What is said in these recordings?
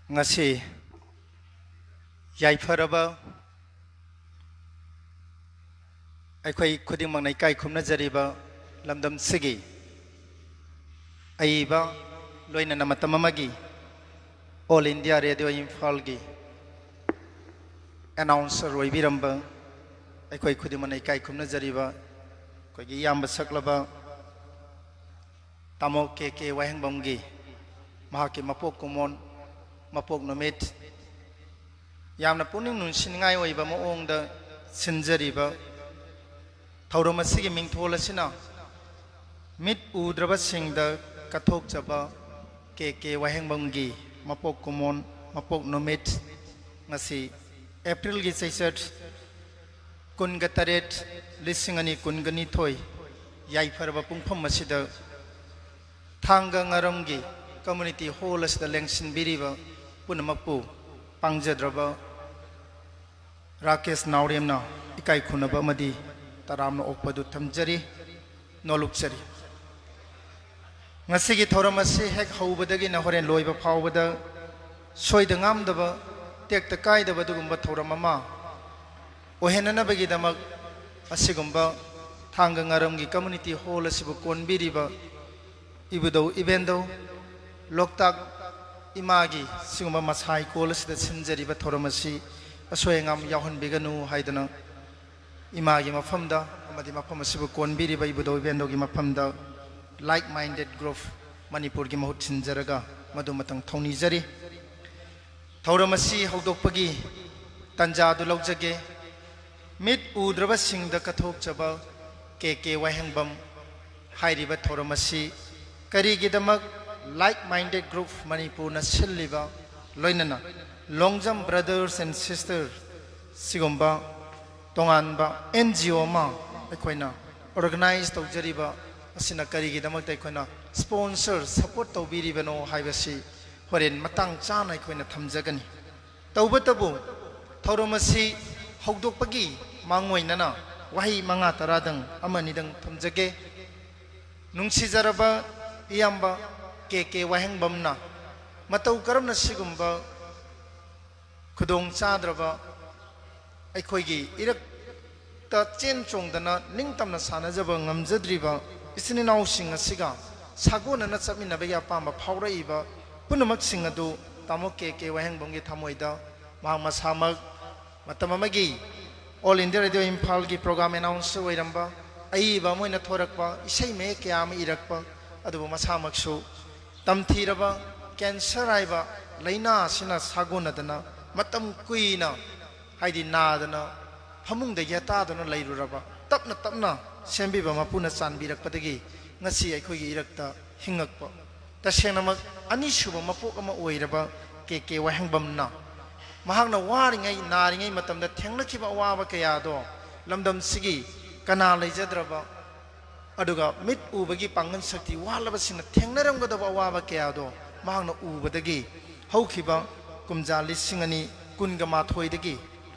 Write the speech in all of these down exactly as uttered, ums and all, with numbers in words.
ꯉꯁꯤ ꯌꯥꯏꯐꯔꯕ ꯑꯩꯈꯣꯏ ꯈꯨꯗꯤꯡꯃꯛꯅ ꯏꯀꯥꯏ ꯈꯨꯝꯅꯖꯔꯤꯕ ꯂꯝꯗꯝꯁꯤꯒꯤ ꯑꯏꯕ, ꯂꯣꯏꯅꯅ ꯃꯇꯝ ꯑꯃꯒꯤ All India Radio ꯏꯝꯐꯥꯜꯒꯤ announcer ꯑꯣꯏꯕꯤꯔꯝꯕ ꯑꯩꯈꯣꯏ ꯈꯨꯗꯤꯡꯃꯛꯅ ꯏꯀꯥꯏ ꯈꯨꯝꯅꯖꯔꯤꯕ ꯑꯩꯈꯣꯏꯒꯤ ꯏꯌꯥꯝꯕ ꯁꯛꯂꯕ ꯇꯥꯃꯣ ꯀꯦ ꯀꯦ ꯋꯥꯍꯦꯡꯕꯝꯒꯤ ꯃꯍꯥꯛꯀꯤ ꯃꯄꯣꯛ ꯀꯨꯝꯑꯣꯟ, ꯃꯄꯣꯛ ꯅꯨꯃꯤꯠ ꯌꯥꯝꯅ ꯄꯨꯛꯅꯤꯡ ꯅꯨꯡꯁꯤꯅꯤꯡꯉꯥꯏ ꯑꯣꯏꯕ ꯃꯑꯣꯡꯗ ꯁꯤꯟꯖꯔꯤꯕ ꯊꯧꯔꯝ ꯑꯁꯤꯒꯤ ꯃꯤꯡꯊꯣꯜ ꯑꯁꯤꯅ ꯃꯤꯠ ꯎꯗ꯭ꯔꯕꯁꯤꯡꯗ ꯀꯠꯊꯣꯛꯆꯕ ꯀꯦ ꯀꯦ ꯋꯥꯍꯦꯡꯕꯝꯒꯤ ꯃꯄꯣꯛ ꯀꯨꯝꯑꯣꯟ, ꯃꯄꯣꯛ ꯅꯨꯃꯤꯠ, ꯉꯁꯤ ꯑꯦꯄ꯭ꯔꯤꯜꯒꯤ ꯆꯩꯆꯠ ꯀꯨꯟꯒ ꯇꯔꯦꯠ, ꯂꯤꯁꯤꯡ ꯑꯅꯤ ꯀꯨꯟꯒ ꯅꯤꯊꯣꯏ, ꯌꯥꯏꯐꯔꯕ ꯄꯨꯡꯐꯝ ꯑꯁꯤꯗ ꯊꯥꯡꯒ ꯉꯥꯔꯝꯒꯤ community hall ꯑꯁꯤꯗ ꯂꯦꯡꯁꯤꯟꯕꯤꯔꯤꯕ ꯄꯨꯝꯅꯃꯛꯄꯨ ꯄꯥꯡꯖꯗ꯭ꯔꯕ ꯔꯥꯀꯦꯁ ꯅꯥꯎꯔꯦꯝꯅ ꯏꯀꯥꯏ ꯈꯨꯝꯅꯕ ꯑꯃꯗꯤ ꯇꯔꯥꯝꯅ ꯑꯣꯛꯄꯗꯨ ꯊꯝꯖꯔꯤ, ꯅꯣꯂꯨꯛꯆꯔꯤ꯫ ꯉꯁꯤꯒꯤ ꯊꯧꯔꯝ ꯑꯁꯤ ꯍꯦꯛ ꯍꯧꯕꯗꯒꯤꯅ ꯍꯣꯔꯦꯟ ꯂꯣꯏꯕ ꯐꯥꯎꯕꯗ ꯁꯣꯏꯗ ꯉꯥꯝꯗꯕ, ꯇꯦꯛꯇ ꯀꯥꯏꯗꯕ ꯑꯗꯨꯒꯨꯝꯕ ꯊꯧꯔꯝ ꯑꯃ ꯑꯣꯏꯍꯟꯅꯅꯕꯒꯤꯗꯃꯛ ꯑꯁꯤꯒꯨꯝꯕ ꯊꯥꯡꯒ ꯉꯥꯔꯝꯒꯤ community hall ꯑꯁꯤꯕꯨ ꯀꯣꯟꯕꯤꯔꯤꯕ ꯏꯕꯨꯙꯧ ꯏꯕꯦꯟꯗꯧ, ꯂꯣꯛꯇꯥꯛ ꯏꯃꯥꯒꯤ ꯁꯤꯒꯨꯝꯕ ꯃꯁꯥ ꯏꯀꯣꯜ ꯑꯁꯤꯗ ꯁꯤꯟꯖꯔꯤꯕ ꯊꯧꯔꯝ ꯑꯁꯤ ꯑꯁꯣꯏ ꯑꯉꯥꯝ ꯌꯥꯎꯍꯟꯕꯤꯒꯅꯨ ꯍꯥꯏꯗꯨꯅ ꯏꯃꯥꯒꯤ ꯃꯐꯝꯗ ꯑꯃꯗꯤ ꯃꯐꯝ ꯑꯁꯤꯕꯨ ꯀꯣꯟꯕꯤꯔꯤꯕ ꯏꯕꯨꯙꯧ ꯏꯕꯦꯟꯗꯧꯒꯤ ꯃꯐꯝꯗ Like Minded Group ꯃꯅꯤꯄꯨꯔꯒꯤ ꯃꯍꯨꯠ ꯁꯤꯟꯖꯔꯒ ꯃꯗꯨ ꯃꯇꯪ ꯊꯧꯅꯤꯖꯔꯤ꯫ ꯊꯧꯔꯝ ꯑꯁꯤ ꯍꯧꯗꯣꯛꯄꯒꯤ ꯇꯥꯟꯖꯥ ꯑꯗꯨ ꯂꯧꯖꯒꯦ꯫ ꯃꯤꯠ ꯎꯗ꯭ꯔꯕꯁꯤꯡꯗ ꯀꯠꯊꯣꯛꯆꯕ ꯀꯦ ꯀꯦ ꯋꯥꯍꯦꯡꯕꯝ ꯍꯥꯏꯔꯤꯕ ꯊꯧꯔꯝ ꯑꯁꯤ ꯀꯔꯤꯒꯤꯗꯃꯛ Like Minded Group ꯃꯅꯤꯄꯨꯔꯅ ꯁꯤꯜꯂꯤꯕ, ꯂꯣꯏꯅꯅ ꯂꯣꯡꯖꯝ Brothers and Sisters ꯁꯤꯒꯨꯝꯕ ꯇꯣꯉꯥꯟꯕ N G O ꯑꯃ ꯑꯩꯈꯣꯏꯅ organize ꯇꯧꯖꯔꯤꯕ ꯑꯁꯤꯅ ꯀꯔꯤꯒꯤꯗꯃꯛꯇ ꯑꯩꯈꯣꯏꯅ sponsor, support ꯇꯧꯕꯤꯔꯤꯕꯅꯣ ꯍꯥꯏꯕꯁꯤ ꯍꯣꯔꯦꯟ ꯃꯇꯥꯡ ꯆꯥꯅ ꯑꯩꯈꯣꯏꯅ ꯊꯝꯖꯒꯅꯤ꯫ ꯇꯧꯕꯇꯕꯨ ꯊꯧꯔꯝ ꯑꯁꯤ ꯍꯧꯗꯣꯛꯄꯒꯤ ꯃꯥꯡꯑꯣꯏꯅꯅ ꯋꯥꯍꯩ ꯃꯉꯥ ꯇꯔꯥꯗꯪ ꯑꯃꯅꯤꯗꯪ ꯊꯝꯖꯒꯦ꯫ ꯅꯨꯡꯁꯤꯖꯔꯕ ꯏꯌꯥꯝꯕ ꯀꯦ ꯀꯦ ꯋꯥꯍꯦꯡꯕꯝꯅ ꯃꯇꯧ ꯀꯔꯝꯅ ꯁꯤꯒꯨꯝꯕ ꯈꯨꯗꯣꯡ ꯆꯥꯗ꯭ꯔꯕ, ꯑꯩꯈꯣꯏꯒꯤ ꯏꯔꯛꯇ ꯆꯦꯟ ꯆꯣꯡꯗꯅ ꯅꯤꯡꯇꯝꯅ ꯁꯥꯟꯅꯖꯕ ꯉꯝꯖꯗ꯭ꯔꯤꯕ ꯏꯆꯤꯟ ꯏꯅꯥꯎꯁꯤꯡ ꯑꯁꯤꯒ ꯁꯥꯒꯣꯟꯅꯅ ꯆꯠꯃꯤꯟꯅꯕꯒꯤ ꯑꯄꯥꯝꯕ ꯐꯥꯎꯔꯛꯏꯕ ꯄꯨꯝꯅꯃꯛꯁꯤꯡ ꯑꯗꯨ ꯇꯥꯃꯣ ꯀꯦ ꯀꯦ ꯋꯥꯍꯦꯡꯕꯝꯒꯤ ꯊꯃꯣꯏꯗ ꯃꯍꯥꯛ ꯃꯁꯥꯃꯛ ꯃꯇꯝ ꯑꯃꯒꯤ All India Radio ꯏꯝꯐꯥꯜꯒꯤ program announcer ꯑꯣꯏꯔꯝꯕ, ꯑꯏꯕ ꯑꯃ ꯑꯣꯏꯅ ꯊꯣꯔꯛꯄ, ꯏꯁꯩ ꯃꯌꯦꯛ ꯀꯌꯥ ꯑꯃ ꯏꯔꯛꯄ, ꯑꯗꯨꯕꯨ ꯃꯁꯥꯃꯛꯁꯨ ꯇꯝꯊꯤꯔꯕ cancer ꯍꯥꯏꯕ ꯂꯥꯏꯅꯥ ꯑꯁꯤꯅ ꯁꯥꯒꯣꯟꯅꯗꯅ ꯃꯇꯝ ꯀꯨꯏꯅ, ꯍꯥꯏꯗꯤ ꯅꯥꯗꯅ ꯐꯃꯨꯡꯗ ꯌꯦꯇꯥꯗꯨꯅ ꯂꯩꯔꯨꯔꯕ, ꯇꯞꯅ ꯇꯞꯅ ꯁꯦꯝꯕꯤꯕ ꯃꯄꯨꯅ ꯆꯥꯟꯕꯤꯔꯛꯄꯗꯒꯤ ꯉꯁꯤ ꯑꯩꯈꯣꯏꯒꯤ ꯏꯔꯛꯇ ꯍꯤꯡꯉꯛꯄ, ꯇꯁꯦꯡꯅꯃꯛ ꯑꯅꯤꯁꯨꯕ ꯃꯄꯣꯛ ꯑꯃ ꯑꯣꯏꯔꯕ ꯀꯦ ꯀꯦ ꯋꯥꯍꯦꯡꯕꯝꯅ ꯃꯍꯥꯛꯅ ꯋꯥꯔꯤꯉꯩ, ꯅꯥꯔꯤꯉꯩ ꯃꯇꯝꯗ ꯊꯦꯡꯅꯈꯤꯕ ꯑꯋꯥꯕ ꯀꯌꯥꯗꯣ ꯂꯝꯗꯝꯁꯤꯒꯤ ꯀꯅꯥ ꯂꯩꯖꯗ꯭ꯔꯕ, ꯑꯗꯨꯒ ꯃꯤꯠ ꯎꯕꯒꯤ ꯄꯥꯡꯒꯜ ꯁꯛꯇꯤ ꯋꯥꯠꯂꯕꯁꯤꯡꯅ ꯊꯦꯡꯅꯔꯝꯒꯗꯕ ꯑꯋꯥꯕ ꯀꯌꯥꯗꯣ ꯃꯍꯥꯛꯅ ꯎꯕꯗꯒꯤ ꯍꯧꯈꯤꯕ ꯀꯨꯝꯖꯥ ꯂꯤꯁꯤꯡ ꯑꯅꯤ ꯀꯨꯟꯒ ꯃꯥꯊꯣꯏꯗꯒꯤ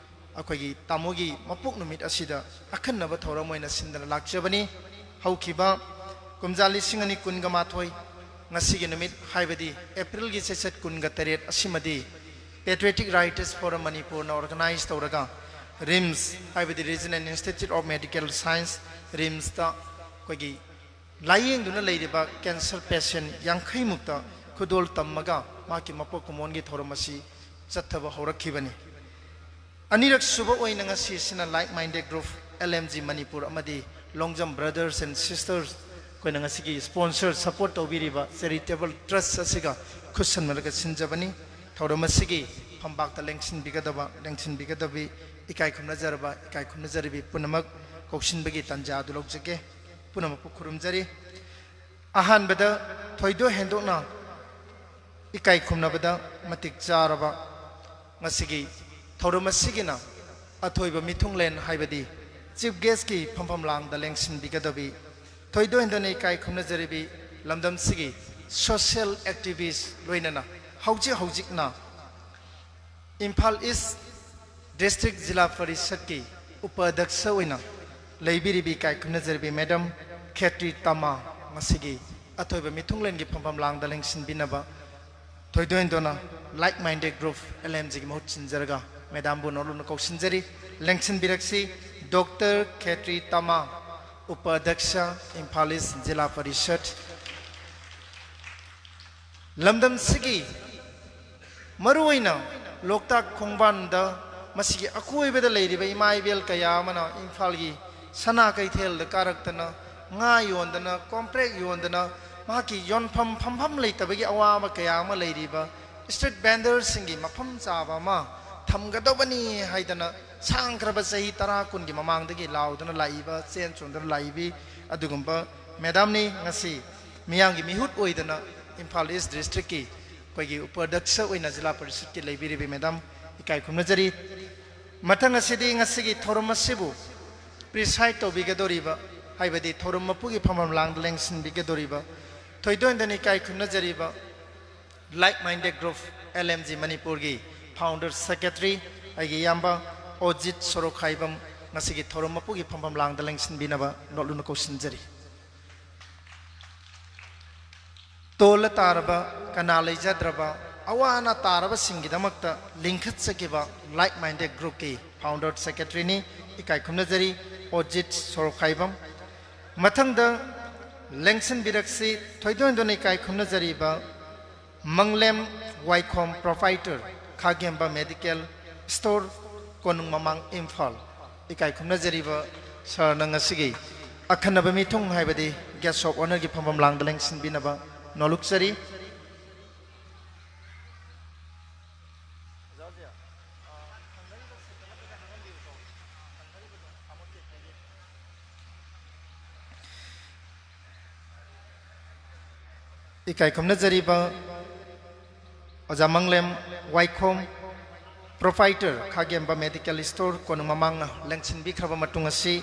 ꯑꯩꯈꯣꯏꯒꯤ ꯇꯥꯃꯣꯒꯤ ꯃꯄꯣꯛ ꯅꯨꯃꯤꯠ ꯑꯁꯤꯗ ꯑꯈꯟꯅꯕ ꯊꯧꯔꯝ ꯑꯣꯏꯅ ꯁꯤꯟꯗꯅ ꯂꯥꯛꯆꯕꯅꯤ꯫ ꯍꯧꯈꯤꯕ ꯀꯨꯝꯖꯥ ꯂꯤꯁꯤꯡ ꯑꯅꯤ ꯀꯨꯟꯒ ꯃꯥꯊꯣꯏ, ꯉꯁꯤꯒꯤ ꯅꯨꯃꯤꯠ, ꯍꯥꯏꯕꯗꯤ ꯑꯦꯄ꯭ꯔꯤꯜꯒꯤ ꯆꯩꯆꯠ ꯀꯨꯟꯒ ꯇꯔꯦꯠ ꯑꯁꯤꯃꯗꯤ Patriotic Writers Forum ꯃꯅꯤꯄꯨꯔꯅ organize ꯇꯧꯔꯒ RIMS, ꯍꯥꯏꯕꯗꯤ Regional Institute of Medical Science, RIMSꯇ ꯑꯩꯈꯣꯏꯒꯤ ꯂꯥꯌꯦꯡꯗꯨꯅ ꯂꯩꯔꯤꯕ cancer patient ꯌꯥꯡꯈꯩ ꯃꯨꯛꯇ ꯈꯨꯗꯣꯜ ꯇꯝꯃꯒ ꯃꯍꯥꯛꯀꯤ ꯃꯄꯣꯛ ꯀꯨꯝꯑꯣꯟꯒꯤ ꯊꯧꯔꯝ ꯑꯁꯤ ꯆꯠꯊꯕ ꯍꯧꯔꯛꯈꯤꯕꯅꯤ꯫ ꯑꯅꯤꯔꯛ ꯁꯨꯕ ꯑꯣꯏꯅ ꯉꯁꯤꯁꯤꯅ Like Minded Group, L M G Manipur ꯑꯃꯗꯤ ꯂꯣꯡꯖꯝ Brothers and Sisters, ꯑꯩꯈꯣꯏꯅ ꯉꯁꯤꯒꯤ sponsor, support ꯇꯧꯕꯤꯔꯤꯕ charitable trust ꯑꯁꯤꯒ ꯈꯨꯠꯁꯝꯅꯔꯒ ꯁꯤꯟꯖꯕꯅꯤ꯫ ꯊꯧꯔꯝ ꯑꯁꯤꯒꯤ ꯐꯝꯕꯥꯛꯇ ꯂꯦꯡꯁꯤꯟꯕꯤꯒꯗꯕ, ꯂꯦꯡꯁꯤꯟꯕꯤꯒꯗꯕꯤ ꯏꯀꯥꯏ ꯈꯨꯝꯅꯖꯔꯕ, ꯏꯀꯥꯏ ꯈꯨꯝꯅꯖꯔꯕꯤ ꯄꯨꯝꯅꯃꯛ ꯀꯧꯁꯤꯟꯕꯒꯤ ꯇꯥꯟꯖꯥ ꯑꯗꯨ ꯂꯧꯖꯒꯦ꯫ ꯄꯨꯝꯅꯃꯛꯄꯨ ꯈꯨꯔꯨꯝꯖꯔꯤ꯫ ꯑꯍꯥꯟꯕꯗ ꯊꯣꯏꯗꯣꯛ ꯍꯦꯟꯗꯣꯛꯅ ꯏꯀꯥꯏ ꯈꯨꯝꯅꯕꯗ ꯃꯇꯤꯛ ꯆꯥꯔꯕ ꯉꯁꯤꯒꯤ ꯊꯧꯔꯝ ꯑꯁꯤꯒꯤꯅ ꯑꯊꯣꯏꯕ ꯃꯤꯊꯨꯡꯂꯦꯟ, ꯍꯥꯏꯕꯗꯤ chief guestꯀꯤ ꯐꯝꯐꯝ ꯂꯥꯡꯗ ꯂꯦꯡꯁꯤꯟꯕꯤꯒꯗꯕꯤ ꯊꯣꯏꯗꯣꯛ ꯍꯦꯟꯗꯣꯛꯅ ꯏꯀꯥꯏ ꯈꯨꯝꯅꯖꯔꯤꯕꯤ ꯂꯝꯗꯝꯁꯤꯒꯤ social activist, ꯂꯣꯏꯅꯅ ꯍꯧꯖꯤꯛ ꯍꯧꯖꯤꯛꯅ ꯏꯝꯐꯥꯜ East District ꯖꯤꯂꯥ ꯄꯔꯤꯁꯠꯀꯤ ꯎꯄꯥꯙ꯭ꯌꯛꯁ ꯑꯣꯏꯅ ꯂꯩꯕꯤꯔꯤꯕꯤ ꯏꯀꯥꯏ ꯈꯨꯝꯅꯖꯔꯤꯕꯤ Madam ꯈꯦꯇ꯭ꯔꯤ ꯇꯃꯥ, ꯃꯁꯤꯒꯤ ꯑꯊꯣꯏꯕ ꯃꯤꯊꯨꯡꯂꯦꯟꯒꯤ ꯐꯝꯐꯝ ꯂꯥꯡꯗ ꯂꯦꯡꯁꯤꯟꯕꯤꯅꯕ ꯊꯣꯏꯗꯣꯛ ꯍꯦꯟꯗꯣꯛꯅ Like Minded Group, L M G ꯒꯤ ꯃꯍꯨꯠ ꯁꯤꯟꯖꯔꯒ ꯃꯦꯗꯥꯝꯕꯨ ꯅꯣꯠꯂꯨꯅ ꯀꯧꯁꯤꯟꯖꯔꯤ꯫ ꯂꯦꯡꯁꯤꯟꯕꯤꯔꯛꯁꯤ ꯗꯣꯛꯇꯔ ꯈꯦꯇ꯭ꯔꯤ ꯇꯃꯥ, ꯎꯄꯥꯙ꯭ꯌꯛꯁ, ꯏꯝꯐꯥꯜ ꯏꯁ ꯖꯤꯂꯥ ꯄꯔꯤꯁꯠ꯫ ꯂꯝꯗꯝꯁꯤꯒꯤ ꯃꯔꯨꯑꯣꯏꯅ ꯂꯣꯛꯇꯥꯛ ꯈꯣꯡꯕꯥꯟꯗ, ꯃꯁꯤꯒꯤ ꯑꯀꯣꯏꯕꯗ ꯂꯩꯔꯤꯕ ꯏꯃꯥ ꯏꯕꯦꯜ ꯀꯌꯥ ꯑꯃꯅ ꯏꯝꯐꯥꯜꯒꯤ ꯁꯅꯥ ꯀꯩꯊꯦꯜꯗ ꯀꯥꯔꯛꯇꯅ, ꯉꯥ ꯌꯣꯟꯗꯅ, ꯀꯣꯝꯄ꯭ꯔꯦꯛ ꯌꯣꯟꯗꯅ, ꯃꯍꯥꯛꯀꯤ ꯌꯣꯟꯐꯝ ꯐꯝꯐꯝ ꯂꯩꯇꯕꯒꯤ ꯑꯋꯥꯕ ꯀꯌꯥ ꯑꯃ ꯂꯩꯔꯤꯕ ꯁ꯭ꯇ꯭ꯔꯤꯠ ꯚꯦꯟꯗꯔꯁꯤꯡꯒꯤ ꯃꯐꯝ ꯆꯥꯕ ꯑꯃ ꯊꯝꯒꯗꯧꯕꯅꯤ ꯍꯥꯏꯗꯅ ꯁꯥꯡꯈ꯭ꯔꯕ ꯆꯍꯤ ꯇꯔꯥ ꯀꯨꯟꯒꯤ ꯃꯃꯥꯡꯗꯒꯤ ꯂꯥꯎꯗꯨꯅ ꯂꯥꯛꯏꯕ, ꯆꯦꯟ ꯆꯣꯡꯗꯨꯅ ꯂꯥꯛꯏꯕꯤ ꯑꯗꯨꯒꯨꯝꯕ ꯃꯦꯗꯥꯝꯅꯤ꯫ ꯉꯁꯤ ꯃꯤꯌꯥꯝꯒꯤ ꯃꯤꯍꯨꯠ ꯑꯣꯏꯗꯅ ꯏꯝꯐꯥꯜ ꯏꯁ ꯗꯤꯁꯇ꯭ꯔꯤꯛꯀꯤ ꯑꯩꯈꯣꯏꯒꯤ ꯎꯄꯥꯙ꯭ꯌꯛꯁ ꯑꯣꯏꯅ ꯖꯤꯂꯥ ꯄꯔꯤꯁꯠꯀꯤ ꯂꯩꯕꯤꯔꯤꯕꯤ ꯃꯦꯗꯥꯝ, ꯏꯀꯥꯏ ꯈꯨꯝꯅꯖꯔꯤ꯫ ꯃꯊꯪ ꯑꯁꯤꯗꯤ ꯉꯁꯤꯒꯤ ꯊꯧꯔꯝ ꯑꯁꯤꯕꯨ ꯄ꯭ꯔꯤꯁꯥꯏꯠ ꯇꯧꯕꯤꯒꯗꯧꯔꯤꯕ, ꯍꯥꯏꯕꯗꯤ ꯊꯧꯔꯝ ꯃꯄꯨꯒꯤ ꯐꯝꯐꯝ ꯂꯥꯡꯗ ꯂꯦꯡꯁꯤꯟꯕꯤꯒꯗꯧꯔꯤꯕ, ꯊꯣꯏꯗꯣꯛ ꯍꯦꯟꯗꯣꯛꯅ ꯏꯀꯥꯏ ꯈꯨꯝꯅꯖꯔꯤꯕ Like Minded Group, L M G ꯃꯅꯤꯄꯨꯔꯒꯤ ꯐꯥꯎꯟꯗꯔ ꯁꯦꯀ꯭ꯔꯦꯇꯔꯤ, ꯑꯩꯒꯤ ꯏꯌꯥꯝꯕ ꯑꯣꯖꯤꯠ ꯁꯣꯔꯣꯛꯈꯥꯏꯕꯝ, ꯉꯁꯤꯒꯤ ꯊꯧꯔꯝ ꯃꯄꯨꯒꯤ ꯐꯝꯐꯝ ꯂꯥꯡꯗ ꯂꯦꯡꯁꯤꯟꯕꯤꯅꯕ ꯅꯣꯠꯂꯨꯅ ꯀꯧꯁꯤꯟꯖꯔꯤ꯫ ꯇꯣꯜꯂ ꯇꯥꯔꯕ, ꯀꯅꯥ ꯂꯩꯖꯗ꯭ꯔꯕ, ꯑꯋꯥ ꯑꯅꯥ ꯇꯥꯔꯕꯁꯤꯡꯒꯤꯗꯃꯛꯇ ꯂꯤꯡꯈꯠꯆꯈꯤꯕ Like Minded Groupꯀꯤ ꯐꯥꯎꯟꯗꯔ ꯁꯦꯀ꯭ꯔꯦꯇꯔꯤꯅꯤ, ꯏꯀꯥꯏ ꯈꯨꯝꯅꯖꯔꯤ ꯑꯣꯖꯤꯠ ꯁꯣꯔꯣꯛꯈꯥꯏꯕꯝ꯫ ꯃꯊꯪꯗ ꯂꯦꯡꯁꯤꯟꯕꯤꯔꯛꯁꯤ ꯊꯣꯏꯗꯣꯛ ꯍꯦꯟꯗꯣꯛꯅ ꯏꯀꯥꯏ ꯈꯨꯝꯅꯖꯔꯤꯕ ꯃꯪꯂꯦꯝ ꯋꯥꯏꯈꯣꯝ, ꯄ꯭ꯔꯣꯄꯥꯏꯇꯔ, ꯈꯥꯒꯦꯝꯕ ꯃꯦꯗꯤꯀꯦꯜ ꯁ꯭ꯇꯣꯔ, ꯀꯣꯅꯨꯡ ꯃꯃꯥꯡ, ꯏꯝꯐꯥꯜ꯫ ꯏꯀꯥꯏ ꯈꯨꯝꯅꯖꯔꯤꯕ ꯁꯥꯔꯅ ꯉꯁꯤꯒꯤ ꯑꯈꯟꯅꯕ ꯃꯤꯊꯨꯡ ꯍꯥꯏꯕꯗꯤ Guest of Honourꯒꯤ ꯐꯝꯐꯝ ꯂꯥꯡꯗ ꯂꯦꯡꯁꯤꯟꯕꯤꯅꯕ ꯅꯣꯜꯂꯨꯛꯆꯔꯤ꯫ ꯏꯀꯥꯏ ꯈꯨꯝꯅꯖꯔꯤꯕ ꯑꯣꯖꯥ ꯃꯪꯂꯦꯝ ꯋꯥꯏꯈꯣꯝ, ꯄ꯭ꯔꯣꯄꯥꯏꯇꯔ, ꯈꯥꯒꯦꯝꯕ ꯃꯦꯗꯤꯀꯦꯜ ꯁ꯭ꯇꯣꯔ, ꯀꯣꯅꯨꯡ ꯃꯃꯥꯡꯅ ꯂꯦꯡꯁꯤꯟꯕꯤꯈ꯭ꯔꯕ ꯃꯇꯨꯡ ꯑꯁꯤ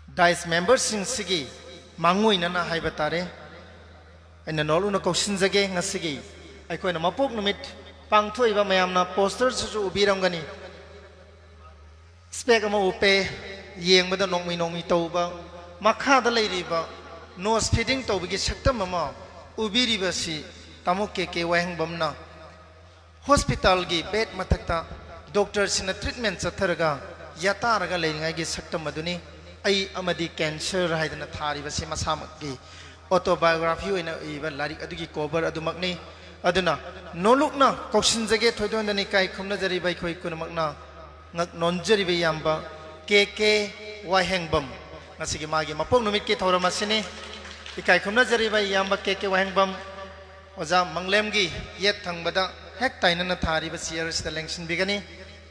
ꯗꯥꯏꯁ ꯃꯦꯝꯕꯔꯁꯤꯡꯁꯤꯒꯤ ꯃꯥꯡꯑꯣꯏꯅꯅ ꯍꯥꯏꯕ ꯇꯥꯔꯦ, ꯑꯩꯅ ꯅꯣꯜꯂꯨꯅ ꯀꯧꯁꯤꯟꯖꯒꯦ꯫ ꯉꯁꯤꯒꯤ ꯑꯩꯈꯣꯏꯅ ꯃꯄꯣꯛ ꯅꯨꯃꯤꯠ ꯄꯥꯡꯊꯣꯛꯏꯕ ꯃꯌꯥꯝꯅ ꯄꯣꯁꯇꯔꯁꯤꯁꯨ ꯎꯕꯤꯔꯝꯒꯅꯤ꯫ ꯁ꯭ꯄꯦꯛ ꯑꯃ ꯎꯞꯄꯦ, ꯌꯦꯡꯕꯗ ꯅꯣꯡꯃꯩ ꯅꯣꯡꯃꯩ ꯇꯧꯕ, ꯃꯈꯥꯗ ꯂꯩꯔꯤꯕ ꯅꯣꯁ ꯐꯤꯗꯤꯡ ꯇꯧꯕꯒꯤ ꯁꯛꯇꯝ ꯑꯃ ꯎꯕꯤꯔꯤꯕꯁꯤ ꯇꯥꯃꯣ ꯀꯦ ꯀꯦ ꯋꯥꯍꯦꯡꯕꯝꯅ ꯍꯣꯁꯄꯤꯇꯥꯜꯒꯤ ꯕꯦꯗ ꯃꯊꯛꯇ ꯗꯣꯛꯇꯔꯁꯤꯡꯅ ꯇ꯭ꯔꯤꯠꯃꯦꯟ ꯆꯠꯊꯔꯒ ꯌꯥꯇꯥꯔꯒ ꯂꯩꯔꯤꯉꯩꯒꯤ ꯁꯛꯇꯝ ꯑꯗꯨꯅꯤ꯫ ꯑꯩ ꯑꯃꯗꯤ ꯀꯦꯟꯁꯔ ꯍꯥꯏꯗꯅ ꯊꯥꯔꯤꯕꯁꯤ ꯃꯁꯥꯃꯛꯀꯤ ꯑꯣꯇꯣꯕꯥꯏꯑꯣꯒ꯭ꯔꯥꯐꯤ ꯑꯣꯏꯅ ꯏꯕ ꯂꯥꯏꯔꯤꯛ ꯑꯗꯨꯒꯤ ꯀꯣꯚꯔ ꯑꯗꯨꯃꯛꯅꯤ꯫ ꯑꯗꯨꯅ ꯅꯣꯂꯨꯛꯅ ꯀꯧꯁꯤꯟꯖꯒꯦ, ꯊꯣꯏꯗꯣꯟꯗꯅ ꯏꯀꯥꯏ ꯈꯨꯝꯅꯖꯔꯤꯕ ꯑꯩꯈꯣꯏ ꯄꯨꯝꯅꯃꯛꯅ ꯉꯛ ꯅꯣꯟꯖꯔꯤꯕ ꯏꯌꯥꯝꯕ ꯀꯦ ꯀꯦ ꯋꯥꯍꯦꯡꯕꯝ, ꯉꯁꯤꯒꯤ ꯃꯥꯒꯤ ꯃꯄꯣꯛ ꯅꯨꯃꯤꯠꯀꯤ ꯊꯧꯔꯝ ꯑꯁꯤꯅꯤ꯫ ꯏꯀꯥꯏ ꯈꯨꯝꯅꯖꯔꯤꯕ ꯏꯌꯥꯝꯕ ꯀꯦ ꯀꯦ ꯋꯥꯍꯦꯡꯕꯝ, ꯑꯣꯖꯥ ꯃꯪꯂꯦꯝꯒꯤ ꯌꯦꯠ ꯊꯪꯕꯗ ꯍꯦꯛ ꯇꯥꯏꯅꯅ ꯊꯥꯔꯤꯕ ꯆꯤꯌꯔ ꯑꯁꯤꯗ ꯂꯦꯡꯁꯤꯟꯕꯤꯒꯅꯤ꯫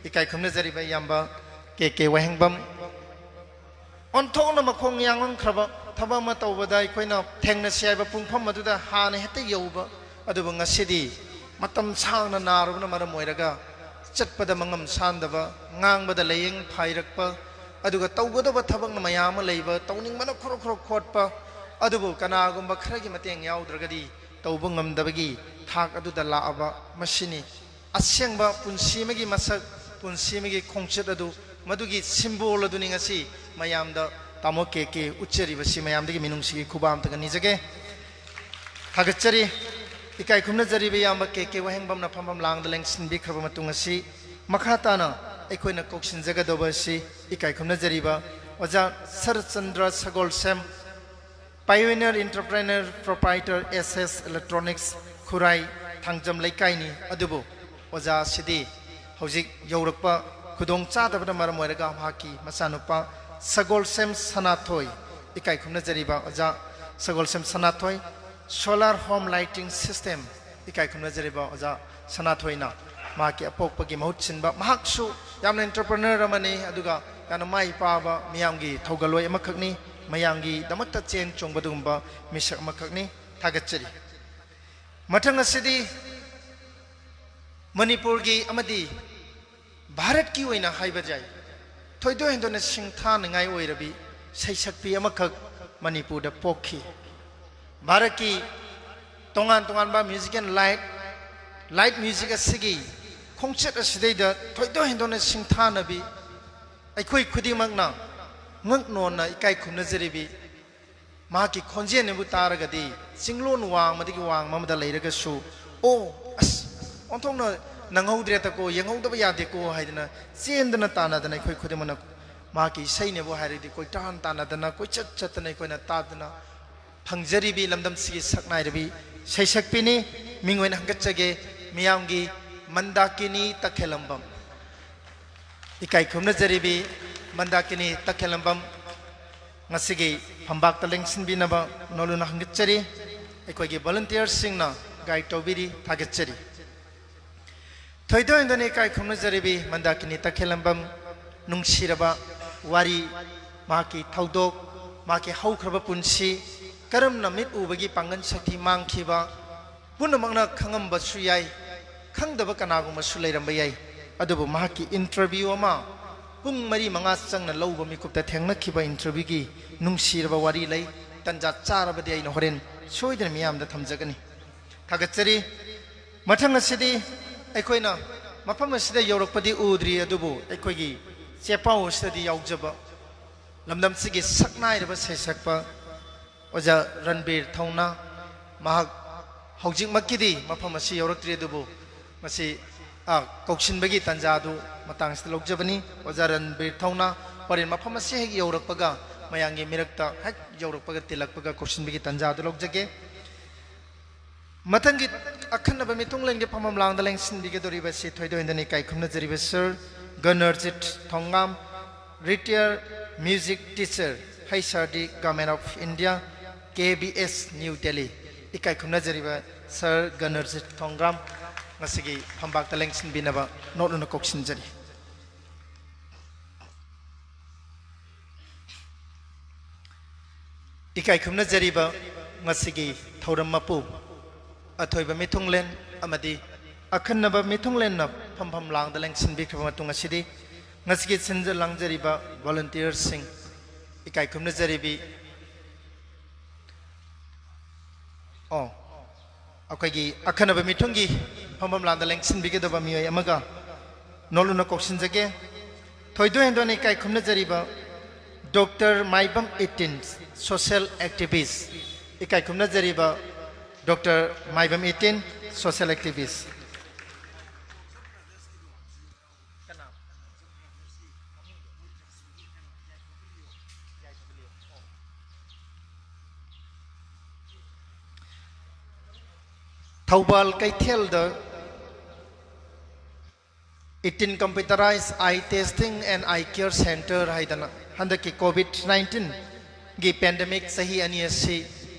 ꯏꯀꯥꯏ ꯈꯨꯝꯅꯖꯔꯤꯕ ꯏꯌꯥꯝꯕ ꯀꯦ ꯀꯦ ꯋꯥꯍꯦꯡꯕꯝ꯫ ꯑꯣꯟꯊꯣꯛꯅ ꯃꯈꯣꯡ ꯌꯥꯡꯂꯝꯈ꯭ꯔꯕ ꯊꯕꯛ ꯑꯃ ꯇꯧꯕꯗ ꯑꯩꯈꯣꯏꯅ ꯊꯦꯡꯅꯁꯤ ꯍꯥꯏꯕ ꯄꯨꯡꯐꯝ ꯑꯗꯨꯗ ꯍꯥꯟꯅ ꯍꯦꯛꯇ ꯌꯧꯕ, ꯑꯗꯨꯕꯨ ꯉꯁꯤꯗꯤ ꯃꯇꯝ ꯁꯥꯡꯅ ꯅꯥꯔꯨꯕꯅ ꯃꯔꯝ ꯑꯣꯏꯔꯒ ꯆꯠꯄꯗ ꯃꯉꯝ ꯁꯥꯟꯗꯕ, ꯉꯥꯡꯕꯗ ꯂꯥꯏꯌꯦꯡ ꯐꯥꯏꯔꯛꯄ, ꯑꯗꯨꯒ ꯇꯧꯒꯗꯕ ꯊꯕꯛꯅ ꯃꯌꯥꯝ ꯑꯃ ꯂꯩꯕ, ꯇꯧꯅꯤꯡꯕꯅ ꯈ꯭ꯔꯣꯛ ꯈ꯭ꯔꯣꯛ ꯈꯣꯠꯄ, ꯑꯗꯨꯕꯨ ꯀꯅꯥꯒꯨꯝꯕ ꯈꯔꯒꯤ ꯃꯇꯦꯡ ꯌꯥꯎꯗ꯭ꯔꯒꯗꯤ ꯇꯧꯕ ꯉꯝꯗꯕꯒꯤ ꯊꯥꯛ ꯑꯗꯨꯗ ꯂꯥꯛꯑꯕ ꯃꯁꯤꯅꯤ꯫ ꯑꯁꯦꯡꯕ ꯄꯨꯟꯁꯤ ꯑꯃꯒꯤ ꯃꯁꯛ, ꯄꯨꯟꯁꯤ ꯑꯃꯒꯤ ꯈꯣꯡꯆꯠ ꯑꯗꯨ, ꯃꯗꯨꯒꯤ ꯁꯤꯝꯕꯣꯜ ꯑꯗꯨꯅꯤ ꯉꯁꯤ ꯃꯌꯥꯝꯗ ꯇꯥꯃꯣ ꯀꯦ ꯀꯦ ꯎꯠꯆꯔꯤꯕꯁꯤ꯫ ꯃꯌꯥꯝꯗꯒꯤ ꯃꯤꯅꯨꯡꯁꯤꯒꯤ ꯈꯨꯕꯥꯛ ꯑꯝꯇꯒ ꯅꯤꯖꯒꯦ꯫ ꯊꯥꯒꯠꯆꯔꯤ꯫ ꯏꯀꯥꯏ ꯈꯨꯝꯅꯖꯔꯤꯕ ꯏꯌꯥꯝꯕ ꯀꯦ ꯀꯦ ꯋꯥꯍꯦꯡꯕꯝꯅ ꯐꯝꯐꯝ ꯂꯥꯡꯗ ꯂꯦꯡꯁꯤꯟꯕꯤꯈ꯭ꯔꯕ ꯃꯇꯨꯡ ꯑꯁꯤ ꯃꯈꯥ ꯇꯥꯅ ꯑꯩꯈꯣꯏꯅ ꯀꯧꯁꯤꯟꯖꯒꯗꯧꯕ ꯑꯁꯤ ꯏꯀꯥꯏ ꯈꯨꯝꯅꯖꯔꯤꯕ ꯑꯣꯖꯥ ꯁꯔꯠꯆꯟꯗ꯭ꯔ ꯁꯒꯣꯜꯁꯦꯝ, Pioneer Entrepreneur Proprietor S S Electronics, ꯈꯨꯔꯥꯏ ꯊꯥꯡꯖꯝ ꯂꯩꯀꯥꯏꯅꯤ꯫ ꯑꯗꯨꯕꯨ ꯑꯣꯖꯥ ꯑꯁꯤꯗꯤ ꯍꯧꯖꯤꯛ ꯌꯧꯔꯛꯄ ꯈꯨꯗꯣꯡ ꯆꯥꯗꯕꯅ ꯃꯔꯝ ꯑꯣꯏꯔꯒ ꯃꯍꯥꯛꯀꯤ ꯃꯆꯥꯅꯨꯄꯥ ꯁꯒꯣꯜꯁꯦꯝ ꯁꯅꯥꯊꯣꯏ, ꯏꯀꯥꯏ ꯈꯨꯝꯅꯖꯔꯤꯕ ꯑꯣꯖꯥ ꯁꯒꯣꯜꯁꯦꯝ ꯁꯅꯥꯊꯣꯏ, Solar Home Lighting System, ꯏꯀꯥꯏ ꯈꯨꯝꯅꯖꯔꯤꯕ ꯑꯣꯖꯥ ꯁꯅꯥꯊꯣꯏꯅ ꯃꯍꯥꯛꯀꯤ ꯑꯄꯣꯛꯄꯒꯤ ꯃꯍꯨꯠ ꯁꯤꯟꯕ, ꯃꯍꯥꯛꯁꯨ ꯌꯥꯝꯅ entrepreneur ꯑꯃꯅꯤ, ꯑꯗꯨꯒ ꯌꯥꯝꯅ ꯃꯥꯏ ꯄꯥꯕ ꯃꯤꯌꯥꯝꯒꯤ ꯊꯧꯒꯜꯂꯣꯏ ꯑꯃꯈꯛꯅꯤ, ꯃꯌꯥꯝꯒꯤꯗꯃꯛꯇ ꯆꯦꯟ ꯆꯣꯡꯕ ꯑꯗꯨꯒꯨꯝꯕ ꯃꯤꯁꯛ ꯑꯃꯈꯛꯅꯤ꯫ ꯊꯥꯒꯠꯆꯔꯤ꯫ ꯃꯊꯪ ꯑꯁꯤꯗꯤ ꯃꯅꯤꯄꯨꯔꯒꯤ ꯑꯃꯗꯤ ꯚꯥꯔꯠꯀꯤ ꯑꯣꯏꯅ ꯍꯥꯏꯕ ꯌꯥꯏ, ꯊꯣꯏꯗꯣꯛ ꯍꯦꯟꯗꯣꯛꯅ ꯁꯤꯡꯊꯥꯅꯤꯡꯉꯥꯏ ꯑꯣꯏꯔꯕꯤ ꯁꯩꯁꯛꯄꯤ ꯑꯃꯈꯛ ꯃꯅꯤꯄꯨꯔꯗ ꯄꯣꯛꯈꯤ꯫ ꯚꯥꯔꯠꯀꯤ ꯇꯣꯉꯥꯟ ꯇꯣꯉꯥꯟꯕ musical light, light music ꯑꯁꯤꯒꯤ ꯈꯣꯡꯆꯠ ꯑꯁꯤꯗꯩꯗ ꯊꯣꯏꯗꯣꯛ ꯍꯦꯟꯗꯣꯛꯅ ꯁꯤꯡꯊꯥꯅꯕꯤ, ꯑꯩꯈꯣꯏ ꯈꯨꯗꯤꯡꯃꯛꯅ ꯉꯛ ꯅꯣꯟꯅ ꯏꯀꯥꯏ ꯈꯨꯝꯅꯖꯔꯤꯕꯤ ꯃꯍꯥꯛꯀꯤ ꯈꯣꯟꯖꯦꯜ ꯑꯗꯨꯕꯨ ꯇꯥꯔꯒꯗꯤ ꯆꯤꯡꯂꯣꯟ ꯋꯥꯡꯃꯗꯒꯤ ꯋꯥꯡꯃ ꯑꯃꯗ ꯂꯩꯔꯒꯁꯨ, "ꯑꯣ, ꯑꯁ, ꯑꯣꯟꯊꯣꯛꯅ ꯅꯪꯍꯧꯗ꯭ꯔꯦ ꯇꯀꯣ, ꯌꯦꯡꯍꯧꯗꯕ ꯌꯥꯗꯦꯀꯣ" ꯍꯥꯏꯗꯅ ꯆꯦꯟꯗꯅ ꯇꯥꯟꯅꯗꯅ ꯑꯩꯈꯣꯏ ꯈꯨꯗꯤꯡꯃꯛꯅ ꯃꯍꯥꯛꯀꯤ ꯏꯁꯩꯅꯦꯕꯨ ꯍꯥꯏꯔꯗꯤ ꯀꯣꯏꯇꯥꯟ ꯇꯥꯟꯅꯗꯅ, ꯀꯣꯏꯆꯠ ꯆꯠꯇꯅ ꯑꯩꯈꯣꯏꯅ ꯇꯥꯗꯅ ꯐꯪꯖꯔꯤꯕꯤ ꯂꯝꯗꯝꯁꯤꯒꯤ ꯁꯛꯅꯥꯏꯔꯕꯤ ꯁꯩꯁꯛꯄꯤꯅꯤ꯫ ꯃꯤꯡ ꯑꯣꯏꯅ ꯍꯪꯒꯠꯆꯒꯦ ꯃꯤꯌꯥꯝꯒꯤ ꯃꯟꯗꯥꯀꯤꯅꯤ ꯇꯈꯦꯂꯝꯕꯝ꯫ ꯏꯀꯥꯏ ꯈꯨꯝꯅꯖꯔꯤꯕꯤ ꯃꯟꯗꯥꯀꯤꯅꯤ ꯇꯈꯦꯂꯝꯕꯝ, ꯉꯁꯤꯒꯤ ꯐꯝꯕꯥꯛꯇ ꯂꯦꯡꯁꯤꯟꯕꯤꯅꯕ ꯅꯣꯂꯨꯅ ꯍꯪꯒꯠꯆꯔꯤ꯫ ꯑꯩꯈꯣꯏꯒꯤ volunteerꯁꯤꯡꯅ guide ꯇꯧꯕꯤꯔꯤ, ꯊꯥꯒꯠꯆꯔꯤ꯫ ꯊꯣꯏꯗꯣꯛ ꯍꯦꯟꯗꯣꯛꯅ ꯏꯀꯥꯏ ꯈꯨꯝꯅꯖꯔꯤꯕꯤ ꯃꯟꯗꯥꯀꯤꯅꯤ ꯇꯈꯦꯂꯝꯕꯝ, ꯅꯨꯡꯁꯤꯔꯕ ꯋꯥꯔꯤ, ꯃꯍꯥꯛꯀꯤ ꯊꯧꯗꯣꯛ, ꯃꯍꯥꯛꯀꯤ ꯍꯧꯈ꯭ꯔꯕ ꯄꯨꯟꯁꯤ, ꯀꯔꯝꯅ ꯃꯤꯠ ꯎꯕꯒꯤ ꯄꯥꯡꯒꯜ ꯁꯛꯇꯤ ꯃꯥꯡꯈꯤꯕ, ꯄꯨꯝꯅꯃꯛꯅ ꯈꯪꯉꯝꯕꯁꯨ ꯌꯥꯏ, ꯈꯪꯗꯕ ꯀꯅꯥꯒꯨꯝꯕꯁꯨ ꯂꯩꯔꯝꯕ ꯌꯥꯏ꯫ ꯑꯗꯨꯕꯨ ꯃꯍꯥꯛꯀꯤ interview ꯑꯃ ꯄꯨꯡ ꯃꯔꯤ ꯃꯉꯥ ꯆꯪꯅ ꯂꯧꯕ ꯃꯤꯀꯨꯞꯇ ꯊꯦꯡꯅꯈꯤꯕ interviewꯒꯤ ꯅꯨꯡꯁꯤꯔꯕ ꯋꯥꯔꯤ ꯂꯩ꯫ ꯇꯟꯖꯥ ꯆꯥꯔꯕꯗꯤ ꯑꯩꯅ ꯍꯣꯔꯦꯟ ꯁꯣꯏꯗꯅ ꯃꯤꯌꯥꯝꯗ ꯊꯝꯖꯒꯅꯤ꯫ ꯊꯥꯒꯠꯆꯔꯤ꯫ ꯃꯊꯪ ꯑꯁꯤꯗꯤ ꯑꯩꯈꯣꯏꯅ ꯃꯐꯝ ꯑꯁꯤꯗ ꯌꯧꯔꯛꯄꯗꯤ ꯎꯗ꯭ꯔꯤ, ꯑꯗꯨꯕꯨ ꯑꯩꯈꯣꯏꯒꯤ ꯆꯦꯄꯥꯎ ꯑꯁꯤꯗꯗꯤ ꯌꯥꯎꯖꯕ ꯂꯝꯗꯝꯁꯤꯒꯤ ꯁꯛꯅꯥꯏꯔꯕ ꯁꯩꯁꯛꯄ ꯑꯣꯖꯥ ꯔꯟꯕꯤꯔ ꯊꯧꯅꯥ, ꯃꯍꯥꯛ ꯍꯧꯖꯤꯛꯃꯛꯀꯤꯗꯤ ꯃꯐꯝ ꯑꯁꯤ ꯌꯧꯔꯛꯇ꯭ꯔꯤ, ꯑꯗꯨꯕꯨ ꯃꯁꯤ, ꯑ, ꯀꯧꯁꯤꯟꯕꯒꯤ ꯇꯥꯟꯖꯥ ꯑꯗꯨ ꯃꯇꯥꯡ ꯑꯁꯤꯗ ꯂꯧꯖꯕꯅꯤ꯫ ꯑꯣꯖꯥ ꯔꯟꯕꯤꯔ ꯊꯧꯅꯥ ꯍꯣꯔꯦꯟ ꯃꯐꯝ ꯑꯁꯤ ꯍꯦꯛ ꯌꯧꯔꯛꯄꯒ, ꯃꯌꯥꯝꯒꯤ ꯃꯤꯔꯛꯇ ꯍꯦꯛ ꯌꯧꯔꯛꯄꯒ, ꯇꯤꯜꯂꯛꯄꯒ ꯀꯧꯁꯤꯟꯕꯒꯤ ꯇꯥꯟꯖꯥ ꯑꯗꯨ ꯂꯧꯖꯒꯦ꯫ ꯃꯊꯪꯒꯤ ꯑꯈꯟꯅꯕ ꯃꯤꯊꯨꯡꯂꯦꯟꯒꯤ ꯐꯝꯐꯝ ꯂꯥꯡꯗ ꯂꯦꯡꯁꯤꯟꯕꯤꯒꯗꯧꯔꯤꯕ ꯑꯁꯤ ꯊꯣꯏꯗꯣꯛ ꯍꯦꯟꯗꯅ ꯏꯀꯥꯏ ꯈꯨꯝꯅꯖꯔꯤꯕ sir ꯒꯅꯔꯖꯤꯠ ꯊꯣꯡꯒꯥꯝ, retired music teacher, H R D, Government of India, K B S, New Delhi꯫ ꯏꯀꯥꯏ ꯈꯨꯝꯅꯖꯔꯤꯕ ꯁꯔ ꯒꯅꯔꯖꯤꯠ ꯊꯣꯡꯒꯥꯝ ꯉꯁꯤꯒꯤ ꯐꯝꯕꯥꯛꯇ ꯂꯦꯡꯁꯤꯟꯕꯤꯅꯕ ꯅꯣꯠꯂꯨꯅ ꯀꯧꯁꯤꯟꯖꯔꯤ꯫ ꯏꯀꯥꯏ ꯈꯨꯝꯅꯖꯔꯤꯕ ꯉꯁꯤꯒꯤ ꯊꯧꯔꯝ ꯃꯄꯨ, ꯑꯊꯣꯏꯕ ꯃꯤꯊꯨꯡꯂꯦꯟ ꯑꯃꯗꯤ ꯑꯈꯟꯅꯕ ꯃꯤꯊꯨꯡꯂꯦꯟꯅ ꯐꯝꯐꯝ ꯂꯥꯡꯗ ꯂꯦꯡꯁꯤꯟꯕꯤꯈ꯭ꯔꯕ ꯃꯇꯨꯡ ꯑꯁꯤꯗꯤ ꯉꯁꯤꯒꯤ ꯁꯤꯟꯖ ꯂꯥꯡꯖꯔꯤꯕ volunteerꯁꯤꯡ, ꯏꯀꯥꯏ ꯈꯨꯝꯅꯖꯔꯤꯕꯤ, ꯑꯣ, ꯑꯩꯈꯣꯏꯒꯤ ꯑꯈꯟꯅꯕ ꯃꯤꯊꯨꯡꯒꯤ ꯐꯝꯐꯝ ꯂꯥꯡꯗ ꯂꯦꯡꯁꯤꯟꯕꯤꯒꯗꯕ ꯃꯤꯑꯣꯏ ꯑꯃꯒ ꯅꯣꯂꯨꯅ ꯀꯧꯁꯤꯟꯖꯒꯦ꯫ ꯊꯣꯏꯗꯣꯛ ꯍꯦꯟꯗꯣꯛꯅ ꯏꯀꯥꯏ ꯈꯨꯝꯅꯖꯔꯤꯕ Doctor Maibam Eighteen, social activist. ꯏꯀꯥꯏ ꯈꯨꯝꯅꯖꯔꯤꯕ Doctor Maibam Eighteen, social activist. Thoubal ꯀꯩꯊꯦꯜꯗ Eighteen Computerized Eye Testing and Eye Care Center ꯍꯥꯏꯗꯅ ꯍꯟꯗꯛꯀꯤ COVID nineteen ꯒꯤ pandemic ꯆꯍꯤ ꯑꯅꯤ ꯑꯁꯤ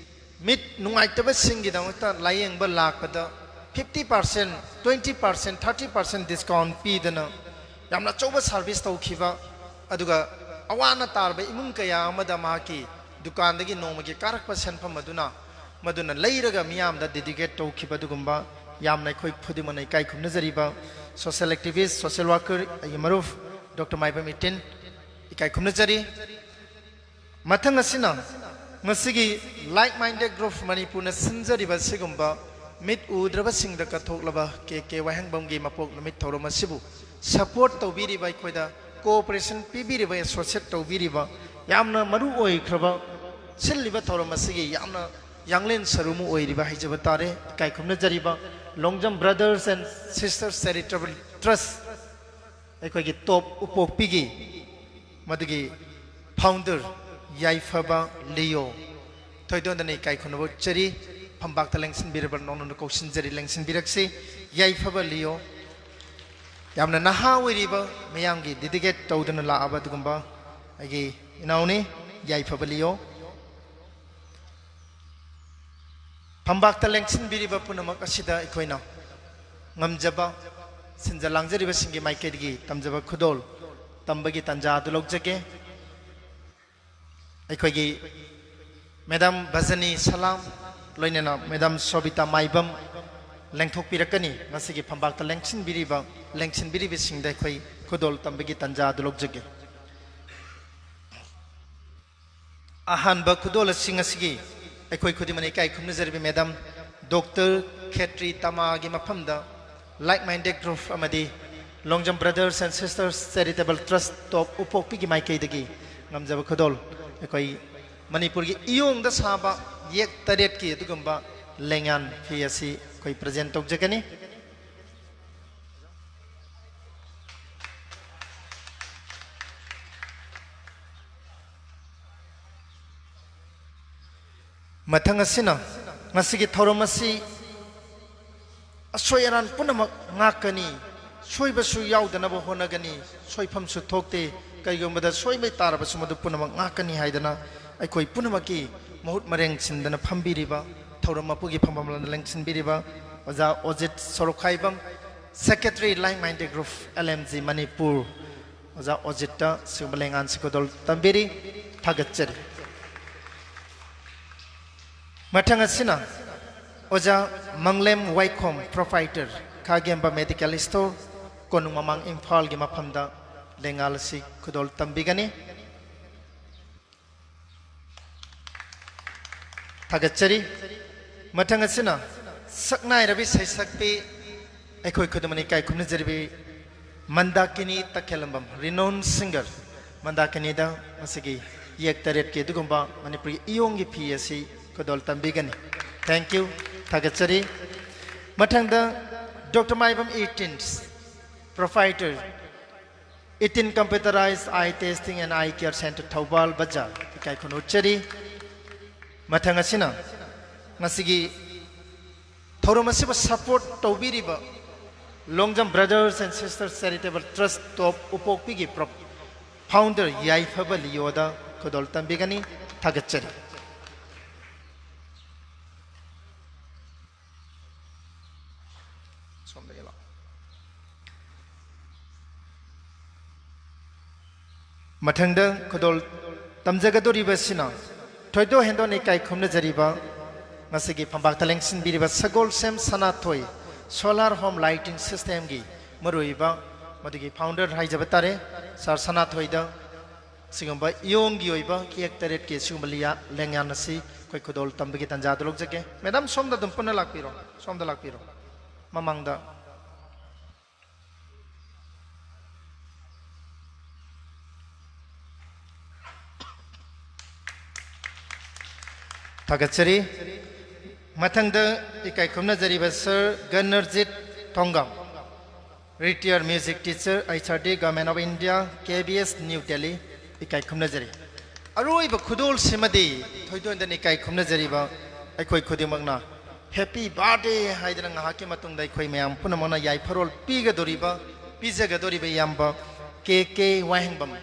ꯃꯤꯠ ꯅꯨꯡꯉꯥꯏꯇꯕꯁꯤꯡꯒꯤꯗꯃꯛꯇ ꯂꯥꯌꯦꯡꯕ ꯂꯥꯛꯄꯗ fifty percent, twenty percent, thirty percent discount ꯄꯤꯗꯅ ꯌꯥꯝꯅ ꯑꯆꯧꯕ service ꯇꯧꯈꯤꯕ, ꯑꯗꯨꯒ ꯑꯋꯥꯅ ꯇꯥꯔꯕ ꯏꯃꯨꯡ ꯀꯌꯥ ꯑꯃꯗ ꯃꯍꯥꯛꯀꯤ ꯗꯨꯀꯥꯟꯗꯒꯤ ꯅꯣꯡꯃꯒꯤ ꯀꯥꯔꯛꯄ ꯁꯦꯟꯐꯝ ꯑꯗꯨꯅ ꯃꯗꯨꯅ ꯂꯩꯔꯒ ꯃꯤꯌꯥꯝꯗ dedicate ꯇꯧꯈꯤꯕ ꯑꯗꯨꯒꯨꯝꯕ ꯌꯥꯝꯅ ꯑꯩꯈꯣꯏ ꯈꯨꯗꯤꯡꯃꯛꯅ ꯏꯀꯥꯏ ꯈꯨꯝꯅꯖꯔꯤꯕ social activist, social worker ꯑꯩꯒꯤ ꯃꯔꯨꯞ Doctor Maibam Eighteen ꯏꯀꯥꯏ ꯈꯨꯝꯅꯖꯔꯤ꯫ ꯃꯊꯪ ꯑꯁꯤꯅ ꯉꯁꯤꯒꯤ Like Minded Group ꯃꯅꯤꯄꯨꯔꯅ ꯁꯤꯟꯖꯔꯤꯕ ꯑꯁꯤꯒꯨꯝꯕ ꯃꯤꯠ ꯎꯗ꯭ꯔꯕꯁꯤꯡꯗ ꯀꯠꯊꯣꯛꯂꯕ ꯀꯦ ꯀꯦ ꯋꯥꯍꯦꯡꯕꯝꯒꯤ ꯃꯄꯣꯛ ꯅꯨꯃꯤꯠ ꯊꯧꯔꯝ ꯑꯁꯤꯕꯨ support ꯇꯧꯕꯤꯔꯤꯕ, ꯑꯩꯈꯣꯏꯗ cooperation ꯄꯤꯕꯤꯔꯤꯕ, associate ꯇꯧꯕꯤꯔꯤꯕ, ꯌꯥꯝꯅ ꯃꯔꯨ ꯑꯣꯏꯈ꯭ꯔꯕ ꯁꯤꯜꯂꯤꯕ ꯊꯧꯔꯝ ꯑꯁꯤꯒꯤ ꯌꯥꯝꯅ ꯌꯥꯡꯂꯦꯟ ꯁꯔꯨ ꯑꯃ ꯑꯣꯏꯔꯤꯕ ꯍꯥꯏꯖꯕ ꯇꯥꯔꯦ, ꯏꯀꯥꯏ ꯈꯨꯝꯅꯖꯔꯤꯕ Longjam Brothers and Sisters Charitable Trust, ꯑꯩꯈꯣꯏꯒꯤ ꯇꯣꯞ ꯎꯄꯣꯛꯄꯤꯒꯤ ꯃꯗꯨꯒꯤ founder ꯌꯥꯏꯐꯕ ꯂꯤꯌꯣ, ꯊꯣꯏꯗꯣꯟꯗꯅ ꯏꯀꯥꯏ ꯈꯨꯝꯅꯕ ꯎꯠꯆꯔꯤ꯫ ꯐꯝꯕꯥꯛꯇ ꯂꯦꯡꯁꯤꯟꯕꯤꯔꯕ ꯅꯣꯡꯅ ꯀꯧꯁꯤꯟꯖꯔꯤ, ꯂꯦꯡꯁꯤꯟꯕꯤꯔꯛꯁꯤ꯫ ꯌꯥꯏꯐꯕ ꯂꯤꯌꯣ, ꯌꯥꯝꯅ ꯅꯍꯥ ꯑꯣꯏꯔꯤꯕ, ꯃꯌꯥꯝꯒꯤ dedicate ꯇꯧꯗꯨꯅ ꯂꯥꯛꯑꯕ ꯑꯗꯨꯒꯨꯝꯕ ꯑꯩꯒꯤ ꯏꯅꯥꯎꯅꯤ ꯌꯥꯏꯐꯕ ꯂꯤꯌꯣ꯫ ꯐꯝꯕꯥꯛꯇ ꯂꯦꯡꯁꯤꯟꯕꯤꯔꯤꯕ ꯄꯨꯝꯅꯃꯛ ꯑꯁꯤꯗ ꯑꯩꯈꯣꯏꯅ ꯉꯝꯖꯕ ꯁꯤꯟꯖ ꯂꯥꯡꯖꯔꯤꯕꯁꯤꯡꯒꯤ ꯃꯥꯏꯀꯩꯗꯒꯤ ꯇꯝꯖꯕ ꯈꯨꯗꯣꯜ ꯇꯝꯕꯒꯤ ꯇꯥꯟꯖꯥ ꯑꯗꯨ ꯂꯧꯖꯒꯦ꯫ ꯑꯩꯈꯣꯏꯒꯤ Madam ꯚꯖꯅꯤ ꯁꯂꯥꯝ, ꯂꯣꯏꯅꯅ Madam ꯁꯣꯕꯤꯇꯥ ꯃꯥꯏꯕꯝ ꯂꯦꯡꯊꯣꯛꯄꯤꯔꯛꯀꯅꯤ꯫ ꯉꯁꯤꯒꯤ ꯐꯝꯕꯥꯛꯇ ꯂꯦꯡꯁꯤꯟꯕꯤꯔꯤꯕ, ꯂꯦꯡꯁꯤꯟꯕꯤꯔꯤꯕꯁꯤꯡꯗ ꯑꯩꯈꯣꯏ ꯈꯨꯗꯣꯜ ꯇꯝꯕꯒꯤ ꯇꯥꯟꯖꯥ ꯑꯗꯨ ꯂꯧꯖꯒꯦ꯫ ꯑꯍꯥꯟꯕ ꯈꯨꯗꯣꯜ ꯑꯁꯤ ꯉꯁꯤꯒꯤ ꯑꯩꯈꯣꯏ ꯈꯨꯗꯤꯡꯃꯛꯅ ꯏꯀꯥꯏ ꯈꯨꯝꯅꯖꯔꯤꯕ Madam Doctor ꯈꯦꯇ꯭ꯔꯤ ꯇꯃꯥꯒꯤ ꯃꯐꯝꯗ Like Minded Group ꯑꯃꯗꯤ Longjam Brothers and Sisters Charitable Trust ꯇꯣꯞ ꯎꯄꯣꯛꯄꯤꯒꯤ ꯃꯥꯏꯀꯩꯗꯒꯤ ꯉꯝꯖꯕ ꯈꯨꯗꯣꯜ ꯑꯩꯈꯣꯏ ꯃꯅꯤꯄꯨꯔꯒꯤ ꯏꯌꯣꯡꯗ ꯁꯥꯕ ꯌꯦꯛ ꯇꯔꯦꯠꯀꯤ ꯑꯗꯨꯒꯨꯝꯕ ꯂꯦꯡꯌꯥꯟ ꯐꯤ ꯑꯁꯤ ꯑꯩꯈꯣꯏ present ꯇꯧꯖꯒꯅꯤ꯫ ꯃꯊꯪ ꯑꯁꯤꯅ ꯉꯁꯤꯒꯤ ꯊꯧꯔꯝ ꯑꯁꯤ ꯑꯁꯣꯏ ꯑꯔꯥꯟ ꯄꯨꯝꯅꯃꯛ ꯉꯥꯛꯀꯅꯤ, ꯁꯣꯏꯕꯁꯨ ꯌꯥꯎꯗꯅꯕ ꯍꯣꯠꯅꯒꯅꯤ, ꯁꯣꯏꯐꯝꯁꯨ ꯊꯣꯛꯇꯦ, ꯀꯩꯒꯨꯝꯕꯗ ꯁꯣꯏꯕ ꯇꯥꯔꯕꯁꯨ ꯃꯗꯨ ꯄꯨꯝꯅꯃꯛ ꯉꯥꯛꯀꯅꯤ ꯍꯥꯏꯗꯅ ꯑꯩꯈꯣꯏ ꯄꯨꯝꯅꯃꯛꯀꯤ ꯃꯍꯨꯠ ꯃꯔꯦꯡ ꯆꯤꯟꯗꯅ ꯐꯝꯕꯤꯔꯤꯕ, ꯊꯧꯔꯝ ꯃꯄꯨꯒꯤ ꯐꯝꯐꯝ ꯂꯦꯡꯁꯤꯟꯕꯤꯔꯤꯕ ꯑꯣꯖꯥ ꯑꯣꯖꯤꯠ ꯁꯣꯔꯣꯛꯈꯥꯏꯕꯝ, Secretary, Like Minded Group, L M G Manipur, ꯑꯣꯖꯥ ꯑꯣꯖꯤꯠꯇ ꯁꯤꯒꯨꯝꯕ ꯂꯦꯡꯌꯥꯟꯁꯤ ꯈꯨꯗꯣꯜ ꯇꯝꯕꯤꯔꯤ꯫ ꯊꯥꯒꯠꯆꯔꯤ꯫ ꯃꯊꯪ ꯑꯁꯤꯅ ꯑꯣꯖꯥ ꯃꯪꯂꯦꯝ ꯋꯥꯏꯈꯣꯝ, Proprietor, ꯈꯥꯒꯦꯝꯕ Medical Store, ꯀꯣꯅꯨꯡ ꯃꯃꯥꯡ, ꯏꯝꯐꯥꯜꯒꯤ ꯃꯐꯝꯗ ꯂꯦꯡꯌꯥꯟ ꯑꯁꯤ ꯈꯨꯗꯣꯜ ꯇꯝꯕꯤꯒꯅꯤ꯫ ꯊꯥꯒꯠꯆꯔꯤ꯫ ꯃꯊꯪ ꯑꯁꯤꯅ ꯁꯛꯅꯥꯏꯔꯕꯤ ꯁꯩꯁꯛꯄꯤ, ꯑꯩꯈꯣꯏ ꯈꯨꯗꯤꯡꯃꯛꯅ ꯏꯀꯥꯏ ꯈꯨꯝꯅꯖꯔꯤꯕꯤ ꯃꯟꯗꯥꯀꯤꯅꯤ ꯇꯈꯦꯂꯝꯕꯝ, renowned singer, ꯃꯟꯗꯥꯀꯤꯅꯤꯗ ꯃꯁꯤꯒꯤ ꯌꯦꯛ ꯇꯔꯦꯠꯀꯤ ꯑꯗꯨꯒꯨꯝꯕ ꯃꯅꯤꯄꯨꯔꯤ ꯏꯌꯣꯡꯒꯤ ꯐꯤ ꯑꯁꯤ ꯈꯨꯗꯣꯜ ꯇꯝꯕꯤꯒꯅꯤ꯫ Thank you꯫ ꯊꯥꯒꯠꯆꯔꯤ꯫ ꯃꯊꯪꯗ Doctor Maibam Eighteen's, Proprietor, Eighteen Computerized Eye Testing and Eye Care Center, Thoubal ꯕꯖꯥꯔ, ꯏꯀꯥꯏ ꯈꯨꯝꯅꯖꯔꯤ꯫ ꯃꯊꯪ ꯑꯁꯤꯅ ꯉꯁꯤꯒꯤ ꯊꯧꯔꯝ ꯑꯁꯤꯕꯨ support ꯇꯧꯕꯤꯔꯤꯕ Longjam Brothers and Sisters Charitable Trust of ꯎꯄꯣꯛꯄꯤꯒꯤ pro-, founder ꯌꯥꯏꯐꯕ ꯂꯤꯌꯣꯗ ꯈꯨꯗꯣꯜ ꯇꯝꯕꯤꯒꯅꯤ꯫ ꯊꯥꯒꯠꯆꯔꯤ꯫ ꯁꯣꯝꯗꯒꯤ ꯂꯥꯛꯑꯣ꯫ ꯃꯊꯪꯗ ꯈꯨꯗꯣꯜ ꯇꯝꯖꯒꯗꯧꯔꯤꯕꯁꯤꯅ ꯊꯣꯏꯗꯣꯛ ꯍꯦꯟꯗꯣꯛꯅ ꯏꯀꯥꯏ ꯈꯨꯝꯅꯖꯔꯤꯕ ꯉꯁꯤꯒꯤ ꯐꯝꯄꯥꯛꯇ ꯂꯦꯡꯁꯤꯟꯕꯤꯔꯤꯕ ꯁꯒꯣꯜꯁꯦꯝ ꯁꯅꯥꯊꯣꯏ, Solar Home Lighting Systemꯒꯤ ꯃꯔꯨꯑꯣꯏꯕ ꯃꯗꯨꯒꯤ founder ꯍꯥꯏꯖꯕ ꯇꯥꯔꯦ꯫ Sir ꯁꯅꯥꯊꯣꯏꯗ ꯁꯤꯒꯨꯝꯕ ꯏꯌꯣꯡꯒꯤ ꯑꯣꯏꯕ ꯌꯦꯛ ꯇꯔꯦꯠꯀꯤ ꯁꯤꯒꯨꯝꯕ ꯂꯤꯌꯥ-, ꯂꯦꯡꯌꯥꯟ ꯑꯁꯤ ꯑꯩꯈꯣꯏ ꯈꯨꯗꯣꯜ ꯇꯝꯕꯒꯤ ꯇꯥꯟꯖꯥꯗꯨ ꯂꯧꯖꯒꯦ꯫ Madam, ꯁꯣꯝꯗ ꯑꯗꯨꯝ ꯄꯨꯟꯅ ꯂꯥꯛꯄꯤꯔꯣ, ꯁꯣꯝꯗ ꯂꯥꯛꯄꯤꯔꯣ, ꯃꯃꯥꯡꯗ꯫ ꯊꯥꯒꯠꯆꯔꯤ꯫ ꯃꯊꯪꯗ ꯏꯀꯥꯏ ꯈꯨꯝꯅꯖꯔꯤꯕ sir ꯒꯅꯔꯖꯤꯠ ꯊꯣꯡꯒꯥꯝ, retired music teacher, H R D, Government of India, K B S, New Delhi, ꯏꯀꯥꯏ ꯈꯨꯝꯅꯖꯔꯤ꯫ ꯑꯔꯣꯏꯕ ꯈꯨꯗꯣꯜꯁꯤꯃꯗꯤ ꯊꯣꯏꯗꯣꯟꯗꯅ ꯏꯀꯥꯏ ꯈꯨꯝꯅꯖꯔꯤꯕ ꯑꯩꯈꯣꯏ ꯈꯨꯗꯤꯡꯃꯛꯅ "Happy birthday" ꯍꯥꯏꯗꯅ ꯉꯥꯏꯍꯥꯛꯀꯤ ꯃꯇꯨꯡꯗ ꯑꯩꯈꯣꯏ ꯃꯌꯥꯝ ꯄꯨꯝꯅꯃꯛꯅ ꯌꯥꯏꯐꯔꯣꯜ ꯄꯤꯒꯗꯧꯔꯤꯕ, ꯄꯤꯖꯒꯗꯧꯔꯤꯕ ꯏꯌꯥꯝꯕ ꯀꯦ ꯀꯦ ꯋꯥꯍꯦꯡꯕꯝ,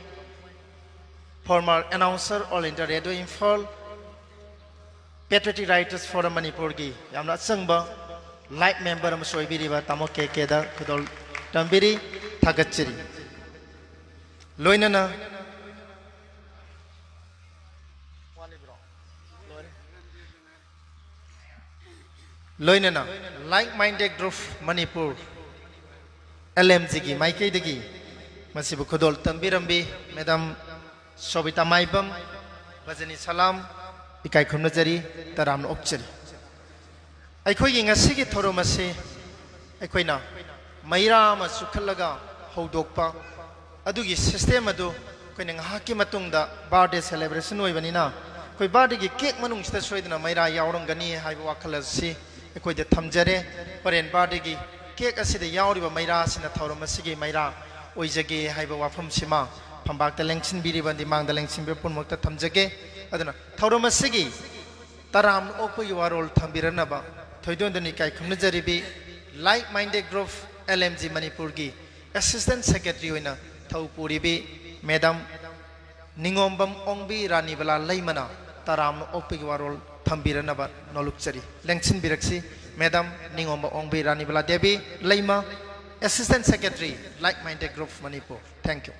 former announcer, All India Radio Imphal, Patriotic Writers Forum ꯃꯅꯤꯄꯨꯔꯒꯤ ꯌꯥꯝꯅ ꯑꯆꯪꯕ life member ꯑꯃꯁꯨ ꯑꯣꯏꯕꯤꯔꯤꯕ ꯇꯥꯃꯣ ꯀꯦ ꯀꯦꯗ ꯈꯨꯗꯣꯜ ꯇꯝꯕꯤꯔꯤ, ꯊꯥꯒꯠꯆꯔꯤ꯫ ꯂꯣꯏꯅꯅ, ꯂꯣꯏꯅꯅ Like Minded Group Manipur, L M G ꯒꯤ ꯃꯥꯏꯀꯩꯗꯒꯤ ꯃꯁꯤꯕꯨ ꯈꯨꯗꯣꯜ ꯇꯝꯕꯤꯔꯝꯕꯤ ꯃꯦꯗꯥꯝ ꯁꯣꯕꯤꯇꯥ ꯃꯥꯏꯕꯝ, ꯕꯖꯅꯤ ꯁꯂꯥꯝ, ꯏꯀꯥꯏ ꯈꯨꯝꯅꯖꯔꯤ, ꯇꯔꯥꯝꯅ ꯑꯣꯛꯆꯔꯤ꯫ ꯑꯩꯈꯣꯏꯒꯤ ꯉꯁꯤꯒꯤ ꯊꯧꯔꯝ ꯑꯁꯤ ꯑꯩꯈꯣꯏꯅ ꯃꯩꯔꯥ ꯑꯃ ꯆꯨꯈꯠꯂꯒ ꯍꯧꯗꯣꯛꯄ, ꯑꯗꯨꯒꯤ system ꯑꯗꯨ ꯑꯩꯈꯣꯏꯅ ꯉꯥꯏꯍꯥꯛꯀꯤ ꯃꯇꯨꯡꯗ birthday celebration ꯑꯣꯏꯕꯅꯤꯅ, ꯑꯩꯈꯣꯏ birthday ꯒꯤ cake ꯃꯅꯨꯡꯁꯤꯗ ꯁꯣꯏꯗꯅ ꯃꯩꯔꯥ ꯌꯥꯎꯔꯝꯒꯅꯤ ꯍꯥꯏꯕ ꯋꯥꯈꯜ ꯑꯁꯤ ꯑꯩꯈꯣꯏꯗ ꯊꯝꯖꯔꯦ꯫ ꯍꯣꯔꯦꯟ birthday ꯒꯤ cake ꯑꯁꯤꯗ ꯌꯥꯎꯔꯤꯕ ꯃꯩꯔꯥ ꯑꯁꯤꯅ ꯊꯧꯔꯝ ꯑꯁꯤꯒꯤ ꯃꯩꯔꯥ ꯑꯣꯏꯖꯒꯦ ꯍꯥꯏꯕ ꯋꯥꯐꯝꯁꯤꯃ ꯐꯝꯕꯥꯛꯇ ꯂꯦꯡꯁꯤꯟꯕꯤꯔꯤꯕ ꯑꯃꯗꯤ ꯃꯥꯡꯗ ꯂꯦꯡꯁꯤꯟꯕꯤꯕ ꯄꯨꯝꯅꯃꯛꯇ ꯊꯝꯖꯒꯦ꯫ ꯑꯗꯨꯅ ꯊꯧꯔꯝ ꯑꯁꯤꯒꯤ ꯇꯔꯥꯝꯅ ꯑꯣꯛꯄꯒꯤ ꯋꯥꯔꯣꯜ ꯊꯝꯕꯤꯔꯅꯕ ꯊꯣꯏꯗꯣꯟꯗꯨꯅ ꯏꯀꯥꯏ ꯈꯨꯝꯅꯖꯔꯤꯕꯤ Like Minded Group, L M G ꯃꯅꯤꯄꯨꯔꯒꯤ Assistant Secretary ꯑꯣꯏꯅ ꯊꯧ ꯄꯨꯔꯤꯕꯤ ꯃꯦꯗꯥꯝ ꯅꯤꯉꯣꯝꯕꯝ ꯑꯣꯡꯕꯤ ꯔꯥꯅꯤꯕꯂꯥ ꯂꯩꯃꯅ ꯇꯔꯥꯝꯅ ꯑꯣꯛꯄꯒꯤ ꯋꯥꯔꯣꯜ ꯊꯝꯕꯤꯔꯅꯕ ꯅꯣꯂꯨꯛꯆꯔꯤ꯫ ꯂꯦꯡꯁꯤꯟꯕꯤꯔꯛꯁꯤ ꯃꯦꯗꯥꯝ ꯅꯤꯉꯣꯝꯕꯝ ꯑꯣꯡꯕꯤ ꯔꯥꯅꯤꯕꯂꯥ ꯗꯦꯕꯤ ꯂꯩꯃ, Assistant Secretary, Like Minded Group Manipur. Thank you꯫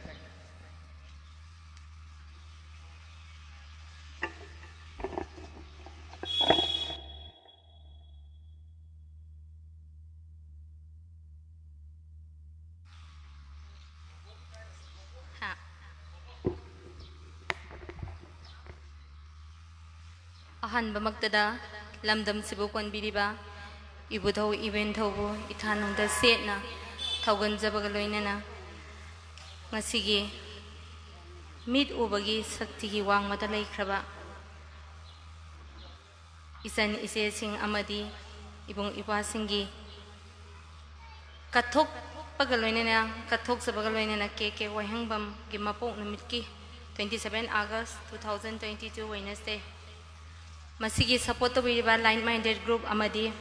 ꯑꯍꯥꯟꯕꯃꯛꯇꯗ ꯂꯝꯗꯝꯁꯤꯕꯨ ꯀꯣꯟꯕꯤꯔꯤꯕ ꯏꯕꯨꯙꯧ ꯏꯕꯦꯟꯙꯧꯕꯨ ꯏꯊꯥꯅꯨꯡꯗ ꯁꯦꯠꯅ ꯊꯧꯒꯟꯖꯕꯒ ꯂꯣꯏꯅꯅ ꯉꯁꯤꯒꯤ ꯃꯤꯠ ꯎꯕꯒꯤ ꯁꯛꯇꯤꯒꯤ ꯋꯥꯡꯃꯗ ꯂꯩꯈ꯭ꯔꯕ ꯏꯆꯟ ꯏꯆꯦꯁꯤꯡ ꯑꯃꯗꯤ ꯏꯕꯨꯡ ꯏꯄ꯭ꯋꯥꯁꯤꯡꯒꯤ ꯀꯠꯊꯣꯛꯄꯒ ꯂꯣꯏꯅꯅ, ꯀꯠꯊꯣꯛꯆꯕꯒ ꯂꯣꯏꯅꯅ ꯀꯦ ꯀꯦ ꯋꯥꯍꯦꯡꯕꯝꯒꯤ ꯃꯄꯣꯛ ꯅꯨꯃꯤꯠꯀꯤ twenty seven August two thousand twenty two Wednesday, ꯃꯁꯤꯒꯤ support ꯇꯧꯕꯤꯔꯤꯕ Like Minded Group ꯑꯃꯗꯤ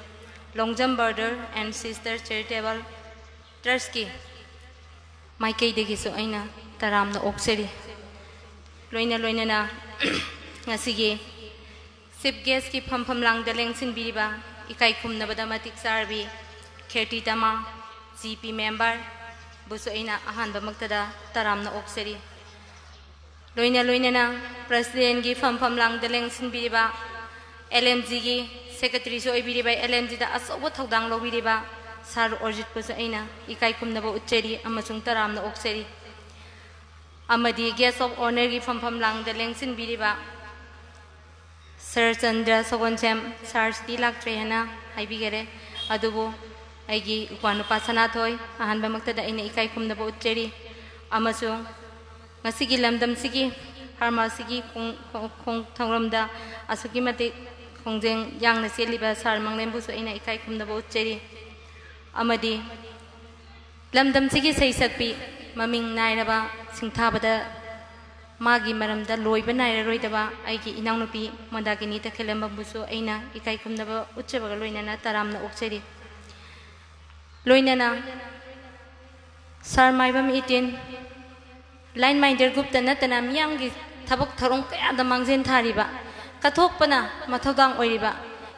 Longjam Brother and Sister Charitable Trustꯀꯤ ꯃꯥꯏꯀꯩꯗꯒꯤꯁꯨ ꯑꯩꯅ ꯇꯔꯥꯝꯅ ꯑꯣꯛꯆꯔꯤ꯫ ꯂꯣꯏꯅ ꯂꯣꯏꯅꯅ ꯉꯁꯤꯒꯤ Chief Guestꯀꯤ ꯐꯝꯐꯝ ꯂꯥꯡꯗ ꯂꯦꯡꯁꯤꯟꯕꯤꯔꯤꯕ ꯏꯀꯥꯏ ꯈꯨꯝꯅꯕꯗ ꯃꯇꯤꯛ ꯆꯥꯔꯕꯤ ꯈꯦꯔꯇꯤ ꯇꯃꯥ G P member ꯕꯨꯁꯨ ꯑꯩꯅ ꯑꯍꯥꯟꯕꯃꯛꯇꯗ ꯇꯔꯥꯝꯅ ꯑꯣꯛꯆꯔꯤ꯫ ꯂꯣꯏꯅ ꯂꯣꯏꯅꯅ Presidentꯀꯤ ꯐꯝꯐꯝ ꯂꯥꯡꯗ ꯂꯦꯡꯁꯤꯟꯕꯤꯔꯤꯕ L M Gꯒꯤ Secretaryꯁꯨ ꯑꯣꯏꯕꯤꯔꯤꯕ, L M Gꯗ ꯑꯆꯧꯕ ꯊꯧꯗꯥꯡ ꯂꯧꯕꯤꯔꯤꯕ Sir ꯑꯣꯔꯖꯤꯠꯄꯨꯁꯨ ꯑꯩꯅ ꯏꯀꯥꯏ ꯈꯨꯝꯅꯕ ꯎꯠꯆꯔꯤ ꯑꯃꯁꯨꯡ ꯇꯔꯥꯝꯅ ꯑꯣꯛꯆꯔꯤ꯫ ꯑꯃꯗꯤ Guest of Honourꯒꯤ ꯐꯝꯐꯝ ꯂꯥꯡꯗ ꯂꯦꯡꯁꯤꯟꯕꯤꯔꯤꯕ Sir ꯆꯟꯗ꯭ꯔ ꯁꯒꯣꯜꯁꯦꯝ, Sirꯁꯤꯗꯤ ꯂꯥꯛꯇ꯭ꯔꯦ ꯍꯥꯏꯅ ꯍꯥꯏꯕꯤꯈꯔꯦ꯫ ꯑꯗꯨꯕꯨ ꯑꯩꯒꯤ ꯏꯄ꯭ꯋꯥ ꯅꯨꯄꯥ ꯁꯅꯥꯊꯣꯏ, ꯑꯍꯥꯟꯕꯃꯛꯇꯗ ꯑꯩꯅ ꯏꯀꯥꯏ ꯈꯨꯝꯅꯕ ꯎꯠꯆꯔꯤ꯫ ꯑꯃꯁꯨꯡ ꯉꯁꯤꯒꯤ ꯂꯝꯗꯝꯁꯤꯒꯤ ꯐꯥꯔꯃꯥꯁꯤꯒꯤ ꯈꯣꯡ-, ꯈꯣꯡ-, ꯈꯣꯡ-, ꯊꯧꯔꯝꯗ ꯑꯁꯨꯛꯀꯤ ꯃꯇꯤꯛ ꯈꯣꯡꯖꯦꯜ ꯌꯥꯡꯅ ꯆꯦꯜꯂꯤꯕ Sir ꯃꯪꯂꯦꯝꯕꯨꯁꯨ ꯑꯩꯅ ꯏꯀꯥꯏ ꯈꯨꯝꯅꯕ ꯎꯠꯆꯔꯤ꯫ ꯑꯃꯗꯤ ꯂꯝꯗꯝꯁꯤꯒꯤ ꯁꯩꯁꯛꯄꯤ ꯃꯃꯤꯡ ꯅꯥꯏꯔꯕ ꯁꯤꯡꯊꯥꯕꯗ ꯃꯥꯒꯤ ꯃꯔꯝꯗ ꯂꯣꯏꯕ ꯅꯥꯏꯔꯔꯣꯏꯗꯕ ꯑꯩꯒꯤ ꯏꯅꯥꯎꯅꯨꯄꯤ ꯃꯟꯗꯥꯀꯤꯅꯤ ꯇꯈꯦꯜꯂꯝꯕꯝꯕꯨꯁꯨ ꯑꯩꯅ ꯏꯀꯥꯏ ꯈꯨꯝꯅꯕ ꯎꯠꯆꯕꯒ ꯂꯣꯏꯅꯅ ꯇꯔꯥꯝꯅ ꯑꯣꯛꯆꯔꯤ꯫ ꯂꯣꯏꯅꯅ Sir ꯃꯥꯏꯕꯝ ꯏꯇꯤꯟ, Like Minded Groupꯇ ꯅꯠꯇꯅ ꯃꯤꯌꯥꯝꯒꯤ ꯊꯕꯛ ꯊꯧꯔꯝ ꯀꯌꯥꯗ ꯃꯥꯡꯖꯤꯟ ꯊꯥꯔꯤꯕ, ꯀꯠꯊꯣꯛꯄꯅ ꯃꯊꯧꯗꯥꯡ ꯑꯣꯏꯔꯤꯕ,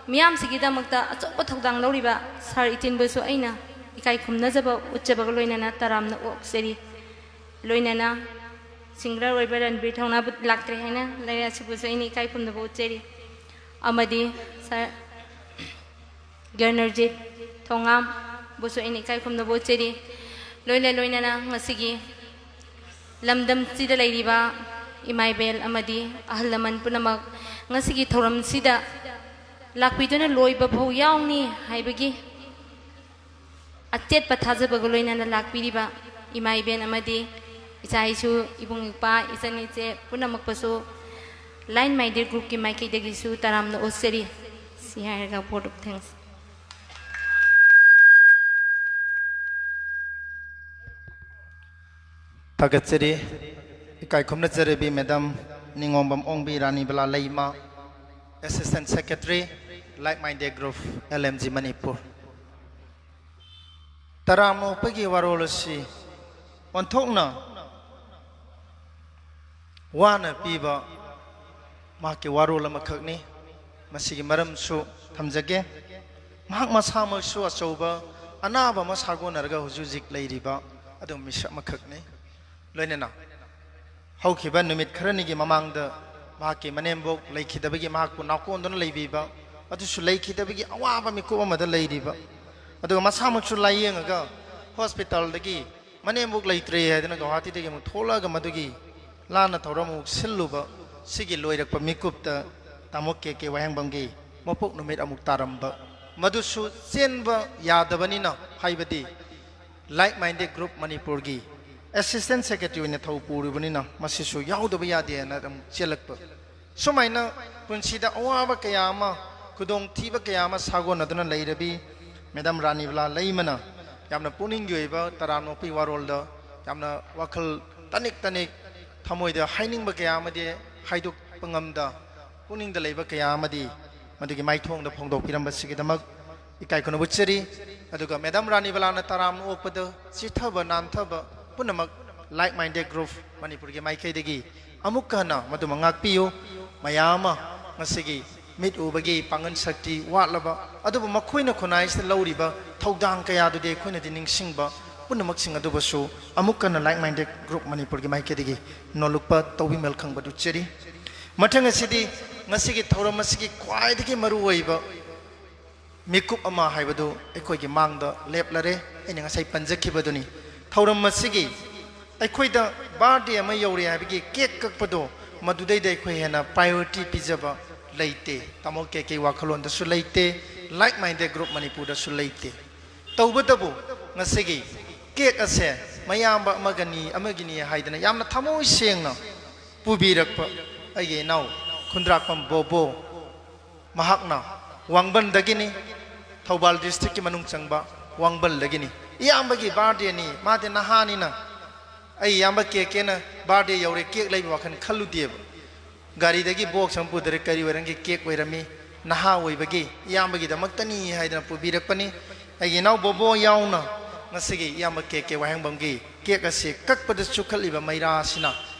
ꯃꯤꯌꯥꯝꯁꯤꯒꯤꯗꯃꯛꯇ ꯑꯆꯧꯕ ꯊꯧꯗꯥꯡ ꯂꯧꯔꯤꯕ Sir ꯏꯇꯤꯟꯕꯨꯁꯨ ꯑꯩꯅ ꯏꯀꯥꯏ ꯈꯨꯝꯅꯖꯕ ꯎꯠꯆꯕꯒ ꯂꯣꯏꯅꯅ ꯇꯔꯥꯝꯅ ꯑꯣꯛꯆꯔꯤ꯫ ꯂꯣꯏꯅꯅ singer ꯑꯣꯏꯕ ꯔꯟꯕꯤꯔ ꯊꯧꯅꯥꯕꯨ ꯂꯥꯛꯇ꯭ꯔꯦ ꯍꯥꯏꯅ ꯂꯩꯔꯦ, ꯑꯁꯤꯕꯨꯁꯨ ꯑꯩꯅ ꯏꯀꯥꯏ ꯈꯨꯝꯅꯕ ꯎꯠꯆꯔꯤ꯫ ꯑꯃꯗꯤ Sir ꯒ꯭ꯌꯥꯅꯔꯖꯤꯠ ꯊꯣꯉꯥꯝꯕꯨꯁꯨ ꯑꯩꯅ ꯏꯀꯥꯏ ꯈꯨꯝꯅꯕ ꯎꯠꯆꯔꯤ꯫ ꯂꯣꯏꯅ ꯂꯣꯏꯅꯅ ꯉꯁꯤꯒꯤ ꯂꯝꯗꯝꯁꯤꯗ ꯂꯩꯔꯤꯕ ꯏꯃꯥ ꯏꯕꯦꯜ ꯑꯃꯗꯤ ꯑꯍꯜ ꯂꯃꯟ ꯄꯨꯝꯅꯃꯛ ꯉꯁꯤꯒꯤ ꯊꯧꯔꯝꯁꯤꯗ ꯂꯥꯛꯄꯤꯗꯨꯅ ꯂꯣꯏꯕ ꯐꯥꯎ ꯌꯥꯎꯅꯤ ꯍꯥꯏꯕꯒꯤ ꯑꯆꯦꯠꯄ ꯊꯥꯖꯕꯒ ꯂꯣꯏꯅꯅ ꯂꯥꯛꯄꯤꯔꯤꯕ ꯏꯃꯥ ꯏꯕꯦꯟ ꯑꯃꯗꯤ ꯏꯆꯥ ꯏꯁꯨ, ꯏꯕꯨꯡ ꯏꯄ꯭ꯋꯥ, ꯏꯆꯟ ꯏꯆꯦ ꯄꯨꯝꯅꯃꯛꯄꯨꯁꯨ Like Minded Groupꯀꯤ ꯃꯥꯏꯀꯩꯗꯒꯤꯁꯨ ꯇꯔꯥꯝꯅ ꯑꯣꯛꯆꯔꯤ꯫ ꯁꯤ ꯍꯥꯏꯔꯒ vote of thanks. ꯊꯥꯒꯠꯆꯔꯤ꯫ ꯏꯀꯥꯏ ꯈꯨꯝꯅꯖꯔꯕꯤ ꯃꯦꯗꯥꯝ ꯅꯤꯉꯣꯝꯕꯝ ꯑꯣꯡꯕꯤ ꯔꯥꯅꯤꯕꯂꯥ ꯂꯩꯃ, Assistant Secretary, Like Minded Group, L M G Manipur. ꯇꯔꯥꯝꯅ ꯑꯣꯛꯄꯒꯤ ꯋꯥꯔꯣꯜ ꯑꯁꯤ ꯑꯣꯟꯊꯣꯛꯅ ꯋꯥꯅ ꯄꯤꯕ ꯃꯍꯥꯛꯀꯤ ꯋꯥꯔꯣꯜ ꯑꯃꯈꯛꯅꯤ꯫ ꯃꯁꯤꯒꯤ ꯃꯔꯝꯁꯨ ꯊꯝꯖꯒꯦ꯫ ꯃꯍꯥꯛ ꯃꯁꯥꯃꯛꯁꯨ ꯑꯆꯧꯕ ꯑꯅꯥꯕ ꯑꯃ ꯁꯥꯒꯣꯟꯅꯔꯒ ꯍꯧꯖꯤꯛ ꯍꯧꯖꯤꯛ ꯂꯩꯔꯤꯕ ꯑꯗꯨꯒꯨꯝꯕ ꯃꯤꯁꯛ ꯑꯃꯈꯛꯅꯤ꯫ ꯂꯣꯏꯅꯅ ꯍꯧꯈꯤꯕ ꯅꯨꯃꯤꯠ ꯈꯔꯅꯤꯒꯤ ꯃꯃꯥꯡꯗ ꯃꯍꯥꯛꯀꯤ ꯃꯅꯦꯝꯕꯣꯛ ꯂꯩꯈꯤꯗꯕꯒꯤ ꯃꯍꯥꯛꯄꯨ ꯅꯥꯎꯀꯣꯟꯗꯨꯅ ꯂꯩꯕꯤꯕ, ꯑꯗꯨꯁꯨ ꯂꯩꯈꯤꯗꯕꯒꯤ ꯑꯋꯥꯕ ꯃꯤꯀꯨꯞ ꯑꯃꯗ ꯂꯩꯔꯤꯕ, ꯑꯗꯨꯒ ꯃꯁꯥꯃꯛꯁꯨ ꯂꯥꯏꯌꯦꯡꯉꯒ ꯍꯣꯁꯄꯤꯇꯥꯜꯗꯒꯤ ꯃꯅꯦꯝꯕꯣꯛ ꯂꯩꯇ꯭ꯔꯦ ꯍꯥꯏꯗꯨꯅ ꯒꯧꯍꯥꯇꯤꯗꯒꯤ ꯑꯃꯨꯛ ꯊꯣꯛꯂꯛꯑꯒ ꯃꯗꯨꯒꯤ ꯂꯥꯟꯅ ꯊꯧꯔꯝ ꯑꯃꯨꯛ ꯁꯤꯜꯂꯨꯕ, ꯁꯤꯒꯤ ꯂꯣꯏꯔꯛꯄ ꯃꯤꯀꯨꯞꯇ ꯇꯥꯃꯣ ꯀꯦ ꯀꯦ ꯋꯥꯍꯦꯡꯕꯝꯒꯤ ꯃꯄꯣꯛ ꯅꯨꯃꯤꯠ ꯑꯃꯨꯛ ꯇꯥꯔꯝꯕ, ꯃꯗꯨꯁꯨ ꯆꯦꯟꯕ ꯌꯥꯗꯕꯅꯤꯅ, ꯍꯥꯏꯕꯗꯤ Like Minded Group ꯃꯅꯤꯄꯨꯔꯒꯤ Assistant Secretary ꯑꯣꯏꯅ ꯊꯧ ꯄꯨꯔꯤꯕꯅꯤꯅ ꯃꯁꯤꯁꯨ ꯌꯥꯎꯗꯕ ꯌꯥꯗꯦꯅ ꯑꯗꯨꯝ ꯆꯦꯜꯂꯛꯄ꯫ ꯁꯨꯃꯥꯏꯅ ꯄꯨꯟꯁꯤꯗ ꯑꯋꯥꯕ ꯀꯌꯥ ꯑꯃ, ꯈꯨꯗꯣꯡꯊꯤꯕ ꯀꯌꯥ ꯑꯃ ꯁꯥꯒꯣꯟꯅꯗꯨꯅ ꯂꯩꯔꯕꯤ ꯃꯦꯗꯥꯝ ꯔꯥꯅꯤꯕꯂꯥ ꯂꯩꯃꯅ ꯌꯥꯝꯅ ꯄꯨꯛꯅꯤꯡꯒꯤ ꯑꯣꯏꯕ ꯇꯔꯥꯝꯅ ꯑꯣꯛꯄꯒꯤ ꯋꯥꯔꯣꯜꯗ ꯌꯥꯝꯅ ꯋꯥꯈꯜ ꯇꯅꯤꯛ ꯇꯅꯤꯛ, ꯊꯃꯣꯏꯗ ꯍꯥꯏꯅꯤꯡꯕ ꯀꯌꯥ ꯑꯃꯗꯤ ꯍꯥꯏꯗꯣꯛꯄ ꯉꯝꯗ, ꯄꯨꯛꯅꯤꯡꯗ ꯂꯩꯕ ꯀꯌꯥ ꯑꯃꯗꯤ ꯃꯗꯨꯒꯤ ꯃꯥꯏꯊꯣꯡꯗ ꯐꯣꯡꯗꯣꯛꯄꯤꯔꯝꯕꯁꯤꯒꯤꯗꯃꯛ ꯏꯀꯥꯏ ꯈꯨꯝꯅꯕ ꯎꯠꯆꯔꯤ꯫ ꯑꯗꯨꯒ ꯃꯦꯗꯥꯝ ꯔꯥꯅꯤꯕꯂꯥꯅ ꯇꯔꯥꯝꯅ ꯑꯣꯛꯄꯗ ꯆꯤꯊꯕ ꯅꯥꯟꯊꯕ ꯄꯨꯝꯅꯃꯛ Like Minded Group ꯃꯅꯤꯄꯨꯔꯒꯤ ꯃꯥꯏꯀꯩꯗꯒꯤ ꯑꯃꯨꯛꯀ ꯍꯟꯅ ꯃꯗꯨꯃ ꯉꯥꯛꯄꯤꯌꯨ꯫ ꯃꯌꯥꯝ ꯑꯃ ꯉꯁꯤꯒꯤ ꯃꯤꯠ ꯎꯕꯒꯤ ꯄꯥꯡꯒꯜ ꯁꯛꯇꯤ ꯋꯥꯠꯂꯕ, ꯑꯗꯨꯕꯨ ꯃꯈꯣꯏꯅ ꯈꯨꯟꯅꯥꯏꯁꯤꯗ ꯂꯧꯔꯤꯕ ꯊꯧꯗꯥꯡ ꯀꯌꯥꯗꯨꯗꯤ ꯑꯩꯈꯣꯏꯅꯗꯤ ꯅꯤꯡꯁꯤꯡꯕ, ꯄꯨꯝꯅꯃꯛꯁꯤꯡ ꯑꯗꯨꯕꯨꯁꯨ ꯑꯃꯨꯛ ꯍꯟꯅ Like Minded Group ꯃꯅꯤꯄꯨꯔꯒꯤ ꯃꯥꯏꯀꯩꯗꯒꯤ ꯅꯣꯜꯂꯨꯛꯄ ꯇꯧꯕꯤꯃꯜ ꯈꯪꯕꯗꯨ ꯎꯠꯆꯔꯤ꯫ ꯃꯊꯪ ꯑꯁꯤꯗꯤ ꯉꯁꯤꯒꯤ ꯊꯧꯔꯝ ꯑꯁꯤꯒꯤ ꯈ꯭ꯋꯥꯏꯗꯒꯤ ꯃꯔꯨꯑꯣꯏꯕ ꯃꯤꯀꯨꯞ ꯑꯃ ꯍꯥꯏꯕꯗꯨ ꯑꯩꯈꯣꯏꯒꯤ ꯃꯥꯡꯗ ꯂꯦꯞꯂꯔꯦ꯫ ꯑꯩꯅ ꯉꯁꯥꯏ ꯄꯟꯖꯈꯤꯕꯗꯨꯅꯤ꯫ ꯊꯧꯔꯝ ꯑꯁꯤꯒꯤ ꯑꯩꯈꯣꯏꯗ birthday ꯑꯃ ꯌꯧꯔꯦ ꯍꯥꯏꯕꯒꯤ cake ꯀꯛꯄꯗꯣ, ꯃꯗꯨꯗꯩꯗ ꯑꯩꯈꯣꯏ ꯍꯦꯟꯅ priority ꯄꯤꯖꯕ ꯂꯩꯇꯦ꯫ ꯇꯥꯃꯣ ꯀꯦ ꯀꯦ ꯋꯥꯈꯜꯂꯣꯟꯗꯁꯨ ꯂꯩꯇꯦ, Like Minded Group ꯃꯅꯤꯄꯨꯔꯗꯁꯨ ꯂꯩꯇꯦ꯫ ꯇꯧꯕꯇꯕꯨ ꯉꯁꯤꯒꯤ cake ꯑꯁꯦ ꯃꯌꯥꯝꯕ ꯑꯃꯒꯅꯤ ꯑꯃꯒꯤꯅꯤ ꯍꯥꯏꯗꯅ ꯌꯥꯝꯅ ꯊꯃꯣꯏ ꯁꯦꯡꯅ ꯄꯨꯕꯤꯔꯛꯄ ꯑꯩꯒꯤ ꯏꯅꯥꯎ ꯈꯨꯟꯗ꯭ꯔꯥꯛꯄꯝ ꯕꯣꯕꯣ, ꯃꯍꯥꯛꯅ ꯋꯥꯡꯕꯟꯗꯒꯤꯅꯤ, ꯊꯧꯕꯥꯜ ꯗꯤꯁꯇ꯭ꯔꯤꯛꯀꯤ ꯃꯅꯨꯡ ꯆꯪꯕ ꯋꯥꯡꯕꯜꯗꯒꯤꯅꯤ꯫ ꯏꯌꯥꯝꯕꯒꯤ ꯕꯥꯔꯗꯦꯅꯤ, ꯃꯥꯗꯤ ꯅꯍꯥꯅꯤꯅ꯫ ꯑꯩ ꯏꯌꯥꯝꯕ ꯀꯦ ꯀꯦꯅ ꯕꯥꯔꯗꯦ ꯌꯧꯔꯦ, ꯀꯦꯛ ꯂꯩꯕ ꯋꯥꯈꯜ ꯈꯜꯂꯨꯗꯦꯕ꯫ ꯒꯥꯔꯤꯗꯒꯤ ꯕꯣꯛꯁ ꯑꯃ ꯄꯨꯊꯔꯦ, ꯀꯔꯤ ꯑꯣꯏꯔꯝꯒꯦ? ꯀꯦꯛ ꯑꯣꯏꯔꯝꯃꯤ꯫ ꯅꯍꯥ ꯑꯣꯏꯕꯒꯤ ꯏꯌꯥꯝꯕꯒꯤꯗꯃꯛꯇꯅꯤ ꯍꯥꯏꯗꯅ ꯄꯨꯕꯤꯔꯛꯄꯅꯤ꯫ ꯑꯩꯒꯤ ꯏꯅꯥꯎ ꯕꯣꯕꯣ ꯌꯥꯎꯅ ꯉꯁꯤꯒꯤ ꯏꯌꯥꯝꯕ ꯀꯦ ꯀꯦ ꯋꯥꯍꯦꯡꯕꯝꯒꯤ ꯀꯦꯛ ꯑꯁꯤ ꯀꯛꯄꯗ ꯆꯨꯈꯠꯂꯤꯕ ꯃꯩꯔꯥ ꯑꯁꯤꯅ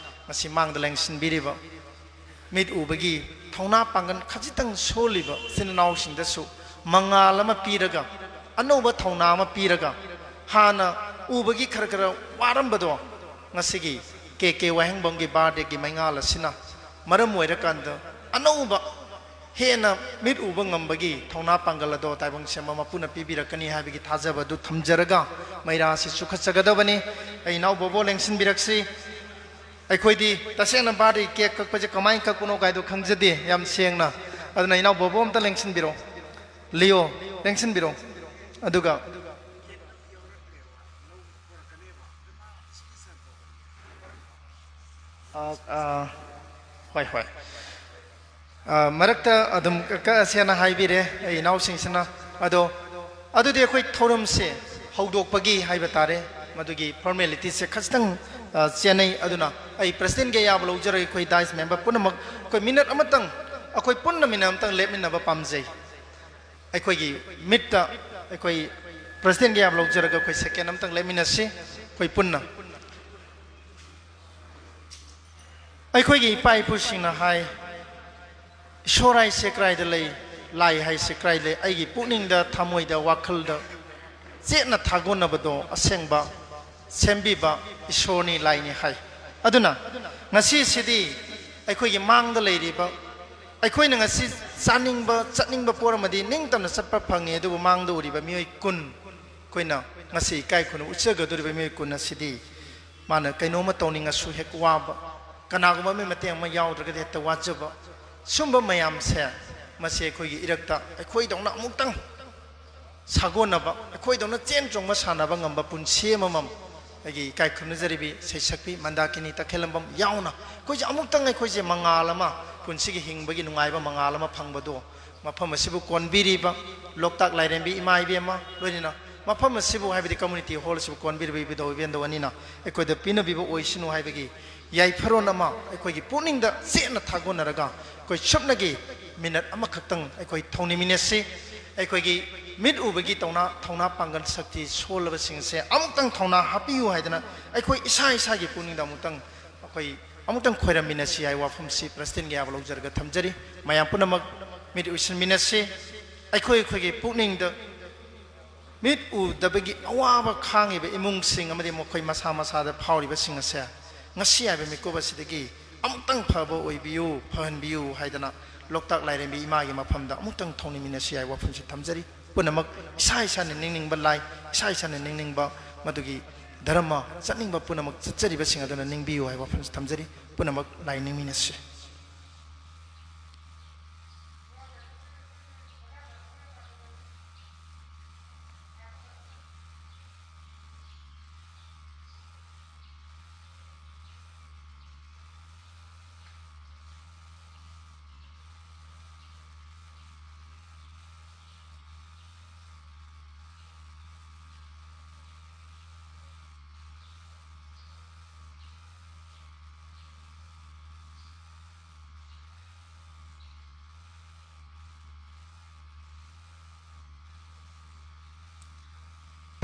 ꯉꯁꯤ ꯃꯥꯡꯗ ꯂꯦꯡꯁꯤꯟꯕꯤꯔꯤꯕ ꯃꯤꯠ ꯎꯕꯒꯤ ꯊꯧꯅꯥ ꯄꯥꯡꯒꯜ ꯈꯖꯤꯛꯇꯪ ꯁꯣꯜꯂꯤꯕ ꯏꯆꯤꯟ ꯏꯅꯥꯎꯁꯤꯡꯗꯁꯨ ꯃꯉꯥꯜ ꯑꯃ ꯄꯤꯔꯒ, ꯑꯅꯧꯕ ꯊꯧꯅꯥ ꯑꯃ ꯄꯤꯔꯒ, ꯍꯥꯟꯅ ꯎꯕꯒꯤ ꯈꯔ ꯈꯔ ꯋꯥꯔꯝꯕꯗꯣ ꯉꯁꯤꯒꯤ ꯀꯦ ꯀꯦ ꯋꯥꯍꯦꯡꯕꯝꯒꯤ ꯕꯥꯔꯗꯦꯒꯤ ꯃꯩꯉꯥꯜ ꯑꯁꯤꯅ ꯃꯔꯝ ꯑꯣꯏꯔꯀꯥꯟꯗ ꯑꯅꯧꯕ, ꯍꯦꯟꯅ ꯃꯤꯠ ꯎꯕ ꯉꯝꯕꯒꯤ ꯊꯧꯅꯥ ꯄꯥꯡꯒꯜ ꯑꯗꯣ ꯇꯥꯏꯕꯪ ꯁꯦꯝꯕ ꯃꯄꯨꯅ ꯄꯤꯕꯤꯔꯛꯀꯅꯤ ꯍꯥꯏꯕꯒꯤ ꯊꯥꯖꯕ ꯑꯗꯨ ꯊꯝꯖꯔꯒ, ꯃꯩꯔꯥ ꯑꯁꯤ ꯆꯨꯈꯠꯆꯒꯗꯕꯅꯤ꯫ ꯑꯩ ꯏꯅꯥꯎ ꯕꯣꯕꯣ ꯂꯦꯡꯁꯤꯟꯕꯤꯔꯛꯁꯤ꯫ ꯑꯩꯈꯣꯏꯗꯤ ꯇꯁꯦꯡꯅ ꯕꯥꯔꯗꯦ ꯀꯦꯛ ꯀꯛꯄꯁꯦ ꯀꯃꯥꯏꯅ ꯀꯛꯄꯅꯣ ꯀꯥꯏꯗꯣ ꯈꯪꯖꯗꯦ ꯌꯥꯝ ꯁꯦꯡꯅ꯫ ꯑꯗꯨꯅ ꯏꯅꯥꯎ ꯕꯣꯕꯣ ꯑꯝꯇ ꯂꯦꯡꯁꯤꯟꯕꯤꯔꯣ꯫ ꯂꯤꯌꯣ, ꯂꯦꯡꯁꯤꯟꯕꯤꯔꯣ꯫ ꯑꯗꯨꯒ, ꯑ, ꯑ, ꯍꯣꯏ, ꯍꯣꯏ꯫ ꯑ, ꯃꯔꯛꯇ ꯑꯗꯨꯝ ꯀꯛꯑꯁꯦꯅ ꯍꯥꯏꯕꯤꯔꯦ ꯑꯩ ꯏꯅꯥꯎꯁꯤꯡꯁꯤꯅ꯫ ꯑꯗꯣ, ꯑꯗꯨꯗꯤ ꯑꯩꯈꯣꯏ ꯊꯧꯔꯝꯁꯦ ꯍꯧꯗꯣꯛꯄꯒꯤ ꯍꯥꯏꯕ ꯇꯥꯔꯦ, ꯃꯗꯨꯒꯤ ꯐꯣꯔꯃꯦꯂꯤꯇꯤꯁꯦ ꯈꯖꯤꯛꯇꯪ, ꯑ, ꯆꯦꯟꯅꯩ꯫ ꯑꯗꯨꯅ ꯑꯩ ꯄ꯭ꯔꯁꯤꯗꯦꯟꯒꯤ ꯑꯌꯥꯕ ꯂꯧꯖꯔꯒ ꯑꯩꯈꯣꯏ ꯗꯥꯏꯁ ꯃꯦꯝꯕꯔ ꯄꯨꯝꯅꯃꯛ ꯑꯩꯈꯣꯏ ꯃꯤꯅꯠ ꯑꯃꯇꯪ, ꯑꯩꯈꯣꯏ ꯄꯨꯟꯅ ꯃꯤꯅꯠ ꯑꯃꯇꯪ ꯂꯦꯞꯃꯤꯟꯅꯕ ꯄꯥꯝꯖꯩ꯫ ꯑꯩꯈꯣꯏꯒꯤ ꯃꯤꯠꯇ ꯑꯩꯈꯣꯏ ꯄ꯭ꯔꯁꯤꯗꯦꯟꯒꯤ ꯑꯌꯥꯕ ꯂꯧꯖꯔꯒ ꯑꯩꯈꯣꯏ ꯁꯦꯀꯦꯟ ꯑꯃꯇꯪ ꯂꯦꯞꯃꯤꯟꯅꯁꯤ ꯑꯩꯈꯣꯏ ꯄꯨꯟꯅ꯫ ꯑꯩꯈꯣꯏꯒꯤ ꯏꯄꯥ ꯏꯄꯨꯁꯤꯡꯅ ꯍꯥꯏ, "ꯏꯁꯣꯔ ꯍꯥꯏꯁꯦ ꯀꯗꯥꯏꯗ ꯂꯩ? ꯂꯥꯏ ꯍꯥꯏꯁꯦ ꯀꯗꯥꯏ ꯂꯩ?" ꯑꯩꯒꯤ ꯄꯨꯛꯅꯤꯡꯗ, ꯊꯃꯣꯏꯗ, ꯋꯥꯈꯜꯗ ꯆꯦꯠꯅ ꯊꯥꯒꯣꯟꯅꯕꯗꯣ ꯑꯁꯦꯡꯕ ꯁꯦꯝꯕꯤꯕ ꯏꯁꯣꯔꯅꯤ, ꯂꯥꯏꯅꯤ ꯍꯥꯏ꯫ ꯑꯗꯨꯅ ꯉꯁꯤꯁꯤꯗꯤ ꯑꯩꯈꯣꯏꯒꯤ ꯃꯥꯡꯗ ꯂꯩꯔꯤꯕ, ꯑꯩꯈꯣꯏꯅ ꯉꯁꯤ ꯆꯥꯅꯤꯡꯕ, ꯆꯠꯅꯤꯡꯕ ꯄꯣꯠ ꯑꯃꯗꯤ ꯅꯤꯡꯇꯝꯅ ꯆꯠꯄ ꯐꯪꯉꯤ, ꯑꯗꯨꯕꯨ ꯃꯥꯡꯗ ꯎꯔꯤꯕ ꯃꯤꯑꯣꯏ ꯀꯨꯟ, ꯑꯩꯈꯣꯏꯅ ꯉꯁꯤ ꯏꯀꯥꯏ ꯈꯨꯝꯅ ꯎꯠꯆꯒꯗꯧꯔꯤꯕ ꯃꯤꯑꯣꯏ ꯀꯨꯟ ꯑꯁꯤꯗꯤ ꯃꯥꯅ ꯀꯩꯅꯣꯝꯃ ꯇꯧꯅꯤꯡꯉꯁꯨ ꯍꯦꯛ ꯋꯥꯕ, ꯀꯅꯥꯒꯨꯝꯕ ꯑꯃꯒꯤ ꯃꯇꯦꯡ ꯑꯃ ꯌꯥꯎꯗ꯭ꯔꯒꯗꯤ ꯍꯦꯛꯇ ꯋꯥꯖꯕ, ꯁꯨꯝꯕ ꯃꯌꯥꯝꯁꯦ, ꯃꯁꯤ ꯑꯩꯈꯣꯏꯒꯤ ꯏꯔꯛꯇ ꯑꯩꯈꯣꯏꯗꯧꯅ ꯑꯃꯨꯛꯇꯪ ꯁꯥꯒꯣꯟꯅꯕ, ꯑꯩꯈꯣꯏꯗꯧꯅ ꯆꯦꯟ ꯆꯣꯡꯕ ꯁꯥꯟꯅꯕ ꯉꯝꯕ ꯄꯨꯟꯁꯤ ꯑꯃꯃꯝ ꯑꯩꯒꯤ ꯏꯀꯥꯏ ꯈꯨꯝꯅꯖꯔꯤꯕꯤ ꯁꯩꯁꯛꯄꯤ ꯃꯟꯗꯥꯀꯤꯅꯤ ꯇꯈꯦꯜꯂꯝꯕꯝ ꯌꯥꯎꯅ ꯑꯩꯈꯣꯏꯁꯦ ꯑꯃꯨꯛꯇꯪ ꯑꯩꯈꯣꯏꯁꯦ ꯃꯉꯥꯜ ꯑꯃ, ꯄꯨꯟꯁꯤꯒꯤ ꯍꯤꯡꯕꯒꯤ ꯅꯨꯡꯉꯥꯏꯕ ꯃꯉꯥꯜ ꯑꯃ ꯐꯪꯕꯗꯣ ꯃꯐꯝ ꯑꯁꯤꯕꯨ ꯀꯣꯟꯕꯤꯔꯤꯕ ꯂꯣꯛꯇꯥꯛ ꯂꯥꯏꯔꯦꯝꯕꯤ ꯏꯃꯥ ꯏꯕꯦꯝꯃ, ꯂꯣꯏꯅꯅ ꯃꯐꯝ ꯑꯁꯤꯕꯨ, ꯍꯥꯏꯕꯗꯤ community hall ꯑꯁꯤꯕꯨ ꯀꯣꯟꯕꯤꯔꯤꯕ ꯏꯕꯨꯙꯧ ꯏꯕꯦꯟꯗꯧ ꯑꯅꯤꯅ ꯑꯩꯈꯣꯏꯗ ꯄꯤꯅꯕꯤꯕ ꯑꯣꯏꯁꯅꯨ ꯍꯥꯏꯕꯒꯤ ꯌꯥꯏꯐꯔꯣꯟ ꯑꯃ ꯑꯩꯈꯣꯏꯒꯤ ꯄꯨꯛꯅꯤꯡꯗ ꯆꯦꯠꯅ ꯊꯥꯒꯣꯟꯅꯔꯒ, ꯑꯩꯈꯣꯏ ꯁꯨꯞꯅꯒꯤ minute ꯑꯃꯈꯛꯇꯪ ꯑꯩꯈꯣꯏ ꯊꯧꯅꯤꯃꯤꯟꯅꯁꯤ꯫ ꯑꯩꯈꯣꯏꯒꯤ ꯃꯤꯠ ꯎꯕꯒꯤ ꯇꯧꯅꯥ, ꯊꯧꯅꯥ ꯄꯥꯡꯒꯜ ꯁꯛꯇꯤ ꯁꯣꯜꯂꯕꯁꯤꯡꯁꯦ ꯑꯃꯨꯛꯇꯪ ꯊꯧꯅꯥ ꯍꯥꯞꯄꯤꯌꯨ ꯍꯥꯏꯗꯅ ꯑꯩꯈꯣꯏ ꯏꯁꯥ ꯏꯁꯥꯒꯤ ꯄꯨꯛꯅꯤꯡꯗ ꯑꯃꯨꯛꯇꯪ ꯑꯩꯈꯣꯏ ꯑꯃꯨꯛꯇꯪ ꯈꯣꯏꯔꯝꯃꯤꯟꯅꯁꯤ ꯍꯥꯏ ꯋꯥꯐꯝꯁꯤ Presidentꯀꯤ ꯑꯌꯥꯕ ꯂꯧꯖꯔꯒ ꯊꯝꯖꯔꯤ꯫ ꯃꯌꯥꯝ ꯄꯨꯝꯅꯃꯛ ꯃꯤꯠ ꯎꯏꯁꯤꯟꯃꯤꯟꯅꯁꯤ꯫ ꯑꯩꯈꯣꯏ ꯑꯩꯈꯣꯏꯒꯤ ꯄꯨꯛꯅꯤꯡꯗ ꯃꯤꯠ ꯎꯗꯕꯒꯤ ꯑꯋꯥꯕ ꯈꯥꯡꯉꯤꯕ ꯏꯃꯨꯡꯁꯤꯡ ꯑꯃꯗꯤ ꯃꯈꯣꯏ ꯃꯁꯥ ꯃꯁꯥꯗ ꯐꯥꯎꯔꯤꯕꯁꯤꯡ ꯑꯁꯦ ꯉꯁꯤ ꯍꯥꯏꯕ ꯃꯤꯀꯨꯞ ꯑꯁꯤꯗꯒꯤ ꯑꯃꯨꯛꯇꯪ ꯐꯕ ꯑꯣꯏꯕꯤꯌꯨ, ꯐꯍꯟꯕꯤꯌꯨ ꯍꯥꯏꯗꯅ ꯂꯣꯛꯇꯥꯛ ꯂꯥꯏꯔꯦꯝꯕꯤ ꯏꯃꯥꯒꯤ ꯃꯐꯝꯗ ꯑꯃꯨꯛꯇꯪ ꯊꯧꯅꯤꯃꯤꯟꯅꯁꯤ ꯍꯥꯏꯕ ꯋꯥꯐꯝꯁꯤ ꯊꯝꯖꯔꯤ꯫ ꯄꯨꯝꯅꯃꯛ ꯏꯁꯥ ꯏꯁꯥꯅ ꯅꯤꯡꯅꯤꯡꯕ ꯂꯥꯏ, ꯏꯁꯥ ꯏꯁꯥꯅ ꯅꯤꯡꯅꯤꯡꯕ ꯃꯗꯨꯒꯤ ꯙꯔꯃ ꯆꯠꯅꯤꯡꯕ ꯄꯨꯝꯅꯃꯛ ꯆꯠꯆꯔꯤꯕꯁꯤꯡ ꯑꯗꯨꯅ ꯅꯤꯡꯕꯤꯌꯨ ꯍꯥꯏꯕ ꯋꯥꯐꯝꯁꯤ ꯊꯝꯖꯔꯤ꯫ ꯄꯨꯝꯅꯃꯛ ꯂꯥꯏ ꯅꯤꯡꯃꯤꯟꯅꯁꯤ꯫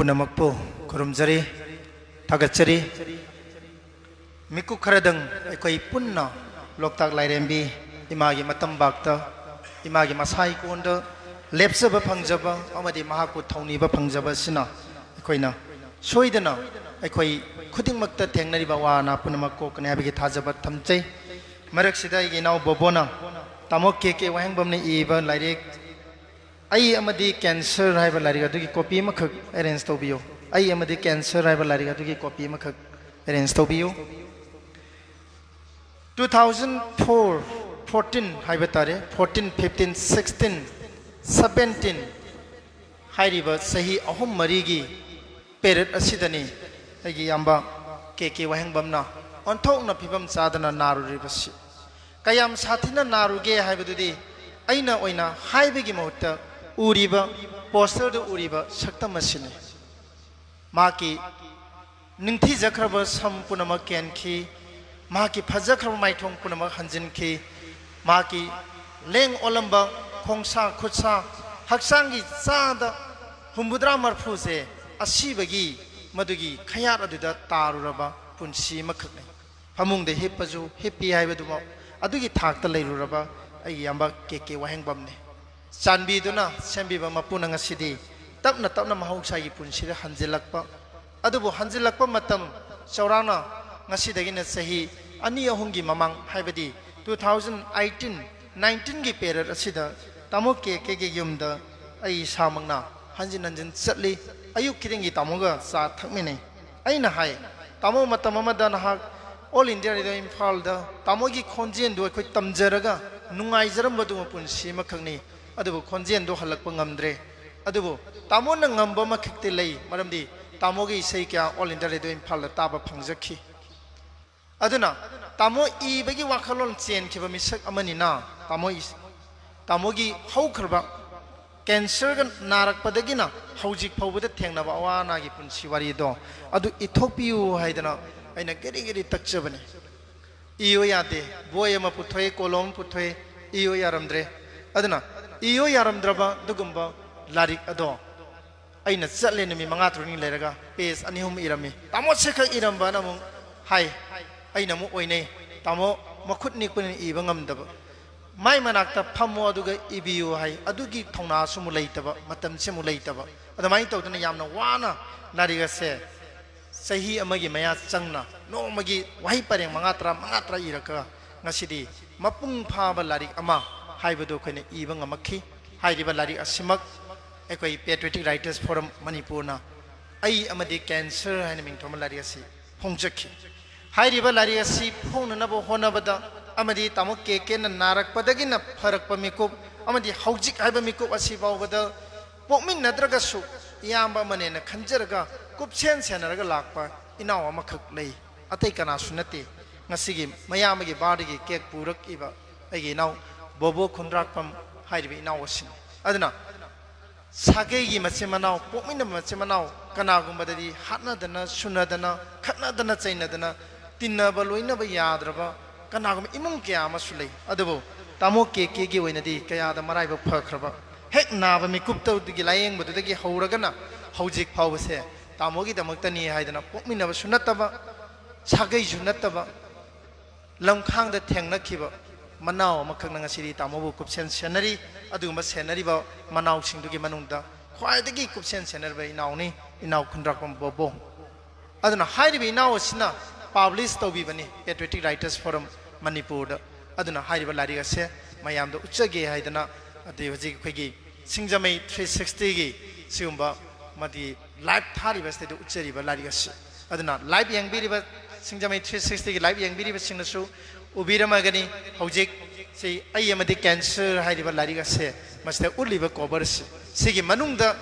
ꯄꯨꯝꯅꯃꯛꯄꯨ ꯈꯨꯔꯨꯝꯖꯔꯤ, ꯊꯥꯒꯠꯆꯔꯤ꯫ ꯃꯤꯀꯨꯞ ꯈꯔꯗꯪ ꯑꯩꯈꯣꯏ ꯄꯨꯟꯅ ꯂꯣꯛꯇꯥꯛ ꯂꯥꯏꯔꯦꯝꯕꯤ ꯏꯃꯥꯒꯤ ꯃꯇꯝꯕꯥꯛꯇ, ꯏꯃꯥꯒꯤ ꯃꯁꯥ ꯏꯀꯣꯟꯗ ꯂꯦꯞꯆꯕ ꯐꯪꯖꯕ ꯑꯃꯗꯤ ꯃꯍꯥꯛꯄꯨ ꯊꯧꯅꯤꯕ ꯐꯪꯖꯕ ꯑꯁꯤꯅ ꯑꯩꯈꯣꯏꯅ ꯁꯣꯏꯗꯅ ꯑꯩꯈꯣꯏ ꯈꯨꯗꯤꯡꯃꯛꯇ ꯊꯦꯡꯅꯔꯤꯕ ꯑꯋꯥ ꯑꯅꯥ ꯄꯨꯝꯅꯃꯛ ꯀꯣꯛꯀꯅꯤ ꯍꯥꯏꯕꯒꯤ ꯊꯥꯖꯕ ꯊꯝꯖꯩ꯫ ꯃꯔꯛꯁꯤꯗ ꯑꯩꯒꯤ ꯏꯅꯥꯎ ꯕꯣꯕꯣꯅ ꯇꯥꯃꯣ ꯀꯦ ꯀꯦ ꯋꯥꯍꯦꯡꯕꯝꯅ ꯏꯕ ꯂꯥꯏꯔꯤꯛ ꯑꯩ ꯑꯃꯗꯤ ꯀꯦꯟꯁꯔ ꯍꯥꯏꯕ ꯂꯥꯏꯔꯤꯛ ꯑꯗꯨꯒꯤ ꯀꯣꯄꯤ ꯑꯃꯈꯛ ꯑꯦꯔꯦꯟꯖ ꯇꯧꯕꯤꯌꯨ꯫ ꯑꯩ ꯑꯃꯗꯤ ꯀꯦꯟꯁꯔ ꯍꯥꯏꯕ ꯂꯥꯏꯔꯤꯛ ꯑꯗꯨꯒꯤ ꯀꯣꯄꯤ ꯑꯃꯈꯛ ꯑꯦꯔꯦꯟꯖ ꯇꯧꯕꯤꯌꯨ꯫ Two thousand four, fourteen ꯍꯥꯏꯕ ꯇꯥꯔꯦ, fourteen, fifteen, sixteen, seventeen ꯍꯥꯏꯔꯤꯕ ꯆꯍꯤ ꯑꯍꯨꯝ ꯃꯔꯤꯒꯤ period ꯑꯁꯤꯗꯅꯤ ꯑꯩꯒꯤ ꯏꯌꯥꯝꯕ ꯀꯦ ꯀꯦ ꯋꯥꯍꯦꯡꯕꯝꯅ ꯑꯣꯟꯊꯣꯛꯅ ꯐꯤꯕꯝ ꯆꯥꯗꯅ ꯅꯥꯔꯨꯔꯤꯕꯁꯤ꯫ ꯀꯌꯥꯝ ꯁꯥꯊꯤꯅ ꯅꯥꯔꯨꯒꯦ ꯍꯥꯏꯕꯗꯨꯗꯤ ꯑꯩꯅ ꯑꯣꯏꯅ ꯍꯥꯏꯕꯒꯤ ꯃꯍꯨꯠꯇ ꯎꯔꯤꯕ, ꯄꯣꯁꯇꯔꯗ ꯎꯔꯤꯕ ꯁꯛꯇꯝ ꯑꯁꯤꯅꯤ꯫ ꯃꯍꯥꯛꯀꯤ ꯅꯤꯡꯊꯤꯖꯈ꯭ꯔꯕ ꯁꯝ ꯄꯨꯝꯅꯃꯛ ꯀꯦꯟꯈꯤ, ꯃꯍꯥꯛꯀꯤ ꯐꯖꯈ꯭ꯔꯕ ꯃꯥꯏꯊꯣꯡ ꯄꯨꯝꯅꯃꯛ ꯍꯟꯖꯤꯟꯈꯤ, ꯃꯍꯥꯛꯀꯤ ꯂꯦꯡ ꯑꯣꯜꯂꯝꯕ ꯈꯣꯡꯁꯥ ꯈꯨꯠꯁꯥ, ꯍꯛꯆꯥꯡꯒꯤ ꯆꯥꯗ ꯍꯨꯝꯐꯨꯇꯔꯥ ꯃꯔꯐꯨꯁꯦ ꯑꯁꯤꯕꯒꯤ ꯃꯗꯨꯒꯤ ꯈꯌꯥꯠ ꯑꯗꯨꯗ ꯇꯥꯔꯨꯔꯕ ꯄꯨꯟꯁꯤ ꯑꯃꯈꯛꯅꯤ꯫ ꯐꯃꯨꯡꯗ ꯍꯤꯞꯄꯁꯨ ꯍꯤꯞꯄꯤ ꯍꯥꯏꯕꯗꯨꯃꯛ ꯑꯗꯨꯒꯤ ꯊꯥꯛꯇ ꯂꯩꯔꯨꯔꯕ ꯑꯩꯒꯤ ꯏꯌꯥꯝꯕ ꯀꯦ ꯀꯦ ꯋꯥꯍꯦꯡꯕꯝꯅꯤ꯫ ꯆꯥꯟꯕꯤꯗꯨꯅ ꯁꯦꯝꯕꯤꯕ ꯃꯄꯨꯅ ꯉꯁꯤꯗꯤ ꯇꯞꯅ ꯇꯞꯅ ꯃꯍꯧꯁꯥꯒꯤ ꯄꯨꯟꯁꯤꯗ ꯍꯟꯖꯤꯜꯂꯛꯄ, ꯑꯗꯨꯕꯨ ꯍꯟꯖꯤꯜꯂꯛꯄ ꯃꯇꯝ ꯆꯥꯎꯔꯥꯛꯅ ꯉꯁꯤꯗꯒꯤꯅ ꯆꯍꯤ ꯑꯅꯤ ꯑꯍꯨꯝꯒꯤ ꯃꯃꯥꯡ, ꯍꯥꯏꯕꯗꯤ two thousand eighteen nineteenꯒꯤ period ꯑꯁꯤꯗ ꯇꯥꯃꯣ ꯀꯦ ꯀꯦꯒꯤ ꯌꯨꯝꯗ ꯑꯩ ꯏꯁꯥꯃꯛꯅ ꯍꯟꯖꯤꯟ ꯍꯟꯖꯤꯟ ꯆꯠꯂꯤ꯫ ꯑꯌꯨꯛ ꯈꯨꯗꯤꯡꯒꯤ ꯇꯥꯃꯣꯒ ꯆꯥ ꯊꯛꯃꯤꯟꯅꯩ꯫ ꯑꯩꯅ ꯍꯥꯏ, "ꯇꯥꯃꯣ, ꯃꯇꯝ ꯑꯃꯗ ꯅꯍꯥꯛ All India Radio ꯏꯝꯐꯥꯜꯗ ꯇꯥꯃꯣꯒꯤ ꯈꯣꯟꯖꯦꯜꯗꯨ ꯑꯩꯈꯣꯏ ꯇꯝꯖꯔꯒ ꯅꯨꯡꯉꯥꯏꯖꯔꯝꯕꯗꯨ ꯄꯨꯟꯁꯤ ꯑꯃꯈꯛꯅꯤ꯫ ꯑꯗꯨꯕꯨ ꯈꯣꯟꯖꯦꯜꯗꯨ ꯍꯜꯂꯛꯄ ꯉꯝꯗ꯭ꯔꯦ꯫ ꯑꯗꯨꯕꯨ ꯇꯥꯃꯣꯅ ꯉꯝꯕ ꯑꯃꯈꯛꯇꯤ ꯂꯩ, ꯃꯔꯝꯗꯤ ꯇꯥꯃꯣꯒꯤ ꯏꯁꯩ ꯀꯌꯥ All India Radio ꯏꯝꯐꯥꯜꯗ ꯇꯥꯕ ꯐꯪꯖꯈꯤ"꯫ ꯑꯗꯨꯅ ꯇꯥꯃꯣ ꯏꯕꯒꯤ ꯋꯥꯈꯜꯂꯣꯟ ꯆꯦꯟꯈꯤꯕ ꯃꯤꯁꯛ ꯑꯃꯅꯤꯅ ꯇꯥꯃꯣ ꯏꯁ-, ꯇꯥꯃꯣꯒꯤ ꯍꯧꯈ꯭ꯔꯕ cancerꯒ ꯅꯥꯔꯛꯄꯗꯒꯤꯅ ꯍꯧꯖꯤꯛ ꯐꯥꯎꯕꯗ ꯊꯦꯡꯅꯕ ꯑꯋꯥ ꯑꯅꯥꯒꯤ ꯄꯨꯟꯁꯤ ꯋꯥꯔꯤꯗꯣ ꯑꯗꯨ ꯏꯊꯣꯛꯄꯤꯌꯨ ꯍꯥꯏꯗꯅ ꯑꯩꯅ ꯒꯦꯔꯤ ꯒꯦꯔꯤ ꯇꯛꯆꯕꯅꯤ꯫ ꯏꯌꯣ ꯌꯥꯗꯦ꯫ ꯕꯣꯏ ꯑꯃ ꯄꯨꯊꯣꯛꯑꯦ, ꯀꯣꯂꯣꯝ ꯑꯃ ꯄꯨꯊꯣꯛꯑꯦ, ꯏꯌꯣ ꯌꯥꯔꯝꯗ꯭ꯔꯦ꯫ ꯑꯗꯨꯅ ꯏꯌꯣ ꯌꯥꯔꯝꯗ꯭ꯔꯕ ꯑꯗꯨꯒꯨꯝꯕ ꯂꯥꯏꯔꯤꯛ ꯑꯗꯣ ꯑꯩꯅ ꯆꯠꯂꯦ, ꯅꯨꯃꯤꯠ ꯃꯉꯥ ꯇꯔꯨꯛꯅꯤ ꯂꯩꯔꯒ page ꯑꯅꯤ ꯑꯍꯨꯝ ꯏꯔꯝꯃꯤ꯫ "ꯇꯥꯃꯣ, ꯁꯤ ꯈꯛ ꯏꯔꯝꯕꯅ" ꯑꯃꯨꯛ ꯍꯥꯏ꯫ ꯑꯩꯅ ꯑꯃꯨꯛ ꯑꯣꯏꯅꯩ꯫ "ꯇꯥꯃꯣ, ꯃꯈꯨꯠ ꯅꯤꯛꯄꯅꯤꯅ ꯏꯕ ꯉꯝꯗꯕ"꯫ "ꯃꯥꯏ ꯃꯅꯥꯛꯇ ꯐꯝꯃꯣ ꯑꯗꯨꯒ ꯏꯕꯤꯌꯨ" ꯍꯥꯏ꯫ ꯑꯗꯨꯒꯤ ꯊꯧꯅꯥꯁꯨ ꯑꯃꯨꯛ ꯂꯩꯇꯕ, ꯃꯇꯝꯁꯤ ꯑꯃꯨꯛ ꯂꯩꯇꯕ꯫ ꯑꯗꯨꯃꯥꯏꯅ ꯇꯧꯗꯅ ꯌꯥꯝꯅ ꯋꯥꯅ ꯂꯥꯏꯔꯤꯛ ꯑꯁꯦ ꯆꯍꯤ ꯑꯃꯒꯤ ꯃꯌꯥ ꯆꯪꯅ ꯅꯣꯡꯃꯒꯤ ꯋꯥꯍꯩ ꯄꯔꯦꯡ ꯃꯉꯥ ꯇꯔꯥ, ꯃꯉꯥ ꯇꯔꯥ ꯏꯔꯛꯀ ꯉꯁꯤꯗꯤ ꯃꯄꯨꯡ ꯐꯥꯕ ꯂꯥꯏꯔꯤꯛ ꯑꯃ ꯍꯥꯏꯕꯗꯨ ꯑꯩꯈꯣꯏꯅ ꯏꯕ ꯉꯝꯃꯛꯈꯤ꯫ ꯍꯥꯏꯔꯤꯕ ꯂꯥꯏꯔꯤꯛ ꯑꯁꯤꯃꯛ ꯑꯩꯈꯣꯏ Patriotic Writers Forum ꯃꯅꯤꯄꯨꯔꯅ "ꯑꯩ ꯑꯃꯗꯤ Cancer" ꯍꯥꯏꯅ ꯃꯤꯡꯊꯣꯟꯕ ꯂꯥꯏꯔꯤꯛ ꯑꯁꯤ ꯐꯣꯡꯖꯈꯤ꯫ ꯍꯥꯏꯔꯤꯕ ꯂꯥꯏꯔꯤꯛ ꯑꯁꯤ ꯐꯣꯡꯅꯅꯕ ꯍꯣꯠꯅꯕꯗ ꯑꯃꯗꯤ ꯇꯥꯃꯣ ꯀꯦ ꯀꯦꯅ ꯅꯥꯔꯛꯄꯗꯒꯤꯅ ꯐꯔꯛꯄ ꯃꯤꯀꯨꯞ ꯑꯃꯗꯤ ꯍꯧꯖꯤꯛ ꯍꯥꯏꯕ ꯃꯤꯀꯨꯞ ꯑꯁꯤ ꯐꯥꯎꯕꯗ ꯄꯣꯛꯃꯤꯟꯅꯗ꯭ꯔꯒꯁꯨ ꯏꯌꯥꯝꯕ ꯑꯃꯅꯦꯅ ꯈꯟꯖꯔꯒ ꯀꯨꯞꯁꯦꯟ ꯁꯦꯟꯅꯔꯒ ꯂꯥꯛꯄ ꯏꯅꯥꯎ ꯑꯃꯈꯛ ꯂꯩ꯫ ꯑꯇꯩ ꯀꯅꯥꯁꯨ ꯅꯠꯇꯦ꯫ ꯉꯁꯤꯒꯤ ꯃꯌꯥꯝꯕꯒꯤ birthdayꯒꯤ cake ꯄꯨꯔꯛꯏꯕ ꯑꯩꯒꯤ ꯏꯅꯥꯎ ꯕꯣꯕꯣ ꯈꯨꯟꯗ꯭ꯔꯥꯛꯄꯝ ꯍꯥꯏꯔꯤꯕ ꯏꯅꯥꯎ ꯑꯁꯤꯅꯤ꯫ ꯑꯗꯨꯅ ꯁꯥꯒꯩꯒꯤ ꯃꯆꯤꯟ ꯃꯅꯥꯎ, ꯄꯣꯛꯃꯤꯟꯅꯕ ꯃꯆꯤꯟ ꯃꯅꯥꯎ, ꯀꯅꯥꯒꯨꯝꯕꯗꯗꯤ ꯍꯥꯠꯅꯗꯅ, ꯁꯨꯅꯗꯅ, ꯈꯠꯅꯗꯅ, ꯆꯩꯅꯗꯅ, ꯇꯤꯟꯅꯕ ꯂꯣꯏꯅꯕ ꯌꯥꯗ꯭ꯔꯕ ꯀꯅꯥꯒꯨꯝꯕ ꯏꯃꯨꯡ ꯀꯌꯥ ꯑꯃꯁꯨ ꯂꯩ꯫ ꯑꯗꯨꯕꯨ ꯇꯥꯃꯣ ꯀꯦ ꯀꯦꯒꯤ ꯑꯣꯏꯅꯗꯤ ꯀꯌꯥꯗ ꯃꯔꯥꯏꯕꯛ ꯐꯈ꯭ꯔꯕ, ꯍꯦꯛ ꯅꯥꯕ ꯃꯤꯀꯨꯞꯇꯒꯤ ꯂꯥꯌꯦꯡꯕꯗꯨꯗꯒꯤ ꯍꯧꯔꯒꯅ ꯍꯧꯖꯤꯛ ꯐꯥꯎꯕꯁꯦ ꯇꯥꯃꯣꯒꯤꯗꯃꯛꯇꯅꯤ ꯍꯥꯏꯗꯅ, ꯄꯣꯛꯃꯤꯟꯅꯕꯁꯨ ꯅꯠꯇꯕ, ꯁꯥꯒꯩꯁꯨ ꯅꯠꯇꯕ, ꯂꯝꯈꯥꯡꯗ ꯊꯦꯡꯅꯈꯤꯕ ꯃꯅꯥꯎ ꯑꯃꯈꯛꯅ ꯉꯁꯤꯗꯤ ꯇꯥꯃꯣꯕꯨ ꯀꯨꯞꯁꯦꯟ ꯁꯦꯟꯅꯔꯤ꯫ ꯑꯗꯨꯒꯨꯝꯕ ꯁꯦꯟꯅꯔꯤꯕ ꯃꯅꯥꯎꯁꯤꯡꯗꯨꯒꯤ ꯃꯅꯨꯡꯗ ꯈ꯭ꯋꯥꯏꯗꯒꯤ ꯀꯨꯞꯁꯦꯟ ꯁꯦꯟꯅꯔꯤꯕ ꯏꯅꯥꯎꯅꯤ, ꯏꯅꯥꯎ ꯈꯨꯟꯗ꯭ꯔꯥꯛꯄꯝ ꯕꯣꯕꯣ꯫ ꯑꯗꯨꯅ ꯍꯥꯏꯔꯤꯕ ꯏꯅꯥꯎ ꯑꯁꯤꯅ ꯄꯥꯕ꯭ꯂꯤꯁ ꯇꯧꯕꯤꯕꯅꯤ Patriotic Writers Forum ꯃꯅꯤꯄꯨꯔꯗ꯫ ꯑꯗꯨꯅ ꯍꯥꯏꯔꯤꯕ ꯂꯥꯏꯔꯤꯛ ꯑꯁꯦ ꯃꯌꯥꯝꯗ ꯎꯠꯆꯒꯦ ꯍꯥꯏꯗꯅ, ꯑꯗꯩ ꯍꯧꯖꯤꯛ ꯑꯩꯈꯣꯏꯒꯤ ꯁꯤꯡꯖꯃꯩ ꯊ꯭ꯔꯤ ꯁꯤꯛꯁꯇꯤꯒꯤ ꯁꯤꯒꯨꯝꯕ ꯑꯃꯗꯤ ꯂꯥꯏꯚ ꯊꯥꯔꯤꯕ ꯑꯁꯤꯗ ꯎꯠꯆꯔꯤꯕ ꯂꯥꯏꯔꯤꯛ ꯑꯁꯤ꯫ ꯑꯗꯨꯅ ꯂꯥꯏꯚ ꯌꯦꯡꯕꯤꯔꯤꯕ, ꯁꯤꯡꯖꯃꯩ ꯊ꯭ꯔꯤ ꯁꯤꯛꯁꯇꯤꯒꯤ ꯂꯥꯏꯚ ꯌꯦꯡꯕꯤꯔꯤꯕꯁꯤꯡꯅꯁꯨ ꯎꯕꯤꯔꯝꯃꯒꯅꯤ꯫ ꯍꯧꯖꯤꯛ ꯁꯤ ꯑꯩ ꯑꯃꯗꯤ ꯀꯦꯟꯁꯔ ꯍꯥꯏꯔꯤꯕ ꯂꯥꯏꯔꯤꯛ ꯑꯁꯦ, ꯃꯁꯤꯗ ꯎꯠꯂꯤꯕ ꯀꯣꯚꯔꯁꯤ, ꯁꯤꯒꯤ ꯃꯅꯨꯡꯗ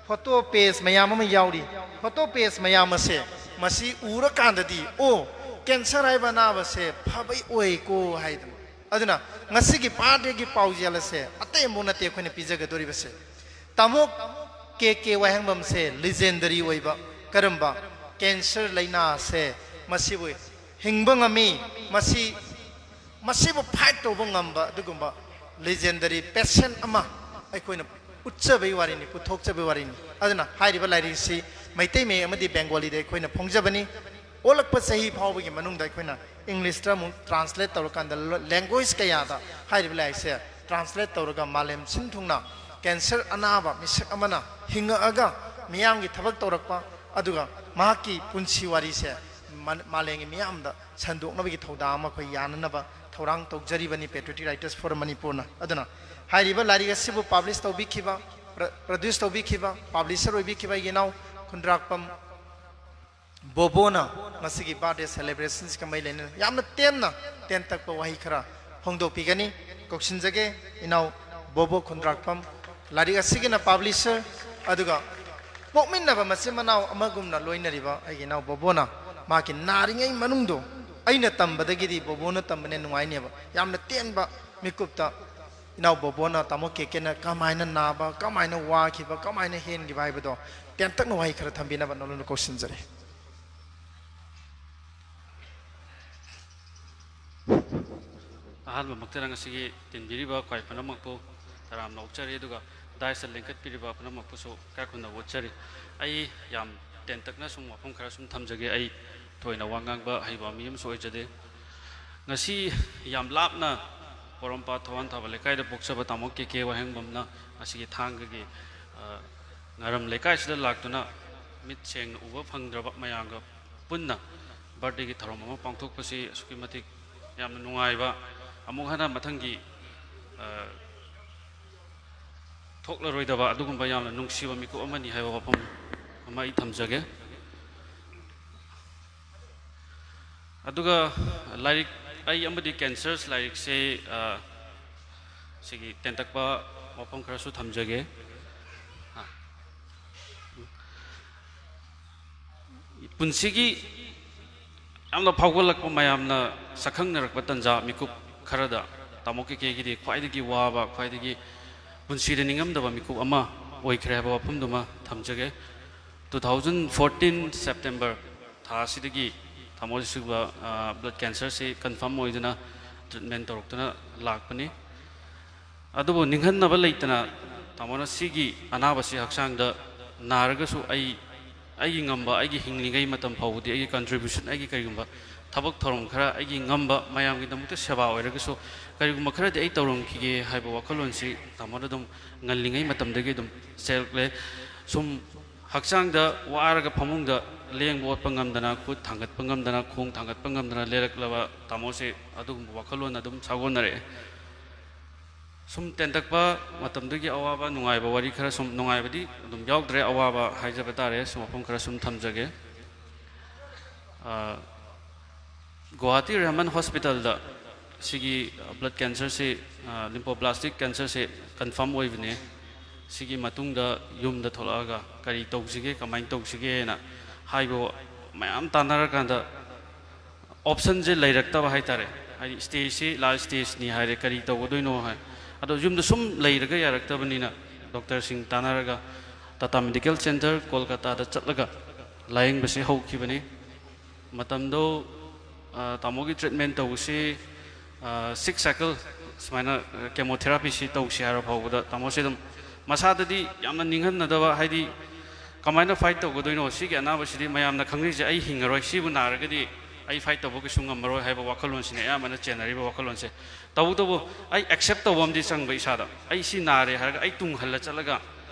ꯐꯣꯇꯣ ꯄꯦꯖ ꯃꯌꯥꯝ ꯑꯃ ꯌꯥꯎꯔꯤ꯫ ꯐꯣꯇꯣ ꯄꯦꯖ ꯃꯌꯥꯝ ꯑꯁꯦ ꯃꯁꯤ ꯎꯔꯀꯥꯟꯗꯗꯤ, "ꯑꯣ, ꯀꯦꯟꯁꯔ ꯍꯥꯏꯕ ꯑꯅꯥꯕꯁꯦ ꯐꯕꯩ ꯑꯣꯏꯀꯣ" ꯍꯥꯏꯗꯅ꯫ ꯑꯗꯨꯅ ꯉꯁꯤꯒꯤ ꯕꯥꯔꯗꯦꯒꯤ ꯄꯥꯎꯖꯦꯜ ꯑꯁꯦ ꯑꯇꯩ ꯑꯃꯐꯥꯎ ꯅꯠꯇꯦ ꯑꯩꯈꯣꯏꯅ ꯄꯤꯖꯒꯗꯧꯔꯤꯕꯁꯦ꯫ ꯇꯥꯃꯣ ꯀꯦ ꯀꯦ ꯋꯥꯍꯦꯡꯕꯝꯁꯦ ꯂꯤꯖꯦꯟꯗꯔꯤ ꯑꯣꯏꯕ, ꯀꯔꯝꯕ ꯀꯦꯟꯁꯔ ꯂꯥꯏꯅꯥꯁꯦ ꯃꯁꯤꯕꯨ ꯍꯤꯡꯕ ꯉꯝꯃꯤ, ꯃꯁꯤ, ꯃꯁꯤꯕꯨ ꯐꯥꯏꯠ ꯇꯧꯕ ꯉꯝꯕ ꯑꯗꯨꯒꯨꯝꯕ ꯂꯤꯖꯦꯟꯗꯔꯤ ꯄꯦꯁꯦꯟ ꯑꯃ ꯑꯩꯈꯣꯏꯅ ꯎꯠꯆꯕꯒꯤ ꯋꯥꯔꯤꯅꯤ, ꯄꯨꯊꯣꯛꯆꯕꯒꯤ ꯋꯥꯔꯤꯅꯤ꯫ ꯑꯗꯨꯅ ꯍꯥꯏꯔꯤꯕ ꯂꯥꯏꯔꯤꯛꯁꯤ ꯃꯩꯇꯩ ꯃꯌꯦꯛ ꯑꯃꯗꯤ ꯕꯦꯡꯒꯣꯂꯤꯗ ꯑꯩꯈꯣꯏꯅ ꯐꯣꯡꯖꯕꯅꯤ꯫ ꯑꯣꯜꯂꯛꯄ ꯆꯍꯤ ꯐꯥꯎꯕꯒꯤ ꯃꯅꯨꯡꯗ ꯑꯩꯈꯣꯏꯅ ꯏꯪꯂꯤꯁꯇ ꯑꯃꯨꯛ ꯇ꯭ꯔꯥꯟꯁꯂꯦꯠ ꯇꯧꯔꯀꯥꯟꯗ, ꯂꯦꯡꯒ꯭ꯋꯦꯖ ꯀꯌꯥꯗ ꯍꯥꯏꯔꯤꯕ ꯂꯥꯏꯔꯤꯛꯁꯦ ꯇ꯭ꯔꯥꯟꯁꯂꯦꯠ ꯇꯧꯔꯒ ꯃꯥꯂꯦꯝ ꯁꯤꯟ ꯊꯨꯡꯅ ꯀꯦꯟꯁꯔ ꯑꯅꯥꯕ ꯃꯤꯁꯛ ꯑꯃꯅ ꯍꯤꯡꯉꯛꯑꯒ ꯃꯤꯌꯥꯝꯒꯤ ꯊꯕꯛ ꯇꯧꯔꯛꯄ, ꯑꯗꯨꯒ ꯃꯍꯥꯛꯀꯤ ꯄꯨꯟꯁꯤ ꯋꯥꯔꯤꯁꯦ ꯃꯥ-, ꯃꯥꯂꯦꯝꯒꯤ ꯃꯤꯌꯥꯝꯗ ꯁꯟꯗꯣꯛꯅꯕꯒꯤ ꯊꯧꯗꯥꯡ ꯑꯃ ꯑꯩꯈꯣꯏ ꯌꯥꯅꯅꯕ ꯊꯧꯔꯥꯡ ꯇꯧꯖꯔꯤꯕꯅꯤ Patriotic Writers Forum ꯃꯅꯤꯄꯨꯔꯅ꯫ ꯑꯗꯨꯅ ꯍꯥꯏꯔꯤꯕ ꯂꯥꯏꯔꯤꯛ ꯑꯁꯤꯕꯨ ꯄꯥꯕ꯭ꯂꯤꯁ ꯇꯧꯕꯤꯈꯤꯕ, ꯄ꯭ꯔ-, ꯄ꯭ꯔꯗ꯭ꯌꯨꯁ ꯇꯧꯕꯤꯈꯤꯕ, ꯄꯥꯕ꯭ꯂꯤꯁꯔ ꯑꯣꯏꯕꯤꯈꯤꯕ ꯑꯩꯒꯤ ꯏꯅꯥꯎ ꯈꯨꯟꯗ꯭ꯔꯥꯛꯄꯝ ꯕꯣꯕꯣꯅ ꯉꯁꯤꯒꯤ ꯕꯥꯔꯗꯦ ꯁꯦꯂꯦꯕ꯭ꯔꯦꯁꯟꯁꯤꯒ ꯃꯔꯤ ꯂꯩꯅꯅ ꯌꯥꯝꯅ ꯇꯦꯟꯅ, ꯇꯦꯟ ꯇꯛꯄ ꯋꯥꯍꯩ ꯈꯔ ꯐꯣꯡꯗꯣꯛꯄꯤꯒꯅꯤ꯫ ꯀꯧꯁꯤꯟꯖꯒꯦ ꯏꯅꯥꯎ ꯕꯣꯕꯣ ꯈꯨꯟꯗ꯭ꯔꯥꯛꯄꯝ, ꯂꯥꯏꯔꯤꯛ ꯑꯁꯤꯒꯤꯅ ꯄꯥꯕ꯭ꯂꯤꯁꯔ, ꯑꯗꯨꯒ ꯄꯣꯛꯃꯤꯟꯅꯕ ꯃꯆꯤꯟ ꯃꯅꯥꯎ ꯑꯃꯒꯨꯝꯅ ꯂꯣꯏꯅꯔꯤꯕ ꯑꯩꯒꯤ ꯏꯅꯥꯎ ꯕꯣꯕꯣꯅ ꯃꯥꯒꯤ ꯅꯥꯔꯤꯉꯩ ꯃꯅꯨꯡꯗꯣ, ꯑꯩꯅ ꯇꯝꯕꯗꯒꯤꯗꯤ ꯕꯣꯕꯣꯅ ꯇꯝꯕꯅ ꯅꯨꯡꯉꯥꯏꯅꯦꯕ꯫ ꯌꯥꯝꯅ ꯇꯦꯟꯕ ꯃꯤꯀꯨꯞꯇ ꯏꯅꯥꯎ ꯕꯣꯕꯣꯅ, ꯇꯥꯃꯣ ꯀꯦ ꯀꯦꯅ ꯀꯃꯥꯏꯅ ꯅꯥꯕ, ꯀꯃꯥꯏꯅ ꯋꯥꯈꯤꯕ, ꯀꯃꯥꯏꯅ ꯍꯦꯟꯈꯤꯕ ꯍꯥꯏꯕꯗꯣ ꯇꯦꯟꯇꯛꯅ ꯋꯥꯍꯩ ꯈꯔ ꯊꯝꯕꯤꯅꯕ ꯅꯣꯂꯨꯛꯅ ꯀꯧꯁꯤꯟꯖꯔꯤ꯫ ꯑꯍꯥꯟꯕꯃꯛꯇꯗ ꯉꯁꯤꯒꯤ ꯇꯤꯟꯕꯤꯔꯤꯕ ꯈ꯭ꯋꯥꯏ ꯄꯨꯝꯅꯃꯛꯄꯨ ꯇꯔꯥꯝꯅ ꯑꯣꯛꯆꯔꯤ, ꯑꯗꯨꯒ ꯗꯥꯏꯁꯇ ꯂꯤꯡꯈꯠꯄꯤꯔꯤꯕ ꯄꯨꯝꯅꯃꯛꯄꯨꯁꯨ ꯏꯀꯥꯏ ꯈꯨꯝꯅꯕ ꯎꯠꯆꯔꯤ꯫ ꯑꯩ ꯌꯥꯝ ꯇꯦꯟꯇꯛꯅ ꯁꯨꯝ ꯋꯥꯐꯝ ꯈꯔ ꯁꯨꯝ ꯊꯝꯖꯒꯦ꯫ ꯑꯩ ꯊꯣꯏꯅ ꯋꯥ ꯉꯥꯡꯕ ꯍꯩꯕ ꯃꯤ ꯑꯃꯁꯨ ꯑꯣꯏꯖꯗꯦ꯫ ꯉꯁꯤ ꯌꯥꯝ ꯂꯥꯞꯅ ꯄꯣꯔꯣꯝꯄꯥꯠ ꯊꯧꯕꯥꯜ ꯊꯥꯕ ꯂꯩꯀꯥꯏꯗ ꯄꯣꯛꯆꯕ ꯇꯥꯃꯣ ꯀꯦ ꯀꯦ ꯋꯥꯍꯦꯡꯕꯝꯅ ꯉꯁꯤꯒꯤ ꯊꯥꯡꯒꯒꯤ, ꯑ, ꯉꯥꯔꯝ ꯂꯩꯀꯥꯏꯁꯤꯗ ꯂꯥꯛꯇꯨꯅ ꯃꯤꯠ ꯁꯦꯡꯅ ꯎꯕ ꯐꯪꯗ꯭ꯔꯕ ꯃꯌꯥꯝꯒ ꯄꯨꯟꯅ ꯕꯥꯔꯗꯦꯒꯤ ꯊꯧꯔꯝ ꯑꯃ ꯄꯥꯡꯊꯣꯛꯄꯁꯤ ꯑꯁꯨꯛꯀꯤ ꯃꯇꯤꯛ ꯌꯥꯝꯅ ꯅꯨꯡꯉꯥꯏꯕ, ꯑꯃꯨꯛ ꯍꯟꯅ ꯃꯊꯪꯒꯤ, ꯑ, ꯊꯣꯛꯂꯔꯣꯏꯗꯕ ꯑꯗꯨꯒꯨꯝꯕ ꯌꯥꯝꯅ ꯅꯨꯡꯁꯤꯕ ꯃꯤꯀꯨꯞ ꯑꯃꯅꯤ ꯍꯥꯏꯕ ꯋꯥꯐꯝ ꯑꯃ ꯑꯩ ꯊꯝꯖꯒꯦ꯫ ꯑꯗꯨꯒ ꯂꯥꯏꯔꯤꯛ, ꯑꯩ ꯑꯃꯗꯤ ꯀꯦꯟꯁꯔꯁ ꯂꯥꯏꯔꯤꯛꯁꯦ, ꯑ, ꯁꯤꯒꯤ ꯇꯦꯟꯇꯛꯄ ꯋꯥꯐꯝ ꯈꯔꯁꯨ ꯊꯝꯖꯒꯦ꯫ ꯑ, ꯄꯨꯟꯁꯤꯒꯤ ꯌꯥꯝꯅ ꯐꯥꯎꯒꯠꯂꯛꯄ, ꯃꯌꯥꯝꯅ ꯁꯛꯈꯪꯅꯔꯛꯄ ꯇꯟꯖꯥ ꯃꯤꯀꯨꯞ ꯈꯔꯗ ꯇꯥꯃꯣ ꯀꯦ ꯀꯦꯒꯤꯗꯤ ꯈ꯭ꯋꯥꯏꯗꯒꯤ ꯋꯥꯕ, ꯈ꯭ꯋꯥꯏꯗꯒꯤ ꯄꯨꯟꯁꯤꯗ ꯅꯤꯡꯉꯝꯗꯕ ꯃꯤꯀꯨꯞ ꯑꯃ ꯑꯣꯏꯈ꯭ꯔꯦ ꯍꯥꯏꯕ ꯋꯥꯐꯝꯗꯨꯃ ꯊꯝꯖꯒꯦ꯫ Two thousand fourteen September ꯊꯥ ꯑꯁꯤꯗꯒꯤ ꯇꯥꯃꯣ ꯁꯤꯒꯨꯝꯕ, ꯑ, blood cancerꯁꯤ confirm ꯑꯣꯏꯗꯨꯅ treatment ꯇꯧꯔꯛꯇꯨꯅ ꯂꯥꯛꯄꯅꯤ꯫ ꯑꯗꯨꯕꯨ ꯅꯤꯡꯍꯟꯅꯕ ꯂꯩꯇꯅ ꯇꯥꯃꯣꯅ ꯁꯤꯒꯤ ꯑꯅꯥꯕꯁꯤ ꯍꯛꯆꯥꯡꯗ ꯅꯥꯔꯒꯁꯨ ꯑꯩ, ꯑꯩꯒꯤ ꯉꯝꯕ, ꯑꯩꯒꯤ ꯍꯤꯡꯂꯤꯉꯩ ꯃꯇꯝ ꯐꯥꯎꯕꯗꯤ ꯑꯩꯒꯤ contribution, ꯑꯩꯒꯤ ꯀꯔꯤꯒꯨꯝꯕ ꯊꯕꯛ ꯊꯧꯔꯝ ꯈꯔ, ꯑꯩꯒꯤ ꯉꯝꯕ ꯃꯌꯥꯝꯒꯤꯗꯃꯛꯇ ꯁꯦꯕꯥ ꯑꯣꯏꯔꯒꯁꯨ ꯀꯔꯤꯒꯨꯝꯕ ꯈꯔꯗꯤ ꯑꯩ ꯇꯧꯔꯝꯈꯤꯒꯦ ꯍꯥꯏꯕ ꯋꯥꯈꯜꯂꯣꯟꯁꯤ ꯇꯥꯃꯣꯅ ꯑꯗꯨꯝ ꯉꯜꯂꯤꯉꯩ ꯃꯇꯝꯗꯒꯤ ꯑꯗꯨꯝ ꯆꯦꯜꯂꯛꯂꯦ꯫ ꯁꯨꯝ ꯍꯛꯆꯥꯡꯗ ꯋꯥꯔꯒ ꯐꯃꯨꯡꯗ ꯂꯦꯡꯕ ꯑꯣꯠꯄ ꯉꯝꯗꯅ, ꯈꯨꯠ ꯊꯥꯡꯒꯠꯄ ꯉꯝꯗꯅ, ꯈꯣꯡ ꯊꯥꯡꯒꯠꯄ ꯉꯝꯗꯅ ꯂꯩꯔꯛꯂꯕ ꯇꯥꯃꯣꯁꯦ ꯑꯗꯨꯒꯨꯝꯕ ꯋꯥꯈꯜꯂꯣꯟ ꯑꯗꯨꯝ ꯁꯥꯒꯣꯟꯅꯔꯛꯑꯦ꯫ ꯁꯨꯝ ꯇꯦꯟꯇꯛꯄ ꯃꯇꯝꯗꯨꯒꯤ ꯑꯋꯥꯕ ꯅꯨꯡꯉꯥꯏꯕ ꯋꯥꯔꯤ ꯈꯔ ꯁꯨꯝ, ꯅꯨꯡꯉꯥꯏꯕꯗꯤ ꯑꯗꯨꯝ ꯌꯥꯎꯗ꯭ꯔꯦ, ꯑꯋꯥꯕ ꯍꯥꯏꯖꯕ ꯇꯥꯔꯦ, ꯁꯨꯝ ꯋꯥꯐꯝ ꯈꯔ ꯁꯨꯝ ꯊꯝꯖꯒꯦ꯫ ꯑ, ꯒꯨꯋꯥꯍꯥꯇꯤ ꯔꯦꯍꯃꯟ ꯍꯣꯁꯄꯤꯇꯥꯜꯗ ꯁꯤꯒꯤ blood cancerꯁꯤ, ꯑ, lymphoblastic cancerꯁꯤ confirm ꯑꯣꯏꯕꯅꯦ꯫ ꯁꯤꯒꯤ ꯃꯇꯨꯡꯗ ꯌꯨꯝꯗ ꯊꯣꯛꯂꯛꯑꯒ ꯀꯔꯤ ꯇꯧꯁꯤꯒꯦ, ꯀꯃꯥꯏꯅ ꯇꯧꯁꯤꯒꯦꯅ ꯍꯥꯏꯕ ꯃꯌꯥꯝ ꯇꯥꯟꯅꯔꯀꯥꯟꯗ optionꯁꯦ ꯂꯩꯔꯛꯇꯕ ꯍꯥꯏꯇꯥꯔꯦ꯫ ꯍꯥꯏꯗꯤ ꯁ꯭ꯇꯦꯖꯁꯤ ꯂꯥꯁ ꯁ꯭ꯇꯦꯖꯅꯤ ꯍꯥꯏꯔꯦ, ꯀꯔꯤ ꯇꯧꯒꯗꯣꯏꯅꯣ ꯍꯥꯏ꯫ ꯑꯗꯣ ꯌꯨꯝꯗ ꯁꯨꯝ ꯂꯩꯔꯒ ꯌꯥꯔꯛꯇꯕꯅꯤꯅ ꯗꯣꯛꯇꯔꯁꯤꯡ ꯇꯥꯟꯅꯔꯒ ꯇꯥꯇꯥ ꯃꯦꯗꯤꯀꯦꯜ ꯁꯦꯟꯇꯔ ꯀꯣꯜꯀꯇꯥꯗ ꯆꯠꯂꯒ ꯂꯥꯌꯦꯡꯕꯁꯦ ꯍꯧꯈꯤꯕꯅꯤ꯫ ꯃꯇꯝꯗꯣ, ꯑ, ꯇꯥꯃꯣꯒꯤ ꯇ꯭ꯔꯤꯠꯃꯦꯟ ꯇꯧꯕꯁꯤ, ꯑ, ꯁꯤꯛꯁ ꯁꯥꯏꯀꯜ ꯁꯨꯃꯥꯏꯅ, ꯑ, ꯀꯦꯃꯣꯊꯦꯔꯥꯄꯤꯁꯤ ꯇꯧꯁꯤ ꯍꯥꯏꯔ ꯐꯥꯎꯕꯗ ꯇꯥꯃꯣꯁꯦ ꯑꯗꯨꯝ ꯃꯁꯥꯗꯗꯤ ꯌꯥꯝꯅ ꯅꯤꯡꯍꯟꯅꯗꯕ, ꯍꯥꯏꯗꯤ ꯀꯃꯥꯏꯅ ꯐꯥꯏꯠ ꯇꯧꯒꯗꯣꯏꯅꯣ? ꯁꯤꯒꯤ ꯑꯅꯥꯕꯁꯤꯗꯤ ꯃꯌꯥꯝꯅ ꯈꯪꯅꯩꯁꯦ, ꯑꯩ ꯍꯤꯡꯉꯔꯣꯏ, ꯁꯤꯕꯨ ꯅꯥꯔꯒꯗꯤ ꯑꯩ ꯐꯥꯏꯠ ꯇꯧꯕ ꯀꯩꯁꯨ ꯉꯝꯃꯔꯣꯏ ꯍꯥꯏꯕ ꯋꯥꯈꯜꯂꯣꯟꯁꯤꯅꯦ ꯑꯌꯥꯝꯕꯅ ꯆꯦꯟꯅꯔꯤꯕ ꯋꯥꯈꯜꯂꯣꯟꯁꯦ꯫ ꯇꯧꯕꯇꯕꯨ ꯑꯩ ꯑꯦꯛꯁꯦꯞ ꯇꯧꯕ ꯑꯃꯗꯤ ꯆꯪꯕ ꯏꯁꯥꯗ꯫ ꯑꯩ ꯁꯤ ꯅꯥꯔꯦ ꯍꯥꯏꯔꯒ ꯑꯩ ꯇꯨꯡ ꯍꯜꯂ ꯆꯠꯂꯒ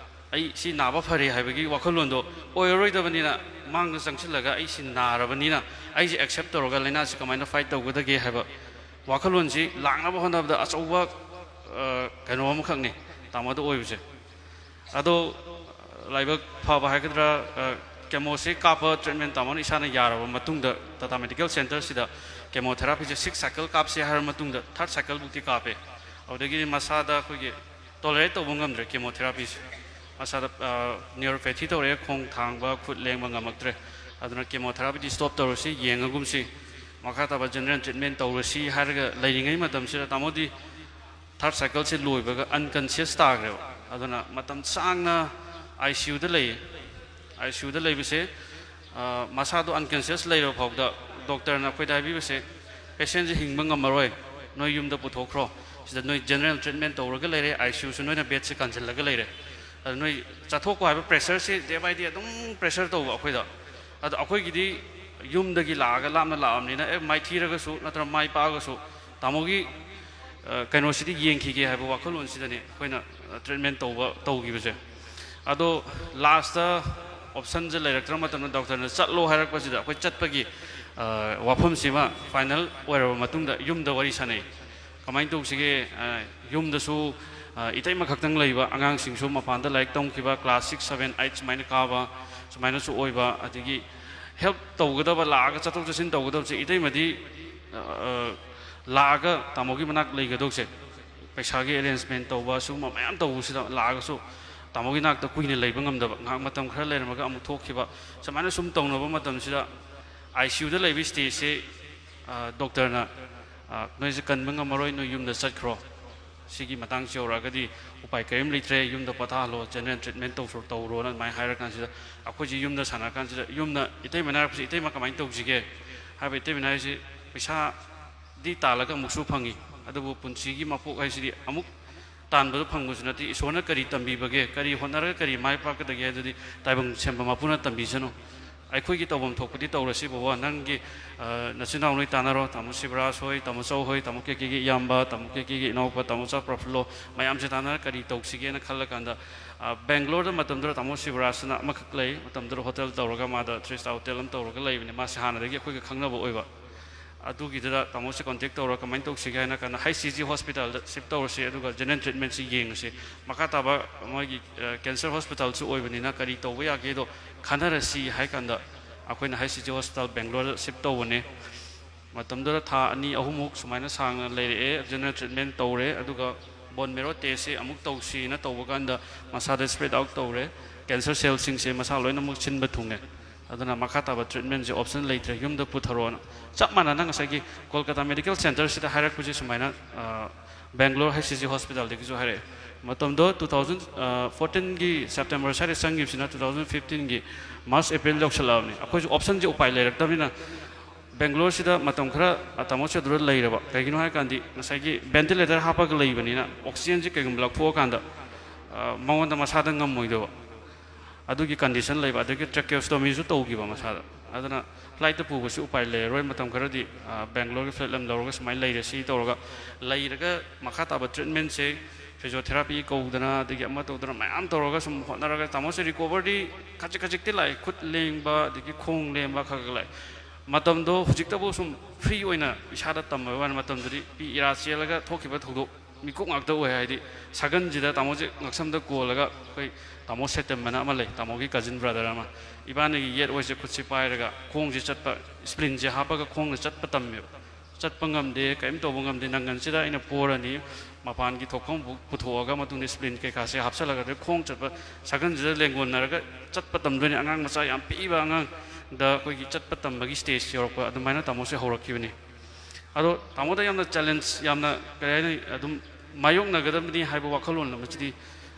ꯑꯩ ꯁꯤ ꯅꯥꯕ ꯐꯔꯦ ꯍꯥꯏꯕꯒꯤ ꯋꯥꯈꯜꯂꯣꯟꯗꯣ ꯑꯣꯏꯔꯔꯣꯏꯗꯕꯅꯤꯅ, ꯃꯥꯡꯗ ꯆꯪꯁꯤꯜꯂꯒ ꯑꯩ ꯁꯤ ꯅꯥꯔꯕꯅꯤꯅ ꯑꯩꯁꯦ ꯑꯦꯛꯁꯦꯞ ꯇꯧꯔꯒ ꯂꯥꯏꯅꯥꯁꯤ ꯀꯃꯥꯏꯅ ꯐꯥꯏꯠ ꯇꯧꯒꯗꯒꯦ ꯍꯥꯏꯕ ꯋꯥꯈꯜꯂꯣꯟꯁꯤ ꯂꯥꯛꯅꯕ ꯍꯣꯠꯅꯕꯗ ꯑꯆꯧꯕ, ꯑ, ꯀꯩꯅꯣ ꯑꯃꯈꯛꯅꯤ ꯇꯥꯃꯣꯗ ꯑꯣꯏꯕꯁꯦ꯫ ꯑꯗꯣ ꯂꯥꯏꯕꯛ ꯐꯕ ꯍꯥꯏꯒꯗ꯭ꯔꯥ, ꯑ, ꯀꯦꯃꯣꯁꯤ ꯀꯥꯞꯄ ꯇ꯭ꯔꯤꯠꯃꯦꯟ ꯇꯥꯃꯣꯅ ꯏꯁꯥꯅ ꯌꯥꯔꯕ ꯃꯇꯨꯡꯗ ꯇꯥꯇꯥ ꯃꯦꯗꯤꯀꯦꯜ ꯁꯦꯟꯇꯔꯁꯤꯗ ꯀꯦꯃꯣꯊꯦꯔꯥꯄꯤꯁꯦ ꯁꯤꯛꯁ ꯁꯥꯏꯀꯜ ꯀꯥꯞꯁꯦ ꯍꯥꯏꯔꯕ ꯃꯇꯨꯡꯗ ꯊꯥꯔꯠ ꯁꯥꯏꯀꯜꯕꯨꯛꯇꯤ ꯀꯥꯞꯄꯦ꯫ ꯑꯗꯨꯗꯒꯤꯗꯤ ꯃꯁꯥꯗ ꯑꯩꯈꯣꯏꯒꯤ ꯇꯣꯂꯔꯦꯠ ꯇꯧꯕ ꯉꯝꯗ꯭ꯔꯦ ꯀꯦꯃꯣꯊꯦꯔꯥꯄꯤꯁꯦ꯫ ꯃꯁꯥꯗ, ꯑ, ꯅ꯭ꯌꯨꯔꯣꯄꯦꯊꯤ ꯇꯧꯔꯛꯑꯦ, ꯈꯣꯡ ꯊꯥꯡꯕ, ꯈꯨꯠ ꯂꯦꯡꯕ ꯉꯝꯃꯛꯇ꯭ꯔꯦ꯫ ꯑꯗꯨꯅ ꯀꯦꯃꯣꯊꯦꯔꯥꯄꯤꯗꯤ ꯁ꯭ꯇꯣꯞ ꯇꯧꯔꯁꯤ, ꯌꯦꯡꯉꯒꯨꯝꯁꯤ, ꯃꯈꯥ ꯇꯥꯕ ꯖꯦꯅꯔꯦꯜ ꯇ꯭ꯔꯤꯠꯃꯦꯟ ꯇꯧꯔꯁꯤ ꯍꯥꯏꯔꯒ ꯂꯩꯔꯤꯉꯩ ꯃꯇꯝꯁꯤꯗ ꯇꯥꯃꯣꯗꯤ ꯊꯥꯔꯠ ꯁꯥꯏꯀꯜꯁꯦ ꯂꯣꯏꯕꯒ ꯑꯟꯀꯟꯁꯤꯌꯁ ꯇꯥꯈ꯭ꯔꯦꯕ꯫ ꯑꯗꯨꯅ ꯃꯇꯝ ꯁꯥꯡꯅ ꯑꯥꯏ ꯁꯤ ꯌꯨꯗ ꯂꯩꯌꯦ꯫ ꯑꯥꯏ ꯁꯤ ꯌꯨꯗ ꯂꯩꯕꯁꯦ, ꯑ, ꯃꯁꯥꯗꯣ ꯑꯟꯀꯟꯁꯤꯌꯁ ꯂꯩꯔꯕ ꯐꯥꯎꯗ ꯗꯣꯛꯇꯔꯅ ꯑꯩꯈꯣꯏꯗ ꯍꯥꯏꯕꯤꯕꯁꯦ, "ꯄꯦꯁꯦꯟꯁꯦ ꯍꯤꯡꯕ ꯉꯝꯃꯔꯣꯏ, ꯅꯣꯏ ꯌꯨꯝꯗ ꯄꯨꯊꯣꯛꯈ꯭ꯔꯣ, ꯁꯤꯗ ꯅꯣꯏ ꯖꯦꯅꯔꯦꯜ ꯇ꯭ꯔꯤꯠꯃꯦꯟ ꯇꯧꯔꯒ ꯂꯩꯔꯦ, ꯑꯥꯏ ꯁꯤ ꯌꯨꯁꯨ ꯅꯣꯏꯅ ꯕꯦꯗꯁꯦ ꯀꯟꯁꯤꯜꯂꯒ ꯂꯩꯔꯦ, ꯑꯗꯨ ꯅꯣꯏ ꯆꯠꯊꯣꯛꯈꯣ" ꯍꯥꯏꯕ ꯄ꯭ꯔꯦꯁꯔꯁꯦ ꯗꯦ ꯕꯥꯏ ꯗꯦ ꯑꯗꯨꯝ ꯄ꯭ꯔꯦꯁꯔ ꯇꯧꯕ ꯑꯩꯈꯣꯏꯗ꯫ ꯑꯗꯣ ꯑꯩꯈꯣꯏꯒꯤꯗꯤ ꯌꯨꯝꯗꯒꯤ ꯂꯥꯛꯑꯒ ꯂꯥꯞꯅ ꯂꯥꯛꯑꯕꯅꯤꯅ, ꯑꯦ, ꯃꯥꯏꯊꯤꯔꯒꯁꯨ ꯅꯠꯇ꯭ꯔꯒ ꯃꯥꯏ ꯄꯥꯛꯑꯒꯁꯨ ꯇꯥꯃꯣꯒꯤ, ꯑ, ꯀꯩꯅꯣꯁꯤꯗꯤ ꯌꯦꯡꯈꯤꯒꯦ ꯍꯥꯏꯕ ꯋꯥꯈꯜꯂꯣꯟꯁꯤꯗꯅꯤ ꯑꯩꯈꯣꯏꯅ, ꯑ, ꯇ꯭ꯔꯤꯠꯃꯦꯟ ꯇꯧꯕ, ꯇꯧꯈꯤꯕꯁꯦ꯫ ꯑꯗꯣ ꯂꯥꯁꯇ ꯑꯣꯞꯁꯟꯁꯦ ꯂꯩꯔꯛꯇ꯭ꯔ ꯃꯇꯝꯗ ꯗꯣꯛꯇꯔꯅ ꯆꯠꯂꯣ ꯍꯥꯏꯔꯛꯄꯁꯤꯗ ꯑꯩꯈꯣꯏ ꯆꯠꯄꯒꯤ, ꯑ, ꯋꯥꯐꯝꯁꯤꯃ ꯐꯥꯏꯅꯦꯜ ꯑꯣꯏꯔꯕ ꯃꯇꯨꯡꯗ ꯌꯨꯝꯗ ꯋꯥꯔꯤ ꯁꯥꯟꯅꯩ꯫ ꯀꯃꯥꯏꯅ ꯇꯧꯁꯤꯒꯦ? ꯑ, ꯌꯨꯝꯗꯁꯨ, ꯑ, ꯏꯇꯩꯃ ꯈꯛꯇꯪ ꯂꯩꯕ, ꯑꯉꯥꯡꯁꯤꯡꯁꯨ ꯃꯄꯥꯟꯗ ꯂꯥꯏꯔꯤꯛ ꯇꯝꯈꯤꯕ, ꯀ꯭ꯂꯥꯁ ꯁꯤꯛꯁ, ꯁꯚꯦꯟ, ꯑꯩꯠ ꯁꯨꯃꯥꯏꯅ ꯀꯥꯕ, ꯁꯨꯃꯥꯏꯅꯁꯨ ꯑꯣꯏꯕ, ꯑꯗꯒꯤ ꯍꯦꯜꯞ ꯇꯧꯒꯗꯕ, ꯂꯥꯛꯑꯒ ꯆꯠꯊꯣꯛ ꯆꯠꯁꯤꯟ ꯇꯧꯒꯗꯕꯁꯦ, ꯏꯇꯩꯃꯗꯤ, ꯑ, ꯂꯥꯛꯑꯒ ꯇꯥꯃꯣꯒꯤ ꯃꯅꯥꯛ ꯂꯩꯒꯗꯧꯁꯦ, ꯄꯩꯁꯥꯒꯤ ꯑꯦꯔꯦꯟꯖꯃꯦꯟ ꯇꯧꯕ, ꯁꯤꯒꯨꯝꯕ ꯃꯌꯥꯝ ꯇꯧꯕꯁꯤꯗ ꯂꯥꯛꯑꯒꯁꯨ ꯇꯥꯃꯣꯒꯤ ꯅꯥꯛꯇ ꯀꯨꯏꯅ ꯂꯩꯕ ꯉꯝꯗꯕ, ꯉꯥꯏꯍꯥꯛ ꯃꯇꯝ ꯈꯔ ꯂꯩꯔꯝꯃꯒ ꯑꯃꯨꯛ ꯊꯣꯛꯈꯤꯕ, ꯁꯨꯃꯥꯏꯅ ꯁꯨꯝ ꯇꯧꯅꯕ ꯃꯇꯝꯁꯤꯗ ꯑꯥꯏ ꯁꯤ ꯌꯨꯗ ꯂꯩꯕ ꯁ꯭ꯇꯦꯖꯁꯦ, ꯑ, ꯗꯣꯛꯇꯔꯅ "ꯑ, ꯅꯣꯏꯁꯦ ꯀꯟꯕ ꯉꯝꯃꯔꯣꯏ, ꯅꯣꯏ ꯌꯨꯝꯗ ꯆꯠꯈ꯭ꯔꯣ, ꯁꯤꯒꯤ ꯃꯇꯥꯡꯁꯤ ꯌꯧꯔꯛꯑꯒꯗꯤ ꯎꯄꯥꯏ ꯀꯔꯤꯝ ꯂꯩꯇ꯭ꯔꯦ, ꯌꯨꯝꯗ ꯄꯣꯊꯥꯍꯜꯂꯣ, ꯖꯦꯅꯔꯦꯜ ꯇ꯭ꯔꯤꯠꯃꯦꯟ ꯇꯧꯁꯨ ꯇꯧꯔꯣꯅ" ꯑꯗꯨꯃꯥꯏꯅ ꯍꯥꯏꯔꯀꯥꯟꯁꯤꯗ, ꯑꯩꯈꯣꯏꯁꯦ ꯌꯨꯝꯗ ꯁꯥꯟꯅꯔꯀꯥꯟꯁꯤꯗ, ꯌꯨꯝꯗ ꯏꯇꯩꯃꯅ ꯍꯥꯏꯔꯛꯄꯁꯤ, "ꯏꯇꯩꯃ, ꯀꯃꯥꯏꯅ ꯇꯧꯁꯤꯒꯦ?" ꯍꯥꯏꯕ, ꯏꯇꯩꯃꯅ ꯍꯥꯏꯔꯤꯁꯤ, "ꯄꯩꯁꯥꯗꯤ ꯇꯥꯜꯂꯒ ꯑꯃꯨꯛꯁꯨ ꯐꯪꯉꯤ, ꯑꯗꯨꯕꯨ ꯄꯨꯟꯁꯤꯒꯤ ꯃꯄꯣꯛ ꯍꯥꯏꯁꯤꯗꯤ ꯑꯃꯨꯛ ꯇꯥꯟꯕꯗꯣ ꯐꯪꯕꯁꯨ ꯅꯠꯇꯦ, ꯏꯁꯣꯔꯅ ꯀꯔꯤ ꯇꯝꯕꯤꯕꯒꯦ, ꯀꯔꯤ ꯍꯣꯠꯅꯔꯒ ꯀꯔꯤ ꯃꯥꯏ ꯄꯥꯛꯀꯗꯒꯦ, ꯑꯗꯨꯗꯤ ꯇꯥꯏꯕꯪ ꯁꯦꯝꯕ ꯃꯄꯨꯅ ꯇꯝꯕꯤꯁꯅꯨ꯫ ꯑꯩꯈꯣꯏꯒꯤ ꯇꯧꯐꯝ ꯊꯣꯛꯄꯗꯤ ꯇꯧꯔꯁꯤ ꯕꯕꯥ, ꯅꯪꯒꯤ, ꯑ, ꯅꯆꯤꯟ ꯅꯅꯥꯎ ꯅꯣꯏ ꯇꯥꯟꯅꯔꯣ, ꯇꯥꯃꯣ ꯁꯤꯕꯔꯥꯖ ꯍꯣꯏ, ꯇꯥꯃꯣ ꯆꯧ ꯍꯣꯏ, ꯇꯥꯃꯣ ꯀꯦ ꯀꯦꯒꯤ ꯏꯌꯥꯝꯕ, ꯇꯥꯃꯣ ꯀꯦ ꯀꯦꯒꯤ ꯏꯅꯥꯎꯄꯥ, ꯇꯥꯃꯣꯆꯥ ꯄ꯭ꯔꯐꯨꯜꯂꯣ, ꯃꯌꯥꯝꯁꯦ ꯇꯥꯟꯅꯔ ꯀꯔꯤ ꯇꯧꯁꯤꯒꯦꯅ ꯈꯜꯂꯀꯥꯟꯗ, ꯑ, ꯕꯦꯡꯒ꯭ꯂꯣꯔꯗ ꯃꯇꯝꯗꯨꯗ ꯇꯥꯃꯣ ꯁꯤꯕꯔꯥꯖꯅ ꯑꯃꯈꯛ ꯂꯩ, ꯃꯇꯝꯗꯨꯗ ꯍꯣꯇꯦꯜ ꯇꯧꯔꯒ, ꯃꯥꯗ ꯊ꯭ꯔꯤ ꯁ꯭ꯇꯥꯔ ꯍꯣꯇꯦꯜ ꯑꯃ ꯇꯧꯔꯒ ꯂꯩꯕꯅꯦ, ꯃꯥꯁꯦ ꯍꯥꯟꯅꯗꯒꯤ ꯑꯩꯈꯣꯏꯒ ꯈꯪꯅꯕ ꯑꯣꯏꯕ꯫ ꯑꯗꯨꯒꯤꯗꯨꯗ ꯇꯥꯃꯣꯁꯦ ꯀꯣꯟꯇꯦꯛ ꯇꯧꯔꯒ ꯀꯃꯥꯏꯅ ꯇꯧꯁꯤꯒꯦ ꯍꯥꯏꯅ ꯀꯥꯟꯗ, "ꯍꯩꯆ ꯁꯤ ꯖꯤ ꯍꯣꯁꯄꯤꯇꯥꯜꯗ ꯁꯤꯞ ꯇꯧꯔꯁꯤ, ꯑꯗꯨꯒ ꯖꯦꯅꯔꯦꯜ ꯇ꯭ꯔꯤꯠꯃꯦꯟꯁꯤ ꯌꯦꯡꯉꯁꯤ, ꯃꯈꯥ ꯇꯥꯕ ꯃꯣꯏꯒꯤ, ꯑ, ꯀꯦꯟꯁꯔ ꯍꯣꯁꯄꯤꯇꯥꯜꯁꯨ ꯑꯣꯏꯕꯅꯤꯅ ꯀꯔꯤ ꯇꯧꯕ ꯌꯥꯒꯦꯗꯣ ꯈꯟꯅꯔꯁꯤ" ꯍꯥꯏ ꯀꯥꯟꯗ, ꯑꯩꯈꯣꯏꯅ H C G hospital ꯕꯦꯡꯒ꯭ꯂꯣꯔꯗ shift ꯇꯧꯕꯅꯦ꯫ ꯃꯇꯝꯗꯨꯗ ꯊꯥ ꯑꯅꯤ ꯑꯍꯨꯝꯃꯨꯛ ꯁꯨꯃꯥꯏꯅ ꯁꯥꯡꯅ ꯂꯩꯔꯛꯑꯦ, ꯖꯦꯅꯔꯦꯜ ꯇ꯭ꯔꯤꯠꯃꯦꯟ ꯇꯧꯔꯦ, ꯑꯗꯨꯒ ꯕꯣꯟ ꯃꯦꯔꯣ ꯇꯦꯁꯁꯦ ꯑꯃꯨꯛ ꯇꯧꯁꯤꯅ ꯇꯧꯕ ꯀꯥꯟꯗ, ꯃꯁꯥꯗ ꯁ꯭ꯄ꯭ꯔꯦꯗ ꯑꯥꯎꯠ ꯇꯧꯔꯦ, ꯀꯦꯟꯁꯔ ꯁꯦꯜꯁꯤꯡꯁꯦ ꯃꯁꯥ ꯂꯣꯏꯅꯃꯛ ꯁꯤꯟꯕ ꯊꯨꯡꯉꯦ꯫ ꯑꯗꯨꯅ ꯃꯈꯥ ꯇꯥꯕ ꯇ꯭ꯔꯤꯠꯃꯦꯟꯁꯦ ꯑꯣꯞꯁꯟ ꯂꯩꯇ꯭ꯔꯦ, ꯌꯨꯝꯗ ꯄꯨꯊꯔꯣꯅ꯫ ꯆꯞ ꯃꯥꯟꯅꯅ ꯉꯁꯥꯏꯒꯤ ꯀꯣꯜꯀꯇꯥ ꯃꯦꯗꯤꯀꯦꯜ ꯁꯦꯟꯇꯔꯁꯤꯗ ꯍꯥꯏꯔꯛꯄꯁꯦ ꯁꯨꯃꯥꯏꯅ, ꯑ, ꯕꯦꯡꯒ꯭ꯂꯣꯔ ꯍꯩꯆ ꯁꯤ ꯖꯤ ꯍꯣꯁꯄꯤꯇꯥꯜꯗꯒꯤꯁꯨ ꯍꯥꯏꯔꯛꯑꯦ꯫ ꯃꯇꯝꯗꯣ ꯇꯨ ꯊꯥꯎꯖꯟ ꯐꯣꯔꯇꯤꯟꯒꯤ ꯁꯦꯞꯇꯦꯝꯕꯔ ꯁ꯭ꯋꯥꯏꯗ ꯆꯪꯈꯤꯕꯁꯤꯅ ꯇꯨ ꯊꯥꯎꯖꯟ ꯐꯤꯐꯇꯤꯟꯒꯤ ꯃꯥꯔꯆ, ꯑꯦꯄ꯭ꯔꯤꯜ ꯌꯧꯁꯜꯂꯛꯑꯕꯅꯤ꯫ ꯑꯩꯈꯣꯏꯁꯨ ꯑꯣꯞꯁꯟꯁꯦ ꯎꯄꯥꯏ ꯂꯩꯔꯛꯇꯕꯅꯤꯅ, ꯕꯦꯡꯒ꯭ꯂꯣꯔꯁꯤꯗ ꯃꯇꯝ ꯈꯔ ꯇꯥꯃꯣꯁꯦ ꯑꯗꯨꯗ ꯂꯩꯔꯕ꯫ ꯀꯩꯒꯤꯅꯣ ꯍꯥꯏꯔꯀꯥꯟꯗꯤ, ꯉꯁꯥꯏꯒꯤ ꯚꯦꯟꯇꯤꯂꯦꯇꯔ ꯍꯥꯞꯄꯒ ꯂꯩꯕꯅꯤꯅ, ꯑꯣꯛꯁꯤꯖꯦꯟꯁꯦ ꯀꯩꯒꯨꯝꯕ ꯂꯧꯊꯣꯛꯑꯀꯥꯟꯗ, ꯑ, ꯃꯉꯣꯟꯗ ꯃꯁꯥꯗ ꯉꯝꯃꯣꯏꯗꯕ꯫ ꯑꯗꯨꯒꯤ ꯀꯟꯗꯤꯁꯟ ꯂꯩꯕ, ꯑꯗꯒꯤ ꯇ꯭ꯔꯦꯀꯤꯑꯣꯁꯇꯣꯃꯤꯁꯨ ꯇꯧꯈꯤꯕ ꯃꯁꯥꯗ꯫ ꯑꯗꯨꯅ ꯐ꯭ꯂꯥꯏꯠꯇ ꯄꯨꯕꯁꯨ ꯎꯄꯥꯏ ꯂꯩꯔꯔꯣꯏ, ꯃꯇꯝ ꯈꯔꯗꯤ, ꯑ, ꯕꯦꯡꯒ꯭ꯂꯣꯔꯒꯤ ꯐ꯭ꯂꯥꯏꯠ ꯑꯃ ꯂꯧꯔꯒ ꯁꯨꯃꯥꯏꯅ ꯂꯩꯔꯁꯤ ꯇꯧꯔꯒ ꯂꯩꯔꯒ, ꯃꯈꯥ ꯇꯥꯕ ꯇ꯭ꯔꯤꯠꯃꯦꯟꯁꯦ ꯐꯤꯖꯤꯑꯣꯊꯦꯔꯥꯄꯤ ꯀꯧꯗꯅ, ꯑꯗꯒꯤ ꯑꯃ ꯇꯧꯗꯅ ꯃꯌꯥꯝ ꯇꯧꯔꯒ ꯁꯨꯝ ꯍꯣꯠꯅꯔꯒ, ꯇꯥꯃꯣꯁꯦ ꯔꯤꯀꯣꯕꯔꯗꯤ ꯈꯖꯤꯛ ꯈꯖꯤꯛꯇꯤ ꯂꯥꯛꯑꯦ, ꯈꯨꯠ ꯂꯦꯡꯕ, ꯑꯗꯒꯤ ꯈꯣꯡ ꯂꯦꯡꯕ ꯈꯔ ꯈꯔ ꯂꯥꯛꯑꯦ꯫ ꯃꯇꯝꯗꯣ ꯍꯧꯖꯤꯛꯇꯕꯨ ꯁꯨꯝ ꯐ꯭ꯔꯤ ꯑꯣꯏꯅ ꯏꯁꯥꯗ ꯇꯝꯕ ꯋꯥꯅꯤ, ꯃꯇꯝꯗꯨꯗꯤ ꯄꯤ ꯏꯔꯥ ꯆꯦꯜꯂꯒ ꯊꯣꯛꯈꯤꯕ ꯊꯧꯗꯣꯛ ꯃꯤꯀꯨꯞ ꯉꯥꯛꯇ ꯑꯣꯏ꯫ ꯍꯥꯏꯗꯤ, ꯁꯒꯟꯁꯤꯗ ꯇꯥꯃꯣꯁꯦ ꯉꯛꯁꯝꯗ ꯀꯣꯜꯂꯒ, ꯑꯩꯈꯣꯏ ꯇꯥꯃꯣ ꯁꯦꯇꯝꯕꯅ ꯑꯃ ꯂꯩ, ꯇꯥꯃꯣꯒꯤ ꯀꯖꯤꯟ ꯕ꯭ꯔꯗꯔ ꯑꯃ, ꯏꯕꯥꯅꯤꯒꯤ ꯌꯦꯠ ꯑꯣꯏꯁꯦ ꯈꯨꯠꯁꯦ ꯄꯥꯏꯔꯒ, ꯈꯣꯡꯁꯦ ꯆꯠꯄ, ꯁ꯭ꯄ꯭ꯔꯤꯟꯁꯦ ꯍꯥꯞꯄꯒ ꯈꯣꯡꯅ ꯆꯠꯄ ꯇꯝꯃꯦꯕ꯫ ꯆꯠꯄ ꯉꯝꯗꯦ, ꯀꯔꯤꯝ ꯇꯧꯕ ꯉꯝꯗꯦ, ꯅꯪꯒꯟꯁꯤꯗ ꯑꯩꯅ ꯄꯣꯔꯅꯤ, ꯃꯄꯥꯟꯒꯤ ꯊꯣꯛꯐꯝ ꯄꯨ-, ꯄꯨꯊꯣꯛꯑꯒ ꯃꯇꯨꯡꯗ ꯁ꯭ꯄ꯭ꯔꯤꯟ ꯀꯩꯀꯥꯁꯦ ꯍꯥꯞꯆꯜꯂꯒ, ꯑꯗꯩ ꯈꯣꯡ ꯆꯠꯄ, ꯁꯒꯟꯁꯤꯗ ꯂꯦꯡꯒꯣꯟꯅꯔꯒ ꯆꯠꯄ ꯇꯝꯗꯣꯏꯅꯤ꯫ ꯑꯉꯥꯡ ꯃꯆꯥ ꯌꯥꯝ ꯄꯤꯛꯏꯕ ꯑꯉꯥꯡꯗ ꯑꯩꯈꯣꯏꯒꯤ ꯆꯠꯄ ꯇꯝꯕꯒꯤ ꯁ꯭ꯇꯦꯖ ꯌꯧꯔꯛꯄ, ꯑꯗꯨꯃꯥꯏꯅ ꯇꯥꯃꯣꯁꯦ ꯍꯧꯔꯛꯈꯤꯕꯅꯤ꯫ ꯑꯗꯣ ꯇꯥꯃꯣꯗ ꯌꯥꯝꯅ ꯆꯦꯂꯦꯟꯖ, ꯌꯥꯝꯅ ꯀꯔꯤ ꯍꯥꯏꯅꯤ, ꯑꯗꯨꯝ ꯃꯥꯌꯣꯛꯅꯒꯗꯕꯅꯤ ꯍꯥꯏꯕ ꯋꯥꯈꯜꯂꯣꯟ ꯑꯃꯁꯤꯗꯤ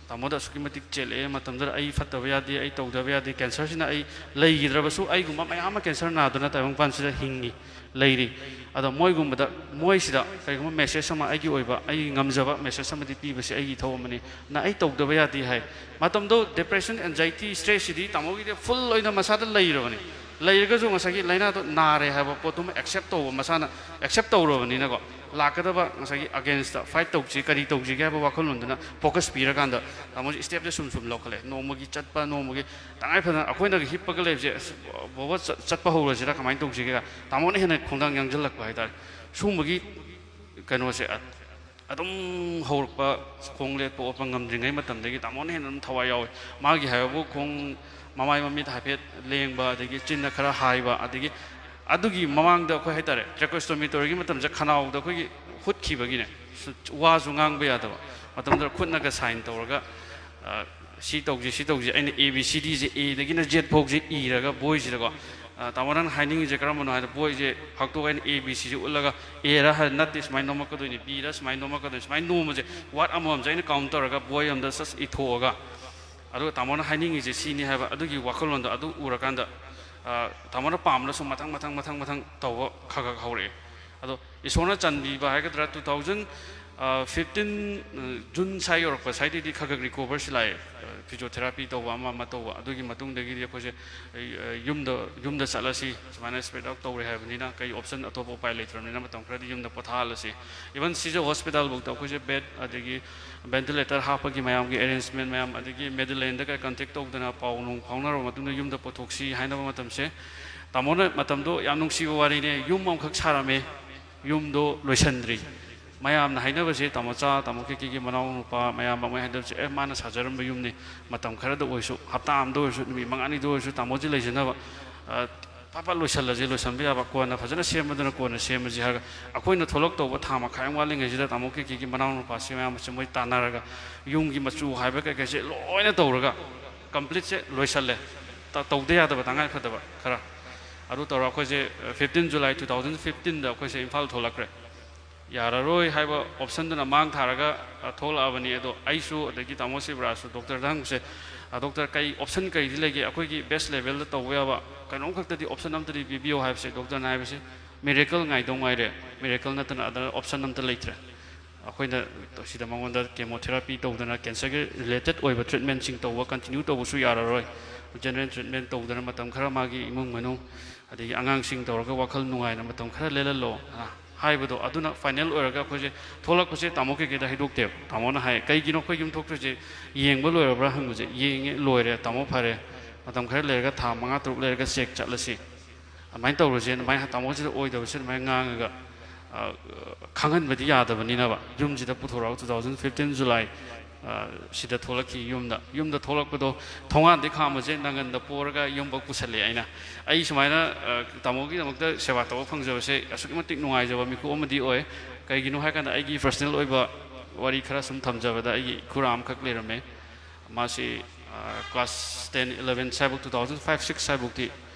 ꯇꯥꯃꯣꯗ ꯑꯁꯨꯛꯀꯤ ꯃꯇꯤꯛ ꯆꯦꯜꯂꯛꯑꯦ꯫ ꯃꯇꯝꯗꯨꯗ ꯑꯩ ꯐꯠꯇꯕ ꯌꯥꯗꯦ, ꯑꯩ ꯇꯧꯗꯕ ꯌꯥꯗꯦ, ꯀꯦꯟꯁꯔꯁꯤꯅ ꯑꯩ ꯂꯩꯈꯤꯗ꯭ꯔꯕꯁꯨ, ꯑꯩꯒꯨꯝꯕ ꯃꯌꯥꯝ ꯑꯃ ꯀꯦꯟꯁꯔ ꯅꯥꯗꯨꯅ ꯇꯥꯏꯕꯪꯄꯥꯟꯁꯤꯗ ꯍꯤꯡꯉꯤ, ꯂꯩꯔꯤ꯫ ꯑꯗꯣ ꯃꯣꯏꯒꯨꯝꯕꯗ, ꯃꯣꯏꯁꯤꯗ ꯀꯔꯤꯒꯨꯝꯕ ꯃꯦꯁꯦꯖ ꯑꯃ, ꯑꯩꯒꯤ ꯑꯣꯏꯕ, ꯑꯩꯒꯤ ꯉꯝꯖꯕ ꯃꯦꯁꯦꯖ ꯑꯃꯗꯤ ꯄꯤꯕꯁꯤ ꯑꯩꯒꯤ ꯏꯊꯧ ꯑꯃꯅꯤ꯫ ꯅ ꯑꯩ ꯇꯧꯗꯕ ꯌꯥꯗꯦ ꯍꯥꯏ꯫ ꯃꯇꯝꯗꯣ ꯗꯤꯄ꯭ꯔꯦꯁꯟ, ꯑꯦꯟꯖꯥꯏꯇꯤ, ꯁ꯭ꯇ꯭ꯔꯦꯁꯁꯤꯗꯤ ꯇꯥꯃꯣꯒꯤꯗꯤ ꯐꯨꯜ ꯑꯣꯏꯅ ꯃꯁꯥꯗ ꯂꯩꯔꯕꯅꯤ꯫ ꯂꯩꯔꯒꯁꯨ ꯉꯁꯥꯏꯒꯤ ꯂꯥꯏꯅꯥꯗꯣ ꯅꯥꯔꯦ ꯍꯥꯏꯕ ꯄꯣꯠꯇꯨꯃ ꯑꯦꯛꯁꯦꯞ ꯇꯧꯕ, ꯃꯁꯥꯅ ꯑꯦꯛꯁꯦꯞ ꯇꯧꯔꯕꯅꯤꯅꯀꯣ, ꯂꯥꯛꯀꯗꯕ ꯉꯁꯥꯏꯒꯤ ꯑꯒꯦꯟꯁꯇ ꯐꯥꯏꯠ ꯇꯧꯁꯤ, ꯀꯔꯤ ꯇꯧꯁꯤꯒꯦ ꯍꯥꯏꯕ ꯋꯥꯈꯜꯂꯣꯟꯗꯨꯅ ꯐꯣꯀꯁ ꯄꯤꯔꯀꯥꯟꯗ ꯇꯥꯃꯣꯁꯦ ꯁ꯭ꯇꯦꯞꯁꯦ ꯁꯨꯝ ꯁꯨꯝ ꯂꯧꯈꯠꯂꯦ꯫ ꯅꯣꯡꯃꯒꯤ ꯆꯠꯄ, ꯅꯣꯡꯃꯒꯤ ꯇꯉꯥꯏ ꯐꯗꯅ ꯑꯩꯈꯣꯏꯅꯒ ꯍꯤꯞꯄꯒ ꯂꯩꯕꯁꯦ, "ꯑꯁ, ꯕꯣꯕꯣ, ꯆꯠ-, ꯆꯠꯄ ꯍꯧꯔꯁꯤꯔꯥ, ꯀꯃꯥꯏꯅ ꯇꯧꯁꯤꯒꯦ?" ꯇꯥꯃꯣꯅ ꯍꯦꯟꯅ ꯈꯣꯡꯗꯥꯡ ꯌꯥꯡꯁꯤꯜꯂꯛꯄ ꯍꯥꯏꯇꯥꯔꯦ꯫ ꯁꯨꯝꯕꯒꯤ ꯀꯩꯅꯣꯁꯦ ꯑꯗꯨꯝ ꯍꯧꯔꯛꯄ, ꯈꯣꯡ ꯂꯦꯞꯄ ꯑꯣꯠꯄ ꯉꯝꯗ꯭ꯔꯤꯉꯩ ꯃꯇꯝꯗꯒꯤ ꯇꯥꯃꯣꯅ ꯍꯦꯟꯅ ꯑꯗꯨꯝ ꯊꯋꯥꯏ ꯌꯥꯎꯋꯦ꯫ ꯃꯥꯒꯤ ꯍꯥꯏꯕꯕꯨ ꯈꯣꯡ, ꯃꯃꯥꯏ ꯃꯃꯤꯠ ꯍꯥꯏꯐꯦꯠ ꯂꯦꯡꯕ, ꯑꯗꯒꯤ ꯆꯤꯟꯅ ꯈꯔ ꯍꯥꯏꯕ, ꯑꯗꯒꯤ ꯑꯗꯨꯒꯤ ꯃꯃꯥꯡꯗ ꯑꯩꯈꯣꯏ ꯍꯥꯏꯇꯥꯔꯦ, ꯇ꯭ꯔꯦꯀꯣꯁꯇꯣꯃꯤ ꯇꯧꯔꯤꯉꯩ ꯃꯇꯝꯁꯦ ꯈꯅꯥꯎꯗ ꯑꯩꯈꯣꯏꯒꯤ ꯍꯨꯠꯈꯤꯕꯒꯤꯅꯦ, ꯁꯨ-, ꯋꯥꯁꯨ ꯉꯥꯡꯕ ꯌꯥꯗꯕ ꯃꯇꯝꯗꯨꯗ ꯈꯨꯠꯅꯒ ꯁꯥꯏꯟ ꯇꯧꯔꯒ, ꯑ, "ꯁꯤ ꯇꯧꯁꯤ, ꯁꯤ ꯇꯧꯁꯤ", ꯑꯩꯅ ꯑꯦ ꯕꯤ ꯁꯤ ꯗꯤꯁꯦ, ꯑꯦꯗꯒꯤꯅ ꯖꯦꯠ ꯐꯥꯎꯁꯦ ꯏꯔꯒ ꯕꯣꯏꯁꯤꯗꯀꯣ, ꯑ, "ꯇꯥꯃꯣ, ꯅꯪ ꯍꯥꯏꯅꯤꯡꯉꯤꯁꯦ ꯀꯔꯝꯕꯅꯣ?" ꯍꯥꯏꯗ ꯕꯣꯏꯁꯦ ꯐꯥꯛꯇꯣꯛꯑꯒ ꯑꯩꯅ ꯑꯦ ꯕꯤ ꯁꯤꯁꯦ ꯎꯠꯂꯒ, "ꯑꯦꯔ ꯍꯥꯏꯔ ꯅꯠꯇꯦ, ꯁꯨꯃꯥꯏꯅ ꯅꯣꯝꯃꯛꯀꯗꯣꯏꯅꯤ, ꯕꯤꯔ ꯁꯨꯃꯥꯏꯅ ꯅꯣꯝꯃꯛꯀꯗꯣꯏꯅꯤ", ꯁꯨꯃꯥꯏꯅ ꯅꯣꯝꯕꯁꯦ ꯋꯥꯔꯗ ꯑꯃꯃꯝꯁꯦ ꯑꯩꯅ ꯀꯥꯎꯟ ꯇꯧꯔꯒ ꯕꯣꯏ ꯑꯃꯗ ꯁꯠ ꯏꯊꯣꯛꯑꯒ, ꯑꯗꯨꯒ ꯇꯥꯃꯣꯅ ꯍꯥꯏꯅꯤꯡꯉꯤꯁꯦ ꯁꯤꯅꯤ ꯍꯥꯏꯕ ꯑꯗꯨꯒꯤ ꯋꯥꯈꯜꯂꯣꯟꯗꯣ ꯑꯗꯨ ꯎꯔꯀꯥꯟꯗ, ꯑ, ꯇꯥꯃꯣꯅ ꯄꯥꯝꯕꯅ ꯁꯨꯝ ꯃꯊꯪ, ꯃꯊꯪ, ꯃꯊꯪ, ꯃꯊꯪ ꯇꯧꯕ ꯈꯔ ꯈꯔ ꯍꯧꯔꯛꯑꯦ꯫ ꯑꯗꯣ ꯏꯁꯣꯔꯅ ꯆꯥꯟꯕꯤꯕ ꯍꯥꯏꯒꯗ꯭ꯔꯥ, ꯇꯨ ꯊꯥꯎꯖꯟ ꯐꯤꯐꯇꯤꯟ, ꯑ, ꯖꯨꯟ ꯁ꯭ꯋꯥꯏ ꯌꯧꯔꯛꯄ ꯁ꯭ꯋꯥꯏꯗꯩꯗꯤ ꯈꯔ ꯈꯔ ꯔꯤꯀꯣꯚꯔꯁꯤ ꯂꯥꯛꯑꯦ꯫ ꯑ, ꯐꯤꯖꯤꯑꯣꯊꯦꯔꯥꯄꯤ ꯇꯧꯕ, ꯑꯃ ꯑꯃ ꯇꯧꯕ, ꯑꯗꯨꯒꯤ ꯃꯇꯨꯡꯗꯒꯤꯗꯤ ꯑꯩꯈꯣꯏꯁꯦ, ꯑ, ꯌꯨꯝꯗ, ꯌꯨꯝꯗ ꯆꯠꯂꯁꯤ, ꯁꯨꯃꯥꯏꯅ ꯁ꯭ꯄ꯭ꯔꯦꯗ ꯑꯥꯎꯠ ꯇꯧꯔꯦ ꯍꯥꯏꯕꯅꯤꯅ, ꯀꯩ ꯑꯣꯞꯁꯟ ꯑꯇꯣꯞꯄ ꯎꯄꯥꯏ ꯂꯩꯇ꯭ꯔꯕꯅꯤꯅ ꯃꯇꯝ ꯈꯔꯗꯤ ꯌꯨꯝꯗ ꯄꯣꯊꯥꯍꯜꯂꯁꯤ꯫ ꯏꯚꯟ ꯁꯤꯖ ꯍꯣꯁꯄꯤꯇꯥꯜꯐꯥꯎꯗ ꯑꯩꯈꯣꯏꯁꯦ ꯕꯦꯗ, ꯑꯗꯒꯤ ꯚꯦꯟꯇꯤꯂꯦꯇꯔ ꯍꯥꯞꯄꯒꯤ ꯃꯌꯥꯝꯒꯤ ꯑꯦꯔꯦꯟꯖꯃꯦꯟ ꯃꯌꯥꯝ, ꯑꯗꯒꯤ ꯃꯦꯗꯤꯂꯦꯟꯗ ꯀꯩ ꯀꯟꯇꯦꯛ ꯇꯧꯗꯅ ꯄꯥꯎ ꯅꯨꯡ ꯐꯥꯎꯅꯔꯕ ꯃꯇꯨꯡꯗ ꯌꯨꯝꯗ ꯄꯨꯊꯣꯛꯁꯤ ꯍꯥꯏꯅꯕ ꯃꯇꯝꯁꯦ, ꯇꯥꯃꯣꯅ ꯃꯇꯝꯗꯣ ꯌꯥꯝ ꯅꯨꯡꯁꯤꯕ ꯋꯥꯔꯤꯅꯦ, ꯌꯨꯝ ꯑꯃꯈꯛ ꯁꯥꯔꯝꯃꯦ, ꯌꯨꯝꯗꯣ ꯂꯣꯏꯁꯟꯗ꯭ꯔꯤ꯫ ꯃꯌꯥꯝꯅ ꯍꯥꯏꯅꯕꯁꯦ, ꯇꯥꯃꯣꯆꯥ, ꯇꯥꯃꯣ ꯀꯦꯀꯦꯒꯤ ꯃꯅꯥꯎ ꯅꯨꯄꯥ ꯃꯌꯥꯝ ꯑꯃ ꯍꯥꯏꯅꯕꯁꯦ, "ꯑꯦ, ꯃꯥꯅ ꯁꯥꯖꯔꯝꯕ ꯌꯨꯝꯅꯤ, ꯃꯇꯝ ꯈꯔꯗ ꯑꯣꯏꯔꯁꯨ, ꯍꯞꯇꯥ ꯑꯃꯗ ꯑꯣꯏꯔꯁꯨ, ꯅꯨꯃꯤꯠ ꯃꯉꯥꯅꯤꯗ ꯑꯣꯏꯔꯁꯨ ꯇꯥꯃꯣꯁꯦ ꯂꯩꯖꯅꯕ, ꯑ, ꯐꯠ ꯐꯠ ꯂꯣꯏꯁꯜꯂꯁꯤ, ꯂꯣꯏꯁꯟꯕ ꯌꯥꯕ ꯀꯣꯟꯅ ꯐꯖꯅ ꯁꯦꯝꯕꯗꯨꯅ ꯀꯣꯟꯅ ꯁꯦꯝꯃꯁꯤ" ꯍꯥꯏꯔꯒ, ꯑꯩꯈꯣꯏꯅ ꯊꯣꯛꯂꯛꯇꯧꯕ ꯊꯥ ꯃꯈꯥꯏ ꯑꯃ ꯋꯥꯠꯂꯤꯉꯩꯁꯤꯗ ꯇꯥꯃꯣ ꯀꯦꯀꯦꯒꯤ ꯃꯅꯥꯎ ꯅꯨꯄꯥꯁꯤ ꯃꯌꯥꯝ ꯑꯁꯤ ꯃꯣꯏ ꯇꯥꯟꯅꯔꯒ, ꯌꯨꯝꯒꯤ ꯃꯆꯨ ꯍꯥꯏꯕ ꯀꯩꯀꯩꯁꯦ ꯂꯣꯏꯅ ꯇꯧꯔꯒ, ꯀꯝꯄ꯭ꯂꯤꯠꯁꯦ ꯂꯣꯏꯁꯜꯂꯦ꯫ ꯇ-, ꯇꯧꯗ ꯌꯥꯗꯕ, ꯇꯉꯥꯏ ꯐꯗꯕ ꯈꯔ꯫ ꯑꯗꯨ ꯇꯧꯔ ꯑꯩꯈꯣꯏꯁꯦ ꯐꯤꯐꯇꯤꯟ ꯖꯨꯂꯥꯏ ꯇꯨ ꯊꯥꯎꯖꯟ ꯐꯤꯐꯇꯤꯟꯗ ꯑꯩꯈꯣꯏꯁꯦ ꯏꯝꯐꯥꯜ ꯊꯣꯛꯂꯛꯈ꯭ꯔꯦ꯫ ꯌꯥꯔꯔꯣꯏ ꯍꯥꯏꯕ ꯑꯣꯞꯁꯟꯗꯨꯅ ꯃꯥꯡ ꯊꯥꯔꯒ, ꯑ, ꯊꯣꯛꯂꯛꯑꯕꯅꯤ꯫ ꯑꯗꯣ ꯑꯩꯁꯨ, ꯑꯗꯒꯤ ꯇꯥꯃꯣ ꯁꯤꯕꯔꯥꯖꯁꯨ ꯗꯣꯛꯇꯔꯗ ꯍꯪꯕꯁꯦ, "ꯑ, ꯗꯣꯛꯇꯔ, ꯀꯩ ꯑꯣꯞꯁꯟ ꯀꯔꯤꯗꯤ ꯂꯩꯒꯦ? ꯑꯩꯈꯣꯏꯒꯤ ꯕꯦꯁ ꯂꯦꯚꯦꯜꯗ ꯇꯧꯕ ꯌꯥꯕ ꯀꯩꯅꯣꯝꯈꯛꯇꯗꯤ ꯑꯣꯞꯁꯟ ꯑꯝꯇꯗꯤ ꯄꯤꯕꯤꯌꯣ" ꯍꯥꯏꯕꯁꯦ, ꯗꯣꯛꯇꯔꯅ ꯍꯥꯏꯕꯁꯦ, "ꯃꯤꯔꯦꯀꯜ ꯉꯥꯏꯗꯧ ꯉꯥꯏꯔꯦ, ꯃꯤꯔꯦꯀꯜ ꯅꯠꯇꯅ ꯑꯗ ꯑꯣꯞꯁꯟ ꯑꯝꯇ ꯂꯩꯇ꯭ꯔꯦ꯫ ꯑꯩꯈꯣꯏꯅ ꯁꯤꯗ ꯃꯉꯣꯟꯗ ꯀꯦꯃꯣꯊꯦꯔꯥꯄꯤ ꯇꯧꯗꯅ, ꯀꯦꯟꯁꯔꯒꯤ ꯔꯤꯂꯦꯇꯦꯠ ꯑꯣꯏꯕ ꯇ꯭ꯔꯤꯠꯃꯦꯟꯁꯤꯡ ꯇꯧꯕ ꯀꯟꯇꯤꯅ꯭ꯌꯨ ꯇꯧꯕꯁꯨ ꯌꯥꯔꯔꯣꯏ꯫ ꯖꯦꯅꯔꯦꯜ ꯇ꯭ꯔꯤꯠꯃꯦꯟ ꯇꯧꯗꯅ ꯃꯇꯝ ꯈꯔ ꯃꯥꯒꯤ ꯏꯃꯨꯡ ꯃꯅꯨꯡ, ꯑꯗꯒꯤ ꯑꯉꯥꯡꯁꯤꯡ ꯇꯧꯔꯒ ꯋꯥꯈꯜ ꯅꯨꯡꯉꯥꯏꯅ ꯃꯇꯝ ꯈꯔ ꯂꯦꯜꯍꯜꯂꯣ" ꯍꯥꯏꯕꯗꯣ, ꯑꯗꯨꯅ ꯐꯥꯏꯅꯦꯜ ꯑꯣꯏꯔꯒ ꯑꯩꯈꯣꯏꯁꯦ ꯊꯣꯛꯂꯛꯄꯁꯦ ꯇꯥꯃꯣ ꯀꯩꯀꯩꯗ ꯍꯥꯏꯗꯣꯛꯇꯦꯕ꯫ ꯇꯥꯃꯣꯅ ꯍꯥꯏ, "ꯀꯩꯒꯤꯅꯣ ꯑꯩꯈꯣꯏ ꯌꯨꯝ ꯊꯣꯛꯇ꯭ꯔꯤꯁꯦ? ꯌꯦꯡꯕ ꯂꯣꯏꯔꯕ꯭ꯔꯥ?" ꯍꯪꯕꯁꯦ, "ꯌꯦꯡꯉꯦ, ꯂꯣꯏꯔꯦ ꯇꯥꯃꯣ, ꯐꯔꯦ꯫ ꯃꯇꯝ ꯈꯔ ꯂꯩꯔꯒ, ꯊꯥ ꯃꯉꯥ ꯇꯔꯨꯛ ꯂꯩꯔꯒ ꯆꯦꯛ ꯆꯠꯂꯁꯤ꯫ ꯑꯗꯨꯃꯥꯏꯅ ꯇꯧꯔꯁꯦ"꯫ ꯑꯗꯨꯃꯥꯏꯅ ꯇꯥꯃꯣꯁꯤꯗ ꯑꯣꯏꯗꯕꯁꯦ ꯑꯗꯨꯃꯥꯏꯅ ꯉꯥꯡꯉꯒ, ꯑ, ꯈꯪꯍꯟꯕꯗꯤ ꯌꯥꯗꯕꯅꯤꯅꯕ, ꯌꯨꯝꯁꯤꯗ ꯄꯨꯊꯣꯔꯛꯑꯒ ꯇꯨ ꯊꯥꯎꯖꯟ ꯐꯤꯐꯇꯤꯟ ꯖꯨꯂꯥꯏ, ꯑ, ꯁꯤꯗ ꯊꯣꯛꯂꯛꯈꯤ꯫ ꯌꯨꯝꯗ, ꯌꯨꯝꯗ ꯊꯣꯛꯂꯛꯄꯗꯣ ꯊꯣꯡꯒꯥꯟꯗꯒꯤ ꯈꯥꯝꯕꯁꯦ ꯅꯪꯒꯟꯗ ꯄꯣꯔꯒ ꯌꯨꯝꯐꯥꯎ ꯄꯨꯁꯜꯂꯛꯑꯦ ꯑꯩꯅ꯫ ꯑꯩ ꯁꯨꯃꯥꯏꯅ, ꯑ, ꯇꯥꯃꯣꯒꯤꯗꯃꯛꯇ ꯁꯦꯕꯥ ꯇꯧꯕ ꯐꯪꯖꯕꯁꯦ ꯑꯁꯨꯛꯀꯤ ꯃꯇꯤꯛ ꯅꯨꯡꯉꯥꯏꯖꯕ ꯃꯤꯀꯨꯞ ꯑꯃꯗꯤ ꯑꯣꯏ꯫ ꯀꯩꯒꯤꯅꯣ ꯍꯥꯏꯀꯥꯟꯗ, ꯑꯩꯒꯤ ꯄꯔꯁꯅꯦꯜ ꯑꯣꯏꯕ ꯋꯥꯔꯤ ꯈꯔ ꯁꯨꯝ ꯊꯝꯖꯕꯗ, ꯑꯩꯒꯤ ꯏꯈꯨꯔꯥ ꯑꯃꯈꯛ ꯂꯩꯔꯝꯃꯦ꯫ ꯃꯥꯁꯤ, ꯑ, ꯀ꯭ꯂꯥꯁ ꯇꯦꯟ, ꯏꯂꯚꯦꯟ ꯁ꯭ꯋꯥꯏꯐꯥꯎ, ꯇꯨ ꯊꯥꯎꯖꯟ ꯐꯥꯏꯚ, ꯁꯤꯛꯁ ꯁ꯭ꯋꯥꯏꯐꯥꯎꯇꯤ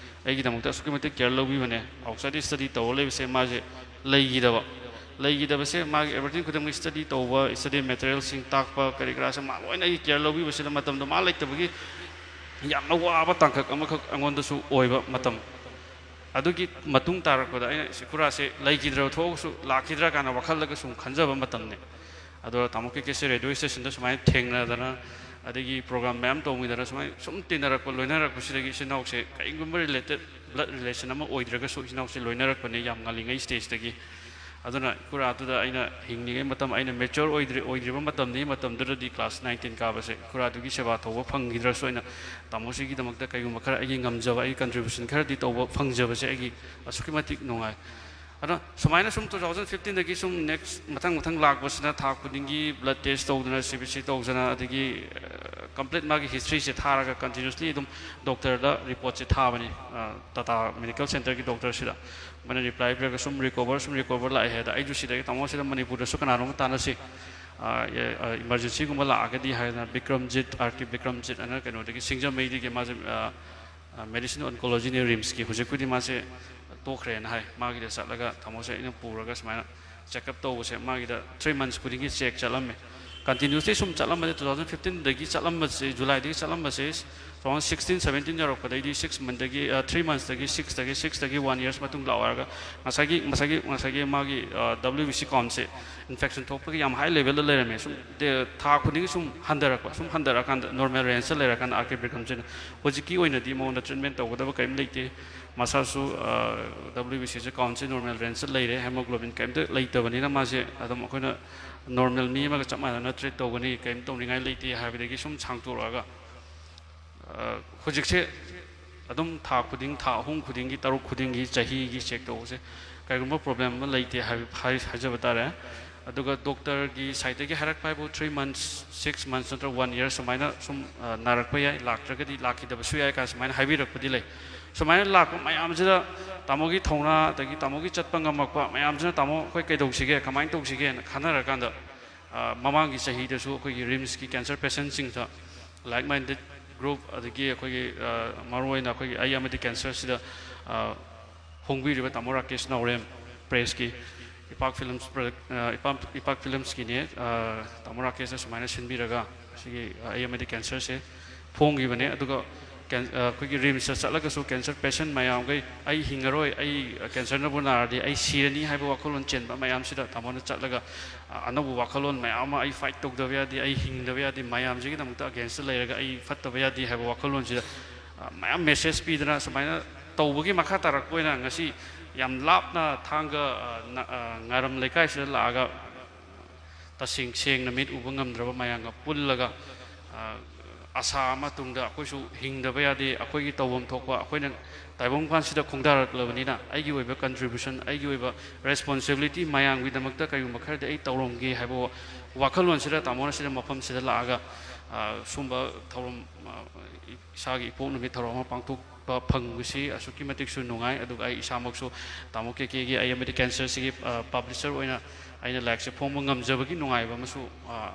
ꯑꯩꯒꯤꯗꯃꯛꯇ ꯑꯁꯨꯛꯀꯤ ꯃꯇꯤꯛ ꯀꯦꯌꯔ ꯂꯧꯕꯤꯕꯅꯦ꯫ ꯑꯥꯎꯠꯁꯥꯏꯗ ꯁ꯭ꯇꯗꯤ ꯇꯧꯔ ꯂꯩꯕꯁꯦ ꯃꯥꯁꯦ ꯂꯩꯈꯤꯗꯕ꯫ ꯂꯩꯈꯤꯗꯕꯁꯦ ꯃꯥꯒꯤ ꯑꯦꯚ꯭ꯔꯤꯊꯤꯡ ꯈꯨꯗꯤꯡꯃꯛ, ꯁ꯭ꯇꯗꯤ ꯇꯧꯕ, ꯁ꯭ꯇꯗꯤ ꯃꯦꯇꯔꯤꯌꯦꯜꯁꯤꯡ ꯇꯥꯛꯄ, ꯀꯔꯤ ꯀꯔꯥꯁꯦ ꯃꯥ ꯂꯣꯏꯅ ꯑꯩꯒꯤ ꯀꯦꯌꯔ ꯂꯧꯕꯤꯕꯁꯤꯗ, ꯃꯇꯝꯗꯣ ꯃꯥ ꯂꯩꯇꯕꯒꯤ ꯌꯥꯝꯅ ꯋꯥꯕ ꯇꯥꯡꯀꯛ ꯑꯃꯈꯛ ꯑꯩꯉꯣꯟꯗꯁꯨ ꯑꯣꯏꯕ ꯃꯇꯝ꯫ ꯑꯗꯨꯒꯤ ꯃꯇꯨꯡ ꯇꯥꯔꯛꯄꯗ ꯑꯩꯅ ꯁꯤ ꯈꯨꯔꯥꯁꯦ ꯂꯩꯈꯤꯗ꯭ꯔꯕ, ꯊꯣꯛꯑꯒꯁꯨ ꯂꯥꯛꯈꯤꯗ꯭ꯔꯥ ꯀꯥꯏꯅ ꯋꯥꯈꯜꯗꯒ ꯁꯨꯝ ꯈꯟꯖꯕ ꯃꯇꯝꯅꯦ꯫ ꯑꯗꯣ ꯇꯥꯃꯣ ꯀꯦ ꯀꯦꯁꯦ ꯔꯦꯗꯤꯑꯣ ꯁ꯭ꯇꯦꯁꯟꯗ ꯁꯨꯃꯥꯏꯅ ꯊꯦꯡꯅꯗꯅ, ꯑꯗꯒꯤ ꯄ꯭ꯔꯣꯒ꯭ꯔꯥꯝ ꯃꯌꯥꯝ ꯇꯧꯃꯤꯟꯅꯗꯅ ꯁꯨꯃꯥꯏꯅ ꯁꯨꯝ ꯇꯤꯟꯅꯔꯛꯄ, ꯂꯣꯏꯅꯔꯛꯄꯁꯤꯗꯒꯤ ꯏꯆꯤꯟ ꯏꯅꯥꯎꯁꯦ ꯀꯔꯤꯒꯨꯝꯕ ꯔꯤꯂꯦꯇꯦꯠ, ꯕ꯭ꯂꯗ ꯔꯤꯂꯦꯁꯟ ꯑꯃ ꯑꯣꯏꯗ꯭ꯔꯒꯁꯨ ꯏꯆꯤꯟ ꯏꯅꯥꯎꯁꯦ ꯂꯣꯏꯅꯔꯛꯄꯅꯦ ꯌꯥꯝ ꯉꯜꯂꯤꯉꯩ ꯁ꯭ꯇꯦꯖꯇꯒꯤ꯫ ꯑꯗꯨꯅ ꯈꯨꯔꯥꯗꯨꯗ ꯑꯩꯅ ꯍꯤꯡꯂꯤꯉꯩ ꯃꯇꯝ, ꯑꯩꯅ ꯃꯦꯆꯣꯔ ꯑꯣꯏꯗ꯭ꯔꯤ-, ꯑꯣꯏꯗ꯭ꯔꯤꯕ ꯃꯇꯝꯗꯒꯤ, ꯃꯇꯝꯗꯨꯗꯗꯤ ꯀ꯭ꯂꯥꯁ ꯅꯥꯏꯟ ꯇꯦꯟ ꯀꯥꯕꯁꯦ, ꯈꯨꯔꯥꯗꯨꯒꯤ ꯁꯦꯕꯥ ꯇꯧꯕ ꯐꯪꯈꯤꯗ꯭ꯔꯁꯨ ꯑꯩꯅ ꯇꯥꯃꯣꯁꯤꯒꯤꯗꯃꯛꯇ ꯀꯩꯒꯨꯝꯕ ꯈꯔ ꯑꯩꯒꯤ ꯉꯝꯖꯕ, ꯑꯩꯒꯤ ꯀꯟꯇ꯭ꯔꯤꯕ꯭ꯌꯨꯁꯟ ꯈꯔꯗꯤ ꯇꯧꯕ ꯐꯪꯖꯕꯁꯦ ꯑꯩꯒꯤ ꯑꯁꯨꯛꯀꯤ ꯃꯇꯤꯛ ꯅꯨꯡꯉꯥꯏ꯫ ꯑꯗꯣ ꯁꯨꯃꯥꯏꯅ ꯁꯨꯝ ꯇꯨ ꯊꯥꯎꯖꯟ ꯐꯤꯐꯇꯤꯟꯗꯒꯤ ꯁꯨꯝ ꯅꯦꯛꯁ ꯃꯊꯪ ꯃꯊꯪ ꯂꯥꯛꯄꯁꯤꯅ ꯊꯥ ꯈꯨꯗꯤꯡꯒꯤ ꯕ꯭ꯂꯗ ꯇꯦꯁ ꯇꯧꯗꯅ, ꯁꯤ ꯕꯤ ꯁꯤ ꯇꯧꯗꯅ, ꯑꯗꯒꯤ, ꯑ, ꯀꯝꯄ꯭ꯂꯤꯠ ꯃꯥꯒꯤ ꯍꯤꯁꯇ꯭ꯔꯤꯁꯦ ꯊꯥꯔꯒ ꯀꯟꯇꯤꯅ꯭ꯌꯨꯁꯂꯤ ꯑꯗꯨꯝ ꯗꯣꯛꯇꯔꯗ ꯔꯤꯄꯣꯔꯠꯁꯦ ꯊꯥꯕꯅꯤ, ꯑ, ꯇꯥꯇꯥ ꯃꯦꯗꯤꯀꯦꯜ ꯁꯦꯟꯇꯔꯒꯤ ꯗꯣꯛꯇꯔꯁꯤꯗ꯫ ꯃꯣꯏꯅ ꯔꯤꯄ꯭ꯂꯥꯏ ꯄꯤꯔꯒ ꯁꯨꯝ ꯔꯤꯀꯣꯚꯔ, ꯁꯨꯝ ꯔꯤꯀꯣꯚꯔ ꯂꯥꯛꯑꯦ ꯍꯥꯏꯗ, ꯑꯩꯁꯨ ꯁꯤꯗꯒꯤ ꯇꯥꯃꯣꯁꯤꯗ ꯃꯅꯤꯄꯨꯔꯗꯁꯨ ꯀꯅꯥꯅꯣꯝ ꯇꯥꯟꯅꯁꯤ, ꯑ, ꯑꯦ, ꯑ, ꯏꯃꯥꯔꯖꯦꯟꯁꯤꯒꯨꯝꯕ ꯂꯥꯛꯑꯒꯗꯤ ꯍꯥꯏꯗꯅ ꯕꯤꯀ꯭ꯔꯝꯖꯤꯠ, ꯑꯥꯔ ꯀꯦ ꯕꯤꯀ꯭ꯔꯝꯖꯤꯠ ꯑꯅ ꯀꯩꯅꯣꯗꯒꯤ, ꯁꯤꯡꯖꯃꯩꯗꯒꯤ ꯃꯥꯁꯦ, ꯑ, ꯃꯦꯗꯤꯁꯤꯟ ꯑꯣꯟꯀꯣꯂꯣꯖꯤꯅꯦ ꯔꯤꯝꯁꯀꯤ꯫ ꯍꯧꯖꯤꯛꯄꯨꯗꯤ ꯃꯥꯁꯦ ꯇꯣꯛꯈ꯭ꯔꯦꯅ ꯍꯥꯏ꯫ ꯃꯥꯒꯤꯗ ꯆꯠꯂꯒ ꯇꯥꯃꯣꯁꯦ ꯑꯩꯅ ꯄꯨꯔꯒ ꯁꯨꯃꯥꯏꯅ ꯆꯦꯛꯑꯞ ꯇꯧꯕꯁꯦ ꯃꯥꯒꯤꯗ ꯊ꯭ꯔꯤ ꯃꯟꯁ ꯈꯨꯗꯤꯡꯒꯤ ꯆꯦꯛ ꯆꯠꯂꯝꯃꯦ꯫ ꯀꯟꯇꯤꯅ꯭ꯌꯨꯁꯂꯤ ꯁꯨꯝ ꯆꯠꯂꯝꯕꯁꯦ, ꯇꯨ ꯊꯥꯎꯖꯟ ꯐꯤꯐꯇꯤꯟꯗꯒꯤ ꯆꯠꯂꯝꯕꯁꯦ, ꯖꯨꯂꯥꯏꯗꯒꯤ ꯆꯠꯂꯝꯕꯁꯦ, ꯇꯨ ꯊꯥꯎꯖꯟ ꯁꯤꯛꯁꯇꯤꯟ ꯁꯕꯦꯟꯇꯤꯟ ꯌꯧꯔꯛꯄꯗꯩꯗꯤ ꯁꯤꯛꯁ ꯃꯟꯊꯒꯤ, ꯊ꯭ꯔꯤ ꯃꯟꯁꯇꯒꯤ ꯁꯤꯛꯁꯇꯒꯤ, ꯁꯤꯛꯁꯇꯒꯤ ꯋꯥꯟ ꯌꯔꯁ ꯃꯇꯨꯡ ꯂꯥꯛꯑꯣ ꯍꯥꯏꯔꯒ ꯉꯁꯥꯏꯒꯤ, ꯉꯁꯥꯏꯒꯤ, ꯉꯁꯥꯏꯒꯤ ꯃꯥꯒꯤ ꯗꯕ꯭ꯂꯤꯎ ꯕꯤ ꯁꯤ ꯀꯥꯎꯟꯁꯦ ꯏꯟꯐꯦꯛꯁꯟ ꯊꯣꯛꯄꯒꯤ ꯌꯥꯝ ꯍꯥꯏ ꯂꯦꯚꯦꯜꯗ ꯂꯩꯔꯝꯃꯦ꯫ ꯁꯨꯝ ꯊꯥ ꯈꯨꯗꯤꯡꯒꯤ ꯁꯨꯝ ꯍꯟꯊꯔꯛꯄ, ꯁꯨꯝ ꯍꯟꯊꯔꯛꯑꯀꯥꯟꯗ ꯅꯣꯔꯃꯦꯜ ꯔꯦꯟꯖꯇ ꯂꯩꯔꯀꯥꯟꯗ ꯑꯥꯔ ꯀꯦ ꯕꯤꯀ꯭ꯔꯝꯁꯤꯅ ꯍꯧꯖꯤꯛꯀꯤ ꯑꯣꯏꯅꯗꯤ ꯃꯉꯣꯟꯗ ꯇ꯭ꯔꯤꯠꯃꯦꯟ ꯇꯧꯒꯗꯕ ꯀꯔꯤꯝ ꯂꯩꯇꯦ꯫ ꯃꯁꯥꯁꯨ ꯗꯕ꯭ꯂꯤꯎ ꯕꯤ ꯁꯤꯁꯦ ꯀꯥꯎꯟꯁꯦ ꯅꯣꯔꯃꯦꯜ ꯔꯦꯟꯖꯇ ꯂꯩꯔꯦ, ꯍꯦꯃꯣꯒ꯭ꯂꯣꯕꯤꯟ ꯀꯔꯤꯝꯇ ꯂꯩꯇꯕꯅꯤꯅ ꯃꯥꯁꯦ ꯑꯗꯨꯝ ꯑꯩꯈꯣꯏꯅ ꯅꯣꯔꯃꯦꯜ ꯃꯤ ꯑꯃꯒ ꯆꯞ ꯃꯥꯟꯅꯅ ꯇ꯭ꯔꯤꯠ ꯇꯧꯒꯅꯤ, ꯀꯔꯤꯝ ꯇꯧꯅꯤꯡꯉꯥꯏ ꯂꯩꯇꯦ ꯍꯥꯏꯕꯗꯒꯤ ꯁꯨꯝ ꯁꯥꯡꯇꯣꯔꯛꯑꯒ ꯍꯧꯖꯤꯛꯁꯦ ꯑꯗꯨꯝ ꯊꯥ ꯈꯨꯗꯤꯡ, ꯊꯥ ꯑꯍꯨꯝ ꯈꯨꯗꯤꯡꯒꯤ, ꯇꯔꯨꯛ ꯈꯨꯗꯤꯡꯒꯤ, ꯆꯍꯤꯒꯤ ꯆꯦꯛ ꯇꯧꯕꯁꯦ ꯀꯔꯤꯒꯨꯝꯕ ꯄ꯭ꯔꯣꯕ꯭ꯂꯦꯝ ꯑꯃ ꯂꯩꯇꯦ ꯍꯥꯏꯕ ꯍꯥꯏ-, ꯍꯥꯏꯖꯕ ꯇꯥꯔꯦ꯫ ꯑꯗꯨꯒ ꯗꯣꯛꯇꯔꯒꯤ ꯁꯥꯏꯠꯇꯒꯤ ꯍꯥꯏꯔꯛꯄ ꯍꯥꯏꯕꯨ ꯊ꯭ꯔꯤ ꯃꯟꯁ, ꯁꯤꯛꯁ ꯃꯟꯁ ꯅꯠꯇ꯭ꯔꯒ ꯋꯥꯟ ꯌꯔ ꯁꯨꯃꯥꯏꯅ ꯁꯨꯝ ꯅꯥꯔꯛꯄ ꯌꯥꯏ, ꯂꯥꯛꯇ꯭ꯔꯒꯗꯤ ꯂꯥꯛꯈꯤꯗꯕꯁꯨ ꯌꯥꯏ ꯀꯥꯏꯅ ꯁꯨꯃꯥꯏꯅ ꯍꯥꯏꯕꯤꯔꯛꯄꯗꯤ ꯂꯩ꯫ ꯁꯨꯃꯥꯏꯅ ꯂꯥꯛꯄ ꯃꯌꯥꯝꯁꯤꯗ ꯇꯥꯃꯣꯒꯤ ꯊꯧꯅꯥ ꯑꯗꯒꯤ ꯇꯥꯃꯣꯒꯤ ꯆꯠꯄ ꯉꯝꯃꯛꯄ ꯃꯌꯥꯝꯁꯤꯅ ꯇꯥꯃꯣ ꯑꯩꯈꯣꯏ ꯀꯩꯗꯧꯁꯤꯒꯦ, ꯀꯃꯥꯏꯅ ꯇꯧꯁꯤꯒꯦꯅ ꯈꯟꯅꯔꯀꯥꯟꯗ ꯃꯃꯥꯡꯒꯤ ꯆꯍꯤꯗꯁꯨ ꯑꯩꯈꯣꯏꯒꯤ ꯔꯤꯝꯁꯀꯤ ꯀꯦꯟꯁꯔ ꯄꯦꯁꯦꯟꯁꯤꯡꯗ ꯂꯥꯏꯛ ꯃꯥꯏꯟꯗꯦꯠ ꯒ꯭ꯔꯨꯞ ꯑꯗꯒꯤ ꯑꯩꯈꯣꯏꯒꯤ ꯃꯔꯨꯑꯣꯏꯅ ꯑꯩꯈꯣꯏꯒꯤ ꯑꯩ ꯑꯃꯗꯤ ꯀꯦꯟꯁꯔꯁꯤꯗ ꯐꯣꯡꯕꯤꯔꯤꯕ ꯇꯥꯃꯣ ꯔꯥꯀꯦꯁ ꯅꯥꯎꯔꯦꯝ ꯄ꯭ꯔꯦꯁꯀꯤ ꯏꯄꯥꯛ ꯐꯤꯂꯝꯁ ꯄ꯭ꯔꯗꯛ-, ꯏꯄꯥꯛ, ꯏꯄꯥꯛ ꯐꯤꯂꯝꯁꯀꯤꯅꯦ꯫ ꯇꯥꯃꯣ ꯔꯥꯀꯦꯁꯅ ꯁꯨꯃꯥꯏꯅ ꯁꯤꯟꯕꯤꯔꯒ ꯁꯤꯒꯤ ꯑꯩ ꯑꯃꯗꯤ ꯀꯦꯟꯁꯔꯁꯦ ꯐꯣꯡꯈꯤꯕꯅꯦ꯫ ꯑꯗꯨꯒ ꯀꯦꯟ-, ꯑꯩꯈꯣꯏꯒꯤ ꯔꯤꯝꯁꯇ ꯆꯠꯂꯒꯁꯨ ꯀꯦꯟꯁꯔ ꯄꯦꯁꯦꯟ ꯃꯌꯥꯝꯈꯩ "ꯑꯩ ꯍꯤꯡꯉꯔꯣꯏ, ꯑꯩ ꯀꯦꯟꯁꯔꯅꯕꯨ ꯅꯥꯔꯗꯤ ꯑꯩ ꯁꯤꯔꯅꯤ" ꯍꯥꯏꯕ ꯋꯥꯈꯜꯂꯣꯟ ꯆꯦꯟꯕ ꯃꯌꯥꯝꯁꯤꯗ ꯇꯥꯃꯣꯅ ꯆꯠꯂꯒ ꯑꯅꯧꯕ ꯋꯥꯈꯜꯂꯣꯟ ꯃꯌꯥꯝ ꯑꯃ, "ꯑꯩ ꯐꯥꯏꯠ ꯇꯧꯗꯕ ꯌꯥꯗꯦ, ꯑꯩ ꯍꯤꯡꯗꯕ ꯌꯥꯗꯦ, ꯃꯌꯥꯝꯁꯤꯒꯤꯗꯃꯛꯇ ꯑꯒꯦꯟꯁꯇ ꯂꯩꯔꯒ ꯑꯩ ꯐꯠꯇꯕ ꯌꯥꯗꯦ" ꯍꯥꯏꯕ ꯋꯥꯈꯜꯂꯣꯟꯁꯤꯗ ꯃꯌꯥꯝ ꯃꯦꯁꯦꯖ ꯄꯤꯗꯅ ꯁꯨꯃꯥꯏꯅ ꯇꯧꯕꯒꯤ ꯃꯈꯥ ꯇꯥꯔꯛꯄ ꯑꯣꯏꯅ ꯉꯁꯤ ꯌꯥꯝ ꯂꯥꯞꯅ ꯊꯥꯡꯒ, ꯉꯥꯔꯝ ꯂꯩꯀꯥꯏꯁꯤꯗ ꯂꯥꯛꯑꯒ ꯇꯁꯦꯡ ꯁꯦꯡꯅ ꯃꯤꯠ ꯎꯕ ꯉꯝꯗ꯭ꯔꯕ ꯃꯌꯥꯝꯒ ꯄꯨꯜꯂꯒ, ꯑꯁꯥ ꯑꯃ ꯇꯨꯡꯗ ꯑꯩꯈꯣꯏꯁꯨ ꯍꯤꯡꯗꯕ ꯌꯥꯗꯦ, ꯑꯩꯈꯣꯏꯒꯤ ꯇꯧꯐꯝ ꯊꯣꯛꯄ ꯑꯩꯈꯣꯏꯅ ꯇꯥꯏꯕꯪꯄꯥꯟꯁꯤꯗ ꯈꯣꯡꯗꯥꯔꯛꯂꯕꯅꯤꯅ ꯑꯩꯒꯤ ꯑꯣꯏꯕ ꯀꯟꯇ꯭ꯔꯤꯕ꯭ꯌꯨꯁꯟ, ꯑꯩꯒꯤ ꯑꯣꯏꯕ ꯔꯦꯁꯄꯣꯟꯁꯤꯕꯤꯂꯤꯇꯤ ꯃꯌꯥꯝꯒꯤꯗꯃꯛꯇ ꯀꯔꯤꯒꯨꯝꯕ ꯈꯔꯗꯤ ꯑꯩ ꯇꯧꯔꯝꯒꯦ ꯍꯥꯏꯕ ꯋꯥꯈꯜꯂꯣꯟꯁꯤꯗ ꯇꯥꯃꯣꯅ ꯁꯤꯗ ꯃꯐꯝꯁꯤꯗ ꯂꯥꯛꯑꯒ ꯁꯨꯝꯕ ꯊꯧꯔꯝ, ꯏꯁꯥꯒꯤ ꯏꯄꯣꯛ ꯅꯨꯃꯤꯠ ꯊꯧꯔꯝ ꯑꯃ ꯄꯥꯡꯊꯣꯛꯄ ꯐꯪꯕꯁꯤ ꯑꯁꯨꯛꯀꯤ ꯃꯇꯤꯛꯁꯨ ꯅꯨꯡꯉꯥꯏ꯫ ꯑꯗꯨꯒ ꯑꯩ ꯏꯁꯥꯃꯛꯁꯨ ꯇꯥꯃꯣ ꯀꯦ ꯀꯦꯒꯤ ꯑꯩ ꯑꯃꯗꯤ ꯀꯦꯟꯁꯔꯁꯤꯒꯤ ꯄꯕ꯭ꯂꯤꯁꯔ ꯑꯣꯏꯅ ꯑꯩꯅ ꯂꯥꯏꯔꯤꯛꯁꯦ ꯐꯣꯡꯕ ꯉꯝꯖꯕꯒꯤ ꯅꯨꯡꯉꯥꯏꯕ ꯑꯃꯁꯨ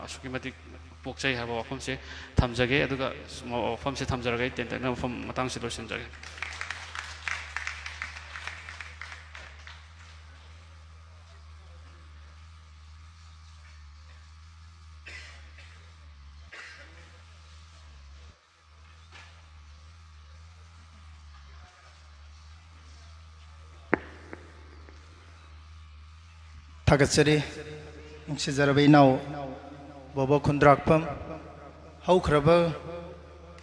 ꯑꯁꯨꯛꯀꯤ ꯃꯇꯤꯛ ꯄꯣꯛꯆꯩ ꯍꯥꯏꯕ ꯋꯥꯐꯝꯁꯦ ꯊꯝꯖꯒꯦ꯫ ꯑꯗꯨꯒ ꯋꯥꯐꯝꯁꯦ ꯊꯝꯖꯔꯒ ꯑꯩ ꯇꯦꯟꯇꯛꯅ ꯃꯐꯝ ꯃꯇꯥꯡꯁꯤ ꯂꯣꯏꯁꯤꯟꯖꯒꯦ꯫ ꯊꯥꯒꯠꯆꯔꯤ꯫ ꯅꯨꯡꯁꯤꯖꯔꯕ ꯏꯅꯥꯎ ꯕꯣꯕꯣ ꯈꯨꯟꯗ꯭ꯔꯥꯛꯄꯝ꯫ ꯍꯧꯈ꯭ꯔꯕ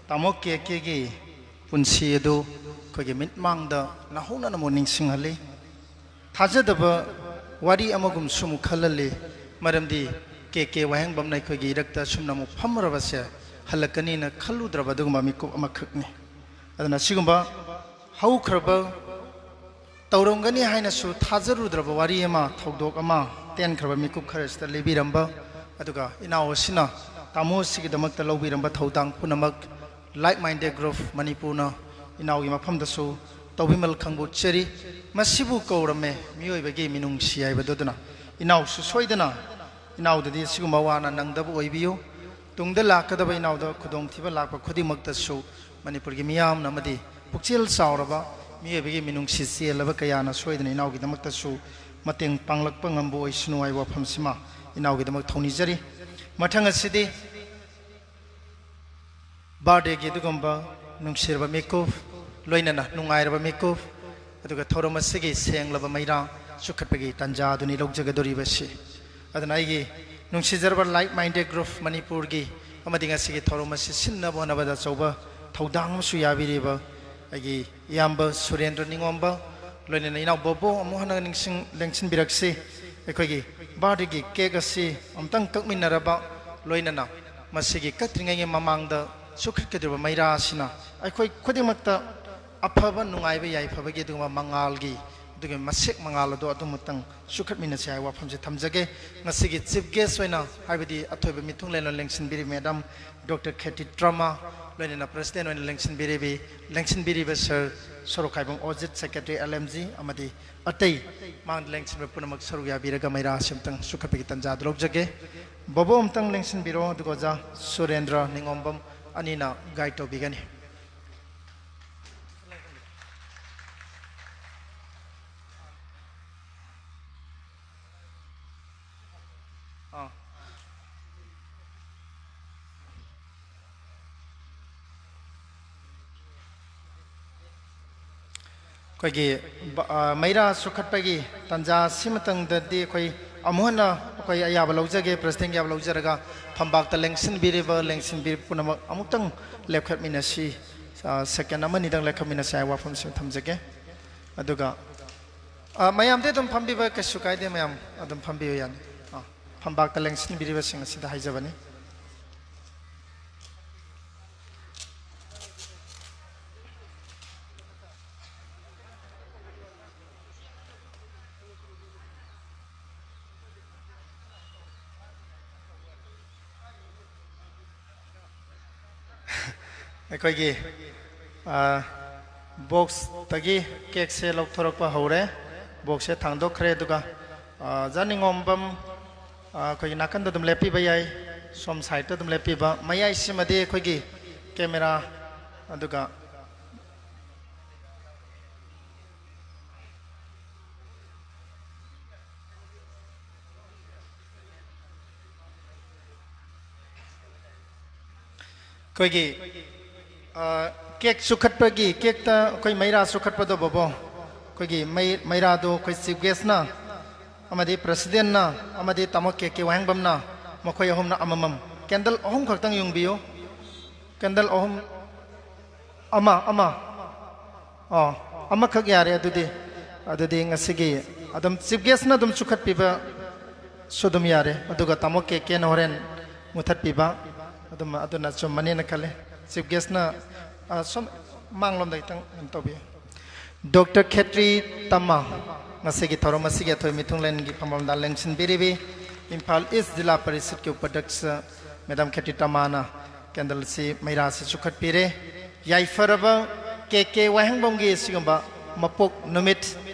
ꯇꯥꯃꯣ ꯀꯦ ꯀꯦꯒꯤ ꯄꯨꯟꯁꯤ ꯑꯗꯨ ꯑꯩꯈꯣꯏꯒꯤ ꯃꯤꯠꯃꯥꯡꯗ ꯅꯧꯍꯧꯅꯅ ꯑꯃꯨꯛ ꯅꯤꯡꯁꯤꯡꯍꯜꯂꯤ꯫ ꯊꯥꯖꯗꯕ ꯋꯥꯔꯤ ꯑꯃꯒꯨꯝꯁꯨ ꯑꯃꯨꯛ ꯈꯜꯍꯜꯂꯤ꯫ ꯃꯔꯝꯗꯤ ꯀꯦ ꯀꯦ ꯋꯥꯍꯦꯡꯕꯝꯅ ꯑꯩꯈꯣꯏꯒꯤ ꯏꯔꯛꯇ ꯑꯁꯨꯝꯅ ꯑꯃꯨꯛ ꯐꯝꯃꯨꯔꯕꯁꯦ ꯍꯜꯂꯛꯀꯅꯤꯅ ꯈꯜꯂꯨꯗ꯭ꯔꯕ ꯑꯗꯨꯒꯨꯝꯕ ꯃꯤꯀꯨꯞ ꯑꯃꯈꯛꯅꯤ꯫ ꯑꯗꯨꯅ ꯑꯁꯤꯒꯨꯝꯕ ꯍꯧꯈ꯭ꯔꯕ ꯇꯧꯔꯝꯒꯅꯤ ꯍꯥꯏꯅꯁꯨ ꯊꯥꯖꯔꯨꯗ꯭ꯔꯕ ꯋꯥꯔꯤ ꯑꯃ, ꯊꯧꯗꯣꯛ ꯑꯃ ꯇꯦꯟꯈ꯭ꯔꯕ ꯃꯤꯀꯨꯞ ꯈꯔꯁꯤꯗ ꯂꯤꯕꯤꯔꯝꯕ, ꯑꯗꯨꯒ ꯏꯅꯥꯎ ꯑꯁꯤꯅ ꯇꯥꯃꯣ ꯑꯁꯤꯒꯤꯗꯃꯛꯇ ꯂꯧꯕꯤꯔꯝꯕ ꯊꯧꯗꯥꯡ ꯄꯨꯝꯅꯃꯛ Like Minded Group ꯃꯅꯤꯄꯨꯔꯅ ꯏꯅꯥꯎꯒꯤ ꯃꯐꯝꯗꯁꯨ ꯇꯧꯕꯤꯃꯜ ꯈꯪꯕꯣꯛꯆꯔꯤ꯫ ꯃꯁꯤꯕꯨ ꯀꯧꯔꯝꯃꯦ ꯃꯤꯑꯣꯏꯕꯒꯤ ꯃꯤꯅꯨꯡꯁꯤ ꯍꯥꯏꯕꯗꯨ꯫ ꯑꯗꯨꯅ ꯏꯅꯥꯎꯁꯨ ꯁꯣꯏꯗꯅ ꯏꯅꯥꯎꯗꯗꯤ ꯁꯤꯒꯨꯝꯕ ꯋꯥꯅ ꯅꯪꯗꯕ ꯑꯣꯏꯕꯤꯌꯨ꯫ ꯇꯨꯡꯗ ꯂꯥꯛꯀꯗꯕ ꯏꯅꯥꯎꯗ ꯈꯨꯗꯣꯡꯊꯤꯕ ꯂꯥꯛꯄ ꯈꯨꯗꯤꯡꯃꯛꯇꯁꯨ ꯃꯅꯤꯄꯨꯔꯒꯤ ꯃꯤꯌꯥꯝꯅ ꯑꯃꯗꯤ ꯄꯨꯛꯆꯦꯜ ꯆꯥꯎꯔꯕ ꯃꯤꯑꯣꯏꯕꯒꯤ ꯃꯤꯅꯨꯡꯁꯤ ꯆꯦꯜꯂꯕ ꯀꯌꯥꯅ ꯁꯣꯏꯗꯅ ꯏꯅꯥꯎꯒꯤꯗꯃꯛꯇꯁꯨ ꯃꯇꯦꯡ ꯄꯥꯡꯂꯛꯄ ꯉꯝꯕ ꯑꯣꯏꯁꯅꯨ ꯍꯥꯏꯕ ꯋꯥꯐꯝꯁꯤꯃ ꯏꯅꯥꯎꯒꯤꯗꯃꯛ ꯊꯧꯅꯤꯖꯔꯤ꯫ ꯃꯊꯪ ꯑꯁꯤꯗꯤ ꯕꯥꯔꯗꯦꯒꯤ ꯑꯗꯨꯒꯨꯝꯕ ꯅꯨꯡꯁꯤꯔꯕ ꯃꯤꯀꯨꯞ, ꯂꯣꯏꯅꯅ ꯅꯨꯡꯉꯥꯏꯔꯕ ꯃꯤꯀꯨꯞ, ꯑꯗꯨꯒ ꯊꯧꯔꯝ ꯑꯁꯤꯒꯤ ꯁꯦꯡꯂꯕ ꯃꯩꯔꯥ ꯆꯨꯈꯠꯄꯒꯤ ꯇꯥꯟꯖꯥ ꯑꯗꯨꯅꯤ ꯂꯧꯖꯒꯗꯧꯔꯤꯕꯁꯤ꯫ ꯑꯗꯨꯅ ꯑꯩꯒꯤ ꯅꯨꯡꯁꯤꯖꯔꯕ Like Minded Group ꯃꯅꯤꯄꯨꯔꯒꯤ ꯑꯃꯗꯤ ꯉꯁꯤꯒꯤ ꯊꯧꯔꯝ ꯑꯁꯤ ꯁꯤꯟꯅꯕ ꯍꯣꯠꯅꯕꯗ ꯑꯆꯧꯕ ꯊꯧꯗꯥꯡ ꯑꯃꯁꯨ ꯌꯥꯕꯤꯔꯤꯕ ꯑꯩꯒꯤ ꯏꯌꯥꯝꯕ ꯁꯨꯔꯦꯟꯗ꯭ꯔ ꯅꯤꯉꯣꯝꯕ, ꯂꯣꯏꯅꯅ ꯏꯅꯥꯎ ꯕꯣꯕꯣ ꯑꯃꯨꯛ ꯍꯟꯅ ꯅꯤꯡꯁꯤꯡ-, ꯂꯦꯡꯁꯤꯟꯕꯤꯔꯛꯁꯤ꯫ ꯑꯩꯈꯣꯏꯒꯤ ꯕꯥꯔꯗꯦꯒꯤ ꯀꯦꯛ ꯑꯁꯤ ꯑꯃꯨꯛꯇꯪ ꯀꯛꯃꯤꯟꯅꯔꯕ, ꯂꯣꯏꯅꯅ ꯃꯁꯤꯒꯤ ꯀꯠꯇ꯭ꯔꯤꯉꯩꯒꯤ ꯃꯃꯥꯡꯗ ꯆꯨꯈꯠꯀꯗꯧꯔꯤꯕ ꯃꯩꯔꯥ ꯑꯁꯤꯅ ꯑꯩꯈꯣꯏ ꯈꯨꯗꯤꯡꯃꯛꯇ ꯑꯐꯕ, ꯅꯨꯡꯉꯥꯏꯕ, ꯌꯥꯏꯐꯕꯒꯤ ꯑꯗꯨꯒꯨꯝꯕ ꯃꯉꯥꯜꯒꯤ, ꯑꯗꯨꯒꯤ ꯃꯁꯦꯛ ꯃꯉꯥꯜ ꯑꯗꯨ ꯑꯗꯨꯃꯛꯇꯪ ꯆꯨꯈꯠꯃꯤꯟꯅꯁꯤ ꯍꯥꯏꯕ ꯋꯥꯐꯝꯁꯦ ꯊꯝꯖꯒꯦ꯫ ꯉꯁꯤꯒꯤ chief guest ꯑꯣꯏꯅ, ꯍꯥꯏꯕꯗꯤ ꯑꯊꯣꯏꯕ ꯃꯤꯊꯨꯡꯂꯦꯟ ꯑꯣꯏꯅ ꯂꯦꯡꯁꯤꯟꯕꯤꯔꯤ Madam Doctor ꯈꯦꯇꯤ ꯇ꯭ꯔꯃꯥ, ꯂꯣꯏꯅꯅ president ꯑꯣꯏꯅ ꯂꯦꯡꯁꯤꯟꯕꯤꯔꯤꯕꯤ-, ꯂꯦꯡꯁꯤꯟꯕꯤꯔꯤꯕ sir ꯁꯣꯔꯣꯛꯈꯥꯏꯕꯝ ꯑꯣꯖꯤꯠ, secretary L M G, ꯑꯃꯗꯤ ꯑꯇꯩ ꯃꯥꯡꯗ ꯂꯦꯡꯁꯤꯟꯕ ꯄꯨꯝꯅꯃꯛ ꯁꯔꯨꯛ ꯌꯥꯕꯤꯔꯒ ꯃꯩꯔꯥ ꯑꯁꯤ ꯑꯃꯨꯛꯇꯪ ꯆꯨꯈꯠꯄꯒꯤ ꯇꯥꯟꯖꯥꯗꯨ ꯂꯧꯖꯒꯦ꯫ ꯕꯣꯕꯣ ꯑꯃꯨꯛꯇꯪ ꯂꯦꯡꯁꯤꯟꯕꯤꯔꯣ, ꯑꯗꯨꯒ ꯑꯣꯖꯥ ꯁꯨꯔꯦꯟꯗ꯭ꯔ ꯅꯤꯉꯣꯝꯕꯝ ꯑꯅꯤꯅ guide ꯇꯧꯕꯤꯒꯅꯤ꯫ ꯑꯥ꯫ ꯑꯩꯈꯣꯏꯒꯤ ꯕ-, ꯑ, ꯃꯩꯔꯥ ꯆꯨꯈꯠꯄꯒꯤ ꯇꯥꯟꯖꯥ ꯑꯁꯤꯃꯇꯪꯗꯗꯤ ꯑꯩꯈꯣꯏ ꯑꯃꯨꯛ ꯍꯟꯅ ꯑꯩꯈꯣꯏ ꯑꯌꯥꯕ ꯂꯧꯖꯒꯦ, presidentꯀꯤ ꯑꯌꯥꯕ ꯂꯧꯖꯔꯒ ꯐꯝꯕꯥꯛꯇ ꯂꯦꯡꯁꯤꯟꯕꯤꯔꯤꯕ, ꯂꯦꯡꯁꯤꯟꯕꯤꯔꯤꯕ ꯄꯨꯝꯅꯃꯛ ꯑꯃꯨꯛꯇꯪ ꯂꯦꯞꯈꯠꯃꯤꯟꯅꯁꯤ, ꯑ, second ꯑꯃꯅꯤꯗꯪ ꯂꯦꯞꯈꯠꯃꯤꯟꯅꯁꯤ ꯍꯥꯏꯕ ꯋꯥꯐꯝꯁꯤ ꯊꯝꯖꯒꯦ꯫ ꯑꯗꯨꯒ, ꯑ, ꯃꯌꯥꯝꯗꯤ ꯑꯗꯨꯝ ꯐꯝꯕꯤꯕ ꯀꯩꯁꯨ ꯀꯥꯏꯗꯦ, ꯃꯌꯥꯝ ꯑꯗꯨꯝ ꯐꯝꯕꯤꯕ ꯌꯥꯅꯤ꯫ ꯑ, ꯐꯝꯕꯥꯛꯇ ꯂꯦꯡꯁꯤꯟꯕꯤꯔꯤꯕꯁꯤꯡ ꯑꯁꯤꯗ ꯍꯥꯏꯖꯕꯅꯤ꯫ ꯑꯩꯈꯣꯏꯒꯤ, ꯑ, boxꯇꯒꯤ cakeꯁꯦ ꯂꯧꯊꯣꯔꯛꯄ ꯍꯧꯔꯦ꯫ Boxꯁꯦ ꯊꯥꯡꯗꯣꯛꯈ꯭ꯔꯦ꯫ ꯑꯗꯨꯒ, ꯑ, ꯑꯣꯖꯥ ꯅꯤꯉꯣꯝꯕꯝ, ꯑ, ꯑꯩꯈꯣꯏꯒꯤ ꯅꯥꯀꯟꯗ ꯑꯗꯨꯝ ꯂꯦꯞꯄꯤꯕ ꯌꯥꯏ, ꯁꯣꯝ sideꯇ ꯑꯗꯨꯝ ꯂꯦꯞꯄꯤꯕ꯫ ꯃꯌꯥꯏꯁꯤꯃꯗꯤ ꯑꯩꯈꯣꯏꯒꯤ camera, ꯑꯗꯨꯒ ꯑꯩꯈꯣꯏꯒꯤ, ꯑ, cake ꯆꯨꯈꯠꯄꯒꯤ, cakeꯇ ꯑꯩꯈꯣꯏ ꯃꯩꯔꯥ ꯆꯨꯈꯠꯄꯗꯣ ꯕꯣꯕꯣ, ꯑꯩꯈꯣꯏꯒꯤ ꯃꯩ-, ꯃꯩꯔꯥꯗꯣ ꯑꯩꯈꯣꯏ chief guestꯅ ꯑꯃꯗꯤ presidentꯅ ꯑꯃꯗꯤ ꯇꯥꯃꯣ ꯀꯦ ꯀꯦ ꯋꯥꯍꯦꯡꯕꯝꯅ, ꯃꯈꯣꯏ ꯑꯍꯨꯝꯅ ꯑꯃꯃꯝ, candle ꯑꯍꯨꯝ ꯈꯛꯇꯪ ꯌꯨꯡꯕꯤꯌꯨ, candle ꯑꯍꯨꯝ, ꯑꯃ, ꯑꯃ꯫ ꯑꯣ, ꯑꯃꯈꯛ ꯌꯥꯔꯦ ꯑꯗꯨꯗꯤ꯫ ꯑꯗꯨꯗꯤ ꯉꯁꯤꯒꯤ ꯑꯗꯨꯝ chief guestꯅ ꯑꯗꯨꯝ ꯆꯨꯈꯠꯄꯤꯕꯁꯨ ꯑꯗꯨꯝ ꯌꯥꯔꯦ꯫ ꯑꯗꯨꯒ ꯇꯥꯃꯣ ꯀꯦ ꯀꯦꯅ ꯍꯣꯔꯦꯟ ꯃꯨꯊꯠꯄꯤꯕ꯫ ꯑꯗꯨꯝ, ꯑꯗꯨꯅ ꯆꯨꯝꯃꯅꯦꯅ ꯈꯜꯂꯦ꯫ Chief guestꯅ, ꯑ, ꯁꯣꯝ ꯃꯥꯡꯂꯣꯝꯗ ꯈꯤꯇꯪ ꯀꯩꯅꯣ ꯇꯧꯕꯤꯌꯨ꯫ Doctor ꯈꯦꯇ꯭ꯔꯤ ꯇꯃꯥ, ꯉꯁꯤꯒꯤ ꯊꯧꯔꯝ ꯑꯁꯤꯒꯤ ꯑꯊꯣꯏ ꯃꯤꯊꯨꯡꯂꯦꯟꯒꯤ ꯐꯝꯕꯥꯛꯇ ꯂꯦꯡꯁꯤꯟꯕꯤꯔꯤꯕꯤ ꯏꯝꯐꯥꯜ East ꯖꯤꯂꯥ ꯄꯔꯤꯁꯠꯀꯤ ꯎꯄꯥꯙ꯭ꯌꯛꯁ Madam ꯈꯦꯇ꯭ꯔꯤ ꯇꯃꯥꯅ ꯀꯦꯟꯗꯜꯁꯤ, ꯃꯩꯔꯥꯁꯤ ꯆꯨꯈꯠꯄꯤꯔꯦ꯫ ꯌꯥꯏꯐꯔꯕ ꯀꯦ ꯀꯦ ꯋꯥꯍꯦꯡꯕꯝꯒꯤ ꯑꯁꯤꯒꯨꯝꯕ ꯃꯄꯣꯛ ꯅꯨꯃꯤꯠ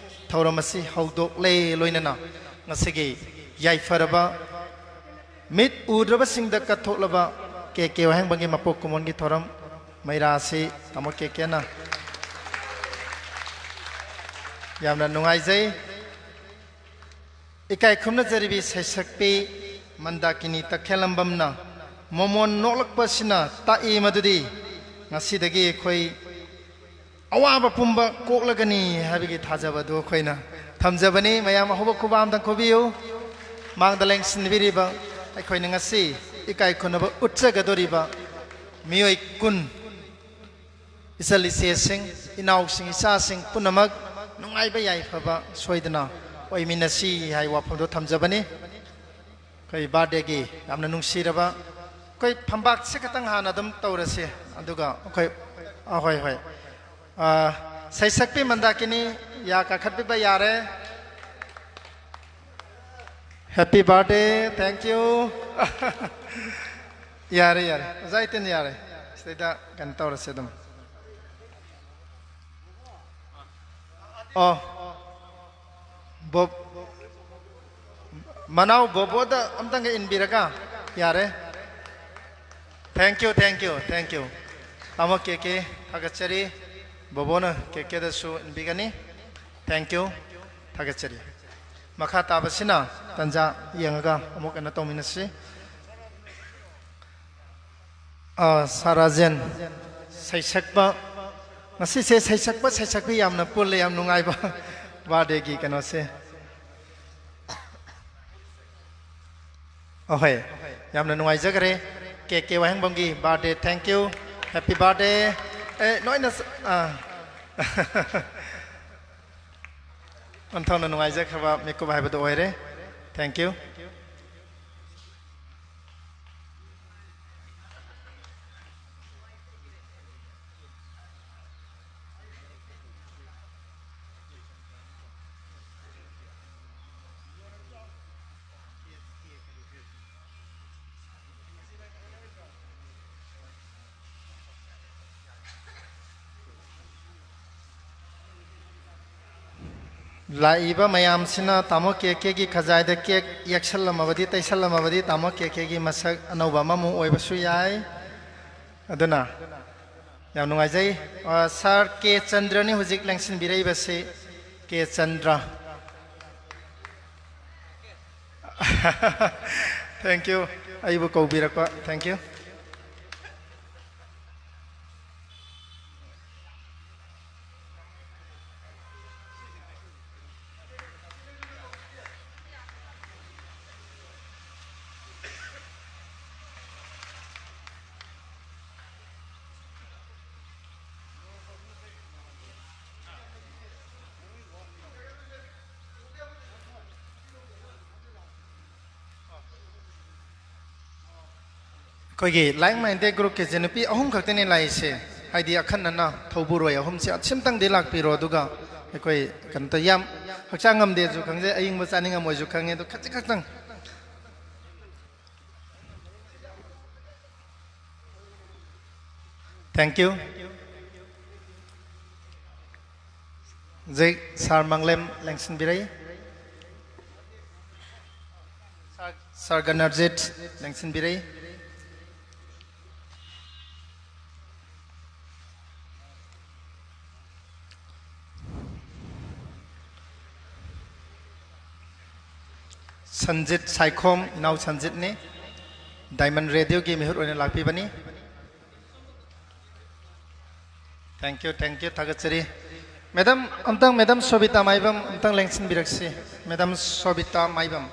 ꯊꯧꯔꯝ ꯑꯁꯤ ꯍꯧꯗꯣꯛꯂꯦ꯫ ꯂꯣꯏꯅꯅ ꯉꯁꯤꯒꯤ ꯌꯥꯏꯐꯔꯕ ꯃꯤꯠ ꯎꯗ꯭ꯔꯕꯁꯤꯡꯗ ꯀꯠꯊꯣꯛꯂꯕ ꯀꯦ ꯀꯦ ꯋꯥꯍꯦꯡꯕꯝꯒꯤ ꯃꯄꯣꯛ ꯀꯨꯝꯑꯣꯟꯒꯤ ꯊꯧꯔꯝ ꯃꯩꯔꯥ ꯑꯁꯤ ꯇꯥꯃꯣ ꯀꯦ ꯀꯦꯅ ꯌꯥꯝꯅ ꯅꯨꯡꯉꯥꯏꯖꯩ꯫ ꯏꯀꯥꯏ ꯈꯨꯝꯅꯖꯔꯤꯕꯤ ꯁꯩꯁꯛꯄꯤ ꯃꯟꯗꯥꯀꯤꯅꯤ ꯇꯈꯦꯜꯂꯝꯕꯝꯅ ꯃꯣꯃꯣꯟ ꯅꯣꯛꯂꯛꯄꯁꯤꯅ ꯇꯥꯛꯏ ꯃꯗꯨꯗꯤ ꯉꯁꯤꯗꯒꯤ ꯑꯩꯈꯣꯏ ꯑꯋꯥꯕ ꯄꯨꯝꯕ ꯀꯣꯛꯂꯒꯅꯤ ꯍꯥꯏꯕꯒꯤ ꯊꯥꯖꯕ ꯑꯗꯨ ꯑꯩꯈꯣꯏꯅ ꯊꯝꯖꯕꯅꯤ꯫ ꯃꯌꯥꯝ ꯑꯍꯧꯕ ꯈꯨꯕꯥꯛ ꯑꯝꯇꯪ ꯈꯨꯕꯤꯌꯨ꯫ ꯃꯥꯡꯗ ꯂꯦꯡꯁꯤꯟꯕꯤꯔꯤꯕ ꯑꯩꯈꯣꯏꯅ ꯉꯁꯤ ꯏꯀꯥꯏ ꯈꯨꯝꯅꯕ ꯎꯠꯆꯒꯗꯧꯔꯤꯕ ꯃꯤꯑꯣꯏ ꯀꯨꯟ, ꯏꯆꯜ ꯏꯆꯦꯁꯤꯡ, ꯏꯅꯥꯎꯁꯤꯡ, ꯏꯆꯥꯁꯤꯡ ꯄꯨꯝꯅꯃꯛ ꯅꯨꯡꯉꯥꯏꯕ ꯌꯥꯏꯐꯕ ꯁꯣꯏꯗꯅ ꯑꯣꯏꯃꯤꯟꯅꯁꯤ ꯍꯥꯏ ꯋꯥꯐꯝꯗꯣ ꯊꯝꯖꯕꯅꯤ꯫ ꯑꯩꯈꯣꯏ ꯕꯥꯔꯗꯦꯒꯤ ꯌꯥꯝꯅ ꯅꯨꯡꯁꯤꯔꯕ, ꯑꯩꯈꯣꯏ ꯐꯝꯕꯥꯛꯁꯦ ꯈꯇꯪ ꯍꯥꯟꯅ ꯑꯗꯨꯝ ꯇꯧꯔꯁꯤ, ꯑꯗꯨꯒ ꯑꯩꯈꯣꯏ, ꯑ, ꯍꯣꯏ, ꯍꯣꯏ꯫ ꯑ, ꯁꯩꯁꯛꯄꯤ ꯃꯟꯗꯥꯀꯤꯅꯤ, ꯌꯥ ꯀꯥꯈꯠꯄꯤꯕ ꯌꯥꯔꯦ꯫ Happy birthday, thank you. ꯌꯥꯔꯦ, ꯌꯥꯔꯦ, ꯑꯣꯖꯥ ꯏꯇꯦꯟ, ꯌꯥꯔꯦ꯫ ꯁꯤꯗꯩꯗ ꯀꯩꯅꯣ ꯇꯧꯔꯁꯦ ꯑꯗꯨꯝ꯫ ꯑꯣ, ꯕꯣ-, ꯃꯅꯥꯎ ꯕꯣꯕꯣꯗ ꯑꯝꯇꯪꯒ ꯏꯟꯕꯤꯔꯒ ꯌꯥꯔꯦ꯫ Thank you, thank you, thank you. ꯇꯥꯃꯣ ꯀꯦ ꯀꯦ, ꯊꯥꯒꯠꯆꯔꯤ꯫ ꯕꯣꯕꯣꯅ ꯀꯦ ꯀꯦꯗꯁꯨ ꯏꯟꯕꯤꯒꯅꯤ꯫ Thank you, ꯊꯥꯒꯠꯆꯔꯤ꯫ ꯃꯈꯥ ꯇꯥꯕꯁꯤꯅ ꯇꯟꯖꯥ ꯌꯦꯡꯉꯒ ꯑꯃꯨꯛ ꯀꯩꯅꯣ ꯇꯧꯃꯤꯟꯅꯁꯤ꯫ ꯑ, ꯁꯥꯔ ꯔꯥꯖꯦꯟ, ꯁꯩꯁꯛꯄ, ꯉꯁꯤꯁꯦ ꯁꯩꯁꯛꯄ ꯁꯩꯁꯛꯄꯤ ꯌꯥꯝꯅ ꯄꯨꯜꯂꯦ, ꯌꯥꯝ ꯅꯨꯡꯉꯥꯏꯕ ꯕꯥꯔꯗꯦꯒꯤ ꯀꯩꯅꯣꯁꯦ꯫ ꯑꯍꯣꯏ, ꯌꯥꯝꯅ ꯅꯨꯡꯉꯥꯏꯖꯈ꯭ꯔꯦ꯫ ꯀꯦ ꯀꯦ ꯋꯥꯍꯦꯡꯕꯝꯒꯤ ꯕꯥꯔꯗꯦ, thank you, happy birthday꯫ ꯑꯦ, ꯂꯣꯏꯅ ꯁ-, ꯑꯥ꯫ ꯑꯣꯟꯊꯣꯛꯅ ꯅꯨꯡꯉꯥꯏꯖꯈ꯭ꯔꯕ ꯃꯤꯀꯨꯞ ꯍꯥꯏꯕꯗꯨ ꯑꯣꯏꯔꯦ꯫ Thank you꯫ ꯂꯥꯛꯏꯕ ꯃꯌꯥꯝꯁꯤꯅ ꯇꯥꯃꯣ ꯀꯦ ꯀꯦꯒꯤ ꯈꯖꯥꯏꯗ ꯀꯦꯛ ꯌꯦꯛꯁꯜꯂꯝꯃꯕꯗꯤ, ꯇꯩꯁꯜꯂꯝꯃꯕꯗꯤ, ꯇꯥꯃꯣ ꯀꯦ ꯀꯦꯒꯤ ꯃꯁꯛ ꯑꯅꯧꯕ ꯑꯃꯃꯨꯛ ꯑꯣꯏꯕꯁꯨ ꯌꯥꯏ꯫ ꯑꯗꯨꯅ ꯌꯥꯝ ꯅꯨꯡꯉꯥꯏꯖꯩ꯫ ꯑ, ꯁꯥꯔ ꯀꯦ ꯆꯟꯗ꯭ꯔꯅꯤ ꯍꯧꯖꯤꯛ ꯂꯦꯡꯁꯤꯟꯕꯤꯔꯛꯏꯕꯁꯤ꯫ ꯀꯦ ꯆꯟꯗ꯭ꯔ꯫ Thank you꯫ ꯑꯩꯕꯨ ꯀꯧꯕꯤꯔꯛꯄ꯫ Thank you꯫ ꯑꯩꯈꯣꯏꯒꯤ Like Minded Group ꯀꯤꯁꯦ ꯅꯨꯄꯤ ꯑꯍꯨꯝ ꯈꯛꯇꯅꯤ ꯂꯥꯛꯏꯁꯦ꯫ ꯍꯥꯏꯗꯤ ꯑꯈꯟꯅꯅ ꯊꯧꯕꯨꯔꯣꯏ ꯑꯍꯨꯝꯁꯦ ꯑꯁꯤꯝꯇꯪꯗꯤ ꯂꯥꯛꯄꯤꯔꯣ, ꯑꯗꯨꯒ ꯑꯩꯈꯣꯏ ꯀꯩꯅꯣ ꯇꯧ-, ꯌꯥꯝ ꯍꯛꯆꯥꯡ ꯉꯝꯗꯦꯁꯨ ꯈꯪꯖꯩ, ꯑꯌꯤꯡꯕ ꯆꯥꯅꯤꯡꯉꯝꯃꯣꯏꯁꯨ ꯈꯪꯉꯦ, ꯑꯗꯣ ꯈꯖꯤꯛ ꯈꯛꯇꯪ꯫ Thank you꯫ ꯍꯧꯖꯤꯛ ꯁꯥꯔ ꯃꯪꯂꯦꯝ ꯂꯦꯡꯁꯤꯟꯕꯤꯔꯛꯏ꯫ ꯁꯥꯔ ꯒꯅꯔꯖꯤꯠ ꯂꯦꯡꯁꯤꯟꯕꯤꯔꯛꯏ꯫ ꯁꯟꯖꯤꯠ ꯁꯥꯏꯈꯣꯝ, ꯏꯅꯥꯎ ꯁꯟꯖꯤꯠꯅꯤ꯫ Diamond Radio ꯒꯤ ꯃꯤꯍꯨꯠ ꯑꯣꯏꯅ ꯂꯥꯛꯄꯤꯕꯅꯤ꯫ Thank you, thank you, ꯊꯥꯒꯠꯆꯔꯤ꯫ Madam, ꯑꯝꯇꯪ Madam ꯁꯣꯕꯤꯇꯥ ꯃꯥꯏꯕꯝ ꯑꯝꯇꯪ ꯂꯦꯡꯁꯤꯟꯕꯤꯔꯛꯁꯤ꯫ Madam ꯁꯣꯕꯤꯇꯥ ꯃꯥꯏꯕꯝ꯫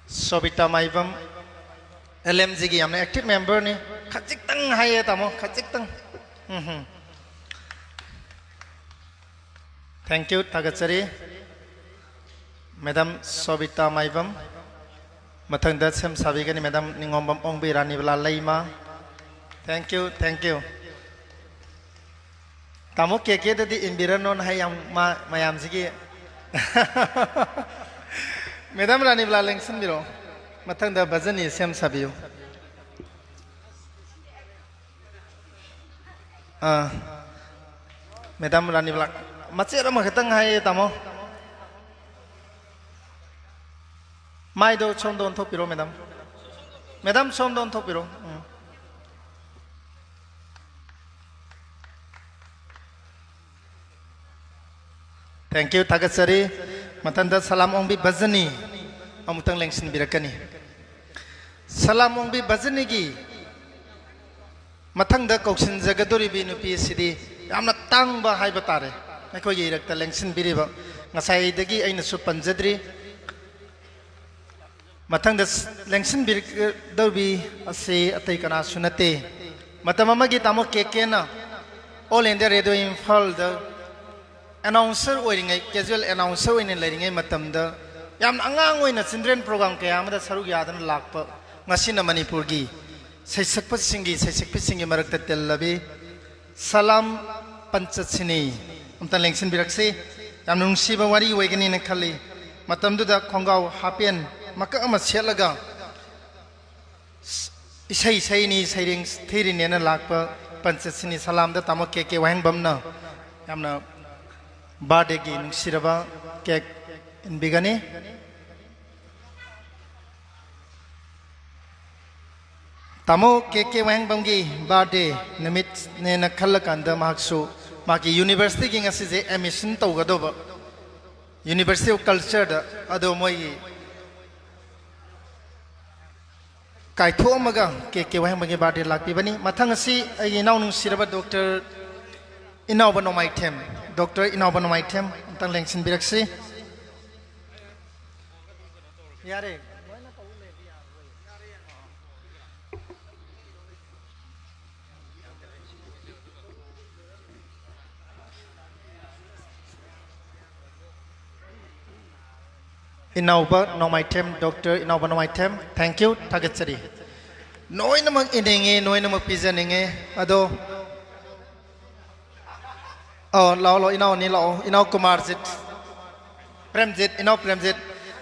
ꯁꯣꯕꯤꯇꯥ ꯃꯥꯏꯕꯝ, L M G ꯒꯤ ꯌꯥꯝꯅ active member ꯅꯤ꯫ ꯈꯖꯤꯛꯇꯪ ꯍꯥꯏꯌꯦ ꯇꯥꯃꯣ, ꯈꯖꯤꯛꯇꯪ꯫ ꯎꯝ ꯍꯨꯝ꯫ Thank you, ꯊꯥꯒꯠꯆꯔꯤ꯫ Madam ꯁꯣꯕꯤꯇꯥ ꯃꯥꯏꯕꯝ꯫ ꯃꯊꯪꯗ ꯁꯦꯝ ꯁꯥꯕꯤꯒꯅꯤ Madam ꯅꯤꯉꯣꯝꯕꯝ Ongbi Ranibala Leima. Thank you, thank you꯫ ꯇꯥꯃꯣ ꯀꯦ ꯀꯦꯗꯗꯤ ꯏꯟꯕꯤꯔꯅꯣꯅ ꯍꯥꯏ ꯌꯥꯝ ꯃꯥ-, ꯃꯌꯥꯝꯁꯤꯒꯤ꯫ Madam ꯔꯥꯅꯤꯕꯂꯥ ꯂꯦꯡꯁꯤꯟꯕꯤꯔꯛꯑꯣ꯫ ꯃꯊꯪꯗ ꯚꯖꯅꯤ ꯁꯦꯝ ꯁꯥꯕꯤꯌꯨ꯫ ꯑꯥ, ꯃꯦꯗꯥꯝ ꯔꯥꯅꯤ ꯕ꯭ꯂꯥꯛ, ꯃꯆꯦꯠ ꯑꯃꯈꯛꯇꯪ ꯍꯥꯏꯌꯦ, ꯇꯥꯃꯣ꯫ ꯃꯥꯏꯗꯣ ꯁꯣꯝꯗ ꯑꯣꯟꯊꯣꯛꯄꯤꯔꯣ, ꯃꯦꯗꯥꯝ꯫ ꯃꯦꯗꯥꯝ, ꯁꯣꯝꯗ ꯑꯣꯟꯊꯣꯛꯄꯤꯔꯣ꯫ ꯎꯝ꯫ Thank you, ꯊꯥꯒꯠꯆꯔꯤ꯫ ꯃꯊꯪꯗ ꯁꯂꯥꯝ ꯑꯣꯡꯕꯤ ꯕꯖꯅꯤ ꯑꯃꯨꯛꯇꯪ ꯂꯦꯡꯁꯤꯟꯕꯤꯔꯛꯀꯅꯤ꯫ ꯁꯂꯥꯝ ꯑꯣꯡꯕꯤ ꯕꯖꯅꯤꯒꯤ ꯃꯊꯪꯗ ꯀꯧꯁꯤꯟꯖꯒꯗꯧꯔꯤꯕꯤ ꯅꯨꯄꯤ ꯑꯁꯤꯗꯤ ꯌꯥꯝꯅ ꯇꯥꯡꯕ ꯍꯥꯏꯕ ꯇꯥꯔꯦ, ꯑꯩꯈꯣꯏꯒꯤ ꯏꯔꯛꯇ ꯂꯦꯡꯁꯤꯟꯕꯤꯔꯤꯕ꯫ ꯉꯁꯥꯏꯗꯒꯤ ꯑꯩꯅꯁꯨ ꯄꯟꯖꯗ꯭ꯔꯤ, ꯃꯊꯪꯗ ꯁ-, ꯂꯦꯡꯁꯤꯟꯕꯤꯔꯛꯀꯗꯧꯔꯤꯕꯤ ꯑꯁꯤ ꯑꯇꯩ ꯀꯅꯥꯁꯨ ꯅꯠꯇꯦ, ꯃꯇꯝ ꯑꯃꯒꯤ ꯇꯥꯃꯣ ꯀꯦ ꯀꯦꯅ All India Radio ꯏꯝꯐꯥꯜꯗ announcer ꯑꯣꯏꯔꯤꯉꯩ, casual announcer ꯑꯣꯏꯅ ꯂꯩꯔꯤꯉꯩ ꯃꯇꯝꯗ ꯌꯥꯝꯅ ꯑꯉꯥꯡ ꯑꯣꯏꯅ children program ꯀꯌꯥ ꯑꯃꯗ ꯁꯔꯨꯛ ꯌꯥꯗꯨꯅ ꯂꯥꯛꯄ, ꯉꯁꯤꯅ ꯃꯅꯤꯄꯨꯔꯒꯤ ꯁꯩꯁꯛꯄꯁꯤꯡꯒꯤ, ꯁꯩꯁꯛꯄꯤꯁꯤꯡꯒꯤ ꯃꯔꯛꯇ ꯇꯤꯜꯂꯕꯤ ꯁꯂꯥꯝ ꯄꯟꯆꯠꯁꯤꯅꯤ꯫ ꯑꯝꯇ ꯂꯦꯡꯁꯤꯟꯕꯤꯔꯛꯁꯤ꯫ ꯌꯥꯝꯅ ꯅꯨꯡꯁꯤꯕ ꯋꯥꯔꯤ ꯑꯣꯏꯒꯅꯤꯅ ꯈꯜꯂꯤ꯫ ꯃꯇꯝꯗꯨꯗ ꯈꯣꯡꯒ꯭ꯔꯥꯎ ꯍꯥꯄꯦꯟ ꯃꯀꯛ ꯑꯃ ꯁꯦꯠꯂꯒ ꯏꯁꯩ ꯁꯛꯏꯅꯤ, ꯁꯩꯔꯦꯡ ꯊꯤꯔꯤꯅꯦꯅ ꯂꯥꯛꯄ ꯄꯟꯆꯠꯁꯤꯅꯤ꯫ ꯁꯂꯥꯝꯗ ꯇꯥꯃꯣ ꯀꯦ ꯀꯦ ꯋꯥꯍꯦꯡꯕꯝꯅ ꯌꯥꯝꯅ birthdayꯒꯤ ꯅꯨꯡꯁꯤꯔꯕ cake ꯏꯟꯕꯤꯒꯅꯤ꯫ ꯇꯥꯃꯣ ꯀꯦ ꯀꯦ ꯋꯥꯍꯦꯡꯕꯝꯒꯤ birthday ꯅꯨꯃꯤꯠꯅꯦꯅ ꯈꯜꯂꯀꯥꯟꯗ ꯃꯍꯥꯛꯁꯨ ꯃꯍꯥꯛꯀꯤ universityꯒꯤ ꯉꯁꯤꯁꯦ admission ꯇꯧꯒꯗꯧꯕ, University of Cultureꯗ, ꯑꯗꯣ ꯃꯣꯏꯒꯤ ꯀꯥꯏꯊꯣꯛꯑꯝꯃꯒ ꯀꯦ ꯀꯦ ꯋꯥꯍꯦꯡꯕꯝꯒꯤ birthday ꯂꯥꯛꯄꯤꯕꯅꯤ꯫ ꯃꯊꯪ ꯑꯁꯤ ꯑꯩꯒꯤ ꯏꯅꯥꯎ ꯅꯨꯡꯁꯤꯔꯕ Doctor ꯏꯅꯥꯎꯕ ꯅꯣꯡꯃꯥꯏꯊꯦꯝ, Doctor ꯏꯅꯥꯎꯕ ꯅꯣꯡꯃꯥꯏꯊꯦꯝ ꯑꯝꯇꯪ ꯂꯦꯡꯁꯤꯟꯕꯤꯔꯛꯁꯤ꯫ ꯌꯥꯔꯦ꯫ ꯏꯅꯥꯎꯕ ꯅꯣꯡꯃꯥꯏꯊꯦꯝ, Doctor ꯏꯅꯥꯎꯕ ꯅꯣꯡꯃꯥꯏꯊꯦꯝ, thank you, ꯊꯥꯒꯠꯆꯔꯤ꯫ ꯂꯣꯏꯅꯃꯛ ꯏꯅꯤꯡꯉꯤ, ꯂꯣꯏꯅꯃꯛ ꯄꯤꯖꯅꯤꯡꯉꯤ꯫ ꯑꯗꯣ, ꯑꯣ, ꯂꯥꯛꯑꯣ, ꯂꯥꯛꯑꯣ, ꯏꯅꯥꯎ ꯑꯅꯤ ꯂꯥꯛꯑꯣ, ꯏꯅꯥꯎ ꯀꯨꯃꯥꯔꯖꯤꯠ, ꯄ꯭ꯔꯦꯝꯖꯤꯠ, ꯏꯅꯥꯎ ꯄ꯭ꯔꯦꯝꯖꯤꯠ꯫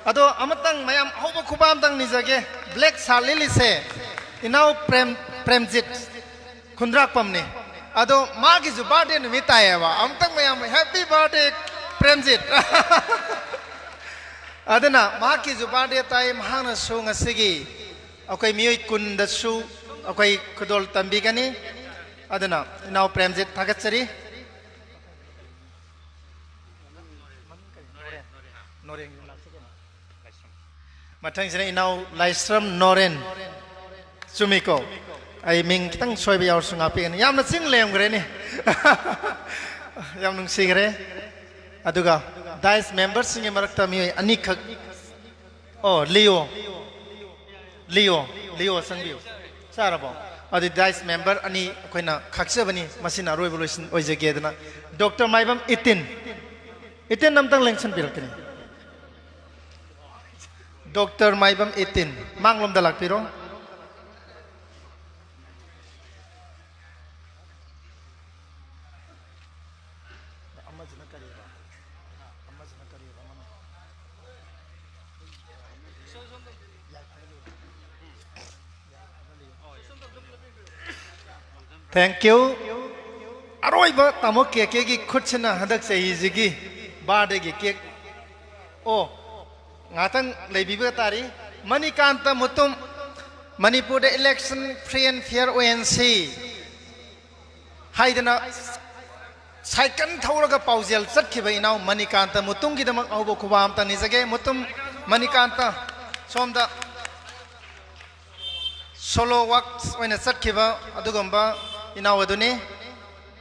ꯑꯗꯣ ꯑꯃꯇꯪ ꯃꯌꯥꯝ ꯑꯍꯧꯕ ꯈꯨꯕꯥꯛ ꯑꯃꯇꯪ ꯅꯤꯖꯒꯦ꯫ Black shirt ꯂꯤꯠꯂꯤꯁꯦ ꯏꯅꯥꯎ ꯄ꯭ꯔꯦꯝ, ꯄ꯭ꯔꯦꯝꯖꯤꯠ ꯈꯨꯟꯗ꯭ꯔꯥꯛꯄꯝꯅꯤ꯫ ꯑꯗꯣ ꯃꯥꯒꯤꯁꯨ ꯕꯥꯔꯗꯦ ꯅꯨꯃꯤꯠ ꯇꯥꯏꯌꯦꯕ꯫ ꯑꯃꯨꯛꯇꯪ ꯃꯌꯥꯝ, "Happy birthday, ꯄ꯭ꯔꯦꯝꯖꯤꯠ!" ꯑꯗꯨꯅ ꯃꯍꯥꯛꯀꯤꯁꯨ ꯕꯥꯔꯗꯦ ꯇꯥꯏ, ꯃꯍꯥꯛꯅꯁꯨ ꯉꯁꯤꯒꯤ ꯑꯩꯈꯣꯏ ꯃꯤꯑꯣꯏ ꯀꯨꯟꯗꯁꯨ ꯑꯩꯈꯣꯏ ꯈꯨꯗꯣꯜ ꯇꯝꯕꯤꯒꯅꯤ꯫ ꯑꯗꯨꯅ ꯏꯅꯥꯎ ꯄ꯭ꯔꯦꯝꯖꯤꯠ, ꯊꯥꯒꯠꯆꯔꯤ꯫ ꯃꯊꯪꯁꯤꯅ ꯏꯅꯥꯎ ꯂꯥꯏꯁ꯭ꯔꯝ ꯅꯣꯔꯦꯟ꯫ ꯆꯨꯝꯃꯤꯀꯣ? ꯑꯩ ꯃꯤꯡ ꯈꯤꯇꯪ ꯁꯣꯏꯕ ꯌꯥꯎꯔꯁꯨ ꯉꯥꯛꯄꯤꯒꯅꯤ꯫ ꯌꯥꯝꯅ ꯆꯤꯡ ꯂꯦꯝꯈ꯭ꯔꯦꯅꯦ꯫ ꯌꯥꯝ ꯅꯨꯡꯁꯤꯈ꯭ꯔꯦ꯫ ꯑꯗꯨꯒ ꯗꯥꯏꯁ ꯃꯦꯝꯕꯔꯁꯤꯡꯒꯤ ꯃꯔꯛꯇ ꯃꯤꯑꯣꯏ ꯑꯅꯤꯈꯛ꯫ ꯑꯣ, ꯂꯤꯑꯣ꯫ ꯂꯤꯑꯣ꯫ ꯂꯤꯑꯣ ꯆꯪꯕꯤꯌꯨ꯫ ꯆꯥꯔꯕꯣ? ꯑꯗꯨꯗꯤ ꯗꯥꯏꯁ ꯃꯦꯝꯕꯔ ꯑꯅꯤ ꯑꯩꯈꯣꯏꯅ ꯈꯥꯛꯆꯕꯅꯤ꯫ ꯃꯁꯤꯅ ꯑꯔꯣꯏꯕ ꯂꯣꯏꯁꯤꯟ ꯑꯣꯏꯖꯒꯦꯗꯅ꯫ ꯗꯣꯛꯇꯔ ꯃꯥꯏꯕꯝ ꯏꯇꯤꯟ꯫ ꯏꯇꯤꯟ ꯑꯝꯇꯪ ꯂꯦꯡꯁꯤꯟꯕꯤꯔꯛꯀꯅꯤ꯫ ꯗꯣꯛꯇꯔ ꯃꯥꯏꯕꯝ ꯏꯇꯤꯟ, ꯃꯥꯡꯂꯣꯝꯗ ꯂꯥꯛꯄꯤꯔꯣ꯫ ꯑꯃꯁꯤꯅ ꯀꯔꯤꯕ? ꯑꯃꯁꯤꯅ ꯀꯔꯤꯕ? ꯑꯃꯅ? Thank you꯫ ꯑꯔꯣꯏꯕ ꯇꯥꯃꯣ ꯀꯦ ꯀꯦꯒꯤ ꯈꯨꯠꯁꯤꯅ ꯍꯟꯗꯛ ꯆꯍꯤꯁꯤꯒꯤ ꯕꯥꯔꯗꯦꯒꯤ ꯀꯦꯛ꯫ ꯑꯣ, ꯉꯥꯛꯇꯪ ꯂꯩꯕꯤꯕ ꯇꯥꯔꯤ꯫ ꯃꯅꯤꯀꯥꯟꯇ ꯃꯨꯇꯨꯝ, ꯃꯅꯤꯄꯨꯔꯗ election free and fair ꯑꯣꯏꯍꯟꯁꯤ ꯍꯥꯏꯗꯅ ꯁꯥꯏꯀꯜ ꯊꯧꯔꯒ ꯄꯥꯎꯖꯦꯜ ꯆꯠꯈꯤꯕ ꯏꯅꯥꯎ ꯃꯅꯤꯀꯥꯟꯇ ꯃꯨꯇꯨꯝꯒꯤꯗꯃꯛ ꯑꯍꯧꯕ ꯈꯨꯕꯥꯛ ꯑꯝꯇ ꯅꯤꯖꯒꯦ꯫ ꯃꯨꯇꯨꯝ ꯃꯅꯤꯀꯥꯟꯇ, ꯁꯣꯝꯗ solo walk ꯑꯣꯏꯅ ꯆꯠꯈꯤꯕ ꯑꯗꯨꯒꯨꯝꯕ ꯏꯅꯥꯎ ꯑꯗꯨꯅꯤ꯫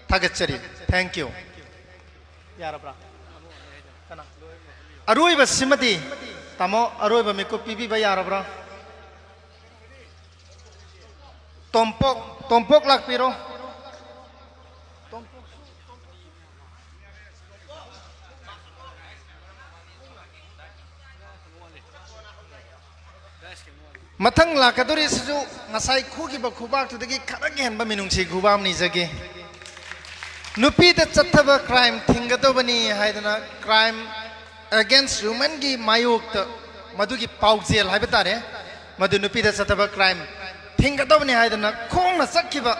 ꯊꯥꯒꯠꯆꯔꯤ꯫ Thank you꯫ ꯌꯥꯔꯕ꯭ꯔꯥ? ꯀꯅꯥ? ꯑꯔꯣꯏꯕꯁꯤꯃꯗꯤ, ꯇꯥꯃꯣ, ꯑꯔꯣꯏꯕ ꯃꯤꯀꯨꯞ ꯄꯤꯕꯤꯕ ꯌꯥꯔꯕ꯭ꯔꯥ? ꯇꯣꯝꯄꯣꯛ, ꯇꯣꯝꯄꯣꯛ ꯂꯥꯛꯄꯤꯔꯣ꯫ ꯃꯊꯪ ꯂꯥꯛꯀꯗꯧꯔꯤꯁꯤꯁꯨ ꯉꯁꯥꯏ ꯈꯨꯈꯤꯕ ꯈꯨꯕꯥꯛꯇꯨꯗꯒꯤ ꯈꯔ ꯍꯦꯟꯕ ꯃꯤꯅꯨꯡꯁꯤ ꯈꯨꯕꯥꯛ ꯑꯃ ꯅꯤꯖꯒꯦ꯫ ꯅꯨꯄꯤꯗ ꯆꯠꯊꯕ crime ꯊꯤꯡꯒꯗꯧꯕꯅꯤ ꯍꯥꯏꯗꯅ, crime against womenꯒꯤ ꯃꯥꯌꯣꯛꯇ ꯃꯗꯨꯒꯤ ꯄꯥꯎꯖꯦꯜ ꯍꯥꯏꯕ ꯇꯥꯔꯦ, ꯃꯗꯨ ꯅꯨꯄꯤꯗ ꯆꯠꯊꯕ crime ꯊꯤꯡꯒꯗꯧꯕꯅꯤ ꯍꯥꯏꯗꯅ ꯈꯣꯡꯅ ꯆꯠꯈꯤꯕ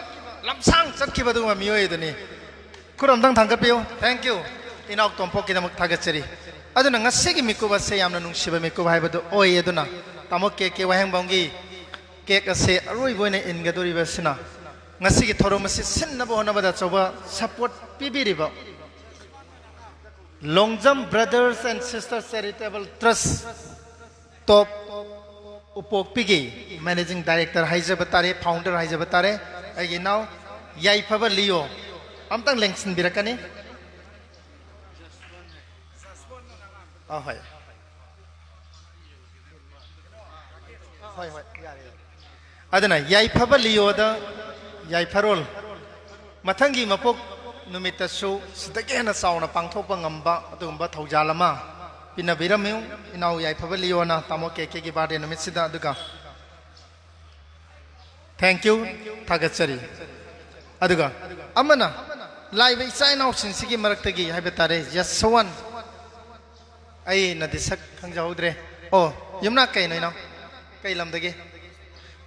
ꯂꯝꯁꯥꯡ ꯆꯠꯈꯤꯕ ꯑꯗꯨꯒꯨꯝꯕ ꯃꯤꯑꯣꯏ ꯑꯗꯨꯅꯤ꯫ ꯈꯨꯔꯨꯝꯗꯪ ꯊꯥꯡꯒꯠꯄꯤꯌꯨ꯫ Thank you꯫ ꯏꯅꯥꯎ ꯇꯣꯝꯄꯣꯛꯀꯤꯗꯃꯛ ꯊꯥꯒꯠꯆꯔꯤ꯫ ꯑꯗꯨꯅ ꯉꯁꯤꯒꯤ ꯃꯤꯀꯨꯞ ꯑꯁꯦ ꯌꯥꯝꯅ ꯅꯨꯡꯁꯤꯕ ꯃꯤꯀꯨꯞ ꯍꯥꯏꯕꯗꯨ ꯑꯣꯏ꯫ ꯑꯗꯨꯅ ꯇꯥꯃꯣ ꯀꯦ ꯀꯦ ꯋꯥꯍꯦꯡꯕꯝꯒꯤ ꯀꯦꯛ ꯑꯁꯦ ꯑꯔꯣꯏꯕ ꯑꯣꯏꯅ ꯏꯟꯒꯗꯧꯔꯤꯕ ꯑꯁꯤꯅ ꯉꯁꯤꯒꯤ ꯊꯧꯔꯝ ꯑꯁꯤ ꯁꯤꯟꯅꯕ ꯍꯣꯠꯅꯕꯗ ꯑꯆꯧꯕ ꯁꯄꯣꯔꯠ ꯄꯤꯕꯤꯔꯤꯕ Longjam Brothers and Sisters Charitable Trust, ꯇꯣꯞ ꯎꯄꯣꯛꯄꯤꯒꯤ ꯃꯦꯅꯦꯖꯤꯡ ꯗꯥꯏꯔꯦꯛꯇꯔ ꯍꯥꯏꯖꯕ ꯇꯥꯔꯦ, ꯐꯥꯎꯟꯗꯔ ꯍꯥꯏꯖꯕ ꯇꯥꯔꯦ, ꯑꯩꯒꯤ ꯏꯅꯥꯎ ꯌꯥꯏꯐꯕ ꯂꯤꯌꯣ ꯑꯝꯇꯪ ꯂꯦꯡꯁꯤꯟꯕꯤꯔꯛꯀꯅꯤ꯫ ꯑ, ꯍꯣꯏ꯫ ꯍꯣꯏ, ꯍꯣꯏ, ꯌꯥꯔꯦ, ꯌꯥꯔꯦ꯫ ꯑꯗꯨꯅ ꯌꯥꯏꯐꯕ ꯂꯤꯌꯣꯗ ꯌꯥꯏꯐꯔꯣꯜ ꯃꯊꯪꯒꯤ ꯃꯄꯣꯛ ꯅꯨꯃꯤꯠꯇꯁꯨ ꯁꯤꯗꯒꯤ ꯍꯦꯟꯅ ꯆꯥꯎꯅ ꯄꯥꯡꯊꯣꯛꯄ ꯉꯝꯕ ꯑꯗꯨꯒꯨꯝꯕ ꯊꯧꯖꯥꯜ ꯑꯃ ꯄꯤꯅꯕꯤꯔꯝꯃꯨ ꯏꯅꯥꯎ ꯌꯥꯏꯐꯕ ꯂꯤꯌꯣꯅ ꯇꯥꯃꯣ ꯀꯦ ꯀꯦꯒꯤ ꯕꯥꯔꯗꯦ ꯅꯨꯃꯤꯠꯁꯤꯗ꯫ ꯑꯗꯨꯒ thank you, ꯊꯥꯒꯠꯆꯔꯤ꯫ ꯑꯗꯨꯒ ꯑꯃꯅ ꯂꯥꯛꯏꯕ ꯏꯆꯥ ꯏꯅꯥꯎꯁꯤꯡꯁꯤꯒꯤ ꯃꯔꯛꯇꯒꯤ ꯍꯥꯏꯕ ꯇꯥꯔꯦ, ꯖꯁꯋꯟ, ꯑꯩꯅꯗꯤ ꯁꯛ ꯈꯪꯖꯍꯧꯗ꯭ꯔꯦ꯫ ꯑꯣ, ꯌꯨꯝꯅꯥꯛ ꯀꯩꯅꯣ ꯏꯅꯥꯎ? ꯀꯩ ꯂꯝꯗꯒꯤ?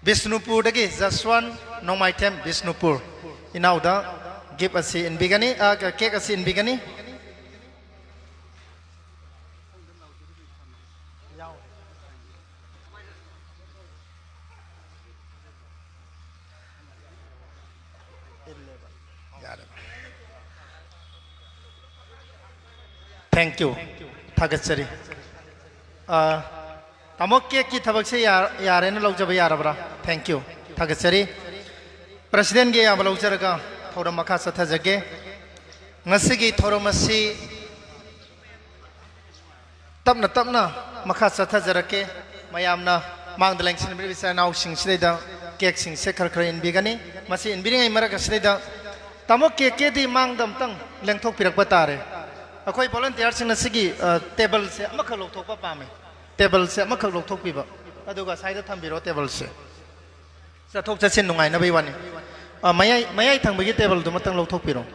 ꯕꯤꯁꯅꯨꯄꯨꯔꯗꯒꯤ ꯖꯁꯋꯟ ꯅꯣꯡꯃꯥꯏꯊꯦꯝ, ꯕꯤꯁꯅꯨꯄꯨꯔ꯫ ꯏꯅꯥꯎꯗ ꯒꯤꯐ ꯑꯁꯤ ꯏꯟꯕꯤꯒꯅꯤ, ꯑ, ꯀꯦꯛ ꯑꯁꯤ ꯏꯟꯕꯤꯒꯅꯤ꯫ ꯌꯥꯔꯦ꯫ Thank you꯫ ꯊꯥꯒꯠꯆꯔꯤ꯫ ꯑ, ꯇꯥꯃꯣ ꯀꯦꯛꯀꯤ ꯊꯕꯛꯁꯦ ꯌꯥ-, ꯌꯥꯔꯦꯅ ꯂꯧꯖꯕ ꯌꯥꯔꯕ꯭ꯔꯥ? Thank you꯫ ꯊꯥꯒꯠꯆꯔꯤ꯫ ꯄ꯭ꯔꯁꯤꯗꯦꯟꯒꯤ ꯑꯌꯥꯕ ꯂꯧꯖꯔꯒ ꯊꯧꯔꯝ ꯃꯈꯥ ꯆꯠꯊꯖꯒꯦ꯫ ꯉꯁꯤꯒꯤ ꯊꯧꯔꯝ ꯑꯁꯤ ꯇꯞꯅ ꯇꯞꯅ ꯃꯈꯥ ꯆꯠꯊꯖꯔꯛꯀꯦ꯫ ꯃꯌꯥꯝꯅ ꯃꯥꯡꯗ ꯂꯦꯡꯁꯤꯟꯕꯤꯔꯤꯕ ꯏꯆꯥ ꯏꯅꯥꯎꯁꯤꯡꯁꯤꯗꯩꯗ ꯀꯦꯛꯁꯤꯡꯁꯦ ꯈꯔ ꯈꯔ ꯏꯟꯕꯤꯒꯅꯤ꯫ ꯃꯁꯤ ꯏꯟꯕꯤꯔꯤꯉꯩ ꯃꯔꯛ ꯑꯁꯤꯗꯩꯗ ꯇꯥꯃꯣ ꯀꯦ ꯀꯦꯗꯤ ꯃꯥꯡꯗ ꯑꯝꯇꯪ ꯂꯦꯡꯊꯣꯛꯄꯤꯔꯛꯄ ꯇꯥꯔꯦ꯫ ꯑꯩꯈꯣꯏ ꯚꯣꯂꯟꯇꯤꯌꯥꯔꯁꯤꯡꯅ ꯁꯤꯒꯤ, ꯑ, ꯇꯦꯕꯜꯁꯦ ꯑꯃꯈꯛ ꯂꯧꯊꯣꯛꯄ ꯄꯥꯝꯃꯦ꯫ ꯇꯦꯕꯜꯁꯦ ꯑꯃꯈꯛ ꯂꯧꯊꯣꯛꯄꯤꯕ, ꯑꯗꯨꯒ ꯁꯥꯏꯗ ꯊꯝꯕꯤꯔꯣ ꯇꯦꯕꯜꯁꯦ꯫ ꯆꯠꯊꯣꯛ ꯆꯠꯁꯤꯟ ꯅꯨꯡꯉꯥꯏꯅꯕꯒꯤ ꯋꯥꯅꯤ꯫ ꯑ, ꯃꯌꯥꯏ, ꯃꯌꯥꯏ ꯊꯪꯕꯒꯤ ꯇꯦꯕꯜꯗꯨꯃꯇꯪ ꯂꯧꯊꯣꯛꯄꯤꯔꯣ꯫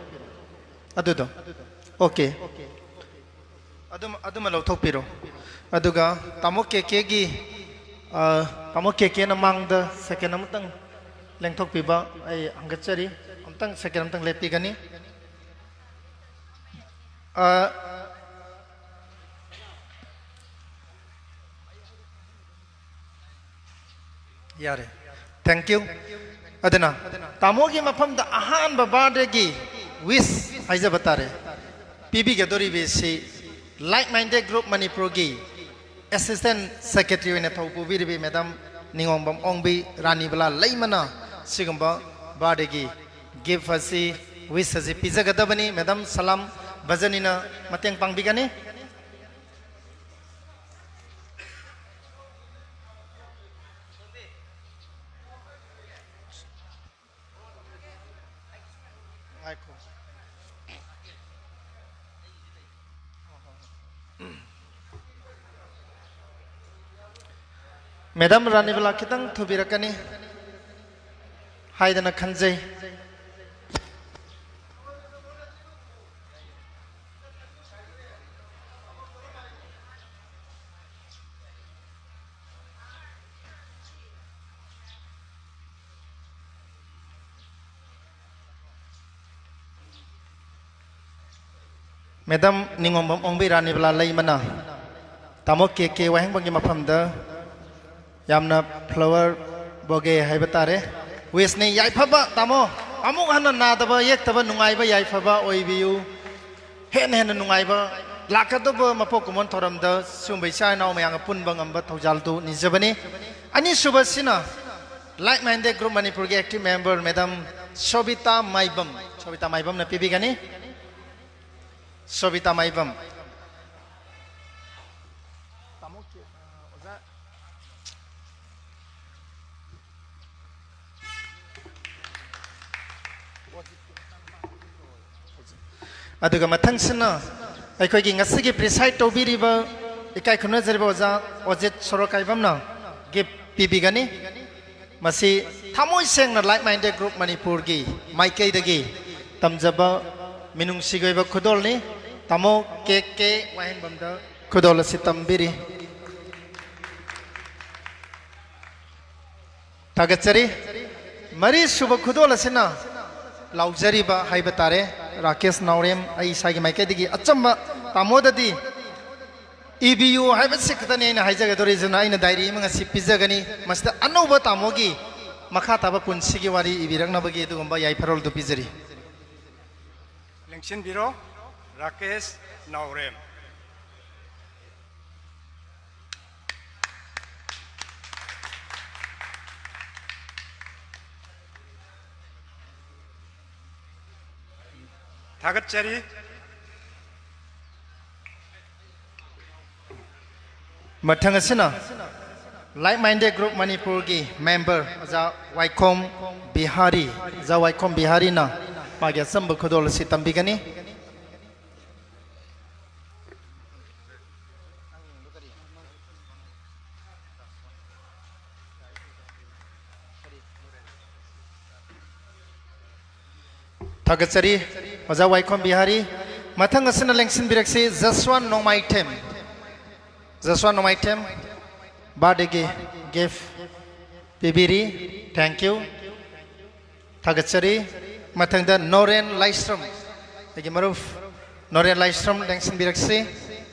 ꯑꯗꯨꯗꯣ꯫ ꯑꯣꯀꯦ꯫ ꯑꯗꯨꯝ, ꯑꯗꯨꯃ ꯂꯧꯊꯣꯛꯄꯤꯔꯣ꯫ ꯑꯗꯨꯒ ꯇꯥꯃꯣ ꯀꯦ ꯀꯦꯒꯤ, ꯑ, ꯇꯥꯃꯣ ꯀꯦ ꯀꯦꯅ ꯃꯥꯡꯗ ꯁꯦꯀꯦꯟ ꯑꯃꯇꯪ ꯂꯦꯡꯊꯣꯛꯄꯤꯕ ꯑꯩ ꯍꯪꯒꯠꯆꯔꯤ꯫ ꯑꯝꯇꯪ, ꯁꯦꯀꯦꯟ ꯑꯝꯇꯪ ꯂꯦꯞꯄꯤꯒꯅꯤ꯫ ꯑ, ꯌꯥꯔꯦ꯫ Thank you꯫ ꯑꯗꯨꯅ ꯇꯥꯃꯣꯒꯤ ꯃꯐꯝꯗ ꯑꯍꯥꯟꯕ birthdayꯒꯤ wish ꯍꯥꯏꯖꯕ ꯇꯥꯔꯦ, ꯄꯤꯕꯤꯒꯗꯧꯔꯤꯕꯁꯤ Like Minded Group ꯃꯅꯤꯄꯨꯔꯒꯤ assistant secretary ꯑꯣꯏꯅ ꯊꯧ ꯄꯨꯕꯤꯔꯤꯕꯤ madam ꯅꯤꯉꯣꯝꯕꯝ ꯑꯣꯡꯕꯤ ꯔꯥꯅꯤꯕꯂꯥ ꯂꯩꯃꯅ ꯁꯤꯒꯨꯝꯕ birthdayꯒꯤ gift ꯑꯁꯤ, wish ꯑꯁꯤ ꯄꯤꯖꯒꯗꯕꯅꯤ꯫ Madam ꯁꯂꯥꯝ ꯕꯖꯅꯤꯅ ꯃꯇꯦꯡ ꯄꯥꯡꯕꯤꯒꯅꯤ꯫ ꯉꯥꯏꯈꯣ꯫ Madam ꯔꯥꯅꯤꯕꯂꯥ ꯈꯤꯇꯪ ꯊꯨꯕꯤꯔꯛꯀꯅꯤ ꯍꯥꯏꯗꯅ ꯈꯟꯖꯩ꯫ Madam ꯅꯤꯉꯣꯝꯕꯝ ꯑꯣꯡꯕꯤ ꯔꯥꯅꯤꯕꯂꯥ ꯂꯩꯃꯅ ꯇꯥꯃꯣ ꯀꯦ ꯀꯦ ꯋꯥꯍꯦꯡꯕꯝꯒꯤ ꯃꯐꯝꯗ ꯌꯥꯝꯅ flower bouquet ꯍꯥꯏꯕ ꯇꯥꯔꯦ, wishꯅꯤ꯫ ꯌꯥꯏꯐꯕ ꯇꯥꯃꯣ, ꯑꯃꯨꯛ ꯍꯟꯅ ꯅꯥꯗꯕ ꯌꯦꯛꯇꯕ ꯅꯨꯡꯉꯥꯏꯕ ꯌꯥꯏꯐꯕ ꯑꯣꯏꯕꯤꯌꯨ꯫ ꯍꯦꯟꯅ ꯍꯦꯟꯅ ꯅꯨꯡꯉꯥꯏꯕ ꯂꯥꯛꯀꯗꯧꯕ ꯃꯄꯣꯛ ꯀꯨꯝꯑꯣꯟ ꯊꯧꯔꯝꯗ ꯁꯤꯒꯨꯝꯕ ꯏꯆꯥ ꯏꯅꯥꯎ ꯃꯌꯥꯝꯒ ꯄꯨꯟꯕ ꯉꯝꯕ ꯊꯧꯖꯥꯜꯗꯨ ꯅꯤꯖꯕꯅꯤ꯫ ꯑꯅꯤꯁꯨꯕꯁꯤꯅ Like Minded Group ꯃꯅꯤꯄꯨꯔꯒꯤ active member madam ꯁꯣꯕꯤꯇꯥ ꯃꯥꯏꯕꯝ, ꯁꯣꯕꯤꯇꯥ ꯃꯥꯏꯕꯝꯅ ꯄꯤꯕꯤꯒꯅꯤ꯫ ꯁꯣꯕꯤꯇꯥ ꯃꯥꯏꯕꯝ꯫ ꯑꯗꯨꯒ ꯃꯊꯪꯁꯤꯅ ꯑꯩꯈꯣꯏꯒꯤ ꯉꯁꯤꯒꯤ preside ꯇꯧꯕꯤꯔꯤꯕ ꯏꯀꯥꯏ ꯈꯨꯝꯅꯖꯔꯤꯕ ꯑꯣꯖꯥ ꯑꯣꯖꯤꯠ ꯁꯣꯔꯣꯀꯥꯏꯕꯝꯅ gift ꯄꯤꯕꯤꯒꯅꯤ꯫ ꯃꯁꯤ ꯊꯃꯣꯏ ꯁꯦꯡꯅ Like Minded Group ꯃꯅꯤꯄꯨꯔꯒꯤ ꯃꯥꯏꯀꯩꯗꯒꯤ ꯇꯝꯖꯕ ꯃꯤꯅꯨꯡꯁꯤꯒꯤ ꯑꯣꯏꯕ ꯈꯨꯗꯣꯜꯅꯤ꯫ ꯇꯥꯃꯣ ꯀꯦ ꯀꯦ ꯋꯥꯍꯦꯡꯕꯝꯗ ꯈꯨꯗꯣꯜ ꯑꯁꯤ ꯇꯝꯕꯤꯔꯤ꯫ ꯊꯥꯒꯠꯆꯔꯤ꯫ ꯃꯔꯤꯁꯨꯕ ꯈꯨꯗꯣꯜ ꯑꯁꯤꯅ ꯂꯥꯎꯖꯔꯤꯕ ꯍꯥꯏꯕ ꯇꯥꯔꯦ, ꯔꯥꯀꯦꯁ ꯅꯥꯎꯔꯦꯝ꯫ ꯑꯩ ꯏꯁꯥꯒꯤ ꯃꯥꯏꯀꯩꯗꯒꯤ ꯑꯆꯝꯕ ꯇꯥꯃꯣꯗꯗꯤ ꯏꯕꯤꯌꯨ ꯍꯥꯏꯕꯁꯤ ꯈꯛꯇꯅꯤ ꯑꯩꯅ ꯍꯥꯏꯖꯒꯗꯧꯔꯤꯁꯤꯅ, ꯑꯩꯅ ꯗꯥꯏꯔꯤ ꯑꯃ ꯉꯁꯤ ꯄꯤꯖꯒꯅꯤ꯫ ꯃꯁꯤꯗ ꯑꯅꯧꯕ ꯇꯥꯃꯣꯒꯤ ꯃꯈꯥ ꯇꯥꯕ ꯄꯨꯟꯁꯤꯒꯤ ꯋꯥꯔꯤ ꯏꯕꯤꯔꯛꯅꯕꯒꯤ ꯑꯗꯨꯒꯨꯝꯕ ꯌꯥꯏꯐꯔꯣꯜꯗꯨ ꯄꯤꯖꯔꯤ꯫ ꯂꯦꯡꯁꯤꯟꯕꯤꯔꯣ, ꯔꯥꯀꯦꯁ ꯅꯥꯎꯔꯦꯝ꯫ ꯊꯥꯒꯠꯆꯔꯤ꯫ ꯃꯊꯪ ꯑꯁꯤꯅ Like Minded Group ꯃꯅꯤꯄꯨꯔꯒꯤ member ꯑꯣꯖꯥ ꯋꯥꯏꯈꯣꯝ ꯕꯤꯍꯥꯔꯤ, ꯑꯣꯖꯥ ꯋꯥꯏꯈꯣꯝ ꯕꯤꯍꯥꯔꯤꯅ ꯃꯥꯒꯤ ꯑꯆꯝꯕ ꯈꯨꯗꯣꯜ ꯑꯁꯤ ꯇꯝꯕꯤꯒꯅꯤ꯫ ꯊꯥꯒꯠꯆꯔꯤ ꯑꯣꯖꯥ ꯋꯥꯏꯈꯣꯝ ꯕꯤꯍꯥꯔꯤ꯫ ꯃꯊꯪ ꯑꯁꯤꯅ ꯂꯦꯡꯁꯤꯟꯕꯤꯔꯛꯁꯤ ꯖꯁꯋꯥꯟ ꯅꯣꯡꯃꯥꯏꯊꯦꯝ꯫ ꯖꯁꯋꯥꯟ ꯅꯣꯡꯃꯥꯏꯊꯦꯝ birthdayꯒꯤ gift ꯄꯤꯕꯤꯔꯤ꯫ Thank you꯫ ꯊꯥꯒꯠꯆꯔꯤ꯫ ꯃꯊꯪꯗ ꯅꯣꯔꯦꯟ ꯂꯥꯏꯁ꯭ꯔꯝ, ꯑꯩꯒꯤ ꯃꯔꯨꯞ ꯅꯣꯔꯦꯟ ꯂꯥꯏꯁ꯭ꯔꯝ ꯂꯦꯡꯁꯤꯟꯕꯤꯔꯛꯁꯤ꯫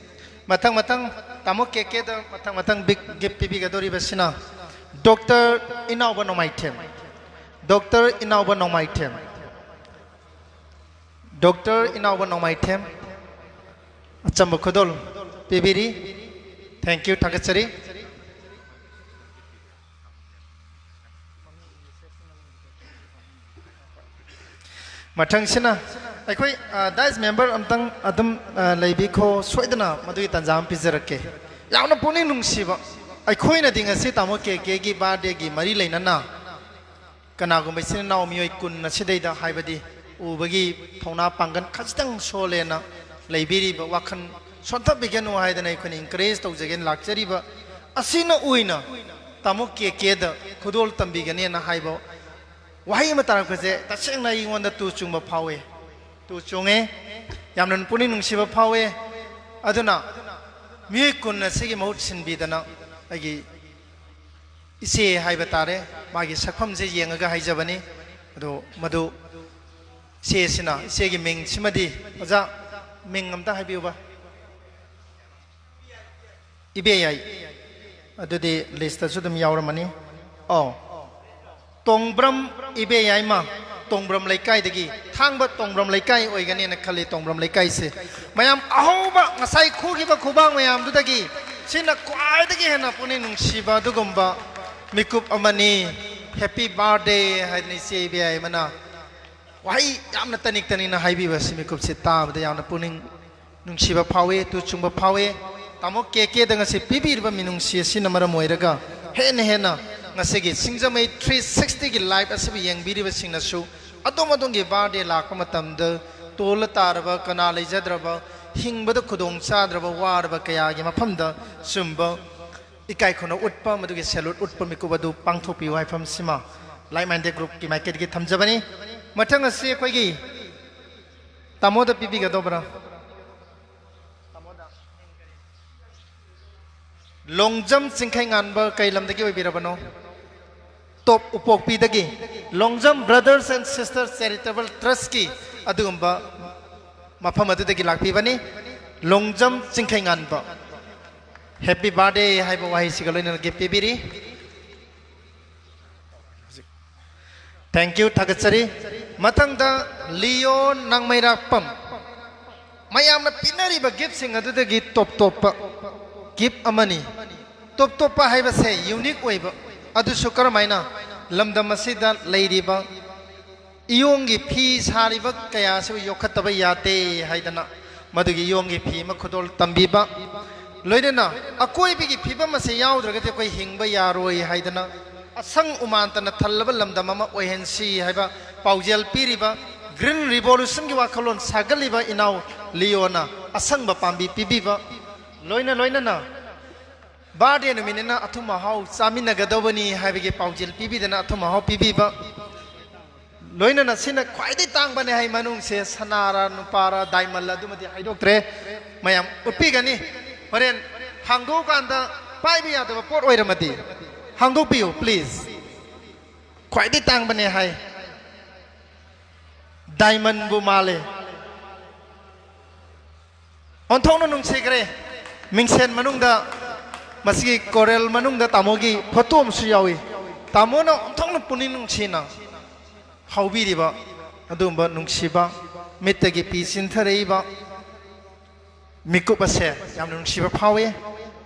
ꯃꯊꯪ ꯃꯊꯪ ꯇꯥꯃꯣ ꯀꯦ ꯀꯦꯗ ꯃꯊꯪ ꯃꯊꯪ big gift ꯄꯤꯕꯤꯒꯗꯧꯔꯤꯕꯁꯤꯅ ꯗꯣꯛꯇꯔ ꯏꯅꯥꯎꯕ ꯅꯣꯡꯃꯥꯏꯊꯦꯝ, ꯗꯣꯛꯇꯔ ꯏꯅꯥꯎꯕ ꯅꯣꯡꯃꯥꯏꯊꯦꯝ, ꯗꯣꯛꯇꯔ ꯏꯅꯥꯎꯕ ꯅꯣꯡꯃꯥꯏꯊꯦꯝ ꯑꯆꯝꯕ ꯈꯨꯗꯣꯜ ꯄꯤꯕꯤꯔꯤ꯫ Thank you, ꯊꯥꯒꯠꯆꯔꯤ꯫ ꯃꯊꯪꯁꯤꯅ ꯑꯩꯈꯣꯏ, ꯑ, dais member ꯑꯝꯇꯪ ꯑꯗꯨꯝ, ꯑ, ꯂꯩꯕꯤꯈꯣ, ꯁꯣꯏꯗꯅ ꯃꯗꯨꯒꯤ ꯇꯥꯟꯖꯥ ꯑꯃ ꯄꯤꯖꯔꯛꯀꯦ꯫ ꯌꯥꯝꯅ ꯄꯨꯛꯅꯤꯡ ꯅꯨꯡꯁꯤꯕ, ꯑꯩꯈꯣꯏꯅꯗꯤ ꯉꯁꯤ ꯇꯥꯃꯣ ꯀꯦ ꯀꯦꯒꯤ birthdayꯒꯤ ꯃꯔꯤ ꯂꯩꯅꯅ ꯀꯅꯥꯒꯨꯝꯕ ꯏꯆꯤꯟ ꯏꯅꯥꯎ ꯃꯤꯑꯣꯏ ꯀꯨꯟ ꯑꯁꯤꯗꯩꯗ ꯍꯥꯏꯕꯗꯤ ꯎꯕꯒꯤ ꯊꯧꯅꯥ ꯄꯥꯡꯒꯜ ꯈꯖꯤꯛꯇꯪ ꯁꯣꯜꯂꯦꯅ ꯂꯩꯕꯤꯔꯤꯕ ꯋꯥꯈꯜ ꯁꯣꯟꯊꯕꯤꯒꯅꯨ ꯍꯥꯏꯗꯅ ꯑꯩꯈꯣꯏꯅ encourage ꯇꯧꯖꯒꯦꯅ ꯂꯥꯛꯆꯔꯤꯕ ꯑꯁꯤꯅ ꯑꯣꯏꯅ ꯇꯥꯃꯣ ꯀꯦ ꯀꯦꯗ ꯈꯨꯗꯣꯜ ꯇꯝꯕꯤꯒꯅꯦꯅ ꯍꯥꯏꯕ ꯋꯥꯍꯩ ꯑꯃ ꯇꯥꯔꯛꯄꯁꯦ ꯇꯁꯦꯡꯅ ꯑꯩꯉꯣꯟꯗ ꯇꯨ ꯆꯨꯡꯕ ꯐꯥꯎꯏ꯫ ꯇꯨ ꯆꯨꯡꯉꯦ꯫ ꯌꯥꯝꯅ ꯄꯨꯛꯅꯤꯡ ꯅꯨꯡꯁꯤꯕ ꯐꯥꯎꯏ꯫ ꯑꯗꯨꯅ ꯃꯤꯑꯣꯏ ꯀꯨꯟ ꯑꯁꯤꯒꯤ ꯃꯍꯨꯠ ꯁꯤꯟꯕꯤꯗꯅ ꯑꯩꯒꯤ ꯏꯆꯦ ꯍꯥꯏꯕ ꯇꯥꯔꯦ, ꯃꯥꯒꯤ ꯁꯛꯐꯝꯁꯦ ꯌꯦꯡꯉꯒ ꯍꯥꯏꯖꯕꯅꯤ꯫ ꯑꯗꯣ ꯃꯗꯨ ꯏꯆꯦꯁꯤꯅ, ꯏꯆꯦꯒꯤ ꯃꯤꯡꯁꯤꯃꯗꯤ ꯑꯣꯖꯥ, ꯃꯤꯡ ꯑꯝꯇ ꯍꯥꯏꯕꯤꯌꯨꯕ꯫ ꯏꯕꯦꯌꯥꯏ꯫ ꯑꯗꯨꯗꯤ ꯂꯤꯁꯇꯁꯨ ꯑꯗꯨꯝ ꯌꯥꯎꯔꯝꯃꯅꯤ꯫ ꯑꯧ, ꯇꯣꯡꯕ꯭ꯔꯝ ꯏꯕꯦꯌꯥꯏꯃ, ꯇꯣꯡꯕ꯭ꯔꯝ ꯂꯩꯀꯥꯏꯗꯒꯤ, ꯊꯥꯡꯕ ꯇꯣꯡꯕ꯭ꯔꯝ ꯂꯩꯀꯥꯏ ꯑꯣꯏꯒꯅꯦꯅ ꯈꯜꯂꯤ꯫ ꯇꯣꯡꯕ꯭ꯔꯝ ꯂꯩꯀꯥꯏꯁꯦ ꯃꯌꯥꯝ ꯑꯍꯧꯕ ꯉꯁꯥꯏ ꯈꯨꯈꯤꯕ ꯈꯨꯕꯥꯡ ꯃꯌꯥꯝꯗꯨꯗꯒꯤ ꯁꯤꯅ ꯈ꯭ꯋꯥꯏꯗꯒꯤ ꯍꯦꯟꯅ ꯄꯨꯛꯅꯤꯡ ꯅꯨꯡꯁꯤꯕ ꯑꯗꯨꯒꯨꯝꯕ ꯃꯤꯀꯨꯞ ꯑꯃꯅꯤ꯫ Happy birthday ꯍꯥꯏꯗꯅ ꯏꯆꯦ ꯏꯕꯦꯌꯥꯏꯃꯅ ꯋꯥꯍꯩ ꯌꯥꯝꯅ ꯇꯅꯤꯛ ꯇꯅꯤꯛꯅ ꯍꯥꯏꯕꯤꯕ ꯑꯁꯤ ꯃꯤꯀꯨꯞꯁꯤ ꯇꯥꯕꯗ ꯌꯥꯝꯅ ꯄꯨꯛꯅꯤꯡ ꯅꯨꯡꯁꯤꯕ ꯐꯥꯎꯏ, ꯇꯨ ꯆꯨꯡꯕ ꯐꯥꯎꯏ꯫ ꯇꯥꯃꯣ ꯀꯦ ꯀꯦꯗ ꯉꯁꯤ ꯄꯤꯕꯤꯔꯤꯕ ꯃꯤꯅꯨꯡꯁꯤ ꯑꯁꯤꯅ ꯃꯔꯝ ꯑꯣꯏꯔꯒ ꯍꯦꯟꯅ ꯍꯦꯟꯅ ꯉꯁꯤꯒꯤ ꯁꯤꯡꯖꯃꯩ three sixtyꯒꯤ live ꯑꯁꯤꯕꯨ ꯌꯦꯡꯕꯤꯔꯤꯕꯁꯤꯡꯅꯁꯨ ꯑꯗꯣꯝ ꯑꯗꯣꯝꯒꯤ birthday ꯂꯥꯛꯄ ꯃꯇꯝꯗ ꯇꯣꯜꯂ ꯇꯥꯔꯕ, ꯀꯅꯥ ꯂꯩꯖꯗ꯭ꯔꯕ, ꯍꯤꯡꯕꯗ ꯈꯨꯗꯣꯡ ꯆꯥꯗ꯭ꯔꯕ, ꯋꯥꯔꯕ ꯀꯌꯥꯒꯤ ꯃꯐꯝꯗ ꯆꯨꯝꯕ ꯏꯀꯥꯏ ꯈꯨꯝꯅ ꯎꯠꯄ, ꯃꯗꯨꯒꯤ salute ꯎꯠꯄ ꯃꯤꯀꯨꯞ ꯑꯗꯨ ꯄꯥꯡꯊꯣꯛꯄꯤꯌꯨ ꯍꯥꯏꯐꯝꯁꯤꯃ Like Minded Groupꯀꯤ ꯃꯥꯏꯀꯩꯗꯒꯤ ꯊꯝꯖꯕꯅꯤ꯫ ꯃꯊꯪ ꯑꯁꯤ ꯑꯩꯈꯣꯏꯒꯤ ꯇꯥꯃꯣꯗ ꯄꯤꯕꯤꯒꯗꯧꯕ꯭ꯔꯥ? ꯂꯣꯡꯖꯝ ꯆꯤꯡꯈꯩꯉꯥꯟꯕ ꯀꯩ ꯂꯝꯗꯒꯤ ꯑꯣꯏꯕꯤꯔꯕꯅꯣ? ꯇꯣꯞ ꯎꯄꯣꯛꯄꯤꯗꯒꯤ꯫ Longjam Brothers and Sisters Charitable Trustꯀꯤ ꯑꯗꯨꯒꯨꯝꯕ ꯃꯐꯝ ꯑꯗꯨꯗꯒꯤ ꯂꯥꯛꯄꯤꯕꯅꯤ꯫ ꯂꯣꯡꯖꯝ ꯆꯤꯡꯈꯩꯉꯥꯟꯕ꯫ Happy birthday ꯍꯥꯏꯕ ꯋꯥꯍꯩꯁꯤꯒ ꯂꯣꯏꯅꯅ gift ꯄꯤꯕꯤꯔꯤ꯫ Thank you, ꯊꯥꯒꯠꯆꯔꯤ꯫ ꯃꯊꯪꯗ ꯂꯤꯌꯣ ꯅꯥꯡꯃꯩꯔꯥꯛꯄꯝ꯫ ꯃꯌꯥꯝꯅ ꯄꯤꯅꯔꯤꯕ giftꯁꯤꯡ ꯑꯗꯨꯗꯒꯤ ꯇꯣꯞ ꯇꯣꯞꯄ gift ꯑꯃꯅꯤ꯫ ꯇꯣꯞ ꯇꯣꯞꯄ ꯍꯥꯏꯕꯁꯦ unique ꯑꯣꯏꯕ, ꯑꯗꯨꯁꯨ ꯀꯔꯝꯍꯥꯏꯅ? ꯂꯝꯗꯝ ꯑꯁꯤꯗ ꯂꯩꯔꯤꯕ ꯏꯌꯣꯡꯒꯤ ꯐꯤ ꯁꯥꯔꯤꯕ ꯀꯌꯥ ꯑꯁꯤꯕꯨ ꯌꯣꯛꯈꯠꯇꯕ ꯌꯥꯗꯦ ꯍꯥꯏꯗꯅ ꯃꯗꯨꯒꯤ ꯏꯌꯣꯡꯒꯤ ꯐꯤ ꯑꯃ ꯈꯨꯗꯣꯜ ꯇꯝꯕꯤꯕ, ꯂꯣꯏꯅꯅ ꯑꯀꯣꯏꯕꯒꯤ ꯐꯤꯕꯝ ꯑꯁꯤ ꯌꯥꯎꯗ꯭ꯔꯒꯗꯤ ꯑꯩꯈꯣꯏ ꯍꯤꯡꯕ ꯌꯥꯔꯣꯏ ꯍꯥꯏꯗꯅ ꯑꯁꯪ ꯎꯃꯥꯟꯇꯅ ꯊꯜꯂꯕ ꯂꯝꯗꯝ ꯑꯃ ꯑꯣꯏꯍꯟꯁꯤ ꯍꯥꯏꯕ ꯄꯥꯎꯖꯦꯜ ꯄꯤꯔꯤꯕ, Green Revolutionꯒꯤ ꯋꯥꯈꯜꯂꯣꯟ ꯁꯥꯒꯠꯂꯤꯕ ꯏꯅꯥꯎ ꯂꯤꯌꯣꯅ ꯑꯁꯪꯕ ꯄꯥꯝꯕꯤ ꯄꯤꯕꯤꯕ, ꯂꯣꯏꯅ ꯂꯣꯏꯅꯅ birthday ꯅꯨꯃꯤꯠꯅꯤꯅ ꯑꯊꯨꯝ ꯑꯍꯥꯎ ꯆꯥꯃꯤꯟꯅꯒꯗꯧꯕꯅꯤ ꯍꯥꯏꯕꯒꯤ ꯄꯥꯎꯖꯦꯜ ꯄꯤꯕꯤꯗꯅ ꯑꯊꯨꯝ ꯑꯍꯥꯎ ꯄꯤꯕꯤꯕ, ꯂꯣꯏꯅꯅ ꯁꯤꯅ ꯈ꯭ꯋꯥꯏꯗꯒꯤ ꯇꯥꯡꯕꯅꯦ ꯍꯥꯏ, ꯃꯅꯨꯡꯁꯦ ꯁꯅꯥꯔ ꯅꯨꯄꯥꯔ diamondꯂ ꯑꯗꯨꯃꯗꯤ ꯍꯥꯏꯗꯣꯛꯇ꯭ꯔꯦ, ꯃꯌꯥꯝ ꯎꯠꯄꯤꯒꯅꯤ꯫ ꯍꯣꯔꯦꯟ ꯍꯥꯡꯗꯣꯛꯑꯀꯥꯟꯗ ꯄꯥꯏꯕ ꯌꯥꯗꯕ ꯄꯣꯠ ꯑꯣꯏꯔꯝꯃꯗꯤ ꯍꯥꯡꯗꯣꯛꯄꯤꯌꯨ, please. ꯈ꯭ꯋꯥꯏꯗꯒꯤ ꯇꯥꯡꯕꯅꯦ ꯍꯥꯏ꯫ ꯗꯥꯏꯃꯟꯕꯨ ꯃꯥꯜꯂꯦ꯫ ꯑꯣꯟꯊꯣꯛꯅ ꯅꯨꯡꯁꯤꯈ꯭ꯔꯦ꯫ ꯃꯤꯡꯁꯦꯟ ꯃꯅꯨꯡꯗ, ꯃꯁꯤꯒꯤ ꯀꯣꯔꯦꯜ ꯃꯅꯨꯡꯗ ꯇꯥꯃꯣꯒꯤ ꯐꯣꯇꯣ ꯑꯃꯁꯨ ꯌꯥꯎꯏ꯫ ꯇꯥꯃꯣꯅ ꯑꯣꯟꯊꯣꯛꯅ ꯄꯨꯛꯅꯤꯡ ꯅꯨꯡꯁꯤꯅ ꯍꯧꯕꯤꯔꯤꯕ ꯑꯗꯨꯒꯨꯝꯕ ꯅꯨꯡꯁꯤꯕ, ꯃꯤꯠꯇꯒꯤ ꯄꯤ ꯆꯤꯟꯊꯔꯛꯏꯕ ꯃꯤꯀꯨꯞ ꯑꯁꯦ ꯌꯥꯝꯅ ꯅꯨꯡꯁꯤꯕ ꯐꯥꯎꯏ꯫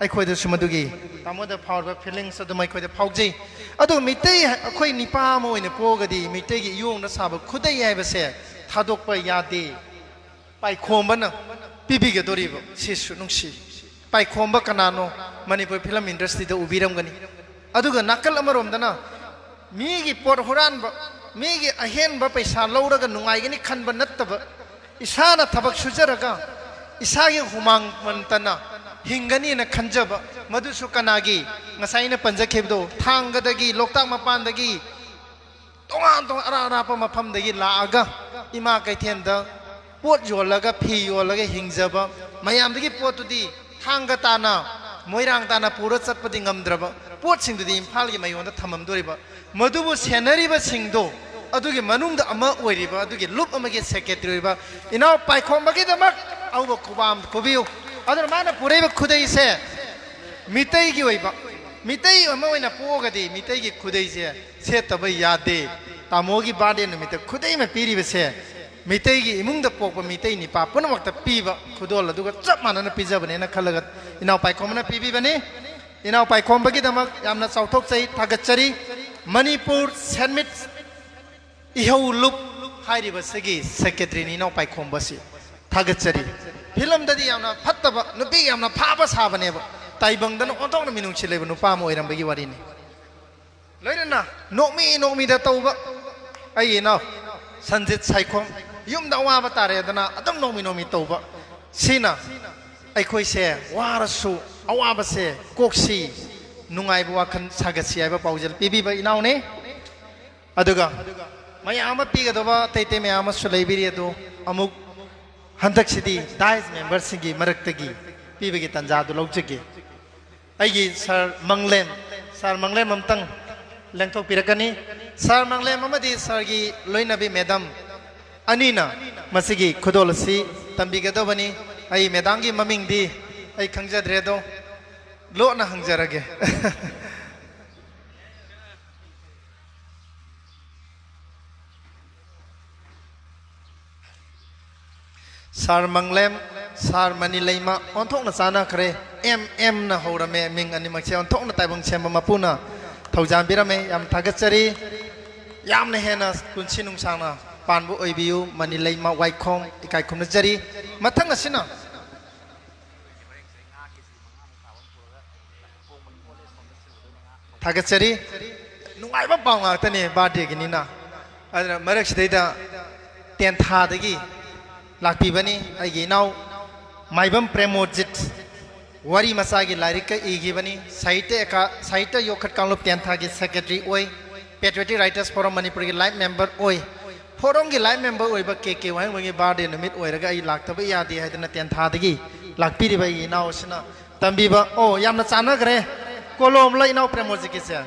ꯑꯩꯈꯣꯏꯗꯁꯨ ꯃꯗꯨꯒꯤ ꯇꯥꯃꯣꯗ ꯐꯥꯎꯔꯤꯕ feelings ꯑꯗꯨꯝ ꯑꯩꯈꯣꯏꯗ ꯐꯥꯎꯖꯩ꯫ ꯑꯗꯨꯒ ꯃꯤꯇꯩ, ꯑꯩꯈꯣꯏ ꯅꯤꯄꯥ ꯑꯃ ꯑꯣꯏꯅ ꯄꯣꯛꯑꯒꯗꯤ ꯃꯤꯇꯩꯒꯤ ꯏꯌꯣꯡꯗ ꯁꯥꯕ ꯈꯨꯗꯩ ꯍꯥꯏꯕꯁꯦ ꯊꯥꯗꯣꯛꯄ ꯌꯥꯗꯦ꯫ ꯄꯥꯏꯈꯣꯝꯕꯅ ꯄꯤꯕꯤꯒꯗꯧꯔꯤꯕ ꯁꯤꯁꯨ ꯅꯨꯡꯁꯤ꯫ ꯄꯥꯏꯈꯣꯝꯕ ꯀꯅꯥꯅꯣ? ꯃꯅꯤꯄꯨꯔ film industryꯗ ꯎꯕꯤꯔꯝꯒꯅꯤ꯫ ꯑꯗꯨꯒ ꯅꯥꯀꯜ ꯑꯃꯔꯣꯝꯗꯅ ꯃꯤꯒꯤ ꯄꯣꯠ ꯍꯨꯔꯥꯟꯕ, ꯃꯤꯒꯤ ꯑꯍꯦꯟꯕ ꯄꯩꯁꯥ ꯂꯧꯔꯒ ꯅꯨꯡꯉꯥꯏꯒꯅꯤ ꯈꯟꯕ ꯅꯠꯇꯕ, ꯏꯁꯥꯅ ꯊꯕꯛ ꯁꯨꯖꯔꯒ ꯏꯁꯥꯒꯤ ꯍꯨꯃꯥꯡ ꯃꯟꯇꯅ ꯍꯤꯡꯒꯅꯤꯅ ꯈꯟꯖꯕ, ꯃꯗꯨꯁꯨ ꯀꯅꯥꯒꯤ? ꯉꯁꯥꯏ ꯑꯩꯅ ꯄꯟꯖꯈꯤꯕꯗꯣ, ꯊꯥꯡꯒꯗꯒꯤ, ꯂꯣꯛꯇꯥꯛ ꯃꯄꯥꯟꯗꯒꯤ, ꯇꯣꯉꯥꯟ ꯇꯣꯉꯥꯟ ꯑꯔꯥꯞ ꯑꯔꯥꯞꯄ ꯃꯐꯝꯗꯒꯤ ꯂꯥꯛꯑꯒ ꯏꯃꯥ ꯀꯩꯊꯦꯜꯗ ꯄꯣꯠ ꯌꯣꯜꯂꯒ, ꯐꯤ ꯌꯣꯜꯂꯒ ꯍꯤꯡꯖꯕ, ꯃꯌꯥꯝꯗꯒꯤ ꯄꯣꯠꯇꯨꯗꯤ ꯊꯥꯡꯒ ꯇꯥꯅ, ꯃꯣꯏꯔꯥꯡ ꯇꯥꯅ ꯄꯨꯔ ꯆꯠꯄꯗꯤ ꯉꯝꯗ꯭ꯔꯕ, ꯄꯣꯠꯁꯤꯡꯗꯨꯗꯤ ꯏꯝꯐꯥꯜꯒꯤ ꯃꯌꯣꯟꯗ ꯊꯝꯃꯝꯗꯣꯔꯤꯕ, ꯃꯗꯨꯕꯨ ꯁꯦꯟꯅꯔꯤꯕꯁꯤꯡꯗꯣ, ꯑꯗꯨꯒꯤ ꯃꯅꯨꯡꯗ ꯑꯃ ꯑꯣꯏꯔꯤꯕ, ꯑꯗꯨꯒꯤ ꯂꯨꯞ ꯑꯃꯒꯤ secretary ꯑꯣꯏꯕ ꯏꯅꯥꯎ ꯄꯥꯏꯈꯣꯝꯕꯒꯤꯗꯃꯛ ꯑꯎꯕ ꯈꯨꯕꯥꯝ ꯈꯨꯕꯤꯌꯨ꯫ ꯑꯗꯨꯅ ꯃꯥꯅ ꯄꯨꯔꯛꯏꯕ ꯈꯨꯗꯩꯁꯦ ꯃꯤꯇꯩꯒꯤ ꯑꯣꯏꯕ, ꯃꯤꯇꯩ ꯑꯃ ꯑꯣꯏꯅ ꯄꯣꯛꯑꯒꯗꯤ ꯃꯤꯇꯩꯒꯤ ꯈꯨꯗꯩꯁꯦ ꯁꯦꯠꯇꯕ ꯌꯥꯗꯦ꯫ ꯇꯥꯃꯣꯒꯤ birthday ꯅꯨꯃꯤꯠꯇ ꯈꯨꯗꯩ ꯑꯃ ꯄꯤꯔꯤꯕꯁꯦ ꯃꯤꯇꯩꯒꯤ ꯏꯃꯨꯡꯗ ꯄꯣꯛꯄ ꯃꯤꯇꯩ ꯅꯤꯄꯥ ꯄꯨꯝꯅꯃꯛꯇ ꯄꯤꯕ ꯈꯨꯗꯣꯜ ꯑꯗꯨꯒ ꯆꯞ ꯃꯥꯟꯅꯅ ꯄꯤꯖꯕꯅꯦꯅ ꯈꯜꯂꯒ ꯏꯅꯥꯎ ꯄꯥꯏꯈꯣꯝꯕꯅ ꯄꯤꯕꯤꯕꯅꯤ꯫ ꯏꯅꯥꯎ ꯄꯥꯏꯈꯣꯝꯕꯒꯤꯗꯃꯛ ꯌꯥꯝꯅ ꯆꯥꯎꯊꯣꯛꯆꯩ, ꯊꯥꯒꯠꯆꯔꯤ꯫ ꯃꯅꯤꯄꯨꯔ ꯁꯦꯟꯃꯤꯠ ꯏꯍꯧ ꯂꯨꯞ ꯍꯥꯏꯔꯤꯕꯁꯤꯒꯤ secretaryꯅꯤ ꯏꯅꯥꯎ ꯄꯥꯏꯈꯣꯝꯕꯁꯤ꯫ ꯊꯥꯒꯠꯆꯔꯤ꯫ Filmꯗꯗꯤ ꯌꯥꯝꯅ ꯐꯠꯇꯕ, ꯅꯨꯄꯤ ꯌꯥꯝꯅ ꯐꯥꯕ ꯁꯥꯕꯅꯦꯕ, ꯇꯥꯏꯕꯪꯗꯅ ꯑꯣꯟꯊꯣꯛꯅ ꯃꯤꯅꯨꯡꯁꯤ ꯂꯩꯕ ꯅꯨꯄꯥ ꯑꯃ ꯑꯣꯏꯔꯝꯕꯒꯤ ꯋꯥꯔꯤꯅꯤ꯫ ꯂꯣꯏꯅꯅ ꯅꯣꯛꯃꯤ ꯅꯣꯛꯃꯤꯗ ꯇꯧꯕ ꯑꯩꯒꯤ ꯏꯅꯥꯎ ꯁꯟꯖꯤꯠ ꯁꯥꯏꯈꯣꯝ, ꯌꯨꯝꯗ ꯑꯋꯥꯕ ꯇꯥꯔꯦꯗꯅ ꯑꯗꯨꯝ ꯅꯣꯛꯃꯤ ꯅꯣꯛꯃꯤ ꯇꯧꯕ, ꯁꯤꯅ ꯑꯩꯈꯣꯏꯁꯦ ꯋꯥꯔꯁꯨ ꯑꯋꯥꯕꯁꯦ ꯀꯣꯛꯁꯤ, ꯅꯨꯡꯉꯥꯏꯕ ꯋꯥꯈꯜ ꯁꯥꯒꯠꯁꯤ ꯍꯥꯏꯕ ꯄꯥꯎꯖꯦꯜ ꯄꯤꯕꯤꯕ ꯏꯅꯥꯎꯅꯤ꯫ ꯑꯗꯨꯒ ꯃꯌꯥꯝ ꯑꯃ ꯄꯤꯒꯗꯕ ꯑꯇꯩ ꯑꯇꯩ ꯃꯌꯥꯝ ꯑꯃꯁꯨ ꯂꯩꯕꯤꯔꯤ, ꯑꯗꯨ ꯑꯃꯨꯛ ꯍꯟꯗꯛꯁꯤꯗꯤ dais memberꯁꯤꯡꯒꯤ ꯃꯔꯛꯇꯒꯤ ꯄꯤꯕꯒꯤ ꯇꯥꯟꯖꯥꯗꯨ ꯂꯧꯖꯒꯦ꯫ ꯑꯩꯒꯤ sir ꯃꯪꯂꯦꯝ, ꯁꯥꯔ ꯃꯪꯂꯦꯝ ꯑꯃꯇꯪ ꯂꯦꯡꯊꯣꯛꯄꯤꯔꯛꯀꯅꯤ꯫ ꯁꯥꯔ ꯃꯪꯂꯦꯝ ꯑꯃꯗꯤ ꯁꯥꯔꯒꯤ ꯂꯣꯏꯅꯕꯤ ꯃꯦꯗꯥꯝ ꯑꯅꯤꯅ ꯃꯁꯤꯒꯤ ꯈꯨꯗꯣꯜ ꯑꯁꯤ ꯇꯝꯕꯤꯒꯗꯕꯅꯤ꯫ ꯑꯩ ꯃꯦꯗꯥꯝꯒꯤ ꯃꯃꯤꯡꯗꯤ ꯑꯩ ꯈꯪꯖꯗ꯭ꯔꯦ, ꯑꯗꯣ ꯂꯣꯟꯅ ꯍꯪꯖꯔꯒꯦ꯫ ꯁꯥꯔ ꯃꯪꯂꯦꯝ, ꯁꯥꯔ ꯃꯅꯤꯂꯩꯃ ꯑꯣꯟꯊꯣꯛꯅ ꯆꯥꯟꯅꯈ꯭ꯔꯦ꯫ ꯑꯦꯝ ꯑꯦꯝꯅ ꯍꯧꯔꯝꯃꯦ, ꯃꯤꯡ ꯑꯅꯤꯃꯛꯁꯦ ꯑꯣꯟꯊꯣꯛꯅ ꯇꯥꯏꯕꯪ ꯁꯦꯝꯕ ꯃꯄꯨꯅ ꯊꯧꯖꯥꯟꯕꯤꯔꯝꯃꯦ꯫ ꯌꯥꯝ ꯊꯥꯒꯠꯆꯔꯤ꯫ ꯌꯥꯝꯅ ꯍꯦꯟꯅ ꯄꯨꯟꯁꯤ ꯅꯨꯡꯁꯥꯡꯅ ꯄꯥꯟꯕ ꯑꯣꯏꯕꯤꯌꯨ, ꯃꯅꯤꯂꯩꯃ ꯋꯥꯏꯈꯣꯡ, ꯏꯀꯥꯏ ꯈꯨꯝꯅꯖꯔꯤ꯫ ꯃꯊꯪ ꯑꯁꯤꯅ ꯊꯥꯒꯠꯆꯔꯤ꯫ ꯅꯨꯡꯉꯥꯏꯕ ꯄꯥꯎ ꯉꯥꯛꯇꯅꯤ birthdayꯒꯤꯅꯤꯅ꯫ ꯑꯗꯨꯅ ꯃꯔꯛꯁꯤꯗꯩꯗ ꯇꯦꯟꯊꯥꯗꯒꯤ ꯂꯥꯛꯄꯤꯕꯅꯤ ꯑꯩꯒꯤ ꯏꯅꯥꯎ ꯃꯥꯏꯕꯝ ꯄ꯭ꯔꯦꯃꯣꯖꯤꯠ꯫ ꯋꯥꯔꯤ ꯃꯆꯥꯒꯤ ꯂꯥꯏꯔꯤꯛꯀ ꯏꯈꯤꯕꯅꯤ꯫ ꯁꯥꯍꯤꯇ꯭ꯌ ꯑꯦꯀꯥ-, ꯁꯥꯍꯤꯇ꯭ꯌ ꯌꯣꯛꯈꯠ ꯀꯥꯡꯂꯨꯞ ꯇꯦꯟꯊꯥꯒꯤ secretary ꯑꯣꯏ꯫ Patriotic Writers Forum ꯃꯅꯤꯄꯨꯔꯒꯤ life member ꯑꯣꯏ꯫ Forumꯒꯤ life member ꯑꯣꯏꯕ ꯀꯦ ꯀꯦ ꯋꯥꯍꯦꯡꯕꯝꯒꯤ birthday ꯅꯨꯃꯤꯠ ꯑꯣꯏꯔꯒ ꯑꯩ ꯂꯥꯛꯇꯕ ꯌꯥꯗꯦ ꯍꯥꯏꯗꯅ ꯇꯦꯟꯊꯥꯗꯒꯤ ꯂꯥꯛꯄꯤꯔꯤꯕ ꯑꯩꯒꯤ ꯏꯅꯥꯎ ꯑꯁꯤꯅ ꯇꯝꯕꯤꯕ꯫ ꯑꯣ, ꯌꯥꯝꯅ ꯆꯥꯟꯅꯈ꯭ꯔꯦ꯫ ꯀꯣꯂꯣꯝꯂ ꯏꯅꯥꯎ ꯄ꯭ꯔꯦꯃꯣꯖꯤꯠꯀꯤꯁꯦ?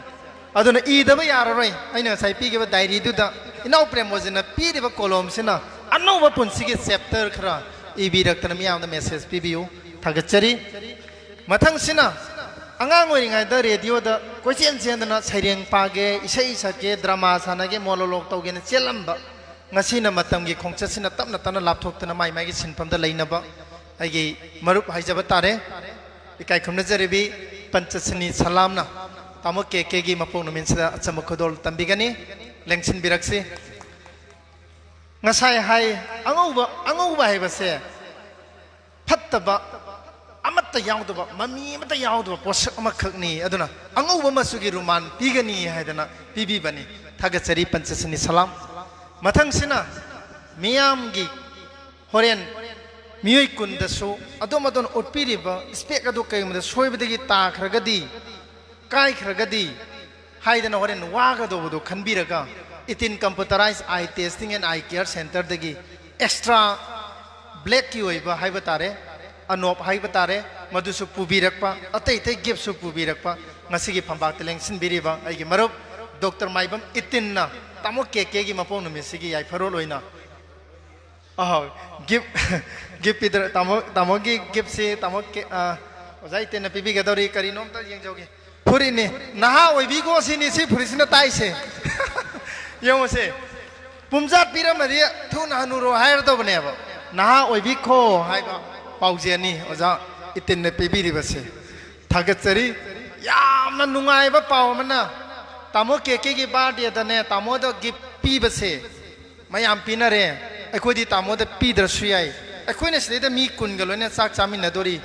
ꯑꯗꯨꯅ ꯏꯗꯕ ꯌꯥꯔꯔꯣꯏ꯫ ꯑꯩꯅ ꯉꯁꯥꯏ ꯄꯤꯈꯤꯕ diaryꯗꯨꯗ ꯏꯅꯥꯎ ꯄ꯭ꯔꯦꯃꯣꯖꯤꯠꯅ ꯄꯤꯔꯤꯕ ꯀꯣꯂꯣꯝꯁꯤꯅ ꯑꯅꯧꯕ ꯄꯨꯟꯁꯤꯒꯤ chapter ꯈꯔ ꯏꯕꯤꯔꯛꯇꯅ ꯃꯤꯌꯥꯝꯗ message ꯄꯤꯕꯤꯌꯨ꯫ ꯊꯥꯒꯠꯆꯔꯤ꯫ ꯃꯊꯪꯁꯤꯅ ꯑꯉꯥꯡ ꯑꯣꯏꯔꯤꯉꯩꯗ radioꯗ ꯀꯣꯏꯆꯦꯟ ꯆꯦꯟꯗꯅ ꯁꯩꯔꯦꯡ ꯄꯥꯒꯦ, ꯏꯁꯩ ꯁꯛꯀꯦ, drama ꯁꯥꯟꯅꯒꯦ, monologue ꯇꯧꯒꯦꯅ ꯆꯦꯜꯂꯝꯕ, ꯉꯁꯤꯅ ꯃꯇꯝꯒꯤ ꯈꯣꯡꯆꯠꯁꯤꯅ ꯇꯞꯅ ꯇꯞꯅ ꯂꯥꯞꯊꯣꯛꯇꯨꯅ ꯃꯥꯏ ꯃꯥꯏꯒꯤ ꯁꯤꯟꯐꯝꯗ ꯂꯩꯅꯕ ꯑꯩꯒꯤ ꯃꯔꯨꯞ ꯍꯥꯏꯖꯕ ꯇꯥꯔꯦ꯫ ꯏꯀꯥꯏ ꯈꯨꯝꯅꯖꯔꯤꯕꯤ ꯄꯟꯆꯁꯤꯅꯤ ꯁꯂꯥꯝꯅ ꯇꯥꯃꯣ ꯀꯦ ꯀꯦꯒꯤ ꯃꯄꯣꯛ ꯅꯨꯃꯤꯠꯁꯤꯗ ꯑꯆꯝꯕ ꯈꯨꯗꯣꯜ ꯇꯝꯕꯤꯒꯅꯤ꯫ ꯂꯦꯡꯁꯤꯟꯕꯤꯔꯛꯁꯤ꯫ ꯉꯁꯥꯏ ꯍꯥꯏ, ꯑꯉꯧꯕ, ꯑꯉꯧꯕ ꯍꯥꯏꯕꯁꯦ ꯐꯠꯇꯕ ꯑꯃꯠꯇ ꯌꯥꯎꯗꯕ, ꯃꯃꯤ ꯑꯃꯠꯇ ꯌꯥꯎꯗꯕ ꯄꯣꯠꯁꯛ ꯑꯃꯈꯛꯅꯤ꯫ ꯑꯗꯨꯅ ꯑꯉꯧꯕ ꯃꯆꯨꯒꯤ ꯔꯨꯃꯥꯟ ꯄꯤꯒꯅꯤ ꯍꯥꯏꯗꯅ ꯄꯤꯕꯤꯕꯅꯤ꯫ ꯊꯥꯒꯠꯆꯔꯤ ꯄꯟꯆꯁꯤꯅꯤ ꯁꯂꯥꯝ꯫ ꯃꯊꯪꯁꯤꯅ ꯃꯤꯌꯥꯝꯒꯤ ꯍꯣꯔꯦꯟ ꯃꯤꯑꯣꯏ ꯀꯨꯟꯗꯁꯨ ꯑꯗꯣꯝ ꯑꯗꯣꯝꯅ ꯎꯠꯄꯤꯔꯤꯕ spec ꯑꯗꯨ ꯀꯔꯤꯒꯨꯝꯕꯗ ꯁꯣꯏꯕꯗꯒꯤ ꯇꯥꯈ꯭ꯔꯒꯗꯤ, ꯀꯥꯏꯈ꯭ꯔꯒꯗꯤ ꯍꯥꯏꯗꯅ ꯍꯣꯔꯦꯟ ꯋꯥꯒꯗꯧꯕꯗꯣ ꯈꯟꯕꯤꯔꯒ, eighteen computerized eye testing and eye care centreꯗꯒꯤ extra blackꯀꯤ ꯑꯣꯏꯕ ꯍꯥꯏꯕ ꯇꯥꯔꯦ, ꯑꯅꯣꯞ ꯍꯥꯏꯕ ꯇꯥꯔꯦ, ꯃꯗꯨꯁꯨ ꯄꯨꯕꯤꯔꯛꯄ, ꯑꯇꯩ ꯑꯇꯩ giftꯁꯨ ꯄꯨꯕꯤꯔꯛꯄ, ꯉꯁꯤꯒꯤ ꯐꯝꯄꯥꯛꯇ ꯂꯦꯡꯁꯤꯟꯕꯤꯔꯤꯕ ꯑꯩꯒꯤ ꯃꯔꯨꯞ ꯗꯣꯛꯇꯔ ꯃꯥꯏꯕꯝ ꯏꯇꯤꯟꯅ ꯇꯥꯃꯣ ꯀꯦ ꯀꯦꯒꯤ ꯃꯄꯣꯛ ꯅꯨꯃꯤꯠꯁꯤꯒꯤ ꯌꯥꯏꯐꯔꯣꯜ ꯑꯣꯏꯅ, ꯑꯍꯣꯏ, ꯒꯤꯐ, ꯒꯤꯐ ꯄꯤꯗ꯭ꯔ-, ꯇꯥꯃꯣ, ꯇꯥꯃꯣꯒꯤ ꯒꯤꯐꯁꯤ ꯇꯥꯃꯣ ꯀꯦ-, ꯑ, ꯑꯣꯖꯥ ꯏꯇꯦꯟꯅ ꯄꯤꯕꯤꯒꯗꯧꯔꯤ꯫ ꯀꯔꯤꯅꯣ ꯑꯝꯇ ꯌꯦꯡꯖꯧꯒꯦ꯫ ꯐꯨꯔꯤꯠꯅꯤ꯫ ꯅꯍꯥ ꯑꯣꯏꯕꯤꯀꯣ ꯁꯤꯅꯤ ꯁꯤ ꯐꯨꯔꯤꯠꯁꯤꯅ ꯇꯥꯛꯏꯁꯦ꯫ ꯌꯦꯡꯉꯨꯁꯦ꯫ ꯄꯨꯝꯖꯥꯠ ꯄꯤꯔꯝꯃꯗꯤ ꯊꯨꯅ ꯍꯅꯨꯔꯣ ꯍꯥꯏꯔꯗꯧꯕꯅꯦꯕ꯫ ꯅꯍꯥ ꯑꯣꯏꯕꯤꯈꯣ ꯍꯥꯏꯕ ꯄꯥꯎꯖꯦꯜꯅꯤ ꯑꯣꯖꯥ ꯏꯇꯤꯟꯅ ꯄꯤꯕꯤꯔꯤꯕꯁꯦ꯫ ꯊꯥꯒꯠꯆꯔꯤ꯫ ꯌꯥꯝꯅ ꯅꯨꯡꯉꯥꯏꯕ ꯄꯥꯎ ꯑꯃꯅ, ꯇꯥꯃꯣ ꯀꯦ ꯀꯦꯒꯤ ꯕꯥꯔꯗꯦꯗꯅꯦ ꯇꯥꯃꯣꯗ ꯒꯤꯐ ꯄꯤꯕꯁꯦ ꯃꯌꯥꯝ ꯄꯤꯅꯔꯦ꯫ ꯑꯩꯈꯣꯏꯗꯤ ꯇꯥꯃꯣꯗ ꯄꯤꯗ꯭ꯔꯁꯨ ꯌꯥꯏ꯫ ꯑꯩꯈꯣꯏꯅ ꯁꯤꯗꯩꯗ ꯃꯤ ꯀꯨꯟꯒ ꯂꯣꯏꯅ ꯆꯥꯛ ꯆꯥꯃꯤꯟꯅꯗꯣꯔꯤ꯫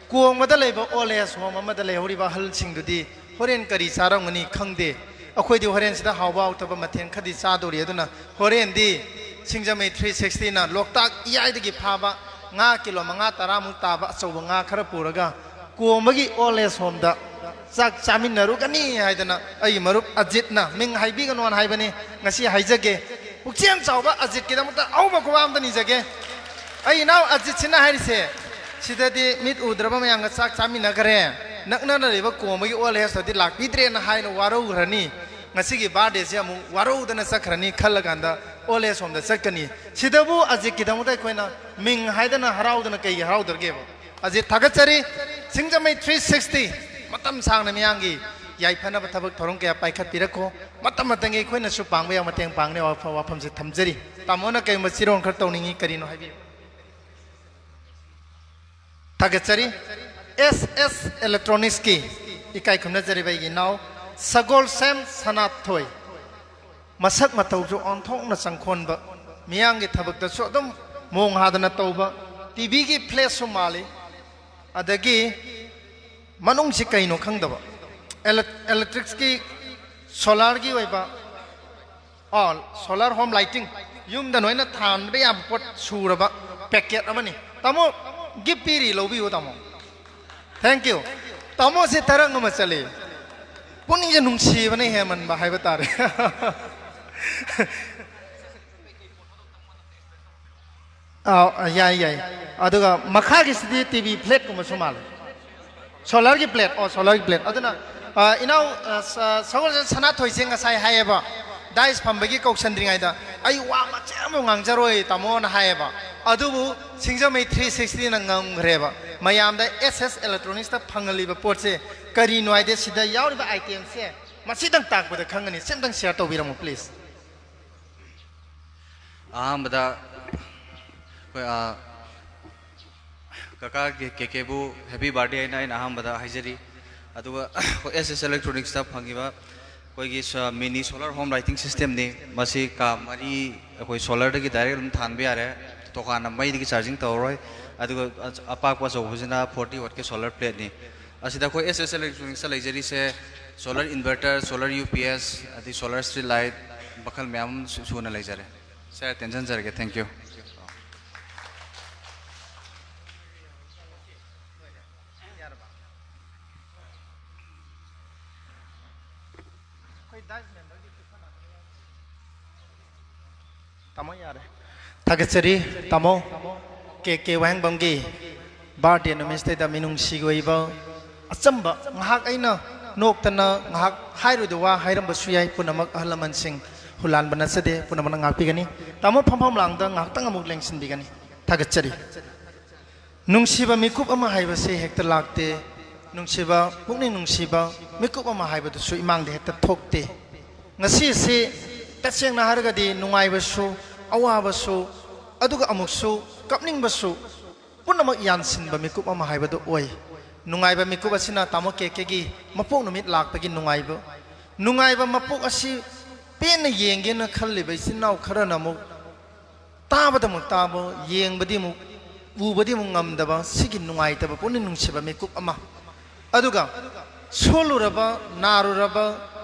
ꯀꯣꯡꯕꯗ ꯂꯩꯕ ꯑꯣꯜ ꯑꯦꯖ ꯍꯣꯝ ꯑꯃꯗ ꯂꯩꯍꯧꯔꯤꯕ ꯑꯍꯜꯁꯤꯡꯗꯨꯗꯤ ꯍꯣꯔꯦꯟ ꯀꯔꯤ ꯆꯥꯔꯝꯒꯅꯤ ꯈꯪꯗꯦ꯫ ꯑꯩꯈꯣꯏꯗꯤ ꯍꯣꯔꯦꯟ ꯁꯤꯗ ꯍꯥꯎꯕ ꯍꯥꯎꯇꯕ ꯃꯊꯦꯜ ꯈꯔꯗꯤ ꯆꯥꯗꯣꯔꯤ꯫ ꯑꯗꯨꯅ ꯍꯣꯔꯦꯟꯗꯤ ꯁꯤꯡꯖꯃꯩ ꯊ꯭ꯔꯤ ꯁꯤꯛꯁꯇꯤꯅ ꯂꯣꯛꯇꯥꯛ ꯏꯌꯥꯏꯗꯒꯤ ꯐꯥꯕ ꯉꯥ ꯀꯤꯂꯣ ꯃꯉꯥ ꯇꯔꯥꯃꯨꯛ ꯇꯥꯕ ꯑꯆꯧꯕ ꯉꯥ ꯈꯔ ꯄꯨꯔꯒ ꯀꯣꯡꯕꯒꯤ ꯑꯣꯜ ꯑꯦꯖ ꯍꯣꯝꯗ ꯆꯥꯛ ꯆꯥꯃꯤꯟꯅꯔꯨꯒꯅꯤ ꯍꯥꯏꯗꯅ ꯑꯩꯒꯤ ꯃꯔꯨꯞ ꯑꯖꯤꯠꯅ, ꯃꯤꯡ ꯍꯥꯏꯕꯤꯒꯅꯣꯅ ꯍꯥꯏꯕꯅꯤ, ꯉꯁꯤ ꯍꯥꯏꯖꯒꯦ꯫ ꯄꯨꯛꯆꯦꯜ ꯆꯥꯎꯕ ꯑꯖꯤꯠꯀꯤꯗꯃꯛꯇ ꯑꯍꯧꯕ ꯈꯨꯕꯥꯛ ꯑꯝꯇ ꯅꯤꯖꯒꯦ꯫ ꯑꯩ ꯏꯅꯥꯎ ꯑꯖꯤꯠꯁꯤꯅ ꯍꯥꯏꯔꯤꯁꯦ, ꯁꯤꯗꯗꯤ ꯃꯤꯠ ꯎꯗ꯭ꯔꯕ ꯃꯌꯥꯝꯒ ꯆꯥꯛ ꯆꯥꯃꯤꯟꯅꯈ꯭ꯔꯦ, ꯅꯛꯅꯅ ꯂꯩꯕ ꯀꯣꯡꯕꯒꯤ ꯑꯣꯜ ꯑꯦꯖꯇꯗꯤ ꯂꯥꯛꯄꯤꯗ꯭ꯔꯦꯅ ꯍꯥꯏꯅ ꯋꯥꯔꯧꯈ꯭ꯔꯅꯤ꯫ ꯉꯁꯤꯒꯤ ꯕꯥꯔꯗꯦꯁꯦ ꯑꯃꯨꯛ ꯋꯥꯔꯧꯗꯅ ꯆꯠꯈ꯭ꯔꯅꯤ ꯈꯜꯂꯀꯥꯟꯗ ꯑꯣꯜ ꯑꯦꯖ ꯍꯣꯝꯗ ꯆꯠꯀꯅꯤ꯫ ꯁꯤꯗꯕꯨ ꯑꯖꯤꯠꯀꯤꯗꯃꯛꯇ ꯑꯩꯈꯣꯏꯅ ꯃꯤꯡ ꯍꯥꯏꯗꯅ ꯍꯔꯥꯎꯗꯅ ꯀꯩꯒꯤ ꯍꯔꯥꯎꯗ꯭ꯔꯒꯦꯕ? ꯑꯖꯤꯠ ꯊꯥꯒꯠꯆꯔꯤ꯫ ꯁꯤꯡꯖꯃꯩ ꯊ꯭ꯔꯤ ꯁꯤꯛꯁꯇꯤ ꯃꯇꯝ ꯁꯥꯡꯅ ꯃꯤꯌꯥꯝꯒꯤ ꯌꯥꯏꯐꯅꯕ ꯊꯕꯛ ꯊꯧꯔꯝ ꯀꯌꯥ ꯄꯥꯏꯈꯠꯄꯤꯔꯛꯈꯣ꯫ ꯃꯇꯝ ꯃꯇꯝꯒꯤ ꯑꯩꯈꯣꯏꯅꯁꯨ ꯄꯥꯡꯕ ꯌꯥꯕ ꯃꯇꯦꯡ ꯄꯥꯡꯅꯕ ꯋꯥꯐ-, ꯋꯥꯐꯝꯁꯦ ꯊꯝꯖꯔꯤ꯫ ꯇꯥꯃꯣꯅ ꯀꯔꯤꯒꯨꯝꯕ ꯆꯤꯔꯣꯟ ꯈꯔ ꯇꯧꯅꯤꯡꯉꯤ, ꯀꯔꯤꯅꯣ ꯍꯥꯏꯕꯤꯌꯨ꯫ ꯊꯥꯒꯠꯆꯔꯤ꯫ ꯑꯦꯁ ꯑꯦꯁ ꯏꯂꯦꯛꯇ꯭ꯔꯣꯅꯤꯛꯁꯀꯤ ꯏꯀꯥꯏ ꯈꯨꯝꯅꯖꯔꯤꯕ ꯑꯩꯒꯤ ꯏꯅꯥꯎ ꯁꯒꯣꯜꯁꯦꯝ ꯁꯅꯥꯊꯣꯏ꯫ ꯃꯁꯛ ꯃꯇꯧꯁꯨ ꯑꯣꯟꯊꯣꯛꯅ ꯆꯪꯈꯣꯟꯕ, ꯃꯤꯌꯥꯝꯒꯤ ꯊꯕꯛꯇꯁꯨ ꯑꯗꯨꯝ ꯃꯣꯡ ꯍꯥꯗꯅ ꯇꯧꯕ, ꯇꯤ ꯚꯤꯒꯤ ꯐ꯭ꯂꯦꯁꯁꯨ ꯃꯥꯜꯂꯤ, ꯑꯗꯒꯤ ꯃꯅꯨꯡꯁꯤ ꯀꯩꯅꯣ ꯈꯪꯗꯕ, ꯏꯂꯦꯛ-, ꯏꯂꯦꯛꯇ꯭ꯔꯤꯛꯁꯀꯤ, ꯁꯣꯂꯥꯔꯒꯤ ꯑꯣꯏꯕ, ꯑꯣ, ꯁꯣꯂꯥꯔ ꯍꯣꯝ ꯂꯥꯏꯇꯤꯡ, ꯌꯨꯝꯗ ꯅꯣꯏꯅ ꯊꯥꯟꯕ ꯌꯥꯕ ꯄꯣꯠ ꯁꯨꯔꯕ ꯄꯦꯀꯦꯠ ꯑꯃꯅꯤ꯫ ꯇꯥꯃꯣ, ꯒꯤꯐ ꯄꯤꯔꯤ, ꯂꯧꯕꯤꯌꯨ ꯇꯥꯃꯣ꯫ ꯊꯦꯡꯀ꯭ꯌꯨ꯫ ꯇꯥꯃꯣꯁꯦ ꯇꯔꯪ ꯑꯃ ꯆꯠꯂꯤ꯫ ꯄꯨꯛꯅꯤꯡꯁꯦ ꯅꯨꯡꯁꯤꯕꯅ ꯍꯦꯟꯃꯟꯕ ꯍꯥꯏꯕ ꯇꯥꯔꯦ꯫ ꯑꯥꯎ, ꯑ, ꯌꯥꯏ, ꯌꯥꯏ꯫ ꯑꯗꯨꯒ ꯃꯈꯥꯒꯤꯁꯤꯗꯤ ꯇꯤ ꯚꯤ ꯐ꯭ꯂꯦꯠꯀꯨꯝꯕꯁꯨ ꯃꯥꯜꯂꯦ꯫ ꯁꯣꯂꯔꯒꯤ ꯄ꯭ꯂꯦꯠ, ꯑꯣ, ꯁꯣꯂꯔꯒꯤ ꯄ꯭ꯂꯦꯠ꯫ ꯑꯗꯨꯅ ꯑ, ꯏꯅꯥꯎ, ꯑ, ꯁ-, ꯁꯒꯣꯜꯁꯦ ꯁꯅꯥꯊꯣꯏꯁꯦ ꯉꯁꯥꯏ ꯍꯥꯏꯌꯦꯕ, ꯗꯥꯏꯁ ꯐꯝꯕꯒꯤ ꯀꯧꯁꯟꯗ꯭ꯔꯤꯉꯩꯗ, "ꯑꯩ ꯋꯥ ꯃꯆꯦꯠ ꯑꯃ ꯉꯥꯡꯖꯔꯣꯏ ꯇꯥꯃꯣꯅ" ꯍꯥꯏꯌꯦꯕ꯫ ꯑꯗꯨꯕꯨ ꯁꯤꯡꯖꯃꯩ ꯊ꯭ꯔꯤ ꯁꯤꯛꯁꯇꯤꯅ ꯉꯝꯈ꯭ꯔꯦꯕ꯫ ꯃꯌꯥꯝꯗ ꯑꯦꯁ ꯑꯦꯁ ꯏꯂꯦꯛꯇ꯭ꯔꯣꯅꯤꯛꯁꯇ ꯐꯪꯍꯜꯂꯤꯕ ꯄꯣꯠꯁꯦ ꯀꯔꯤꯅꯣ ꯍꯥꯏꯗꯤ, ꯁꯤꯗ ꯌꯥꯎꯔꯤꯕ ꯑꯥꯏꯇꯦꯝꯁꯦ ꯃꯁꯤꯗꯪ ꯇꯥꯛꯄꯗ ꯈꯪꯒꯅꯤ꯫ ꯁꯤꯝꯇꯪ ꯁꯤꯌꯔ ꯇꯧꯕꯤꯔꯝꯃꯨ, ꯄ꯭ꯂꯤꯖ꯫ ꯑꯍꯥꯟꯕꯗ ꯑꯩꯈꯣꯏ, ꯑ, ꯀꯀꯥ ꯀꯦ, ꯀꯦ ꯀꯦꯕꯨ ꯍꯦꯄꯤ ꯕꯥꯔꯗꯦ ꯍꯥꯏꯅ ꯑꯩꯅ ꯑꯍꯥꯟꯕꯗ ꯍꯥꯏꯖꯔꯤ꯫ ꯑꯗꯨꯒ ꯑꯩꯈꯣꯏ ꯑꯦꯁ ꯑꯦꯁ ꯏꯂꯦꯛꯇ꯭ꯔꯣꯅꯤꯛꯁꯇ ꯐꯪꯉꯤꯕ ꯑꯩꯈꯣꯏꯒꯤ ꯁ-, ꯃꯤꯅꯤ ꯁꯣꯂꯔ ꯍꯣꯝ ꯂꯥꯏꯇꯤꯡ ꯁꯤꯁꯇꯦꯝꯅꯤ꯫ ꯃꯁꯤ ꯀꯥ ꯃꯔꯤ ꯑꯩꯈꯣꯏ ꯁꯣꯂꯔꯗꯒꯤ ꯗꯥꯏꯔꯦꯛ ꯑꯗꯨꯝ ꯊꯥꯟꯕ ꯌꯥꯔꯦ, ꯇꯣꯉꯥꯟꯅ ꯃꯩꯗꯒꯤ ꯆꯥꯔꯖꯤꯡ ꯇꯧꯔꯔꯣꯏ꯫ ꯑꯗꯨꯒ ꯑꯆ-, ꯑꯄꯥꯛꯄ ꯑꯆꯧꯕꯁꯤꯅ ꯐꯣꯔꯇꯤ ꯋꯥꯠꯀꯤ ꯁꯣꯂꯔ ꯄ꯭ꯂꯦꯠꯅꯤ꯫ ꯑꯁꯤꯗ ꯑꯩꯈꯣꯏ ꯑꯦꯁ ꯑꯦꯁ ꯏꯂꯦꯛꯇ꯭ꯔꯣꯅꯤꯛꯁꯇ ꯂꯩꯖꯔꯤꯁꯦ solar inverter, solar U P S, ꯑꯗꯩ ꯁꯣꯂꯔ ꯁ꯭ꯇ꯭ꯔꯤꯠ ꯂꯥꯏꯠ ꯃꯈꯜ ꯃꯌꯥꯝ ꯑꯃ ꯁꯨ-, ꯁꯨꯅ ꯂꯩꯖꯔꯦ꯫ ꯁꯥꯔ, ꯇꯦꯟꯁꯤꯟꯖꯔꯒꯦ꯫ Thank you꯫ ꯇꯥꯃꯣ ꯌꯥꯔꯦ꯫ ꯊꯥꯒꯠꯆꯔꯤ ꯇꯥꯃꯣ꯫ ꯀꯦ ꯀꯦ ꯋꯥꯍꯦꯡꯕꯝꯒꯤ ꯕꯥꯔꯗꯦ ꯅꯨꯃꯤꯠꯁꯤꯗꯩꯗ ꯃꯤꯅꯨꯡꯁꯤꯒꯤ ꯑꯣꯏꯕ ꯑꯆꯝꯕ ꯉꯥꯏꯍꯥꯛ ꯑꯩꯅ ꯅꯣꯛꯇꯅ ꯉꯥꯏꯍꯥꯛ ꯍꯥꯏꯔꯣꯏꯗ ꯋꯥ ꯍꯥꯏꯔꯝꯕꯁꯨ ꯌꯥꯏ꯫ ꯄꯨꯝꯅꯃꯛ ꯑꯍꯜ ꯂꯃꯟꯁꯤꯡ ꯍꯨꯂꯥꯟꯕ ꯅꯠꯆꯗꯦ꯫ ꯄꯨꯝꯅꯃꯛꯅ ꯉꯥꯛꯄꯤꯒꯅꯤ꯫ ꯇꯥꯃꯣ ꯐꯝꯐꯝ ꯂꯥꯡꯗ ꯉꯥꯏꯍꯥꯛꯇꯪ ꯑꯃꯨꯛ ꯂꯦꯡꯁꯤꯟꯕꯤꯒꯅꯤ꯫ ꯊꯥꯒꯠꯆꯔꯤ꯫ ꯅꯨꯡꯁꯤꯕ ꯃꯤꯀꯨꯞ ꯑꯃ ꯍꯥꯏꯕꯁꯦ ꯍꯦꯛꯇ ꯂꯥꯛꯇꯦ꯫ ꯅꯨꯡꯁꯤꯕ, ꯄꯨꯛꯅꯤꯡ ꯅꯨꯡꯁꯤꯕ ꯃꯤꯀꯨꯞ ꯑꯃ ꯍꯥꯏꯕꯗꯨꯁꯨ ꯏꯃꯥꯡꯗ ꯍꯦꯛꯇ ꯊꯣꯛꯇꯦ꯫ ꯉꯁꯤꯁꯤ ꯇꯁꯦꯡꯅ ꯍꯥꯏꯔꯒꯗꯤ ꯅꯨꯡꯉꯥꯏꯕꯁꯨ, ꯑꯋꯥꯕꯁꯨ, ꯑꯗꯨꯒ ꯑꯃꯨꯛꯁꯨ ꯀꯞꯅꯤꯡꯕꯁꯨ ꯄꯨꯝꯅꯃꯛ ꯌꯥꯟꯁꯤꯟꯕ ꯃꯤꯀꯨꯞ ꯑꯃ ꯍꯥꯏꯕꯗꯨ ꯑꯣꯏ꯫ ꯅꯨꯡꯉꯥꯏꯕ ꯃꯤꯀꯨꯞ ꯑꯁꯤꯅ ꯇꯥꯃꯣ ꯀꯦ ꯀꯦꯒꯤ ꯃꯄꯣꯛ ꯅꯨꯃꯤꯠ ꯂꯥꯛꯄꯒꯤ ꯅꯨꯡꯉꯥꯏꯕ, ꯅꯨꯡꯉꯥꯏꯕ ꯃꯄꯣꯛ ꯑꯁꯤ ꯄꯦꯟꯅ ꯌꯦꯡꯒꯦꯅ ꯈꯜꯂꯤꯕ ꯏꯆꯤꯟ ꯏꯅꯥꯎ ꯈꯔꯅ ꯑꯃꯨꯛ ꯇꯥꯕꯗ ꯑꯃꯨꯛ ꯇꯥꯕ, ꯌꯦꯡꯕꯗꯤ ꯑꯃꯨꯛ, ꯎꯕꯗꯤ ꯑꯃꯨꯛ ꯉꯝꯗꯕ, ꯁꯤꯒꯤ ꯅꯨꯡꯉꯥꯏꯇꯕ ꯄꯨꯛꯅꯤꯡ ꯅꯨꯡꯁꯤꯕ ꯃꯤꯀꯨꯞ ꯑꯃ꯫ ꯑꯗꯨꯒ ꯁꯣꯜꯂꯨꯔꯕ, ꯅꯥꯔꯨꯔꯕ,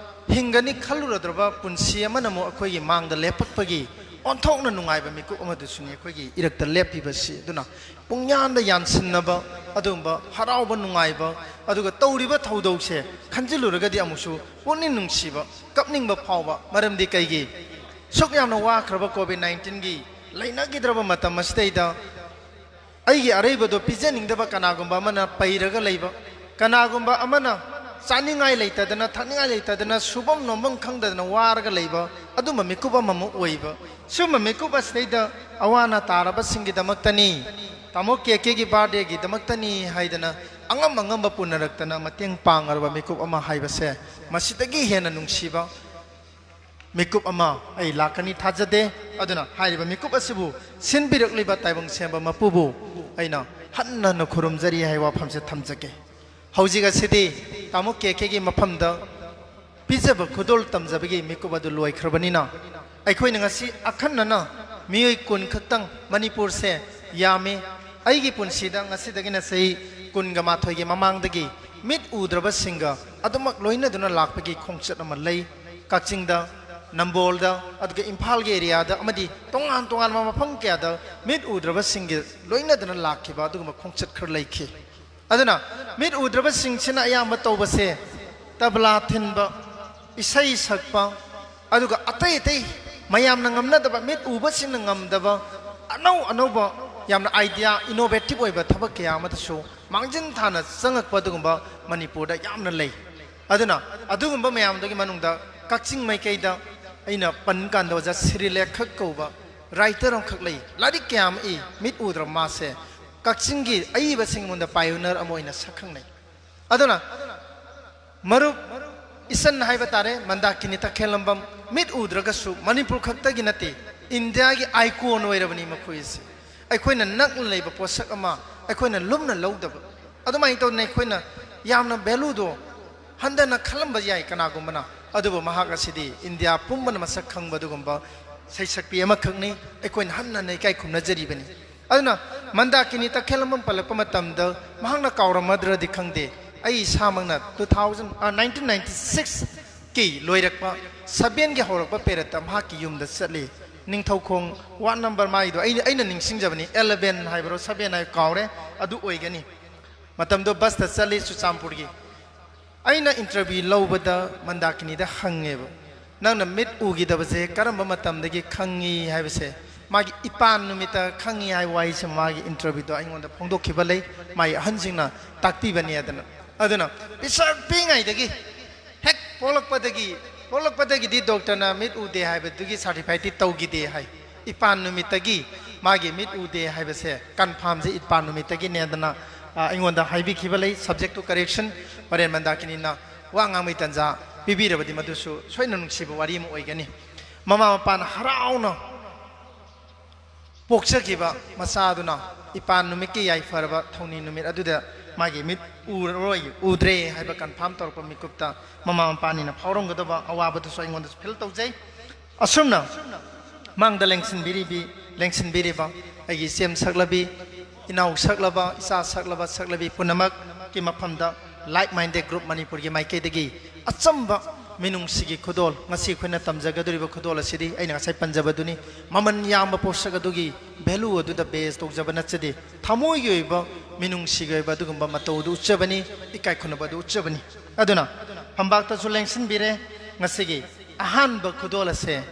ꯍꯤꯡꯒꯅꯤ ꯈꯜꯂꯨꯔꯗ꯭ꯔꯕ ꯄꯨꯟꯁꯤ ꯑꯃꯅ ꯑꯃꯨꯛ ꯑꯩꯈꯣꯏꯒꯤ ꯃꯥꯡꯗ ꯂꯦꯞꯄꯛꯄꯒꯤ ꯑꯣꯟꯊꯣꯛꯅ ꯅꯨꯡꯉꯥꯏꯕ ꯃꯤꯀꯨꯞ ꯑꯃꯗꯨꯁꯨꯅꯤ ꯑꯩꯈꯣꯏꯒꯤ ꯏꯔꯛꯇ ꯂꯦꯞꯄꯤꯕꯁꯤ꯫ ꯑꯗꯨꯅ ꯄꯨꯡꯌꯥꯟꯗ ꯌꯥꯟꯁꯤꯟꯅꯕ ꯑꯗꯨꯒꯨꯝꯕ ꯍꯔꯥꯎꯕ ꯅꯨꯡꯉꯥꯏꯕ, ꯑꯗꯨꯒ ꯇꯧꯔꯤꯕ ꯊꯧꯗꯣꯛꯁꯦ ꯈꯟꯖꯤꯜꯂꯨꯔꯒꯗꯤ ꯑꯃꯨꯛꯁꯨ ꯄꯨꯛꯅꯤꯡ ꯅꯨꯡꯁꯤꯕ, ꯀꯞꯅꯤꯡꯕ ꯐꯥꯎꯕ꯫ ꯃꯔꯝꯗꯤ ꯀꯩꯒꯤ? ꯁꯨꯛ ꯌꯥꯝꯅ ꯋꯥꯈ꯭ꯔꯕ ꯀꯣꯚꯤꯗ ꯅꯥꯏꯟꯇꯤꯟꯒꯤ ꯂꯩꯅꯈꯤꯗ꯭ꯔꯕ ꯃꯇꯝ ꯑꯁꯤꯗꯩꯗ ꯑꯩꯒꯤ ꯑꯔꯩꯕꯗꯣ ꯄꯤꯖꯅꯤꯡꯗꯕ ꯀꯅꯥꯒꯨꯝꯕ ꯑꯃꯅ ꯄꯩꯔꯒ ꯂꯩꯕ, ꯀꯅꯥꯒꯨꯝꯕ ꯑꯃꯅ ꯆꯥꯅꯤꯡꯉꯥꯏ ꯂꯩꯇꯗꯅ, ꯊꯛꯅꯤꯡꯉꯥꯏ ꯂꯩꯇꯗꯅ, ꯁꯨꯐꯝ ꯅꯣꯝꯐꯝ ꯈꯪꯗꯗꯅ ꯋꯥꯔꯒ ꯂꯩꯕ ꯑꯗꯨꯝꯕ ꯃꯤꯀꯨꯞ ꯑꯃꯃꯨꯛ ꯑꯣꯏꯕ꯫ ꯁꯨꯝꯕ ꯃꯤꯀꯨꯞ ꯑꯁꯤꯗꯩꯗ ꯑꯋꯥ ꯑꯅꯥ ꯇꯥꯔꯕꯁꯤꯡꯒꯤꯗꯃꯛꯇꯅꯤ ꯇꯥꯃꯣ ꯀꯦ ꯀꯦꯒꯤ ꯕꯥꯔꯗꯦꯒꯤꯗꯃꯛꯇꯅꯤ ꯍꯥꯏꯗꯅ ꯑꯉꯝ ꯑꯉꯝꯕ ꯄꯨꯅꯔꯛꯇꯅ ꯃꯇꯦꯡ ꯄꯥꯡꯉꯔꯕ ꯃꯤꯀꯨꯞ ꯑꯃ ꯍꯥꯏꯕꯁꯦ ꯃꯁꯤꯗꯒꯤ ꯍꯦꯟꯅ ꯅꯨꯡꯁꯤꯕ ꯃꯤꯀꯨꯞ ꯑꯃ ꯑꯩ ꯂꯥꯛꯀꯅꯤ ꯊꯥꯖꯗꯦ꯫ ꯑꯗꯨꯅ ꯍꯥꯏꯔꯤꯕ ꯃꯤꯀꯨꯞ ꯑꯁꯤꯕꯨ ꯁꯤꯟꯕꯤꯔꯛꯂꯤꯕ ꯇꯥꯏꯕꯪ ꯁꯦꯝꯕ ꯃꯄꯨꯕꯨ ꯑꯩꯅ ꯍꯟꯅ ꯍꯟꯅ ꯈꯨꯔꯨꯝꯖꯔꯤ ꯍꯥꯏꯕ ꯋꯥꯐꯝꯁꯦ ꯊꯝꯖꯒꯦ꯫ ꯍꯧꯖꯤꯛ ꯑꯁꯤꯗꯤ ꯇꯥꯃꯣ ꯀꯦ ꯀꯦꯒꯤ ꯃꯐꯝꯗ ꯄꯤꯖꯕ ꯈꯨꯗꯣꯜ ꯇꯝꯖꯕꯒꯤ ꯃꯤꯀꯨꯞ ꯑꯗꯨ ꯂꯣꯏꯈ꯭ꯔꯕꯅꯤꯅ, ꯑꯩꯈꯣꯏꯅ ꯉꯁꯤ ꯑꯈꯟꯅꯅ ꯃꯤꯑꯣꯏ ꯀꯨꯟ ꯈꯛꯇꯪ ꯃꯅꯤꯄꯨꯔꯁꯦ ꯌꯥꯝꯃꯤ꯫ ꯑꯩꯒꯤ ꯄꯨꯟꯁꯤꯗ ꯉꯁꯤꯗꯒꯤꯅ ꯆꯍꯤ ꯀꯨꯟꯒ ꯃꯥꯊꯣꯏꯒꯤ ꯃꯃꯥꯡꯗꯒꯤ ꯃꯤꯠ ꯎꯗ꯭ꯔꯕꯁꯤꯡꯒ ꯑꯗꯨꯃꯛ ꯂꯣꯏꯅꯗꯨꯅ ꯂꯥꯛꯄꯒꯤ ꯈꯣꯡꯆꯠ ꯑꯃ ꯂꯩ꯫ ꯀꯛꯆꯤꯡꯗ, ꯅꯝꯕꯣꯜꯗ, ꯑꯗꯨꯒ ꯏꯝꯐꯥꯜꯒꯤ ꯑꯦꯔꯤꯌꯥꯗ ꯑꯃꯗꯤ ꯇꯣꯉꯥꯟ ꯇꯣꯉꯥꯟꯕ ꯃꯐꯝ ꯀꯌꯥꯗ ꯃꯤꯠ ꯎꯗ꯭ꯔꯕꯁꯤꯡꯒꯤ ꯂꯣꯏꯅꯗꯨꯅ ꯂꯥꯛꯈꯤꯕ ꯑꯗꯨꯒꯨꯝꯕ ꯈꯣꯡꯆꯠ ꯈꯔ ꯂꯩꯈꯤ꯫ ꯑꯗꯨꯅ ꯃꯤꯠ ꯎꯗ꯭ꯔꯕꯁꯤꯡꯁꯤꯅ ꯑꯌꯥꯝꯕ ꯇꯧꯕꯁꯦ ꯇꯕ꯭ꯂꯥ ꯊꯤꯟꯕ, ꯏꯁꯩ ꯁꯛꯄ, ꯑꯗꯨꯒ ꯑꯇꯩ ꯑꯇꯩ ꯃꯌꯥꯝꯅ ꯉꯝꯅꯗꯕ, ꯃꯤꯠ ꯎꯕꯁꯤꯡꯅ ꯉꯝꯗꯕ ꯑꯅꯧ ꯑꯅꯧꯕ ꯌꯥꯝꯅ ꯑꯥꯏꯗꯤꯌꯥ, ꯏꯅꯣꯚꯦꯇꯤꯚ ꯑꯣꯏꯕ ꯊꯕꯛ ꯀꯌꯥ ꯑꯃꯗꯁꯨ ꯃꯥꯡꯖꯤꯟ ꯊꯥꯅ ꯆꯪꯉꯛꯄ ꯑꯗꯨꯒꯨꯝꯕ ꯃꯅꯤꯄꯨꯔꯗ ꯌꯥꯝꯅ ꯂꯩ꯫ ꯑꯗꯨꯅ ꯑꯗꯨꯒꯨꯝꯕ ꯃꯌꯥꯝꯗꯨꯒꯤ ꯃꯅꯨꯡꯗ ꯀꯛꯆꯤꯡ ꯃꯥꯏꯀꯩꯗ ꯑꯩꯅ ꯄꯟ ꯀꯥꯟꯗ ꯑꯣꯖꯥ ꯁꯤꯔꯤꯂꯦꯈꯛ ꯀꯧꯕ ꯔꯥꯏꯇꯔ ꯑꯃꯈꯛ ꯂꯩ꯫ ꯂꯥꯏꯔꯤꯛ ꯀꯌꯥ ꯑꯃ ꯏ, ꯃꯤꯠ ꯎꯗ꯭ꯔꯕ ꯃꯥꯁꯦ ꯀꯛꯆꯤꯡꯒꯤ ꯑꯏꯕꯁꯤꯡ ꯑꯩꯉꯣꯟꯗ ꯄꯥꯏꯑꯣꯅꯤꯌꯔ ꯑꯃ ꯑꯣꯏꯅ ꯁꯛꯈꯪꯅꯩ꯫ ꯑꯗꯨꯅ ꯃꯔꯨꯞ ꯏꯆꯟ ꯍꯥꯏꯕ ꯇꯥꯔꯦ, ꯃꯟꯗꯥꯀꯤꯅꯤ ꯇꯈꯦꯜꯂꯝꯕꯝ, ꯃꯤꯠ ꯎꯗ꯭ꯔꯒꯁꯨ ꯃꯅꯤꯄꯨꯔ ꯈꯛꯇꯒꯤ ꯅꯠꯇꯦ, ꯏꯟꯗꯤꯌꯥꯒꯤ ꯑꯥꯏꯀꯣꯟ ꯑꯣꯏꯔꯕꯅꯤ ꯃꯈꯣꯏ ꯑꯁꯤ꯫ ꯑꯩꯈꯣꯏꯅ ꯅꯛꯅ ꯂꯩꯕ ꯄꯣꯠꯁꯛ ꯑꯃ ꯑꯩꯈꯣꯏꯅ ꯂꯨꯝꯅ ꯂꯧꯗꯕ, ꯑꯗꯨꯃꯥꯏꯅ ꯇꯧꯗꯅ ꯑꯩꯈꯣꯏꯅ ꯌꯥꯝꯅ ꯚꯦꯂꯨꯗꯣ ꯍꯟꯊꯅ ꯈꯜꯂꯝꯕ ꯌꯥꯏ ꯀꯅꯥꯒꯨꯝꯕꯅ, ꯑꯗꯨꯕꯨ ꯃꯍꯥꯛ ꯑꯁꯤꯗꯤ ꯏꯟꯗꯤꯌꯥ ꯄꯨꯝꯕꯅ ꯃꯁꯛ ꯈꯪꯕ ꯑꯗꯨꯒꯨꯝꯕ ꯁꯩꯁꯛꯄꯤ ꯑꯃꯈꯛꯅꯤ꯫ ꯑꯩꯈꯣꯏꯅ ꯍꯟꯅ ꯍꯟꯅ ꯏꯀꯥꯏ ꯈꯨꯝꯅꯖꯔꯤꯕꯅꯤ꯫ ꯑꯗꯨꯅ ꯃꯟꯗꯥꯀꯤꯅꯤ ꯇꯈꯦꯜꯂꯝꯕꯝ ꯄꯜꯂꯛꯄ ꯃꯇꯝꯗ ꯃꯍꯥꯛꯅ ꯀꯥꯎꯔꯝꯃꯗ꯭ꯔꯗꯤ ꯈꯪꯗꯦ, ꯑꯩ ꯏꯁꯥꯃꯛꯅ two thousand, ꯑ, nineteen ninety six ꯀꯤ ꯂꯣꯏꯔꯛꯄ, seven ꯒꯤ ꯍꯧꯔꯛꯄ ꯄꯦꯔꯦꯠꯇ ꯃꯍꯥꯛꯀꯤ ꯌꯨꯝꯗ ꯆꯠꯂꯤ꯫ ꯅꯤꯡꯊꯧꯈꯣꯡ ꯋꯥꯔꯗ ꯅꯝꯕꯔ ꯃꯥꯒꯤꯗꯣ ꯑꯩ, ꯑꯩꯅ ꯅꯤꯡꯁꯤꯡꯖꯕꯅꯤ, eleven ꯍꯥꯏꯕ꯭ꯔꯣ seven ꯍꯥꯏꯕ ꯀꯥꯎꯔꯦ, ꯑꯗꯨ ꯑꯣꯏꯒꯅꯤ꯫ ꯃꯇꯝꯗꯣ ꯕꯁꯇ ꯆꯠꯂꯤ ꯆꯨꯔꯆꯥꯟꯄꯨꯔꯒꯤ꯫ ꯑꯩꯅ ꯏꯟꯇꯔꯚ꯭ꯌꯨ ꯂꯧꯕꯗ ꯃꯟꯗꯥꯀꯤꯅꯤꯗ ꯍꯪꯉꯦꯕ, "ꯅꯪꯅ ꯃꯤꯠ ꯎꯈꯤꯗꯕꯁꯦ ꯀꯔꯝꯕ ꯃꯇꯝꯗꯒꯤ ꯈꯪꯉꯤ?" ꯍꯥꯏꯕꯁꯦ, ꯃꯥꯒꯤ ꯏꯄꯥꯟ ꯅꯨꯃꯤꯠꯇ ꯈꯪꯉꯤ ꯍꯥꯏꯕ ꯋꯥꯍꯩꯁꯦ ꯃꯥꯒꯤ ꯏꯟꯇꯔꯚ꯭ꯌꯨꯗꯣ ꯑꯩꯉꯣꯟꯗ ꯐꯣꯡꯗꯣꯛꯈꯤꯕ ꯂꯩ, ꯃꯥꯒꯤ ꯑꯍꯟꯁꯤꯡꯅ ꯇꯥꯛꯄꯤꯕꯅꯤ꯫ ꯑꯗꯨꯅ ꯑꯗꯨꯅ ꯄꯤꯁꯛ ꯄꯤꯛꯏꯉꯩꯗꯒꯤ, ꯍꯦꯛ ꯄꯣꯛꯂꯛꯄꯗꯒꯤ, ꯄꯣꯛꯂꯛꯄꯗꯒꯤꯗꯤ ꯗꯣꯛꯇꯔꯅ ꯃꯤꯠ ꯎꯗꯦ ꯍꯥꯏꯕꯗꯨꯒꯤ ꯁꯥꯔꯇꯤꯐꯥꯏꯗꯤ ꯇꯧꯈꯤꯗꯦ ꯍꯥꯏ꯫ ꯏꯄꯥꯟ ꯅꯨꯃꯤꯠꯇꯒꯤ ꯃꯥꯒꯤ ꯃꯤꯠ ꯎꯗꯦ ꯍꯥꯏꯕꯁꯦ ꯀꯟꯐꯥꯝꯁꯦ ꯏꯄꯥꯟ ꯅꯨꯃꯤꯠꯇꯒꯤꯅꯦꯗꯅ, ꯑ, ꯑꯩꯉꯣꯟꯗ ꯍꯥꯏꯕꯤꯈꯤꯕ ꯂꯩ꯫ Subject to correction꯫ ꯍꯣꯔꯦꯟ ꯃꯟꯗꯥꯀꯤꯅꯤꯅ ꯋꯥ ꯉꯥꯡꯕꯒꯤ ꯇꯥꯟꯖꯥ ꯄꯤꯕꯤꯔꯕꯗꯤ ꯃꯗꯨꯁꯨ ꯁꯣꯏꯗꯅ ꯅꯨꯡꯁꯤꯕ ꯋꯥꯔꯤ ꯑꯃ ꯑꯣꯏꯒꯅꯤ꯫ ꯃꯃꯥ ꯃꯄꯥꯅ ꯍꯔꯥꯎꯅ ꯄꯣꯛꯆꯈꯤꯕ ꯃꯆꯥꯗꯨꯅ ꯏꯄꯥꯟ ꯅꯨꯃꯤꯠꯀꯤ ꯌꯥꯏꯐꯔꯕ ꯊꯧꯅꯤ ꯅꯨꯃꯤꯠ ꯑꯗꯨꯗ ꯃꯥꯒꯤ ꯃꯤꯠ ꯎꯔꯔꯣꯏ, ꯎꯗ꯭ꯔꯦ ꯍꯥꯏꯕ ꯀꯟꯐꯥꯝ ꯇꯧꯔꯛꯄ ꯃꯤꯀꯨꯞꯇ ꯃꯃꯥ ꯃꯄꯥꯅꯤꯅ ꯐꯥꯎꯔꯝꯒꯗꯕ ꯑꯋꯥꯕꯗꯨꯁꯨ ꯑꯩꯉꯣꯟꯗꯁꯨ ꯐꯤꯜ ꯇꯧꯖꯩ꯫ ꯑꯁꯨꯝꯅ ꯃꯥꯡꯗ ꯂꯦꯡꯁꯤꯟꯕꯤꯔꯤꯕꯤ, ꯂꯦꯡꯁꯤꯟꯕꯤꯔꯤꯕ ꯑꯩꯒꯤ ꯏꯆꯦꯝ ꯁꯛꯂꯕꯤ, ꯏꯅꯥꯎ ꯁꯛꯂꯕ, ꯏꯆꯥ ꯁꯛꯂꯕ, ꯁꯛꯂꯕꯤ ꯄꯨꯝꯅꯃꯛꯀꯤ ꯃꯐꯝꯗ Like Minded Group ꯃꯅꯤꯄꯨꯔꯒꯤ ꯃꯥꯏꯀꯩꯗꯒꯤ ꯑꯆꯝꯕ ꯃꯤꯅꯨꯡꯁꯤꯒꯤ ꯈꯨꯗꯣꯜ ꯉꯁꯤ ꯑꯩꯈꯣꯏꯅ ꯇꯝꯖꯒꯗꯧꯔꯤꯕ ꯈꯨꯗꯣꯜ ꯑꯁꯤꯗꯤ ꯑꯩꯅ ꯉꯁꯥꯏ ꯄꯟꯖꯕꯗꯨꯅꯤ꯫ ꯃꯃꯜ ꯌꯥꯝꯕ ꯄꯣꯠꯁꯛ ꯑꯗꯨꯒꯤ value ꯑꯗꯨꯗ base ꯇꯧꯖꯕ ꯅꯠꯆꯗꯦ꯫ ꯊꯃꯣꯏꯒꯤ ꯑꯣꯏꯕ, ꯃꯤꯅꯨꯡꯁꯤꯒꯤ ꯑꯣꯏꯕ ꯑꯗꯨꯒꯨꯝꯕ ꯃꯇꯧ ꯑꯗꯨ ꯎꯠꯆꯕꯅꯤ, ꯏꯀꯥꯏ ꯈꯨꯝꯅꯕ ꯑꯗꯨ ꯎꯠꯆꯕꯅꯤ꯫ ꯑꯗꯨꯅ ꯐꯝꯕꯥꯛꯇꯁꯨ ꯂꯦꯡꯁꯤꯟꯕꯤꯔꯦ꯫ ꯉꯁꯤꯒꯤ ꯑꯍꯥꯟꯕ ꯈꯨꯗꯣꯜ ꯑꯁꯦ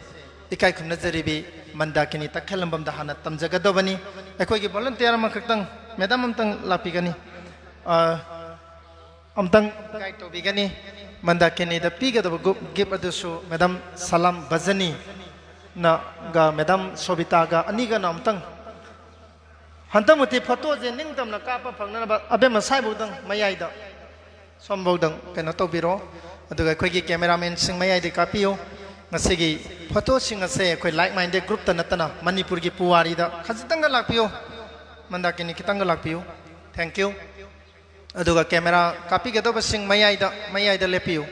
ꯏꯀꯥꯏ ꯈꯨꯝꯅꯖꯔꯤꯕꯤ ꯃꯟꯗꯥꯀꯤꯅꯤ ꯇꯈꯦꯜꯂꯝꯕꯝꯗ ꯍꯥꯟꯅ ꯇꯝꯖꯒꯗꯕꯅꯤ꯫ ꯑꯩꯈꯣꯏꯒꯤ volunteer ꯑꯃꯈꯛꯇꯪ, madam ꯑꯝꯇꯪ ꯂꯥꯛꯄꯤꯒꯅꯤ꯫ ꯑ, ꯑꯝꯇꯪ guide ꯇꯧꯕꯤꯒꯅꯤ꯫ ꯃꯟꯗꯥꯀꯤꯅꯤꯗ ꯄꯤꯒꯗꯕ ꯒꯨꯞ-, gift ꯑꯗꯨꯁꯨ madam ꯁꯂꯥꯝ ꯕꯖꯅꯤꯅꯒ madam ꯁꯣꯕꯤꯇꯥꯒ ꯑꯅꯤꯒꯅ ꯑꯝꯇꯪ, ꯍꯟꯗꯛꯃꯨꯛꯇꯤ photoꯁꯦ ꯅꯤꯡꯇꯝꯅ ꯀꯥꯞꯄ ꯐꯪꯅꯅꯕ ꯑꯕꯦꯝꯃ ꯁꯥꯏꯕꯧꯗꯪ ꯃꯌꯥꯏꯗ, ꯁꯣꯝꯐꯧꯗꯪ ꯀꯩꯅꯣ ꯇꯧꯕꯤꯔꯣ꯫ ꯑꯗꯨꯒ ꯑꯩꯈꯣꯏꯒꯤ cameramanꯁꯤꯡ ꯃꯌꯥꯏꯗ ꯀꯥꯞꯄꯤꯌꯨ꯫ ꯉꯁꯤꯒꯤ photoꯁꯤꯡ ꯑꯁꯦ ꯑꯩꯈꯣꯏ Like Minded Groupꯇ ꯅꯠꯇꯅ ꯃꯅꯤꯄꯨꯔꯒꯤ ꯄꯨꯋꯥꯔꯤꯗ ꯈꯖꯤꯛꯇꯪꯒ ꯂꯥꯛꯄꯤꯌꯨ꯫ ꯃꯟꯗꯥꯀꯤꯅꯤ ꯈꯤꯇꯪꯒ ꯂꯥꯛꯄꯤꯌꯨ꯫ Thank you꯫ ꯑꯗꯨꯒ camera ꯀꯥꯞꯄꯤꯒꯗꯧꯕꯁꯤꯡ ꯃꯌꯥꯏꯗ, ꯃꯌꯥꯏꯗ ꯂꯦꯞꯄꯤꯌꯨ꯫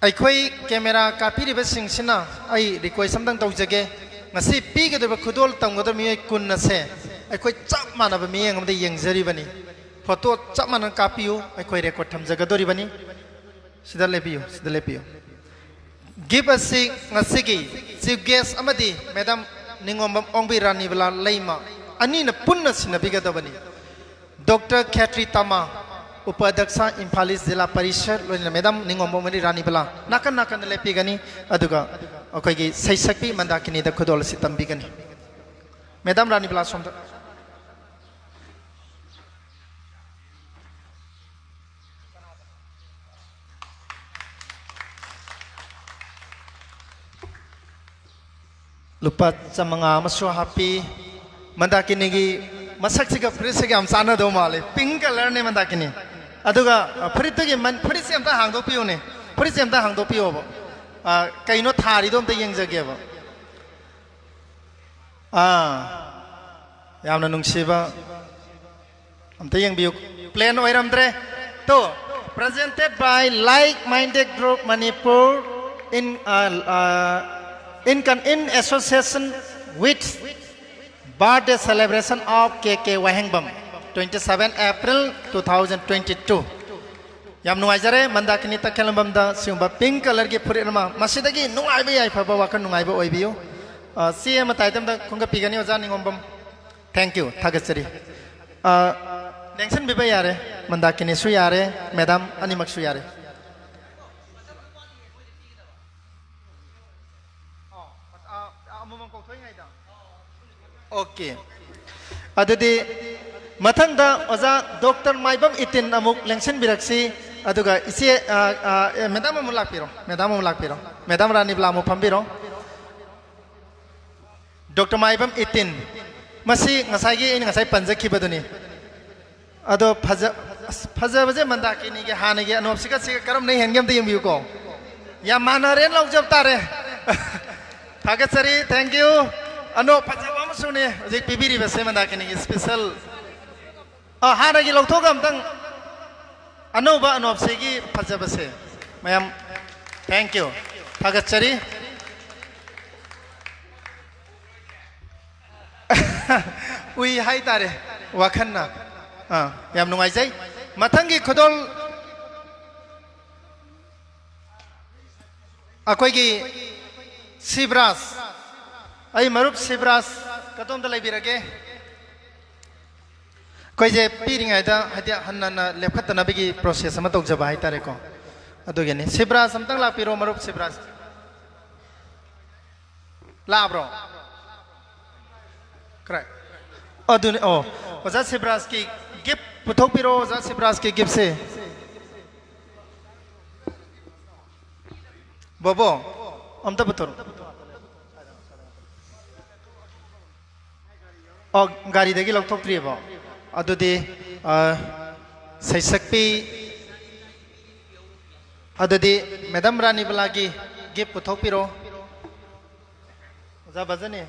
ꯑꯩꯈꯣꯏ camera ꯀꯥꯞꯄꯤꯔꯤꯕꯁꯤꯡꯁꯤꯅ ꯑꯩ request ꯑꯝꯇꯪ ꯇꯧꯖꯒꯦ꯫ ꯉꯁꯤ ꯄꯤꯒꯗꯧꯔꯤꯕ ꯈꯨꯗꯣꯜ ꯇꯝꯒꯗꯕ ꯃꯤꯑꯣꯏ ꯀꯨꯟ ꯑꯁꯦ ꯑꯩꯈꯣꯏ ꯆꯞ ꯃꯥꯟꯅꯕ ꯃꯤꯠꯌꯦꯡ ꯑꯃꯗ ꯌꯦꯡꯖꯔꯤꯕꯅꯤ꯫ Photo ꯆꯞ ꯃꯥꯟꯅꯅ ꯀꯥꯞꯄꯤꯌꯨ, ꯑꯩꯈꯣꯏ record ꯊꯝꯖꯒꯗꯧꯔꯤꯕꯅꯤ꯫ ꯁꯤꯗ ꯂꯦꯞꯄꯤꯌꯨ, ꯁꯤꯗ ꯂꯦꯞꯄꯤꯌꯨ꯫ Gift ꯑꯁꯤ ꯉꯁꯤꯒꯤ chief guest ꯑꯃꯗꯤ madam ꯅꯤꯉꯣꯝꯕꯝ ꯑꯣꯡꯕꯤ ꯔꯥꯅꯤꯕꯂꯥ ꯂꯩꯃ ꯑꯅꯤꯅ ꯄꯨꯟꯅ ꯁꯤꯟꯅꯕꯤꯒꯗꯕꯅꯤ꯫ Doctor ꯈꯦꯇ꯭ꯔꯤ ꯇꯃꯥ, ꯎꯄꯥꯙ꯭ꯌꯛꯁ ꯏꯝꯐꯥꯜ ꯏꯁ ꯖꯤꯂꯥ ꯄꯔꯤꯁꯗ, ꯂꯣꯏꯅꯅ madam ꯅꯤꯉꯣꯝꯕꯝ ꯑꯃꯗꯤ ꯔꯥꯅꯤꯕꯂꯥ ꯅꯥꯀꯟ ꯅꯥꯀꯟꯗ ꯂꯦꯞꯄꯤꯒꯅꯤ꯫ ꯑꯗꯨꯒ ꯑꯩꯈꯣꯏꯒꯤ ꯁꯩꯁꯛꯄꯤ ꯃꯟꯗꯥꯀꯤꯅꯤꯗ ꯈꯨꯗꯣꯜ ꯑꯁꯤ ꯇꯝꯕꯤꯒꯅꯤ꯫ Madam ꯔꯥꯅꯤꯕꯂꯥ ꯁꯣꯝꯗ꯫ ꯂꯨꯄꯥ ꯆꯥꯃꯉꯥ ꯑꯃꯁꯨ ꯍꯥꯞꯄꯤ꯫ ꯃꯟꯗꯥꯀꯤꯅꯤꯒꯤ ꯃꯁꯛꯁꯤꯒ ꯐꯨꯔꯤꯠꯁꯤꯒ ꯌꯥꯝ ꯆꯥꯟꯅꯗꯧ ꯃꯥꯜꯂꯦ꯫ ꯄꯤꯡ ꯀꯂꯔꯅꯦ ꯃꯟꯗꯥꯀꯤꯅꯤ꯫ ꯑꯗꯨꯒ, ꯑ, ꯐꯨꯔꯤꯠꯇꯨꯒꯤ ꯃꯟ-, ꯐꯨꯔꯤꯠꯁꯦ ꯑꯝꯇ ꯍꯥꯡꯗꯣꯛꯄꯤꯌꯨꯅꯦ꯫ ꯐꯨꯔꯤꯠꯁꯦ ꯑꯝꯇ ꯍꯥꯡꯗꯣꯛꯄꯤꯌꯣꯕ꯫ ꯑ, ꯀꯩꯅꯣ ꯊꯥꯔꯤꯗꯣ ꯑꯝꯇ ꯌꯦꯡꯖꯒꯦꯕ꯫ ꯑꯥ, ꯌꯥꯝꯅ ꯅꯨꯡꯁꯤꯕ꯫ ꯑꯝꯇ ꯌꯦꯡꯕꯤꯌꯨ꯫ ꯄ꯭ꯂꯦꯟ ꯑꯣꯏꯔꯝꯗ꯭ꯔꯦ꯫ ꯇꯣ, presented by Like Minded Group Manipur in, uh, uh, in, con-, in association with birthday celebration of K K Wahengbam, twenty seven April two thousand twenty two. ꯌꯥꯝ ꯅꯨꯡꯉꯥꯏꯖꯔꯦ, ꯃꯟꯗꯥꯀꯤꯅꯤ ꯇꯈꯦꯜꯂꯝꯕꯝꯗ ꯁꯤꯒꯨꯝꯕ ꯄꯤꯡ ꯀꯂꯔꯒꯤ ꯐꯨꯔꯤꯠ ꯑꯃ, ꯃꯁꯤꯗꯒꯤ ꯅꯨꯡꯉꯥꯏꯕ ꯌꯥꯏꯐꯕ ꯋꯥꯈꯜ ꯅꯨꯡꯉꯥꯏꯕ ꯑꯣꯏꯕꯤꯌꯨ꯫ ꯑ, ꯆꯦ ꯑꯃ ꯇꯥꯏꯇꯝꯗ ꯈꯣꯝꯒꯠꯄꯤꯒꯅꯤ ꯑꯣꯖꯥ ꯅꯤꯉꯣꯝꯕꯝ꯫ Thank you, ꯊꯥꯒꯠꯆꯔꯤ꯫ ꯑ, ꯂꯦꯡꯁꯤꯟꯕꯤꯕ ꯌꯥꯔꯦ, ꯃꯟꯗꯥꯀꯤꯅꯤꯁꯨ ꯌꯥꯔꯦ, ꯃꯦꯗꯥꯝ ꯑꯅꯤꯃꯛꯁꯨ ꯌꯥꯔꯦ꯫ ꯑꯣꯀꯦ꯫ ꯑꯗꯨꯗꯤ ꯃꯊꯪꯗ ꯑꯣꯖꯥ ꯗꯣꯛꯇꯔ ꯃꯥꯏꯕꯝ ꯏꯇꯤꯟ ꯑꯃꯨꯛ ꯂꯦꯡꯁꯤꯟꯕꯤꯔꯛꯁꯤ꯫ ꯑꯗꯨꯒ ꯏꯆꯦ, ꯑ, ꯑ, ꯑꯦ, ꯃꯦꯗꯥꯝ ꯑꯃꯨꯛ ꯂꯥꯛꯄꯤꯔꯣ꯫ ꯃꯦꯗꯥꯝ ꯑꯃꯨꯛ ꯂꯥꯛꯄꯤꯔꯣ꯫ ꯃꯦꯗꯥꯝ ꯔꯥꯅꯤꯕꯂꯥ ꯑꯃꯨꯛ ꯐꯝꯕꯤꯔꯣ꯫ ꯗꯣꯛꯇꯔ ꯃꯥꯏꯕꯝ ꯏꯇꯤꯟ꯫ ꯃꯁꯤ ꯉꯁꯥꯏꯒꯤ ꯑꯩꯅ ꯉꯁꯥꯏ ꯄꯟꯖꯈꯤꯕꯗꯨꯅꯤ꯫ ꯑꯗꯣ ꯐꯖ-, ꯑꯁ, ꯐꯖꯕꯁꯦ ꯃꯟꯗꯥꯀꯤꯅꯤꯒꯤ ꯍꯥꯟꯅꯒꯤ ꯑꯅꯣꯞꯁꯤꯒ ꯁꯤꯒ ꯀꯔꯝꯅ ꯍꯦꯟꯒꯦ ꯑꯝꯇ ꯌꯦꯡꯕꯤꯌꯨꯀꯣ꯫ ꯌꯥꯝ ꯃꯥꯟꯅꯔꯦꯅ ꯂꯧꯖꯕ ꯇꯥꯔꯦ꯫ ꯊꯥꯒꯠꯆꯔꯤ, thank you꯫ ꯑꯅꯣꯞ ꯐꯖꯕ ꯑꯃꯁꯨꯅꯦ ꯍꯧꯖꯤꯛ ꯄꯤꯕꯤꯔꯤꯕꯁꯦ ꯃꯟꯗꯥꯀꯤꯅꯤꯒꯤ special꯫ ꯑ, ꯍꯥꯟꯅꯒꯤ ꯂꯧꯊꯣꯛꯑꯒ ꯑꯝꯇꯪ ꯑꯅꯧꯕ ꯑꯅꯣꯞꯁꯤꯒꯤ ꯐꯖꯕꯁꯦ ꯃꯌꯥꯝ, thank you꯫ ꯊꯥꯒꯠꯆꯔꯤ꯫ ꯎꯏ ꯍꯥꯏꯇꯥꯔꯦ ꯋꯥꯈꯜꯅ꯫ ꯑꯥ, ꯌꯥꯝ ꯅꯨꯡꯉꯥꯏꯖꯩ꯫ ꯃꯊꯪꯒꯤ ꯈꯨꯗꯣꯜ ꯑꯩꯈꯣꯏꯒꯤ ꯁꯤꯕ꯭ꯔꯥꯖ, ꯑꯩ ꯃꯔꯨꯞ ꯁꯤꯕ꯭ꯔꯥꯖ ꯀꯗꯣꯝꯗ ꯂꯩꯕꯤꯔꯒꯦ? ꯑꯩꯈꯣꯏꯁꯦ ꯄꯤꯔꯤꯉꯩꯗ ꯍꯥꯏꯗꯤ ꯍꯟꯅ ꯍꯟꯅ ꯂꯦꯞꯈꯠꯇꯅꯕꯒꯤ process ꯑꯃ ꯇꯧꯖꯕ ꯍꯥꯏꯇꯥꯔꯦꯀꯣ꯫ ꯑꯗꯨꯒꯤꯅꯤ꯫ ꯁꯤꯕ꯭ꯔꯥꯖ ꯑꯝꯇꯪ ꯂꯥꯛꯄꯤꯔꯣ, ꯃꯔꯨꯞ ꯁꯤꯕ꯭ꯔꯥꯖ꯫ ꯂꯥꯛꯑꯕ꯭ꯔꯣ? ꯀꯔꯥꯏ? ꯑꯗꯨꯅꯤ, ꯑꯣ, ꯑꯣꯖꯥ ꯁꯤꯕ꯭ꯔꯥꯖꯀꯤ gift ꯄꯨꯊꯣꯛꯄꯤꯔꯣ, ꯑꯣꯖꯥ ꯁꯤꯕ꯭ꯔꯥꯖꯀꯤ giftꯁꯦ꯫ ꯕꯣꯕꯣ, ꯑꯝꯇ ꯄꯨꯊꯣꯔꯛꯑꯣ꯫ ꯑꯣ, ꯒꯥꯔꯤꯗꯒꯤ ꯂꯧꯊꯣꯛꯇ꯭ꯔꯤꯑꯕꯣ? ꯑꯗꯨꯗꯤ, ꯑ, ꯁꯩꯁꯛꯄꯤ, ꯑꯗꯨꯗꯤ ꯃꯦꯗꯥꯝ ꯔꯥꯅꯤꯕꯂꯥꯒꯤ ꯒꯤꯐ ꯄꯨꯊꯣꯛꯄꯤꯔꯣ꯫ ꯑꯣꯖꯥ ꯕꯖꯅꯤ꯫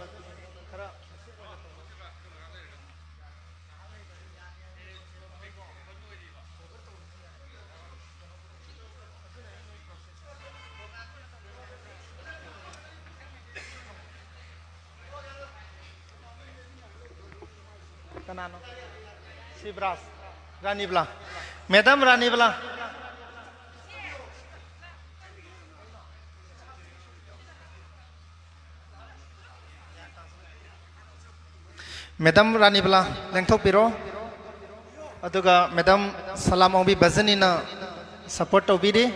ꯀꯅꯥꯅꯣ? ꯁꯤꯕ꯭ꯔꯥꯖ꯫ ꯔꯥꯅꯤꯕꯂꯥ꯫ ꯃꯦꯗꯥꯝ ꯔꯥꯅꯤꯕꯂꯥ꯫ ꯃꯦꯗꯥꯝ ꯔꯥꯅꯤꯕꯂꯥ, ꯂꯦꯡꯊꯣꯛꯄꯤꯔꯣ꯫ ꯑꯗꯨꯒ ꯃꯦꯗꯥꯝ ꯁꯂꯥꯝ ꯑꯣꯡꯕꯤ ꯕꯖꯅꯤꯅ ꯁꯄꯣꯔꯠ ꯇꯧꯕꯤꯔꯤ꯫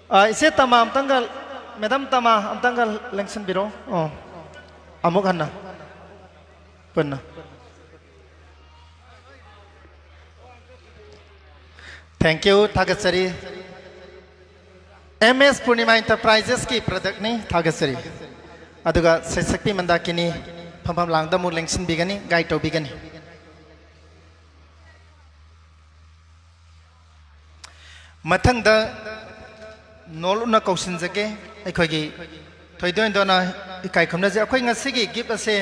ꯑ, ꯏꯆꯦ ꯇꯃꯥ ꯑꯝꯇꯪꯒ, ꯃꯦꯗꯥꯝ ꯇꯃꯥ ꯑꯝꯇꯪꯒ ꯂꯦꯡꯁꯤꯟꯕꯤꯔꯣ꯫ ꯑꯣ, ꯑꯃꯨꯛ ꯍꯟꯅ꯫ ꯄꯨꯟꯅ꯫ Thank you, ꯊꯥꯒꯠꯆꯔꯤ꯫ ꯑꯦꯝ ꯑꯦꯁ ꯄꯨꯔꯅꯤꯃꯥ ꯏꯟꯇꯔꯄ꯭ꯔꯥꯏꯖꯦꯁꯀꯤ ꯄ꯭ꯔꯗꯛꯅꯤ, ꯊꯥꯒꯠꯆꯔꯤ꯫ ꯑꯗꯨꯒ ꯁꯩꯁꯛꯄꯤ ꯃꯟꯗꯥꯀꯤꯅꯤ ꯐꯝꯐꯝ ꯂꯥꯡꯗ ꯑꯃꯨꯛ ꯂꯦꯡꯁꯤꯟꯕꯤꯒꯅꯤ, ꯒꯥꯏꯗ ꯇꯧꯕꯤꯒꯅꯤ꯫ ꯃꯊꯪꯗ ꯅꯣꯜꯂꯨꯛꯅ ꯀꯧꯁꯤꯟꯖꯒꯦ꯫ ꯑꯩꯈꯣꯏꯒꯤ ꯊꯣꯏꯗꯣꯛ ꯍꯦꯟꯗꯣꯛꯅ ꯏꯀꯥꯏ ꯈꯨꯝꯅꯖꯩ꯫ ꯑꯩꯈꯣꯏ ꯉꯁꯤꯒꯤ ꯒꯤꯐ ꯑꯁꯦ,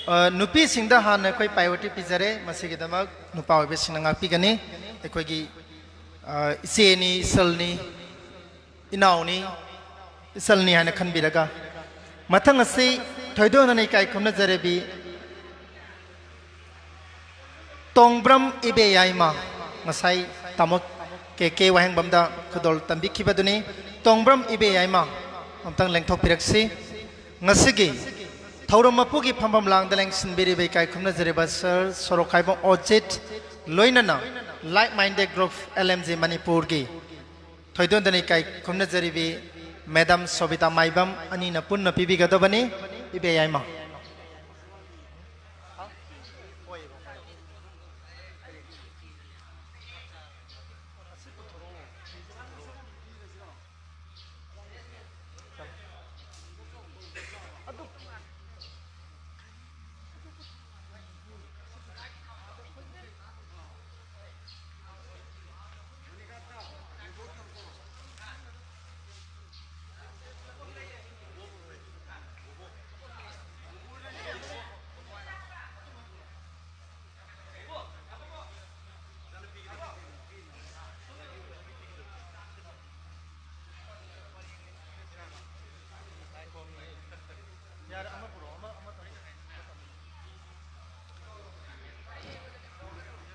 ꯑ, ꯅꯨꯄꯤꯁꯤꯡꯗ ꯍꯥꯟꯅ ꯑꯩꯈꯣꯏ ꯄ꯭ꯔꯥꯏꯌꯣꯔꯤꯇꯤ ꯄꯤꯖꯔꯦ꯫ ꯃꯁꯤꯒꯤꯗꯃꯛ ꯅꯨꯄꯥ ꯑꯣꯏꯕꯁꯤꯡꯅ ꯉꯥꯛꯄꯤꯒꯅꯤ꯫ ꯑꯩꯈꯣꯏꯒꯤ, ꯑ, ꯏꯆꯦꯅꯤ, ꯏꯆꯜꯅꯤ, ꯏꯅꯥꯎꯅꯤ, ꯏꯆꯜꯅꯤ ꯍꯥꯏꯅ ꯈꯟꯕꯤꯔꯒ꯫ ꯃꯊꯪ ꯑꯁꯤ ꯊꯣꯏꯗꯣꯛ ꯍꯦꯟꯗꯣꯛꯅ ꯏꯀꯥꯏ ꯈꯨꯝꯅꯖꯔꯦꯕꯤ ꯇꯣꯡꯕ꯭ꯔꯝ ꯏꯕꯦꯌꯥꯏꯃ, ꯉꯁꯥꯏ ꯇꯥꯃꯣ ꯀꯦ ꯀꯦ ꯋꯥꯍꯦꯡꯕꯝꯗ ꯈꯨꯗꯣꯜ ꯇꯝꯕꯤꯈꯤꯕꯗꯨꯅꯤ꯫ ꯇꯣꯡꯕ꯭ꯔꯝ ꯏꯕꯦꯌꯥꯏꯃ, ꯑꯝꯇꯪ ꯂꯦꯡꯊꯣꯛꯄꯤꯔꯛꯁꯤ꯫ ꯉꯁꯤꯒꯤ ꯊꯧꯔꯝ ꯃꯄꯨꯒꯤ ꯐꯝꯐꯝ ꯂꯥꯡꯗ ꯂꯦꯡꯁꯤꯟꯕꯤꯔꯤꯕ ꯏꯀꯥꯏ ꯈꯨꯝꯅꯖꯔꯤꯕ ꯁꯔ ꯁꯣꯔꯣꯛꯈꯥꯏꯕꯝ ꯑꯣꯖꯤꯠ, ꯂꯣꯏꯅꯅ Like Minded Group L M G ꯃꯅꯤꯄꯨꯔꯒꯤ ꯊꯣꯏꯗꯣꯛ ꯍꯦꯟꯗꯣꯛꯅ ꯏꯀꯥꯏ ꯈꯨꯝꯅꯖꯔꯤꯕꯤ ꯃꯦꯗꯥꯝ ꯁꯣꯕꯤꯇꯥ ꯃꯥꯏꯕꯝ ꯑꯅꯤꯅ ꯄꯨꯟꯅ ꯄꯤꯕꯤꯒꯗꯕꯅꯤ꯫ ꯏꯕꯦꯌꯥꯏꯃ꯫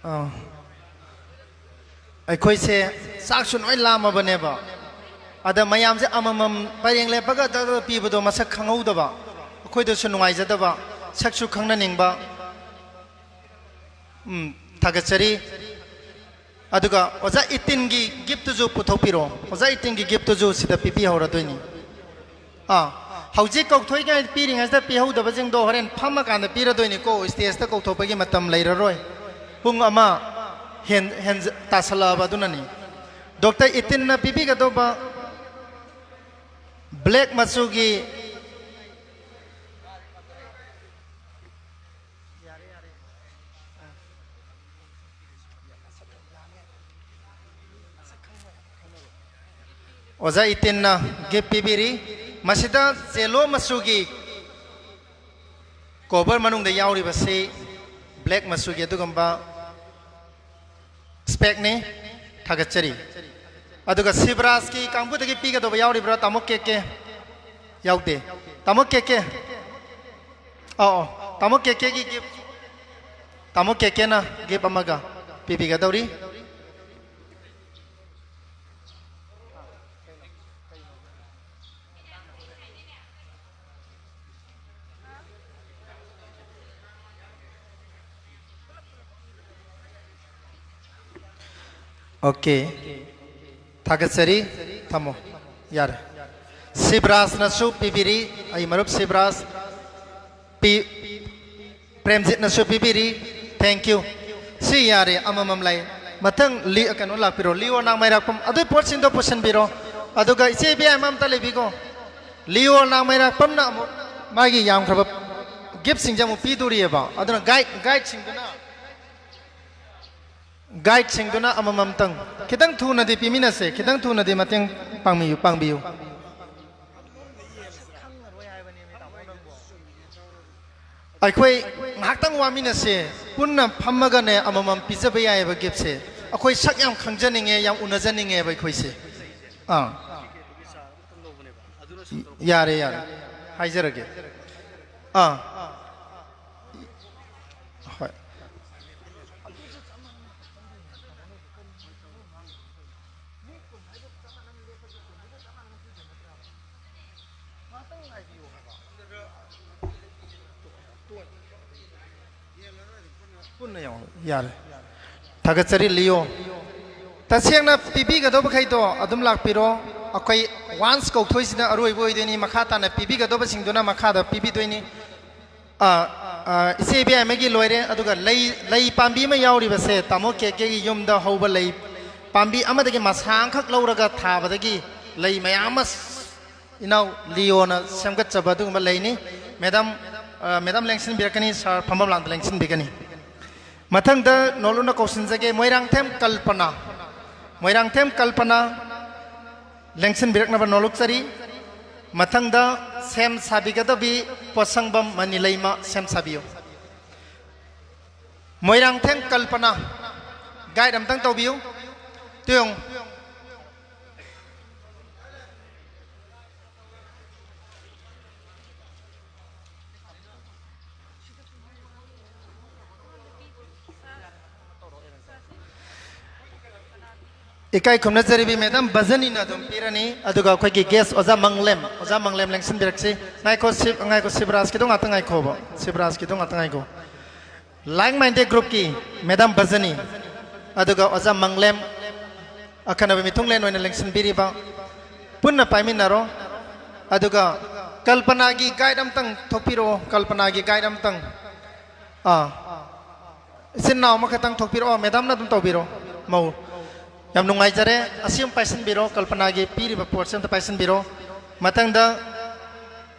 ꯑꯥ꯫ ꯑꯩꯈꯣꯏꯁꯦ ꯆꯥꯛꯁꯨ ꯂꯣꯏ ꯂꯥꯝꯃꯕꯅꯦꯕ꯫ ꯑꯗ ꯃꯌꯥꯝꯁꯦ ꯑꯃꯃꯝ ꯄꯔꯦꯡ ꯂꯦꯞꯄꯒ ꯗꯛ ꯗꯛ ꯄꯤꯕꯗꯣ ꯃꯁꯛ ꯈꯪꯍꯧꯗꯕ, ꯑꯩꯈꯣꯏꯗꯁꯨ ꯅꯨꯡꯉꯥꯏꯖꯗꯕ, ꯁꯛꯁꯨ ꯈꯪꯅꯅꯤꯡꯕ꯫ ꯎꯝ, ꯊꯥꯒꯠꯆꯔꯤ꯫ ꯑꯗꯨꯒ ꯑꯣꯖꯥ ꯏꯇꯤꯟꯒꯤ ꯒꯤꯐꯇꯨꯁꯨ ꯄꯨꯊꯣꯛꯄꯤꯔꯣ꯫ ꯑꯣꯖꯥ ꯏꯇꯤꯟꯒꯤ ꯒꯤꯐꯇꯨꯁꯨ ꯁꯤꯗ ꯄꯤꯕꯤꯍꯧꯔꯗꯣꯏꯅꯤ꯫ ꯑꯥ, ꯍꯧꯖꯤꯛ ꯀꯧꯊꯣꯛꯏꯉꯩ ꯄꯤꯔꯤꯉꯩꯁꯤꯗ ꯄꯤꯍꯧꯗꯕꯁꯤꯡꯗꯣ ꯍꯣꯔꯦꯟ ꯐꯝꯃꯀꯥꯟꯗ ꯄꯤꯔꯗꯣꯏꯅꯤꯀꯣ, ꯁ꯭ꯇꯦꯖꯇ ꯀꯧꯊꯣꯛꯄꯒꯤ ꯃꯇꯝ ꯂꯩꯔꯔꯣꯏ꯫ ꯄꯨꯡ ꯑꯃ ꯍꯦꯟ-, ꯍꯦꯟꯖ-, ꯇꯥꯁꯜꯂꯛꯑꯕ ꯑꯗꯨꯅꯅꯤ꯫ ꯗꯣꯛꯇꯔ ꯏꯇꯤꯟꯅ ꯄꯤꯕꯤꯒꯗꯧꯕ ꯕ꯭ꯂꯦꯛ ꯃꯆꯨꯒꯤ ꯑꯣꯖꯥ ꯏꯇꯤꯟꯅ ꯒꯤꯐ ꯄꯤꯕꯤꯔꯤ꯫ ꯃꯁꯤꯗ ꯌꯦꯂꯣ ꯃꯆꯨꯒꯤ ꯀꯣꯚꯔ ꯃꯅꯨꯡꯗ ꯌꯥꯎꯔꯤꯕꯁꯤ ꯕ꯭ꯂꯦꯛ ꯃꯆꯨꯒꯤ ꯑꯗꯨꯒꯨꯝꯕ ꯁ꯭ꯄꯦꯛꯅꯤ꯫ ꯊꯥꯒꯠꯆꯔꯤ꯫ ꯑꯗꯨꯒ ꯁꯤꯕꯔꯥꯖꯀꯤ ꯀꯥꯡꯕꯨꯗꯒꯤ ꯄꯤꯒꯗꯧꯕ ꯌꯥꯎꯔꯤꯕ꯭ꯔꯥ, ꯇꯥꯃꯣ ꯀꯦ ꯀꯦ? ꯌꯥꯎꯗꯦ꯫ ꯇꯥꯃꯣ ꯀꯦ ꯀꯦ? ꯑꯧ, ꯑꯧ꯫ ꯇꯥꯃꯣ ꯀꯦ ꯀꯦꯒꯤ ꯒꯤꯐ꯫ ꯇꯥꯃꯣ ꯀꯦ ꯀꯦꯅ ꯒꯤꯐ ꯑꯃꯒ ꯄꯤꯕꯤꯒꯗꯧꯔꯤ꯫ ꯑꯣꯀꯦ꯫ ꯊꯥꯒꯠꯆꯔꯤ꯫ ꯊꯝꯃꯣ꯫ ꯌꯥꯔꯦ꯫ ꯁꯤꯕꯔꯥꯖꯅꯁꯨ ꯄꯤꯕꯤꯔꯤ꯫ ꯑꯩ ꯃꯔꯨꯞ ꯁꯤꯕꯔꯥꯖ꯫ ꯄꯤ-, ꯄ꯭ꯔꯦꯝꯖꯤꯠꯅꯁꯨ ꯄꯤꯕꯤꯔꯤ꯫ Thank you꯫ ꯁꯤ ꯌꯥꯔꯦ, ꯑꯃꯃꯝ ꯂꯩ꯫ ꯃꯊꯪ ꯂꯤ-, ꯀꯩꯅꯣ ꯂꯥꯛꯄꯤꯔꯣ, ꯂꯤꯑꯣ ꯅꯥꯡꯃꯩꯔꯥꯛꯄꯝ꯫ ꯑꯗꯨꯏ ꯄꯣꯠꯁꯤꯡꯗꯣ ꯄꯨꯁꯤꯟꯕꯤꯔꯣ꯫ ꯑꯗꯨꯒ ꯏꯆꯦ ꯏꯕꯦꯝꯃ ꯑꯝꯇ ꯂꯩꯕꯤꯀꯣ꯫ ꯂꯤꯑꯣ ꯅꯥꯡꯃꯩꯔꯥꯛꯄꯝꯅ ꯑꯃꯨꯛ ꯃꯥꯒꯤ ꯌꯥꯝꯈ꯭ꯔꯕ ꯒꯤꯐꯁꯤꯡꯁꯦ ꯑꯃꯨꯛ ꯄꯤꯗꯣꯔꯤꯑꯕ꯫ ꯑꯗꯨꯅ ꯒꯥꯏꯗ, ꯒꯥꯏꯗꯁꯤꯡꯗꯨꯅ, ꯒꯥꯏꯗꯁꯤꯡꯗꯨꯅ ꯑꯃꯃꯝꯇꯪ ꯈꯤꯇꯪ ꯊꯨꯅꯗꯤ ꯄꯤꯃꯤꯟꯅꯁꯦ, ꯈꯤꯇꯪ ꯊꯨꯅꯗꯤ ꯃꯇꯦꯡ ꯄꯥꯡꯕꯤꯌꯨ, ꯄꯥꯡꯕꯤꯌꯨ꯫ ꯑꯩꯈꯣꯏ ꯉꯥꯏꯍꯥꯛꯇꯪ ꯋꯥꯃꯤꯟꯅꯁꯦ, ꯄꯨꯟꯅ ꯐꯝꯃꯒꯅꯦ ꯑꯃꯃꯝ ꯄꯤꯖꯕ ꯌꯥꯏꯑꯕ ꯒꯤꯐꯁꯦ꯫ ꯑꯩꯈꯣꯏ ꯁꯛ ꯌꯥꯝ ꯈꯪꯖꯅꯤꯡꯉꯦ, ꯌꯥꯝ ꯎꯅꯖꯅꯤꯡꯉꯦꯕ ꯑꯩꯈꯣꯏꯁꯦ꯫ ꯑꯥ꯫ ꯌꯥꯔꯦ, ꯌꯥꯔꯦ꯫ ꯍꯥꯏꯖꯔꯒꯦ꯫ ꯑꯥ꯫ ꯍꯣꯏ꯫ ꯄꯨꯟꯅ ꯌꯥꯎ-, ꯌꯥꯔꯦ꯫ ꯊꯥꯒꯠꯆꯔꯤ, ꯂꯤꯑꯣ꯫ ꯇꯁꯦꯡꯅ ꯄꯤꯕꯤꯒꯗꯧꯕꯈꯩꯗꯣ ꯑꯗꯨꯝ ꯂꯥꯛꯄꯤꯔꯣ꯫ ꯑꯩꯈꯣꯏ ꯋꯥꯟꯁ ꯀꯧꯊꯣꯛꯏꯁꯤꯅ ꯑꯔꯣꯏꯕ ꯑꯣꯏꯗꯣꯏꯅꯤ꯫ ꯃꯈꯥ ꯇꯥꯅ ꯄꯤꯕꯤꯒꯗꯧꯕꯁꯤꯡꯗꯨꯅ ꯃꯈꯥꯗ ꯄꯤꯕꯤꯗꯣꯏꯅꯤ꯫ ꯑꯥ, ꯑꯥ, ꯏꯆꯦ ꯏꯕꯦꯝꯃꯒꯤ ꯂꯣꯏꯔꯦ꯫ ꯑꯗꯨꯒ ꯂꯩ, ꯂꯩ ꯄꯥꯝꯕꯤ ꯑꯃ ꯌꯥꯎꯔꯤꯕꯁꯦ, ꯇꯥꯃꯣ ꯀꯦ ꯀꯦꯒꯤ ꯌꯨꯝꯗ ꯍꯧꯕ ꯂꯩ ꯄꯥꯝꯕꯤ ꯑꯃꯗꯒꯤ ꯃꯁꯥ ꯑꯃꯈꯛ ꯂꯧꯔꯒ ꯊꯥꯕꯗꯒꯤ ꯂꯩ ꯃꯌꯥꯝ ꯑꯃ ꯏꯅꯥꯎ ꯂꯤꯑꯣꯅ ꯁꯦꯝꯒꯠꯆꯕ ꯑꯗꯨꯒꯨꯝꯕ ꯂꯩꯅꯤ꯫ ꯃꯦꯗꯥꯝ, ꯑ, ꯃꯦꯗꯥꯝ ꯂꯦꯡꯁꯤꯟꯕꯤꯔꯛꯀꯅꯤ, ꯁꯥꯔ ꯐꯝꯐꯝ ꯂꯥꯡꯗ ꯂꯦꯡꯁꯤꯟꯕꯤꯒꯅꯤ꯫ ꯃꯊꯪꯗ ꯅꯣꯂꯨꯛꯅ ꯀꯧꯁꯤꯟꯖꯒꯦ, ꯃꯣꯏꯔꯥꯡꯊꯦꯝ ꯀꯜꯄꯅꯥ꯫ ꯃꯣꯏꯔꯥꯡꯊꯦꯝ ꯀꯜꯄꯅꯥ ꯂꯦꯡꯁꯤꯟꯕꯤꯔꯛꯅꯕ ꯅꯣꯂꯨꯛꯆꯔꯤ꯫ ꯃꯊꯪꯗ ꯁꯦꯝ ꯁꯥꯕꯤꯒꯗꯕꯤ ꯄꯣꯠꯁꯪꯕꯝ ꯃꯅꯤꯂꯩꯃ, ꯁꯦꯝ ꯁꯥꯕꯤꯌꯨ꯫ ꯃꯣꯏꯔꯥꯡꯊꯦꯝ ꯀꯜꯄꯅꯥ, ꯒꯥꯏꯗ ꯑꯝꯇꯪ ꯇꯧꯕꯤꯌꯨ꯫ ꯇꯨ ꯌꯦꯡꯉꯨ꯫ ꯏꯀꯥꯏ ꯈꯨꯝꯅꯖꯔꯤꯕꯤ ꯃꯦꯗꯥꯝ ꯕꯖꯅꯤꯅ ꯑꯗꯨꯝ ꯄꯤꯔꯅꯤ, ꯑꯗꯨꯒ ꯑꯩꯈꯣꯏꯒꯤ ꯒꯦꯁ ꯑꯣꯖꯥ ꯃꯪꯂꯦꯝ, ꯑꯣꯖꯥ ꯃꯪꯂꯦꯝ ꯂꯦꯡꯁꯤꯟꯕꯤꯔꯛꯁꯤ꯫ ꯉꯥꯏꯈꯣ, ꯁꯤꯕ-, ꯉꯥꯏꯈꯣ, ꯁꯤꯕꯔꯥꯖꯀꯤꯗꯣ ꯉꯥꯛꯇ ꯉꯥꯏꯈꯣꯕ, ꯁꯤꯕꯔꯥꯖꯀꯤꯗꯣ ꯉꯥꯛꯇ ꯉꯥꯏꯈꯣ꯫ Like Minded Groupꯀꯤ ꯃꯦꯗꯥꯝ ꯕꯖꯅꯤ, ꯑꯗꯨꯒ ꯑꯣꯖꯥ ꯃꯪꯂꯦꯝ ꯑꯈꯟꯅꯕ ꯃꯤꯊꯨꯡꯂꯦꯟ ꯑꯣꯏꯅ ꯂꯦꯡꯁꯤꯟꯕꯤꯔꯤꯕ, ꯄꯨꯟꯅ ꯄꯥꯏꯃꯤꯟꯅꯔꯣ꯫ ꯑꯗꯨꯒ ꯀꯜꯄꯅꯥꯒꯤ ꯒꯥꯏꯗ ꯑꯝꯇꯪ ꯊꯣꯛꯄꯤꯔꯛꯑꯣ, ꯀꯜꯄꯅꯥꯒꯤ ꯒꯥꯏꯗ ꯑꯝꯇꯪ꯫ ꯑꯥ, ꯏꯆꯤꯟ ꯏꯅꯥꯎ ꯑꯃꯈꯛꯇꯪ ꯊꯣꯛꯄꯤꯔꯛꯑꯣ, ꯃꯦꯗꯥꯝꯅ ꯑꯗꯨꯝ ꯇꯧꯕꯤꯔꯣ, ꯃꯧ꯫ ꯌꯥꯝ ꯅꯨꯡꯉꯥꯏꯖꯔꯦ꯫ ꯑꯁꯤ ꯑꯃ ꯄꯥꯏꯁꯤꯟꯕꯤꯔꯣ, ꯀꯜꯄꯅꯥꯒꯤ ꯄꯤꯔꯤꯕ ꯄꯣꯠꯁꯤ ꯑꯝꯇ ꯄꯥꯏꯁꯤꯟꯕꯤꯔꯣ꯫ ꯃꯊꯪꯗ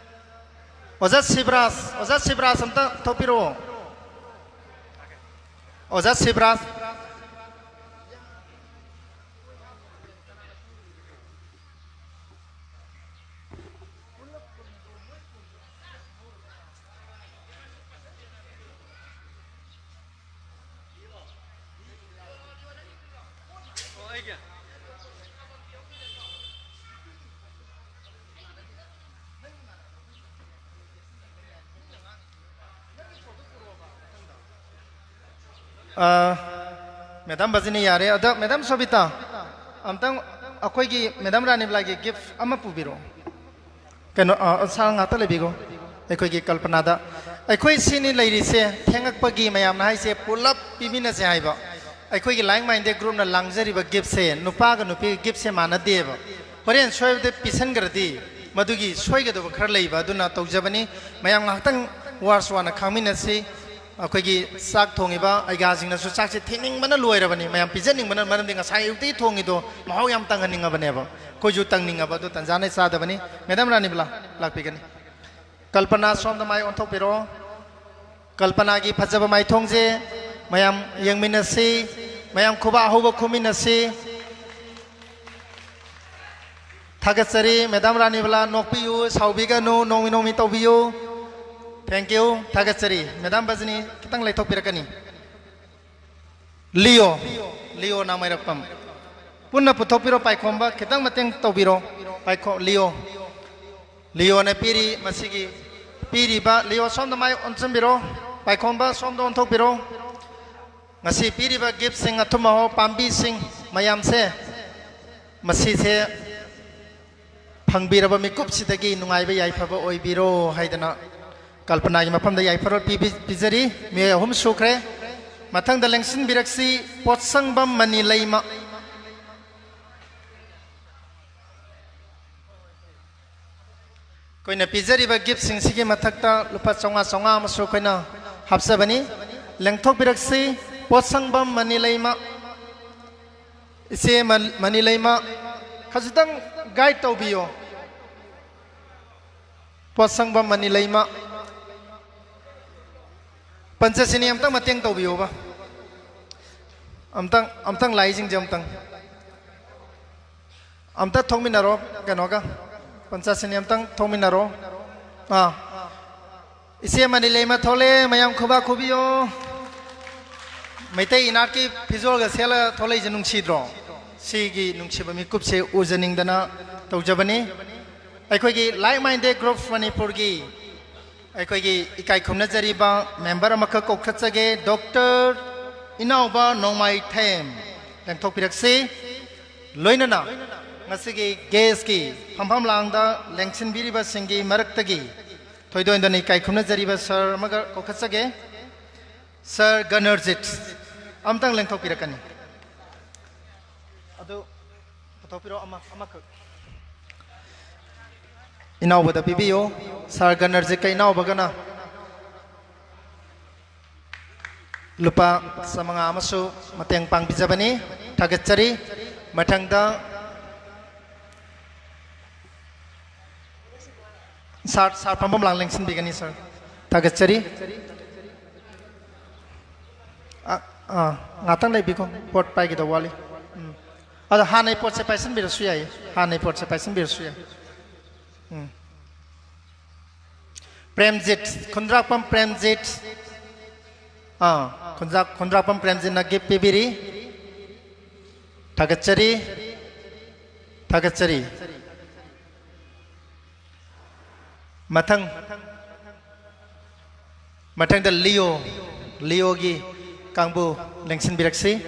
ꯑꯣꯖꯥ ꯁꯤꯕꯔꯥꯖ, ꯑꯣꯖꯥ ꯁꯤꯕꯔꯥꯖ ꯑꯝꯇ ꯊꯣꯛꯄꯤꯔꯛꯑꯣ꯫ ꯑꯣꯖꯥ ꯁꯤꯕꯔꯥꯖ꯫ ꯑ, ꯃꯦꯗꯥꯝ ꯕꯖꯤꯅꯤ ꯌꯥꯔꯦ꯫ ꯑꯗ ꯃꯦꯗꯥꯝ ꯁꯣꯕꯤꯇꯥ, ꯑꯝꯇꯪ ꯑꯩꯈꯣꯏꯒꯤ ꯃꯦꯗꯥꯝ ꯔꯥꯅꯤꯕꯂꯥꯒꯤ ꯒꯤꯐ ꯑꯃ ꯄꯨꯕꯤꯔꯛꯑꯣ꯫ ꯀꯩꯅꯣ, ꯑ, ꯁꯥꯔ ꯉꯥꯛꯇ ꯂꯩꯕꯤꯈꯣ꯫ ꯑꯩꯈꯣꯏꯒꯤ ꯀꯜꯄꯅꯥꯗ ꯑꯩꯈꯣꯏ ꯁꯤꯅꯤ ꯂꯩꯔꯤꯁꯦ, ꯊꯦꯡꯉꯛꯄꯒꯤ ꯃꯌꯥꯝꯅ ꯍꯥꯏꯁꯦ ꯄꯨꯂꯞ ꯄꯤꯃꯤꯟꯅꯁꯦ ꯍꯥꯏꯕ꯫ ꯑꯩꯈꯣꯏꯒꯤ Like Minded Groupꯅ ꯂꯥꯡꯖꯔꯤꯕ giftꯁꯦ ꯅꯨꯄꯥꯒ ꯅꯨꯄꯤꯒꯤ giftꯁꯦ ꯃꯥꯟꯅꯗꯦꯕ꯫ ꯍꯣꯔꯦꯟ ꯁꯣꯏꯕꯗ ꯄꯤꯁꯟꯈ꯭ꯔꯗꯤ ꯃꯗꯨꯒꯤ ꯁꯣꯏꯒꯗꯕ ꯈꯔ ꯂꯩꯕ, ꯑꯗꯨꯅ ꯇꯧꯖꯕꯅꯤ꯫ ꯃꯌꯥꯝ ꯉꯥꯏꯍꯥꯛꯇꯪ ꯋꯥꯔꯁ ꯋꯥꯅ ꯈꯥꯡꯃꯤꯟꯅꯁꯤ꯫ ꯑꯩꯈꯣꯏꯒꯤ ꯆꯥꯛ ꯊꯣꯡꯉꯤꯕ ꯑꯩꯒꯥꯁꯤꯡꯅꯁꯨ ꯆꯥꯛꯁꯦ ꯊꯤꯅꯤꯡꯕꯅ ꯂꯣꯏꯔꯕꯅꯤ, ꯃꯌꯥꯝ ꯄꯤꯖꯅꯤꯡꯕꯅ, ꯃꯔꯝꯗꯤ ꯉꯁꯥꯏ ꯑꯌꯨꯛꯇꯒꯤ ꯊꯣꯡꯉꯤꯗꯣ ꯃꯍꯥꯎ ꯌꯥꯝ ꯇꯪꯍꯟꯅꯤꯡꯉꯕꯅꯦꯕ꯫ ꯑꯩꯈꯣꯏꯁꯨ ꯇꯪꯅꯤꯡꯉꯕ ꯑꯗꯨ ꯇꯟꯖꯥꯅ ꯆꯥꯗꯕꯅꯤ꯫ ꯃꯦꯗꯥꯝ ꯔꯥꯅꯤꯕꯂꯥ ꯂꯥꯛꯄꯤꯒꯅꯤ꯫ ꯀꯜꯄꯅꯥ, ꯁꯣꯝꯗ ꯃꯥꯏ ꯑꯣꯟꯊꯣꯛꯄꯤꯔꯣ꯫ ꯀꯜꯄꯅꯥꯒꯤ ꯐꯖꯕ ꯃꯥꯏꯊꯣꯡꯁꯦ ꯃꯌꯥꯝ ꯌꯦꯡꯃꯤꯟꯅꯁꯤ, ꯃꯌꯥꯝ ꯈꯨꯕꯥꯛ ꯑꯍꯧꯕ ꯈꯨꯃꯤꯟꯅꯁꯤ꯫ ꯊꯥꯒꯠꯆꯔꯤ꯫ ꯃꯦꯗꯥꯝ ꯔꯥꯅꯤꯕꯂꯥ, ꯅꯣꯛꯄꯤꯌꯨ, ꯁꯥꯎꯕꯤꯒꯅꯨ, ꯅꯣꯡꯃꯤ ꯅꯣꯡꯃꯤ ꯇꯧꯕꯤꯌꯨ꯫ Thank you꯫ ꯊꯥꯒꯠꯆꯔꯤ꯫ ꯃꯦꯗꯥꯝ ꯕꯖꯅꯤ, ꯈꯤꯇꯪ ꯂꯩꯊꯣꯛꯄꯤꯔꯛꯀꯅꯤ꯫ ꯂꯤꯌꯣ, ꯂꯤꯌꯣ ꯅꯥꯃꯩꯔꯛꯄꯝ꯫ ꯄꯨꯟꯅ ꯄꯨꯊꯣꯛꯄꯤꯔꯣ, ꯄꯥꯏꯈꯣꯝꯕ, ꯈꯤꯇꯪ ꯃꯇꯦꯡ ꯇꯧꯕꯤꯔꯣ꯫ ꯄꯥꯏꯈꯣ-, ꯂꯤꯌꯣ꯫ ꯂꯤꯌꯣꯅ ꯄꯤꯔꯤ, ꯃꯁꯤꯒꯤ ꯄꯤꯔꯤꯕ, ꯂꯤꯌꯣ ꯁꯣꯝꯗ ꯃꯥꯏ ꯑꯣꯟꯁꯤꯟꯕꯤꯔꯣ, ꯄꯥꯏꯈꯣꯝꯕ ꯁꯣꯝꯗ ꯑꯣꯟꯊꯣꯛꯄꯤꯔꯣ꯫ ꯉꯁꯤ ꯄꯤꯔꯤꯕ giftꯁꯤꯡ, ꯑꯊꯨꯝ ꯑꯍꯥꯎ ꯄꯥꯝꯕꯤꯁꯤꯡ ꯃꯌꯥꯝꯁꯦ, ꯃꯁꯤꯁꯦ ꯐꯪꯕꯤꯔꯕ ꯃꯤꯀꯨꯞꯁꯤꯗꯒꯤ ꯅꯨꯡꯉꯥꯏꯕ ꯌꯥꯏꯐꯕ ꯑꯣꯏꯕꯤꯔꯣ ꯍꯥꯏꯗꯅ ꯀꯜꯄꯅꯥꯒꯤ ꯃꯐꯝꯗ ꯌꯥꯏꯐꯔꯣꯜ ꯄꯤꯕꯤ-, ꯄꯤꯖꯔꯤ꯫ ꯃꯤꯑꯣꯏ ꯑꯍꯨꯝ ꯁꯨꯈ꯭ꯔꯦ꯫ ꯃꯊꯪꯗ ꯂꯦꯡꯁꯤꯟꯕꯤꯔꯛꯁꯤ ꯄꯣꯠꯁꯪꯕꯝ ꯃꯅꯤ ꯂꯩꯃ꯫ ꯑꯩꯈꯣꯏꯅ ꯄꯤꯖꯔꯤꯕ giftꯁꯤꯡꯁꯤꯒꯤ ꯃꯊꯛꯇ ꯂꯨꯄꯥ ꯆꯥꯝꯃꯉꯥ, ꯆꯥꯝꯃꯉꯥ ꯑꯃꯁꯨ ꯑꯩꯈꯣꯏꯅ ꯍꯥꯞꯆꯕꯅꯤ꯫ ꯂꯦꯡꯊꯣꯛꯄꯤꯔꯛꯁꯤ ꯄꯣꯠꯁꯪꯕꯝ ꯃꯅꯤ ꯂꯩꯃ꯫ ꯏꯆꯦ ꯃ-, ꯃꯅꯤ ꯂꯩꯃ, ꯈꯖꯤꯛꯇꯪ guide ꯇꯧꯕꯤꯌꯣ꯫ ꯄꯣꯠꯁꯪꯕꯝ ꯃꯅꯤ ꯂꯩꯃ꯫ ꯄꯟꯆꯁꯤꯅꯤ, ꯑꯝꯇꯪ ꯃꯇꯦꯡ ꯇꯧꯕꯤꯌꯣꯕ꯫ ꯑꯝꯇꯪ, ꯑꯝꯇꯪ ꯂꯥꯛꯏꯁꯤꯡꯁꯦ ꯑꯝꯇꯪ꯫ ꯑꯝꯇ ꯊꯣꯛꯃꯤꯟꯅꯔꯣ ꯀꯩꯅꯣꯒ꯫ ꯄꯟꯆꯁꯤꯅꯤ, ꯑꯝꯇꯪ ꯊꯣꯛꯃꯤꯟꯅꯔꯣ꯫ ꯑꯥ꯫ ꯏꯆꯦ ꯃꯅꯤ ꯂꯩꯃ ꯊꯣꯛꯂꯛꯑꯦ, ꯃꯌꯥꯝ ꯈꯨꯕꯥꯛ ꯈꯨꯕꯤꯌꯣ꯫ ꯃꯩꯇꯩ ꯏꯅꯥꯠꯀꯤ ꯐꯤꯖꯣꯜꯒ ꯁꯦꯠꯂ ꯊꯣꯛꯂꯛꯏꯁꯦ ꯅꯨꯡꯁꯤꯗ꯭ꯔꯣ? ꯁꯤꯒꯤ ꯅꯨꯡꯁꯤꯕ ꯃꯤꯀꯨꯞꯁꯦ ꯎꯖꯅꯤꯡꯗꯅ ꯇꯧꯖꯕꯅꯤ꯫ ꯑꯩꯈꯣꯏꯒꯤ Like Minded Group ꯃꯅꯤꯄꯨꯔꯒꯤ ꯑꯩꯈꯣꯏꯒꯤ ꯏꯀꯥꯏ ꯈꯨꯝꯅꯖꯔꯤꯕ member ꯑꯃꯈꯛ ꯀꯧꯈꯠꯆꯒꯦ, ꯗꯣꯛꯇꯔ ꯏꯅꯥꯎꯕ ꯅꯣꯡꯃꯥꯏꯊꯦꯝ ꯂꯦꯡꯊꯣꯛꯄꯤꯔꯛꯁꯤ꯫ ꯂꯣꯏꯅꯅ ꯉꯁꯤꯒꯤ guestꯀꯤ ꯐꯝꯐꯝ ꯂꯥꯡꯗ ꯂꯦꯡꯁꯤꯟꯕꯤꯔꯤꯕꯁꯤꯡꯒꯤ ꯃꯔꯛꯇꯒꯤ ꯊꯣꯏꯗꯣꯛ ꯍꯦꯟꯗꯣꯛꯅ ꯏꯀꯥꯏ ꯈꯨꯝꯅꯖꯔꯤꯕ ꯁꯥꯔ ꯑꯃꯒ ꯀꯧꯈꯠꯆꯒꯦ꯫ ꯁꯥꯔ ꯒꯅꯔꯖꯤꯠ ꯑꯝꯇꯪ ꯂꯦꯡꯊꯣꯛꯄꯤꯔꯛꯀꯅꯤ꯫ ꯑꯗꯨ ꯄꯨꯊꯣꯛꯄꯤꯔꯛꯑꯣ, ꯑꯃ, ꯑꯃꯈꯛ꯫ ꯏꯅꯥꯎꯕꯗ ꯄꯤꯕꯤꯌꯨ꯫ ꯁꯥꯔ ꯒꯅꯔꯖꯤꯠꯀ ꯏꯅꯥꯎꯕꯒꯅ ꯂꯨꯄꯥ ꯆꯥꯃꯉꯥ ꯑꯃꯁꯨ ꯃꯇꯦꯡ ꯄꯥꯡꯕꯤꯖꯕꯅꯤ꯫ ꯊꯥꯒꯠꯆꯔꯤ꯫ ꯃꯊꯪꯗ ꯁꯥꯔ, ꯁꯥꯔ ꯐꯝꯐꯝ ꯂꯥꯡ ꯂꯦꯡꯁꯤꯟꯕꯤꯒꯅꯤ, ꯁꯥꯔ꯫ ꯊꯥꯒꯠꯆꯔꯤ꯫ ꯑ, ꯑ, ꯉꯥꯛꯇꯪ ꯂꯩꯕꯤꯈꯣ, ꯄꯣꯠ ꯄꯥꯏꯒꯗꯧꯕ ꯋꯥꯠꯂꯤ꯫ ꯎꯝ꯫ ꯑꯗꯣ ꯍꯥꯟꯅꯩ ꯄꯣꯠꯁꯦ ꯄꯥꯏꯁꯤꯟꯕꯤꯔꯁꯨ ꯌꯥꯏꯌꯦ, ꯍꯥꯟꯅꯩ ꯄꯣꯠꯁꯦ ꯄꯥꯏꯁꯤꯟꯕꯤꯔꯁꯨ ꯌꯥꯏ꯫ ꯎꯝ꯫ ꯄ꯭ꯔꯦꯝꯖꯤꯠ, ꯈꯨꯟꯗ꯭ꯔꯥꯛꯄꯝ ꯄ꯭ꯔꯦꯝꯖꯤꯠ꯫ ꯑꯥ, ꯈꯨꯟꯗ꯭ꯔꯥꯛ-, ꯈꯨꯟꯗ꯭ꯔꯥꯛꯄꯝ ꯄ꯭ꯔꯦꯝꯖꯤꯠꯅ ꯒꯤꯐ ꯄꯤꯕꯤꯔꯤ꯫ ꯊꯥꯒꯠꯆꯔꯤ꯫ ꯊꯥꯒꯠꯆꯔꯤ꯫ ꯃꯊꯪ, ꯃꯊꯪꯗ ꯂꯤꯑꯣ, ꯂꯤꯑꯣꯒꯤ ꯀꯥꯡꯕꯨ ꯂꯦꯡꯁꯤꯟꯕꯤꯔꯛꯁꯤ꯫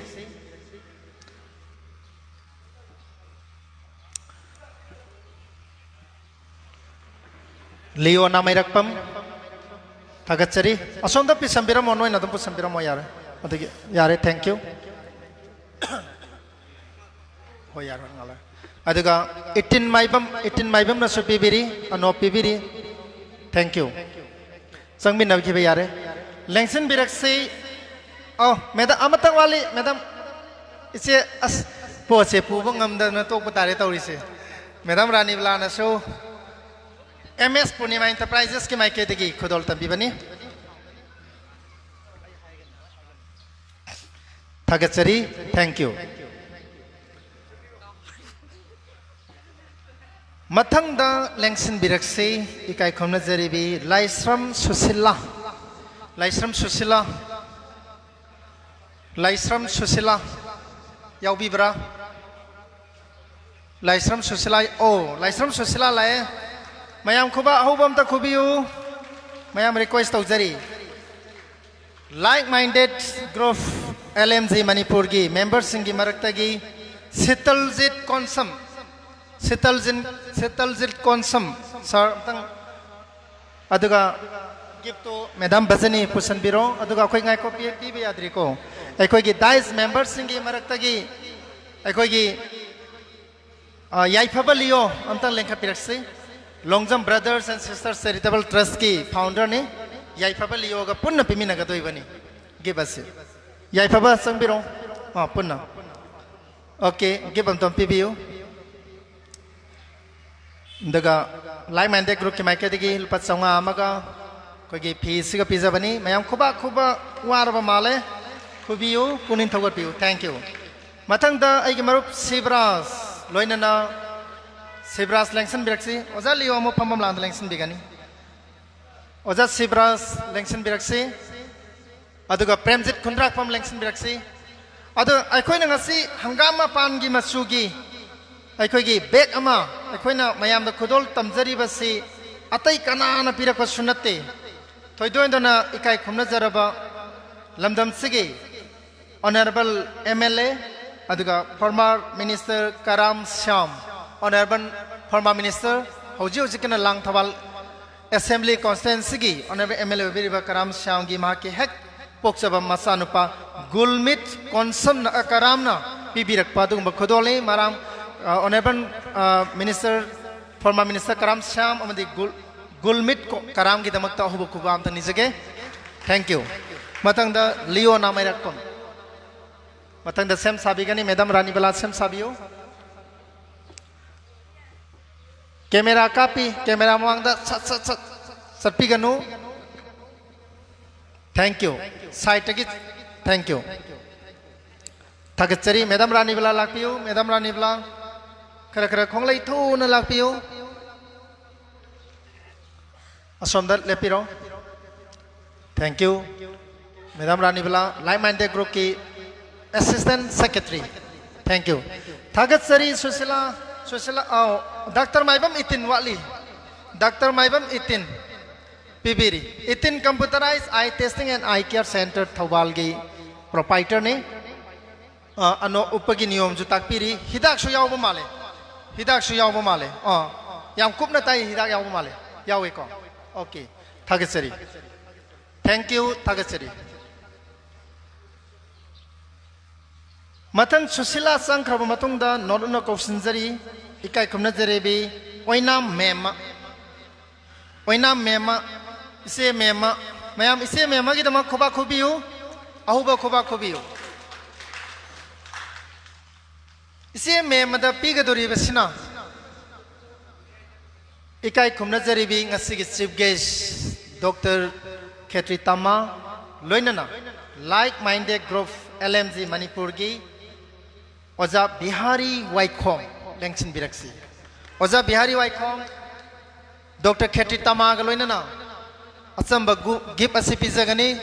ꯂꯤꯑꯣꯅ ꯃꯩꯔꯛꯄꯝ, ꯊꯥꯒꯠꯆꯔꯤ꯫ ꯑꯁꯣꯝꯗ ꯄꯤꯁꯟꯕꯤꯔꯝꯃꯣ, ꯅꯣꯏꯅ ꯑꯗꯨꯝ ꯄꯨꯁꯟꯕꯤꯔꯝꯃꯣ, ꯌꯥꯔꯦ꯫ ꯑꯗꯒꯤ, ꯌꯥꯔꯦ, thank you꯫ ꯍꯣꯏ, ꯌꯥꯔꯣꯏ, ꯉꯥꯜꯂꯣꯏ꯫ ꯑꯗꯨꯒ ꯏꯇꯤꯟ ꯃꯥꯏꯕꯝ, ꯏꯇꯤꯟ ꯃꯥꯏꯕꯝꯅꯁꯨ ꯄꯤꯕꯤꯔꯤ, ꯑꯅꯣꯞ ꯄꯤꯕꯤꯔꯤ꯫ Thank you꯫ ꯆꯪꯃꯤꯟꯅꯈꯤꯕ ꯌꯥꯔꯦ꯫ ꯂꯦꯡꯁꯤꯟꯕꯤꯔꯛꯁꯤ꯫ ꯑꯧ, ꯃꯦꯗꯥꯝ, ꯑꯃꯇꯪ ꯋꯥꯠꯂꯤ, ꯃꯦꯗꯥꯝ꯫ ꯏꯆꯦ, ꯑꯁ, ꯄꯣꯠꯁꯦ ꯄꯨꯕ ꯉꯝꯗꯗꯅ ꯇꯣꯛꯄ ꯇꯥꯔꯦ ꯇꯧꯔꯤꯁꯦ꯫ ꯃꯦꯗꯥꯝ ꯔꯥꯅꯤꯕꯂꯥꯅꯁꯨ ꯑꯦꯝ ꯑꯦꯁ ꯄꯨꯔꯅꯤꯃꯥ ꯏꯟꯇꯔꯄ꯭ꯔꯥꯏꯖꯦꯁꯀꯤ ꯃꯥꯏꯀꯩꯗꯒꯤ ꯈꯨꯗꯣꯜ ꯇꯝꯕꯤꯕꯅꯤ꯫ ꯊꯥꯒꯠꯆꯔꯤ꯫ Thank you꯫ ꯃꯊꯪꯗ ꯂꯦꯡꯁꯤꯟꯕꯤꯔꯛꯁꯤ, ꯏꯀꯥꯏ ꯈꯨꯝꯅꯖꯔꯤꯕꯤ ꯂꯥꯏꯁ꯭ꯔꯝ ꯁꯨꯁꯤꯂꯥ꯫ ꯂꯥꯏꯁ꯭ꯔꯝ ꯁꯨꯁꯤꯂꯥ꯫ ꯂꯥꯏꯁ꯭ꯔꯝ ꯁꯨꯁꯤꯂꯥ ꯌꯥꯎꯕꯤꯕ꯭ꯔꯥ? ꯂꯥꯏꯁ꯭ꯔꯝ ꯁꯨꯁꯤꯂꯥ, ꯑꯣ, ꯂꯥꯏꯁ꯭ꯔꯝ ꯁꯨꯁꯤꯂꯥ ꯂꯥꯛꯑꯦ꯫ ꯃꯌꯥꯝ ꯈꯨꯕꯥꯛ ꯑꯍꯧꯕ ꯑꯝꯇ ꯈꯨꯕꯤꯌꯨ꯫ ꯃꯌꯥꯝ request ꯇꯧꯖꯔꯤ꯫ Like minded group L M G ꯃꯅꯤꯄꯨꯔꯒꯤ memberꯁꯤꯡꯒꯤ ꯃꯔꯛꯇꯒꯤ ꯁꯤꯇꯜꯖꯤꯠ ꯀꯣꯟꯁꯝ, ꯁꯤꯇꯜꯖꯤꯟ-, ꯁꯤꯇꯜꯖꯤꯠ ꯀꯣꯟꯁꯝ, sir, ꯑꯝꯇꯪ꯫ ꯑꯗꯨꯒ gift ꯇꯨ Madam ꯕꯖꯅꯤ ꯄꯨꯁꯟꯕꯤꯔꯣ꯫ ꯑꯗꯨꯒ ꯑꯩꯈꯣꯏ ꯉꯥꯏꯈꯣ, ꯄꯤ-, ꯄꯤꯕ ꯌꯥꯗ꯭ꯔꯤꯀꯣ꯫ ꯑꯩꯈꯣꯏꯒꯤ dais member ꯁꯤꯡꯒꯤ ꯃꯔꯛꯇꯒꯤ ꯑꯩꯈꯣꯏꯒꯤ, ꯑ, ꯌꯥꯏꯐꯕ ꯂꯤꯌꯣ ꯑꯝꯇꯪ ꯂꯦꯡꯈꯠꯄꯤꯔꯛꯁꯤ꯫ Longjam Brothers and Sisters Charitable Trust ꯀꯤ founder ꯅꯤ꯫ ꯌꯥꯏꯐꯕ ꯂꯤꯌꯣꯒ ꯄꯨꯟꯅ ꯄꯤꯃꯤꯟꯅꯒꯗꯣꯏꯕꯅꯤ gift ꯑꯁꯤ꯫ ꯌꯥꯏꯐꯕ ꯆꯪꯕꯤꯔꯣ꯫ ꯑ, ꯄꯨꯟꯅ꯫ Okay, gift ꯑꯝꯇꯪ ꯄꯤꯕꯤꯌꯨ꯫ ꯑꯗꯨꯒ Like Minded Group ꯀꯤ ꯃꯥꯏꯀꯩꯗꯒꯤ ꯂꯨꯄꯥ ꯆꯥꯝꯃꯉꯥ ꯑꯃꯒ ꯑꯩꯈꯣꯏꯒꯤ ꯐꯤꯁꯤꯒ ꯄꯤꯖꯕꯅꯤ꯫ ꯃꯌꯥꯝ ꯈꯨꯕꯥꯛ ꯈꯨꯕ ꯋꯥꯔꯕ ꯃꯥꯜꯂꯦ꯫ ꯈꯨꯕꯤꯌꯨ, ꯄꯨꯛꯅꯤꯡ ꯊꯧꯒꯠꯄꯤꯌꯨ꯫ Thank you꯫ ꯃꯊꯪꯗ ꯑꯩꯒꯤ ꯃꯔꯨꯞ ꯁꯤꯕ꯭ꯔꯥꯖ, ꯂꯣꯏꯅꯅ ꯁꯤꯕ꯭ꯔꯥꯖ ꯂꯦꯡꯁꯤꯟꯕꯤꯔꯛꯁꯤ꯫ ꯑꯣꯖꯥ ꯂꯤꯌꯣ ꯑꯃꯨꯛ ꯐꯝꯐꯝ ꯂꯥꯡꯗ ꯂꯦꯡꯁꯤꯟꯕꯤꯒꯅꯤ꯫ ꯑꯣꯖꯥ ꯁꯤꯕ꯭ꯔꯥꯖ ꯂꯦꯡꯁꯤꯟꯕꯤꯔꯛꯁꯤ꯫ ꯑꯗꯨꯒ ꯄ꯭ꯔꯦꯝꯖꯤꯠ ꯈꯨꯟꯗ꯭ꯔꯥꯛꯄꯝ ꯂꯦꯡꯁꯤꯟꯕꯤꯔꯛꯁꯤ꯫ ꯑꯗꯨ ꯑꯩꯈꯣꯏꯅ ꯉꯁꯤ ꯍꯪꯒꯥꯝ ꯃꯄꯥꯟꯒꯤ ꯃꯆꯨꯒꯤ ꯑꯩꯈꯣꯏꯒꯤ bag ꯑꯃ ꯑꯩꯈꯣꯏꯅ ꯃꯌꯥꯝꯗ ꯈꯨꯗꯣꯜ ꯇꯝꯖꯔꯤꯕꯁꯤ ꯑꯇꯩ ꯀꯅꯥꯅ ꯄꯤꯔꯛꯄꯁꯨ ꯅꯠꯇꯦ꯫ ꯊꯣꯏꯗꯣꯛ ꯍꯦꯟꯗꯣꯛꯅ ꯏꯀꯥꯏ ꯈꯨꯝꯅꯖꯔꯕ ꯂꯝꯗꯝꯁꯤꯒꯤ Honourable M L A, ꯑꯗꯨꯒ former Minister ꯀꯔꯥꯝ ꯁ꯭ꯌꯥꯝ, Honourable former Minister, ꯍꯧꯖꯤꯛ ꯍꯧꯖꯤꯛꯀꯤꯅ ꯂꯥꯡꯊꯕꯥꯜ Assembly Constituency ꯒꯤ Honourable M L A ꯑꯣꯏꯕꯤꯔꯤꯕ ꯀꯔꯥꯝ ꯁ꯭ꯌꯥꯝꯒꯤ ꯃꯍꯥꯛꯀꯤ ꯍꯦꯛ ꯄꯣꯛꯆꯕ ꯃꯆꯥꯅꯨꯄꯥ ꯒꯨꯜꯃꯤꯠ ꯀꯣꯟꯁꯝꯅ, ꯑ, ꯀꯔꯥꯝꯅ ꯄꯤꯕꯤꯔꯛꯄ ꯑꯗꯨꯒꯨꯝꯕ ꯈꯨꯗꯣꯜꯅꯤ꯫ ꯃꯔꯥꯝ, ꯑ, Honourable, ꯑ, Minister, former Minister ꯀꯔꯥꯝ ꯁ꯭ꯌꯥꯝ ꯑꯃꯗꯤ ꯒꯨꯜ-, ꯒꯨꯜꯃꯤꯠ ꯀꯣ-, ꯀꯔꯥꯝꯒꯤꯗꯃꯛꯇ ꯑꯍꯨꯕ ꯈꯨꯕꯥꯛ ꯑꯝꯇ ꯅꯤꯖꯒꯦ꯫ Thank you꯫ ꯃꯊꯪꯗ ꯂꯤꯌꯣꯅꯥ ꯃꯩꯔꯥꯛꯄꯝ꯫ ꯃꯊꯪꯗ ꯁꯦꯝ ꯁꯥꯕꯤꯒꯅꯤ꯫ Madam ꯔꯥꯅꯤꯕꯂꯥ, ꯁꯦꯝ ꯁꯥꯕꯤꯌꯨ꯫ Camera ꯀꯥꯞꯄꯤ, camera ꯃꯃꯥꯡꯗ ꯁꯠ ꯁꯠ ꯁꯠ ꯆꯠꯄꯤꯒꯅꯨ꯫ Thank you꯫ Side ꯇꯒꯤ thank you꯫ ꯊꯥꯒꯠꯆꯔꯤ꯫ Madam ꯔꯥꯅꯤꯕꯂꯥ ꯂꯥꯛꯄꯤꯌꯨ꯫ Madam ꯔꯥꯅꯤꯕꯂꯥ, ꯈꯔ ꯈꯔ ꯈꯣꯡꯂꯩ ꯊꯨꯅ ꯂꯥꯛꯄꯤꯌꯨ꯫ ꯑꯁꯣꯝꯗ ꯂꯦꯞꯄꯤꯔꯣ꯫ Thank you꯫ Madam Ranibala, Like Minded Group ꯀꯤ Assistant Secretary꯫ Thank you꯫ ꯊꯥꯒꯠꯆꯔꯤ ꯁꯨꯁꯤꯂꯥ, ꯁꯨꯁꯤꯂꯥ, ꯑꯧ, Doctor ꯃꯥꯏꯕꯝ ꯏꯇꯤꯟ ꯋꯥꯠꯂꯤ꯫ Doctor ꯃꯥꯏꯕꯝ ꯏꯇꯤꯟ ꯄꯤꯕꯤꯔꯤ꯫ ꯏꯇꯤꯟ Computerized Eye Testing and Eye Care Center ꯊꯧꯕꯥꯜꯒꯤ proprietor ꯅꯤ꯫ ꯑ, ꯑꯅꯣꯞ ꯎꯞꯄꯒꯤ ꯅꯤꯌꯣꯝꯁꯨ ꯇꯥꯛꯄꯤꯔꯤ꯫ ꯍꯤꯗꯥꯛꯁꯨ ꯌꯥꯎꯕ ꯃꯥꯜꯂꯦ꯫ ꯍꯤꯗꯥꯛꯁꯨ ꯌꯥꯎꯕ ꯃꯥꯜꯂꯦ꯫ ꯑ, ꯌꯥꯝ ꯀꯨꯞꯅ ꯇꯥꯏ, ꯍꯤꯗꯥꯛ ꯌꯥꯎꯕ ꯃꯥꯜꯂꯦ꯫ ꯌꯥꯎꯋꯦꯀꯣ? Okay, ꯊꯥꯒꯠꯆꯔꯤ꯫ Thank you, ꯊꯥꯒꯠꯆꯔꯤ꯫ ꯃꯊꯪ ꯁꯨꯁꯤꯂꯥ ꯆꯪꯈ꯭ꯔꯕ ꯃꯇꯨꯡꯗ ꯅꯣꯠ ꯑꯣꯏꯅ ꯀꯧꯁꯤꯟꯖꯔꯤ, ꯏꯀꯥꯏ ꯈꯨꯝꯅꯖꯔꯤꯕꯤ ꯑꯣꯏꯅꯥꯝ ꯃꯦꯝꯃ꯫ ꯑꯣꯏꯅꯥꯝ ꯃꯦꯝꯃ, ꯏꯆꯦ ꯃꯦꯝꯃ, ꯃꯌꯥꯝ ꯏꯆꯦ ꯃꯦꯝꯃꯒꯤꯗꯃꯛ ꯈꯨꯕꯥꯛ ꯈꯨꯕꯤꯌꯨ, ꯑꯍꯧꯕ ꯈꯨꯕꯥꯛ ꯈꯨꯕꯤꯌꯨ꯫ ꯏꯆꯦ ꯃꯦꯝꯃꯗ ꯄꯤꯒꯗꯧꯔꯤꯕꯁꯤꯅ ꯏꯀꯥꯏ ꯈꯨꯝꯅꯖꯔꯤꯕꯤ ꯉꯁꯤꯒꯤ chief guest Doctor ꯈꯦꯇ꯭ꯔꯤ ꯇꯃꯥ, ꯂꯣꯏꯅꯅ Like Minded Group L M G ꯃꯅꯤꯄꯨꯔꯒꯤ ꯑꯣꯖꯥ ꯕꯤꯍꯥꯔꯤ ꯋꯥꯏꯈꯣꯝ ꯂꯦꯡꯁꯤꯟꯕꯤꯔꯛꯁꯤ꯫ ꯑꯣꯖꯥ ꯕꯤꯍꯥꯔꯤ ꯋꯥꯏꯈꯣꯝ, ꯗꯣꯛꯇꯔ ꯈꯦꯇ꯭ꯔꯤ ꯇꯃꯥꯒ ꯂꯣꯏꯅꯅ ꯑꯆꯝꯕ ꯒꯨ-, gift ꯑꯁꯤ ꯄꯤꯖꯒꯅꯤ꯫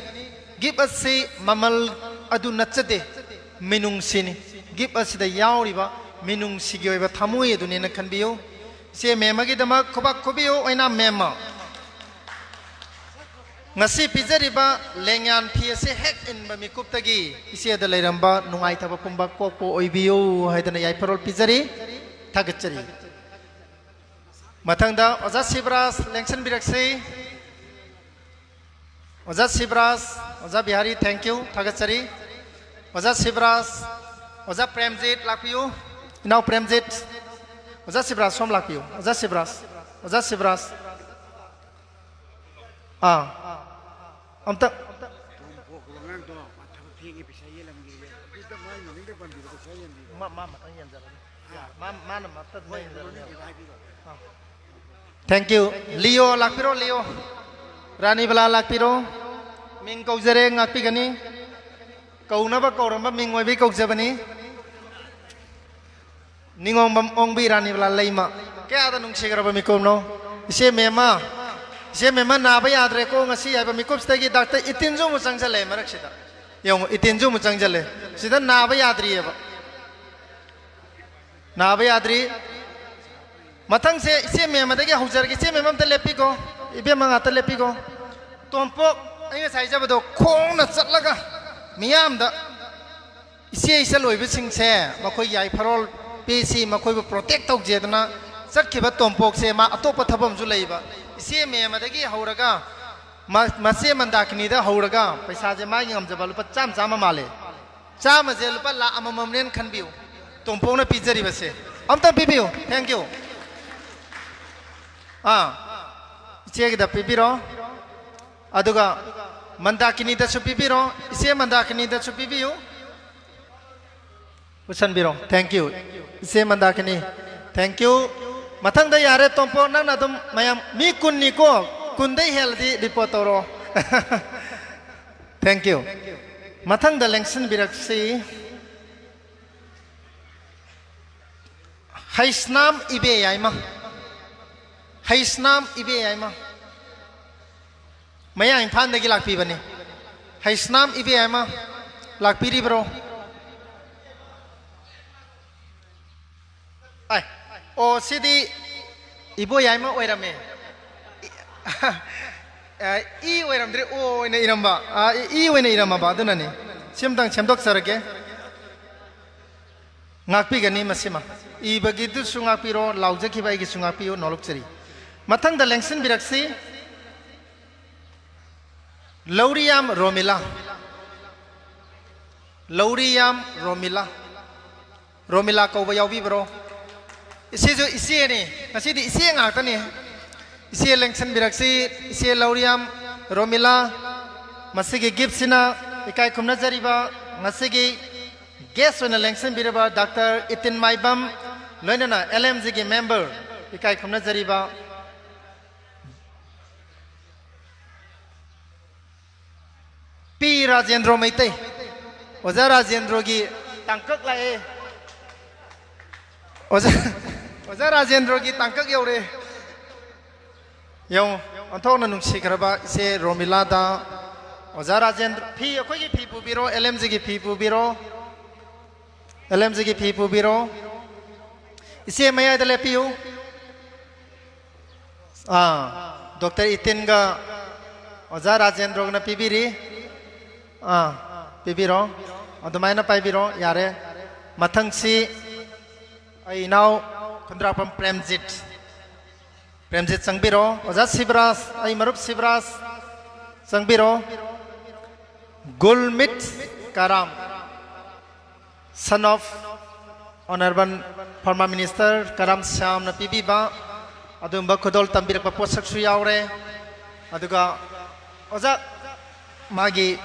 Gift ꯑꯁꯤ ꯃꯃꯜ ꯑꯗꯨ ꯅꯠꯆꯗꯦ, ꯃꯤꯅꯨꯡꯁꯤꯅꯤ꯫ Gift ꯑꯁꯤꯗ ꯌꯥꯎꯔꯤꯕ ꯃꯤꯅꯨꯡꯁꯤꯒꯤ ꯑꯣꯏꯕ ꯊꯃꯣꯏ ꯑꯗꯨꯅꯦꯅ ꯈꯟꯕꯤꯌꯨ꯫ ꯏꯆꯦ ꯃꯦꯝꯃꯒꯤꯗꯃꯛ ꯈꯨꯕꯥꯛ ꯈꯨꯕꯤꯌꯨ, ꯑꯣꯏꯅꯥꯝ ꯃꯦꯝꯃ꯫ ꯉꯁꯤ ꯄꯤꯖꯔꯤꯕ ꯂꯦꯡꯌꯥꯟ ꯐꯤ ꯑꯁꯤ ꯍꯦꯛ ꯏꯟꯕ ꯃꯤꯀꯨꯞꯇꯒꯤ ꯏꯆꯦꯗ ꯂꯩꯔꯝꯕ ꯅꯨꯡꯉꯥꯏꯇꯕ ꯄꯨꯝꯕ ꯀꯣꯛꯄ ꯑꯣꯏꯕꯤꯌꯨ ꯍꯥꯏꯗꯅ ꯌꯥꯏꯐꯔꯣꯜ ꯄꯤꯖꯔꯤ꯫ ꯊꯥꯒꯠꯆꯔꯤ꯫ ꯃꯊꯪꯗ ꯑꯣꯖꯥ ꯁꯤꯕꯔꯥꯖ ꯂꯦꯡꯁꯤꯟꯕꯤꯔꯛꯁꯤ꯫ ꯑꯣꯖꯥ ꯁꯤꯕꯔꯥꯖ, ꯑꯣꯖꯥ ꯕꯤꯍꯥꯔꯤ, thank you, ꯊꯥꯒꯠꯆꯔꯤ꯫ ꯑꯣꯖꯥ ꯁꯤꯕꯔꯥꯖ, ꯑꯣꯖꯥ ꯄ꯭ꯔꯦꯝꯖꯤꯠ ꯂꯥꯛꯄꯤꯌꯨ꯫ ꯏꯅꯥꯎ ꯄ꯭ꯔꯦꯝꯖꯤꯠ, ꯑꯣꯖꯥ ꯁꯤꯕꯔꯥꯖ ꯁꯣꯝ ꯂꯥꯛꯄꯤꯌꯨ꯫ ꯑꯣꯖꯥ ꯁꯤꯕꯔꯥꯖ, ꯑꯣꯖꯥ ꯁꯤꯕꯔꯥꯖ꯫ ꯑꯥ, ꯑꯝꯇ꯫ ꯇꯣꯝꯄꯣꯛ ꯑꯉꯥꯡꯗꯣ ꯃꯥ ꯊꯕꯛ ꯊꯦꯡꯉꯦ, ꯄꯩꯁꯥ ꯌꯦꯜꯂꯝꯒꯦꯌꯦ꯫ ꯃꯥ, ꯃꯥ ꯃꯊꯪ ꯌꯦꯟꯖꯔꯅꯤ꯫ ꯃꯥ, ꯃꯥꯅ ꯃꯊꯪ ꯌꯦꯟꯖꯔꯅꯤ꯫ ꯑꯥ꯫ Thank you꯫ ꯂꯤꯌꯣ ꯂꯥꯛꯄꯤꯔꯣ, ꯂꯤꯌꯣ꯫ ꯔꯥꯅꯤ ꯕꯂꯥ ꯂꯥꯛꯄꯤꯔꯣ꯫ ꯃꯤꯡ ꯀꯧꯖꯔꯦ, ꯉꯥꯛꯄꯤꯒꯅꯤ꯫ ꯀꯧꯅꯕ ꯀꯧꯔꯝꯕ ꯃꯤꯡ ꯑꯣꯏꯕꯩ ꯀꯧꯖꯕꯅꯤ꯫ ꯅꯤꯉꯣꯝꯕꯝ ꯑꯣꯡꯕꯤ ꯔꯥꯅꯤ ꯕꯂꯥ ꯂꯩꯃ꯫ ꯀꯌꯥꯗ ꯅꯨꯡꯁꯤꯈ꯭ꯔꯕ ꯃꯤꯀꯨꯞꯅꯣ? ꯏꯆꯦ ꯃꯦꯝꯃ, ꯏꯆꯦ ꯃꯦꯝꯃ ꯅꯥꯕ ꯌꯥꯗ꯭ꯔꯦꯀꯣ ꯉꯁꯤ ꯍꯥꯏꯕ ꯃꯤꯀꯨꯞꯁꯤꯗꯒꯤ ꯗꯥꯛꯇꯔ ꯏꯇꯤꯟꯁꯨ ꯑꯃꯨꯛ ꯆꯪꯁꯜꯂꯛꯑꯦ ꯃꯔꯛꯁꯤꯗ꯫ ꯌꯦꯡꯉꯨ, ꯏꯇꯤꯟꯁꯨ ꯑꯃꯨꯛ ꯆꯪꯁꯜꯂꯦ꯫ ꯁꯤꯗ ꯅꯥꯕ ꯌꯥꯗ꯭ꯔꯤꯑꯕ꯫ ꯅꯥꯕ ꯌꯥꯗ꯭ꯔꯤ꯫ ꯃꯊꯪꯁꯦ ꯏꯆꯦ ꯃꯦꯝꯃꯗꯒꯤ ꯍꯧꯖꯔꯒꯦ꯫ ꯏꯆꯦ ꯃꯦꯝꯃ ꯑꯝꯇ ꯂꯦꯞꯄꯤꯀꯣ꯫ ꯏꯕꯦꯝꯃ ꯉꯥꯛꯇ ꯂꯦꯞꯄꯤꯀꯣ꯫ ꯇꯣꯝꯄꯣꯛ, ꯑꯩ ꯉꯁꯥꯏ ꯍꯥꯏꯖꯕꯗꯣ ꯈꯣꯡꯅ ꯆꯠꯂꯒ ꯃꯤꯌꯥꯝꯗ ꯏꯆꯦ ꯏꯆꯜ ꯑꯣꯏꯕꯁꯤꯡꯁꯦ ꯃꯈꯣꯏ ꯌꯥꯏꯐꯔꯣꯜ ꯄꯤꯁꯤ, ꯃꯈꯣꯏꯕꯨ protect ꯇꯧꯖꯦꯗꯅ ꯆꯠꯈꯤꯕ ꯇꯣꯝꯄꯣꯛꯁꯦ ꯃꯥ ꯑꯇꯣꯞꯄ ꯊꯕꯛ ꯑꯃꯁꯨ ꯂꯩꯕ꯫ ꯏꯆꯦ ꯃꯦꯝ ꯑꯗꯒꯤ ꯍꯧꯔꯒ ꯃ-, ꯃꯆꯦ ꯃꯟꯗꯥꯀꯤꯅꯤꯗ ꯍꯧꯔꯒ ꯄꯩꯁꯥꯁꯦ ꯃꯥꯒꯤ ꯉꯝꯖꯕ ꯂꯨꯄꯥ ꯆꯥꯝꯃ ꯆꯥꯝꯃ ꯃꯥꯜꯂꯦ꯫ ꯆꯥꯝꯃꯁꯦ ꯂꯨꯄꯥ ꯂꯥꯈ ꯑꯃꯃꯝꯅꯦꯅ ꯈꯟꯕꯤꯌꯨ꯫ ꯇꯣꯝꯄꯣꯛꯅ ꯄꯤꯖꯔꯤꯕꯁꯦ꯫ ꯑꯝꯇ ꯄꯤꯕꯤꯌꯨ꯫ Thank you꯫ ꯑꯥ, ꯏꯆꯦꯒꯤꯗ ꯄꯤꯕꯤꯔꯣ꯫ ꯑꯗꯨꯒ ꯃꯟꯗꯥꯀꯤꯅꯤꯗꯁꯨ ꯄꯤꯕꯤꯔꯣ꯫ ꯏꯆꯦ ꯃꯟꯗꯥꯀꯤꯅꯤꯗꯁꯨ ꯄꯤꯕꯤꯌꯨ꯫ ꯄꯨꯁꯟꯕꯤꯔꯣ꯫ Thank you꯫ ꯏꯆꯦ ꯃꯟꯗꯥꯀꯤꯅꯤ꯫ Thank you꯫ ꯃꯊꯪꯗ ꯌꯥꯔꯦ, ꯇꯣꯝꯄꯣ, ꯅꯪꯅ ꯑꯗꯨꯝ ꯃꯌꯥꯝ, ꯃꯤ ꯀꯨꯟꯅꯤꯀꯣ, ꯀꯨꯟꯗꯩ ꯍꯦꯜꯂꯗꯤ report ꯇꯧꯔꯣ꯫ Thank you꯫ ꯃꯊꯪꯗ ꯂꯦꯡꯁꯤꯟꯕꯤꯔꯛꯁꯤ꯫ ꯍꯩꯁꯅꯥꯝ ꯏꯕꯦ ꯌꯥꯏꯃ꯫ ꯍꯩꯁꯅꯥꯝ ꯏꯕꯦ ꯌꯥꯏꯃ꯫ ꯃꯌꯥ ꯏꯝꯐꯥꯜꯗꯒꯤ ꯂꯥꯛꯄꯤꯕꯅꯤ꯫ ꯍꯩꯁꯅꯥꯝ ꯏꯕꯦ ꯌꯥꯏꯃ ꯂꯥꯛꯄꯤꯔꯤꯕ꯭ꯔꯣ? ꯑꯥꯏ, ꯑꯣ, ꯁꯤꯗꯤ ꯏꯕꯣ ꯌꯥꯏꯃ ꯑꯣꯏꯔꯝꯃꯦ꯫ ꯏ-, ꯑ, ꯏ ꯑꯣꯏꯔꯝꯗ꯭ꯔꯦ, ꯑꯣ ꯑꯣꯏꯅ ꯏꯔꯝꯕ꯫ ꯑ, ꯏ, ꯏ ꯑꯣꯏꯅ ꯏꯔꯝꯃꯕ, ꯑꯗꯨꯅꯅꯤ꯫ ꯁꯤꯝꯇꯪ ꯁꯦꯝꯗꯣꯛꯆꯔꯒꯦ꯫ ꯉꯥꯛꯄꯤꯒꯅꯤ ꯃꯁꯤꯃ꯫ ꯏꯕꯒꯤꯗꯨꯁꯨ ꯉꯥꯛꯄꯤꯔꯣ, ꯂꯥꯎꯖꯈꯤꯕ ꯑꯩꯒꯤꯁꯨ ꯉꯥꯛꯄꯤꯌꯨ, ꯅꯣꯂꯨꯛꯆꯔꯤ꯫ ꯃꯊꯪꯗ ꯂꯦꯡꯁꯤꯟꯕꯤꯔꯛꯁꯤ꯫ ꯂꯧꯔꯤꯌꯥꯝ ꯔꯣꯃꯤꯂꯥ꯫ ꯂꯧꯔꯤꯌꯥꯝ ꯔꯣꯃꯤꯂꯥ꯫ ꯔꯣꯃꯤꯂꯥ ꯀꯧꯕ ꯌꯥꯎꯕꯤꯕ꯭ꯔꯣ? ꯏꯆꯦꯁꯨ ꯏꯆꯦꯅꯤ꯫ ꯉꯁꯤꯗꯤ ꯏꯆꯦ ꯉꯥꯛꯇꯅꯤ꯫ ꯏꯆꯦ ꯂꯦꯡꯁꯤꯟꯕꯤꯔꯛꯁꯤ, ꯏꯆꯦ ꯂꯧꯔꯤꯌꯥꯝ ꯔꯣꯃꯤꯂꯥ꯫ ꯃꯁꯤꯒꯤ gift ꯁꯤꯅ ꯏꯀꯥꯏ ꯈꯨꯝꯅꯖꯔꯤꯕ ꯉꯁꯤꯒꯤ guest ꯑꯣꯏꯅ ꯂꯦꯡꯁꯤꯟꯕꯤꯔꯕ ꯗꯥꯛꯇꯔ ꯏꯇꯤꯟ ꯃꯥꯏꯕꯝ, ꯂꯣꯏꯅꯅ L M G ꯒꯤ member, ꯏꯀꯥꯏ ꯈꯨꯝꯅꯖꯔꯤꯕ ꯄꯤ ꯔꯥꯖꯦꯟꯗ꯭ꯔꯣ ꯃꯩꯇꯩ꯫ ꯑꯣꯖꯥ ꯔꯥꯖꯦꯟꯗ꯭ꯔꯣꯒꯤ ꯇꯥꯡꯀꯛ ꯂꯥꯛꯑꯦ꯫ ꯑꯣꯖꯥ, ꯑꯣꯖꯥ ꯔꯥꯖꯦꯟꯗ꯭ꯔꯣꯒꯤ ꯇꯥꯡꯀꯛ ꯌꯧꯔꯦ꯫ ꯌꯦꯡꯉꯨ, ꯑꯣꯟꯊꯣꯛꯅ ꯅꯨꯡꯁꯤꯈ꯭ꯔꯕ ꯏꯆꯦ ꯔꯣꯃꯤꯂꯥꯗ ꯑꯣꯖꯥ ꯔꯥꯖꯦꯟꯗ꯭ꯔ, ꯐꯤ, ꯑꯩꯈꯣꯏꯒꯤ ꯐꯤ ꯄꯨꯕꯤꯔꯣ, L M G ꯒꯤ ꯐꯤ ꯄꯨꯕꯤꯔꯣ, L M G ꯒꯤ ꯐꯤ ꯄꯨꯕꯤꯔꯣ꯫ ꯏꯆꯦ ꯃꯌꯥꯏꯗ ꯂꯦꯞꯄꯤꯌꯨ꯫ ꯑꯥ, ꯗꯣꯛꯇꯔ ꯏꯇꯤꯟꯒ ꯑꯣꯖꯥ ꯔꯥꯖꯦꯟꯗ꯭ꯔꯣꯒꯅ ꯄꯤꯕꯤꯔꯤ꯫ ꯑꯥ, ꯄꯤꯕꯤꯔꯣ꯫ ꯑꯗꯨꯃꯥꯏꯅ ꯄꯥꯏꯕꯤꯔꯣ, ꯌꯥꯔꯦ꯫ ꯃꯊꯪꯁꯤ ꯑꯩ ꯏꯅꯥꯎ ꯈꯨꯟꯗ꯭ꯔꯥꯛꯄꯝ ꯄ꯭ꯔꯦꯝꯖꯤꯠ꯫ ꯄ꯭ꯔꯦꯝꯖꯤꯠ ꯆꯪꯕꯤꯔꯣ꯫ ꯑꯣꯖꯥ ꯁꯤꯕꯔꯥꯖ, ꯑꯩ ꯃꯔꯨꯞ ꯁꯤꯕꯔꯥꯖ ꯆꯪꯕꯤꯔꯣ꯫ ꯒꯨꯜꯃꯤꯠ ꯀꯔꯥꯝ, son of Honourable former Minister ꯀꯔꯥꯝ ꯁ꯭ꯌꯥꯝꯅ ꯄꯤꯕꯤꯕ ꯑꯗꯨꯒꯨꯝꯕ ꯈꯨꯗꯣꯜ ꯇꯝꯕꯤꯔꯛꯄ ꯄꯣꯠꯁꯛꯁꯨ ꯌꯥꯎꯔꯦ꯫ ꯑꯗꯨꯒ ꯑꯣꯖꯥ ꯃꯥꯒꯤ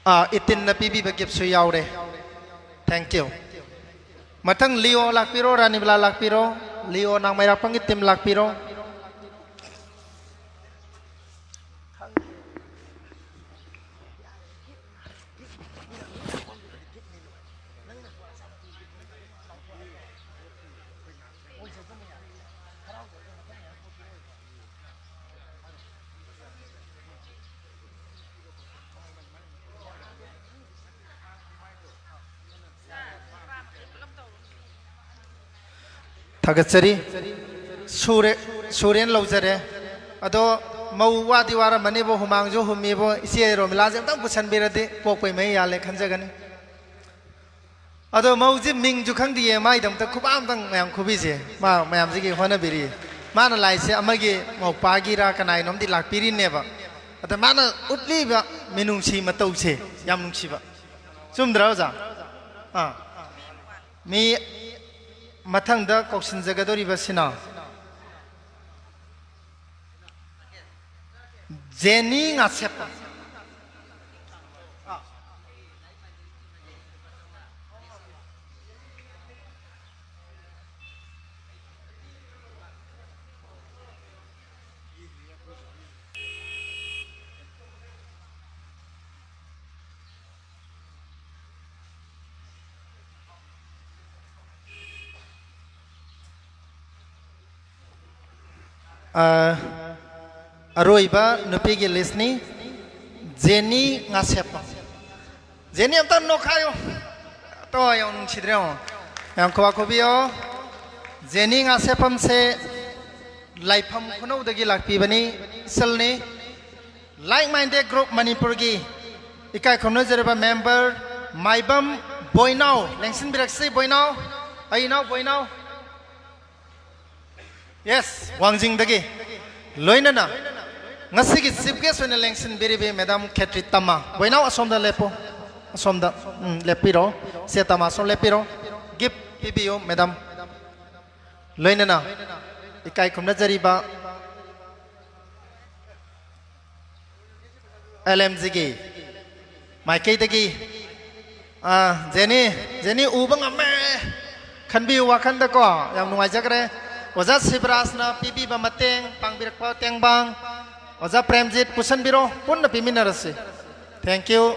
ꯑꯥ, ꯏꯇꯤꯟꯅ ꯄꯤꯕꯤꯕ gift ꯁꯨ ꯌꯥꯎꯔꯦ꯫ Thank you꯫ ꯃꯊꯪ ꯂꯤꯑꯣ ꯂꯥꯛꯄꯤꯔꯣ, ꯔꯥꯅꯤꯕꯂꯥ ꯂꯥꯛꯄꯤꯔꯣ, ꯂꯤꯑꯣ ꯅꯥꯡꯃꯩꯔꯥꯛꯄꯝꯒꯤ team ꯂꯥꯛꯄꯤꯔꯣ꯫ ꯊꯥꯒꯠꯆꯔꯤ꯫ ꯁꯨꯔꯦ, ꯁꯨꯔꯦꯅ ꯂꯧꯖꯔꯦ꯫ ꯑꯗꯣ ꯃꯧ ꯋꯥꯗꯤ ꯋꯥꯔꯝꯃꯅꯤꯕꯣ, ꯍꯨꯃꯥꯡꯁꯨ ꯍꯨꯝꯃꯤꯕꯣ꯫ ꯏꯆꯦ ꯔꯣꯃꯤꯂꯥꯁꯦ ꯑꯝꯇꯪ ꯄꯨꯁꯟꯕꯤꯔꯗꯤ ꯄꯣꯛꯄꯩ ꯃꯍꯩ ꯌꯥꯜꯂꯦ ꯈꯟꯖꯒꯅꯤ꯫ ꯑꯗꯣ ꯃꯧꯁꯦ ꯃꯤꯡꯁꯨ ꯈꯪꯗꯤꯌꯦ, ꯃꯥꯏꯗꯃꯛꯇ ꯈꯨꯕꯥꯛ ꯑꯝꯇꯪ ꯃꯌꯥꯝ ꯈꯨꯕꯤꯁꯦ꯫ ꯃꯥ ꯃꯌꯥꯝꯁꯤꯒꯤ ꯍꯣꯠꯅꯕꯤꯔꯤ꯫ ꯃꯥꯅ ꯂꯥꯛꯏꯁꯦ ꯑꯃꯒꯤ ꯃꯧꯄꯥꯒꯤꯔ ꯀꯅꯥꯒꯤꯅꯣꯝꯗꯤ ꯂꯥꯛꯄꯤꯔꯤꯅꯦꯕ꯫ ꯑꯗ ꯃꯥꯅ ꯎꯠꯂꯤꯕ ꯃꯤꯅꯨꯡꯁꯤ ꯃꯇꯧꯁꯦ ꯌꯥꯝ ꯅꯨꯡꯁꯤꯕ꯫ ꯆꯨꯝꯗ꯭ꯔꯥ ꯑꯣꯖꯥ? ꯑꯥ꯫ ꯃꯤ ꯃꯊꯪꯗ ꯀꯧꯁꯤꯟꯖꯒꯗꯧꯔꯤꯕꯁꯤꯅ ꯖꯦꯅꯤ ꯉꯥꯁꯦꯞꯄ꯫ ꯑ, ꯑꯔꯣꯏꯕ ꯅꯨꯄꯤꯒꯤ list ꯅꯤ, ꯖꯦꯅꯤ ꯉꯥꯁꯦꯞꯄꯝ꯫ ꯖꯦꯅꯤ ꯑꯝꯇ ꯅꯣꯛꯈꯥꯏꯌꯣ꯫ ꯇꯣ, ꯌꯥꯝ ꯅꯨꯡꯁꯤꯗ꯭ꯔꯦ ꯌꯦꯡꯉꯣ꯫ ꯌꯥꯝ ꯈꯨꯕꯥꯛ ꯈꯨꯕꯤꯌꯣ꯫ ꯖꯦꯅꯤ ꯉꯥꯁꯦꯞꯄꯝꯁꯦ ꯂꯥꯏꯐꯝ ꯈꯨꯅꯧꯗꯒꯤ ꯂꯥꯛꯄꯤꯕꯅꯤ, ꯏꯆꯜꯅꯤ꯫ Like Minded Group ꯃꯅꯤꯄꯨꯔꯒꯤ ꯏꯀꯥꯏ ꯈꯨꯝꯅꯖꯔꯕ member ꯃꯥꯏꯕꯝ ꯕꯣꯏꯅꯥꯎ, ꯂꯦꯡꯁꯤꯟꯕꯤꯔꯛꯁꯤ, ꯕꯣꯏꯅꯥꯎ꯫ ꯑꯩ ꯏꯅꯥꯎ ꯕꯣꯏꯅꯥꯎ꯫ Yes, ꯋꯥꯡꯖꯤꯡꯗꯒꯤ꯫ ꯂꯣꯏꯅꯅ ꯉꯁꯤꯒꯤ chief guest ꯑꯣꯏꯅ ꯂꯦꯡꯁꯤꯟꯕꯤꯔꯤꯕꯤ madam ꯈꯦꯇ꯭ꯔꯤ ꯇꯃꯥ꯫ ꯕꯣꯏꯅꯥꯎ, ꯑꯁꯣꯝꯗ ꯂꯦꯞꯄꯨ꯫ ꯑꯁꯣꯝꯗ, ꯎꯝ, ꯂꯦꯞꯄꯤꯔꯣ꯫ ꯆꯦ ꯇꯃꯥ, ꯑꯁꯣꯝ ꯂꯦꯞꯄꯤꯔꯣ꯫ Gift ꯄꯤꯕꯤꯌꯨ, madam꯫ ꯂꯣꯏꯅꯅ ꯏꯀꯥꯏ ꯈꯨꯝꯅꯖꯔꯤꯕ L M G ꯒꯤ ꯃꯥꯏꯀꯩꯗꯒꯤ, ꯑꯥ, ꯖꯦꯅꯤ, ꯖꯦꯅꯤ ꯎꯕ ꯉꯝꯃꯦ꯫ ꯈꯟꯕꯤꯌꯨ ꯋꯥꯈꯟꯗꯀꯣ, ꯌꯥꯝ ꯅꯨꯡꯉꯥꯏꯖꯈ꯭ꯔꯦ꯫ ꯑꯣꯖꯥ ꯁꯤꯕꯔꯥꯖꯅ ꯄꯤꯕꯤꯕ ꯃꯇꯦꯡ, ꯄꯥꯡꯕꯤꯔꯛꯄ ꯇꯦꯡꯕꯥꯡ꯫ ꯑꯣꯖꯥ ꯄ꯭ꯔꯦꯝꯖꯤꯠ ꯄꯨꯁꯟꯕꯤꯔꯣ, ꯄꯨꯟꯅ ꯄꯤꯃꯤꯟꯅꯔꯁꯤ꯫ Thank you꯫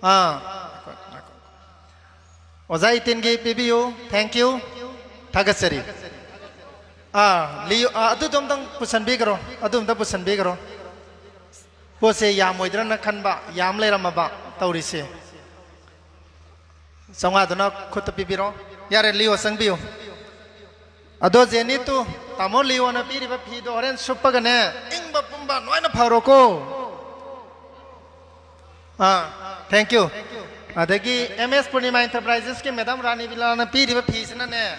ꯑꯥ, ꯑꯣꯖꯥ ꯏꯇꯤꯟꯒꯤ ꯄꯤꯕꯤꯌꯨ꯫ Thank you꯫ ꯊꯥꯒꯠꯆꯔꯤ꯫ ꯑꯥ, ꯂꯤꯌꯣ, ꯑꯥ, ꯑꯗꯨꯗꯣ ꯑꯝꯇꯪ ꯄꯨꯁꯟꯕꯤꯈ꯭ꯔꯣ, ꯑꯗꯨ ꯑꯝꯇ ꯄꯨꯁꯟꯕꯤꯈ꯭ꯔꯣ꯫ ꯄꯣꯠꯁꯦ ꯌꯥꯝꯃꯣꯏꯗ꯭ꯔꯅ ꯈꯟꯕ, ꯌꯥꯝ ꯂꯩꯔꯝꯃꯕ ꯇꯧꯔꯤꯁꯦ꯫ ꯆꯥꯝꯃꯉꯥꯗꯨꯅ ꯈꯨꯠꯇ ꯄꯤꯕꯤꯔꯣ꯫ ꯌꯥꯔꯦ, ꯂꯤꯌꯣ, ꯆꯪꯕꯤꯌꯨ꯫ ꯑꯗꯣ ꯖꯦꯅꯤ ꯇꯨ, ꯇꯥꯃꯣ ꯂꯤꯌꯣꯅ ꯄꯤꯔꯤꯕ ꯐꯤꯗꯣ ꯍꯣꯔꯦꯟ ꯁꯨꯞꯄꯒꯅꯦ, ꯏꯪꯕ ꯄꯨꯝꯕ ꯂꯣꯏꯅ ꯐꯧꯔꯣꯀꯣ꯫ ꯑꯥ, thank you꯫ ꯑꯗꯒꯤ M S Purnima Enterprises ꯀꯤ madam ꯔꯥꯅꯤ ꯕꯤꯂꯥꯅ ꯄꯤꯔꯤꯕ ꯐꯤꯁꯤꯅꯅꯦ,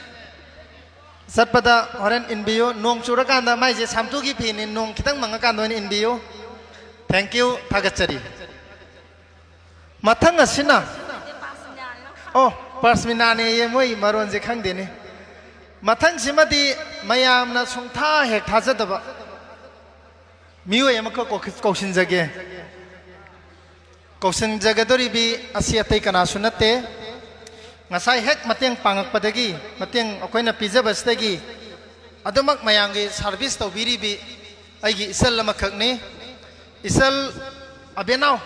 ꯆꯠꯄꯗ ꯍꯣꯔꯦꯟ ꯏꯟꯕꯤꯌꯨ꯫ ꯅꯣꯡ ꯆꯨꯔꯀꯥꯟꯗ, ꯃꯥꯏꯁꯦ ꯁꯥꯝꯇꯨꯒꯤ ꯐꯤꯅꯤ, ꯅꯣꯡ ꯈꯤꯇꯪ ꯃꯪꯉꯀꯥꯟꯗ ꯑꯣꯏꯅ ꯏꯟꯕꯤꯌꯨ꯫ Thank you, ꯊꯥꯒꯠꯆꯔꯤ꯫ ꯃꯊꯪ ꯑꯁꯤꯅ, ꯑꯣ, ꯄꯥꯁꯃꯤꯅꯥꯅꯦꯌꯦ, ꯃꯣꯏ ꯃꯔꯣꯟꯁꯦ ꯈꯪꯗꯦꯅꯦ꯫ ꯃꯊꯪꯁꯤꯃꯗꯤ ꯃꯌꯥꯝꯅ ꯁꯨꯡꯊꯥ ꯍꯦꯛ ꯊꯥꯖꯗꯕ ꯃꯤꯑꯣꯏ ꯑꯃꯈꯛ ꯀꯧ-, ꯀꯧꯁꯤꯟꯖꯒꯦ꯫ ꯀꯧꯁꯤꯟꯖꯒꯗꯧꯔꯤꯕꯤ ꯑꯁꯤ ꯑꯇꯩ ꯀꯅꯥꯁꯨ ꯅꯠꯇꯦ, ꯉꯁꯥꯏ ꯍꯦꯛ ꯃꯇꯦꯡ ꯄꯥꯡꯉꯛꯄꯗꯒꯤ, ꯃꯇꯦꯡ ꯑꯩꯈꯣꯏꯅ ꯄꯤꯖꯕꯁꯤꯗꯒꯤ ꯑꯗꯨꯃꯛ ꯃꯌꯥꯝꯒꯤ service ꯇꯧꯕꯤꯔꯤꯕꯤ ꯑꯩꯒꯤ ꯏꯆꯜ ꯑꯃꯈꯛꯅꯤ꯫ ꯏꯆꯜ ꯑꯕꯦꯅꯥꯎ,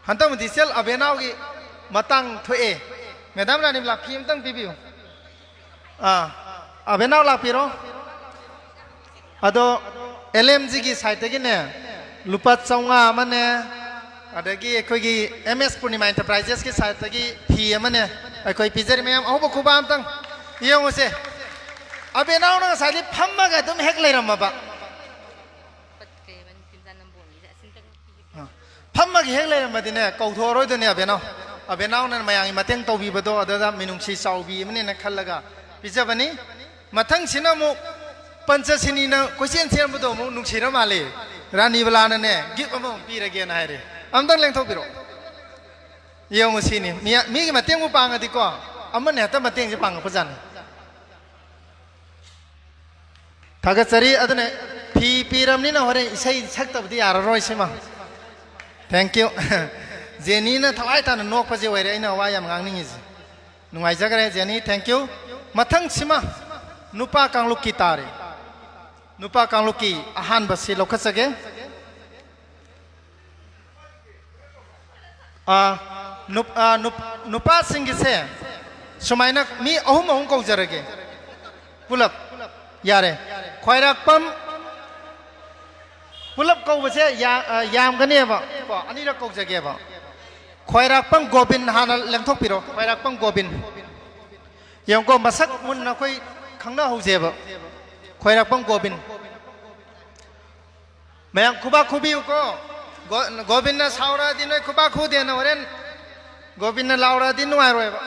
ꯍꯟꯗꯛ ꯃꯨꯗꯤ ꯏꯆꯜ ꯑꯕꯦꯅꯥꯎꯒꯤ ꯃꯇꯥꯡ ꯊꯣꯛꯑꯦ꯫ Madam ꯔꯥꯅꯤꯕꯂꯥ, ꯐꯤ ꯑꯝꯇꯪ ꯄꯤꯕꯤꯌꯨ꯫ ꯑꯥ, ꯑꯕꯦꯅꯥꯎ ꯂꯥꯛꯄꯤꯔꯣ꯫ ꯑꯗꯣ L M G ꯒꯤ side ꯇꯒꯤꯅꯦ, ꯂꯨꯄꯥ ꯆꯥꯝꯃꯉꯥ ꯑꯃꯅꯦ, ꯑꯗꯒꯤ ꯑꯩꯈꯣꯏꯒꯤ M S Purnima Enterprises ꯀꯤ side ꯇꯒꯤ ꯐꯤ ꯑꯃꯅꯦ, ꯑꯩꯈꯣꯏ ꯄꯤꯖꯔꯤ꯫ ꯃꯌꯥꯝ ꯑꯍꯧꯕ ꯈꯨꯕꯥꯛ ꯑꯝꯇꯪ ꯌꯦꯡꯉꯨꯁꯦ꯫ ꯑꯕꯦꯅꯥꯎꯅ ꯉꯁꯥꯏꯗꯤ ꯐꯝꯃꯒ ꯑꯗꯨꯝ ꯍꯦꯛ ꯂꯩꯔꯝꯃꯕ꯫ ꯑꯥ, ꯐꯝꯃꯒ ꯍꯦꯛ ꯂꯩꯔꯝꯃꯗꯤꯅꯦ, ꯀꯧꯊꯣꯛꯑꯔꯣꯏꯗꯣꯏꯅꯦ ꯑꯕꯦꯅꯥꯎ꯫ ꯑꯕꯦꯅꯥꯎꯅ ꯃꯌꯥꯝꯒꯤ ꯃꯇꯦꯡ ꯇꯧꯕꯤꯕꯗꯣ ꯑꯗꯨꯗ ꯃꯤꯅꯨꯡꯁꯤ ꯆꯥꯎꯕꯤ ꯑꯃꯅꯦꯅ ꯈꯜꯂꯒ ꯄꯤꯖꯕꯅꯤ꯫ ꯃꯊꯪꯁꯤꯅ ꯑꯃꯨꯛ ꯄꯟꯆꯁꯤꯅꯤꯅ ꯀꯣꯏꯆꯦꯟ ꯆꯦꯟꯕꯗꯣ ꯑꯃꯨꯛ ꯅꯨꯡꯁꯤꯔ ꯃꯥꯜꯂꯦ꯫ ꯔꯥꯅꯤꯕꯂꯥꯅꯅꯦ ꯒꯤꯐ ꯑꯃꯃꯨꯛ ꯄꯤꯔꯒꯦꯅ ꯍꯥꯏꯔꯦ꯫ ꯑꯝꯇꯪ ꯂꯦꯡꯊꯣꯛꯄꯤꯔꯛꯑꯣ꯫ ꯌꯦꯡꯉꯨ ꯁꯤꯅꯤ꯫ ꯃꯤ-, ꯃꯤꯒꯤ ꯃꯇꯦꯡꯕꯨ ꯄꯥꯡꯉꯗꯤꯀꯣ, ꯑꯃꯅ ꯍꯦꯛꯇ ꯃꯇꯦꯡꯁꯦ ꯄꯥꯡꯉꯛꯄꯖꯥꯠꯅꯤ꯫ ꯊꯥꯒꯠꯆꯔꯤ꯫ ꯑꯗꯨꯅ ꯐꯤ ꯄꯤꯔꯕꯅꯤꯅ ꯍꯣꯔꯦꯟ ꯏꯁꯩ ꯁꯛꯇꯕꯗꯤ ꯌꯥꯔꯔꯣꯏ ꯁꯤꯃ꯫ Thank you꯫ ꯖꯦꯅꯤꯅ ꯊꯋꯥꯏ ꯇꯥꯅ ꯅꯣꯛꯄꯁꯦ ꯑꯣꯏꯔꯦ ꯑꯩꯅ ꯋꯥ ꯌꯥꯝ ꯉꯥꯡꯅꯤꯡꯉꯤꯁꯦ꯫ ꯅꯨꯡꯉꯥꯏꯖꯈ꯭ꯔꯦ ꯖꯦꯅꯤ, thank you꯫ ꯃꯊꯪꯁꯤꯃ ꯅꯨꯄꯥ ꯀꯥꯡꯂꯨꯞꯀꯤ ꯇꯥꯔꯦ꯫ ꯅꯨꯄꯥ ꯀꯥꯡꯂꯨꯞꯀꯤ ꯑꯍꯥꯟꯕꯁꯤ ꯂꯧꯈꯠꯆꯒꯦ꯫ ꯑꯥ, ꯅꯨꯞ-, ꯑꯥ, ꯅꯨꯞ-, ꯅꯨꯄꯥꯁꯤꯡꯒꯤꯁꯦ ꯁꯨꯃꯥꯏꯅ ꯃꯤ ꯑꯍꯨꯝ ꯑꯍꯨꯝ ꯀꯧꯖꯔꯒꯦ꯫ ꯄꯨꯂꯞ꯫ ꯌꯥꯔꯦ꯫ ꯈ꯭ꯋꯥꯏꯔꯥꯛꯄꯝ꯫ ꯄꯨꯂꯞ ꯀꯧꯕꯁꯦ ꯌꯥ-, ꯑꯥ, ꯌꯥꯝꯒꯅꯦꯕ꯫ ꯀꯣ, ꯑꯅꯤꯔꯛ ꯀꯧꯖꯒꯦꯕ꯫ ꯈ꯭ꯋꯥꯏꯔꯥꯛꯄꯝ ꯒꯣꯕꯤꯟ ꯍꯥꯟꯅ ꯂꯦꯡꯊꯣꯛꯄꯤꯔꯣ꯫ ꯈ꯭ꯋꯥꯏꯔꯥꯛꯄꯝ ꯒꯣꯕꯤꯟ꯫ ꯌꯦꯡꯉꯨꯀꯣ, ꯃꯁꯛ ꯃꯨꯟꯅ ꯑꯩꯈꯣꯏ ꯈꯪꯅꯍꯧꯁꯦꯕ꯫ ꯈ꯭ꯋꯥꯏꯔꯥꯛꯄꯝ ꯒꯣꯕꯤꯟ꯫ ꯃꯌꯥꯝ ꯈꯨꯕꯥꯛ ꯈꯨꯕꯤꯌꯨꯀꯣ꯫ ꯒꯣ-, ꯒꯣꯕꯤꯟꯅ ꯁꯥꯎꯔꯛꯑꯗꯤ ꯅꯣꯏ ꯈꯨꯕꯥꯛ ꯈꯨꯗꯦꯅ ꯍꯣꯔꯦꯟ ꯒꯣꯕꯤꯟꯅ ꯂꯥꯎꯔꯛꯑꯗꯤ ꯅꯨꯡꯉꯥꯏꯔꯣꯏꯕ꯫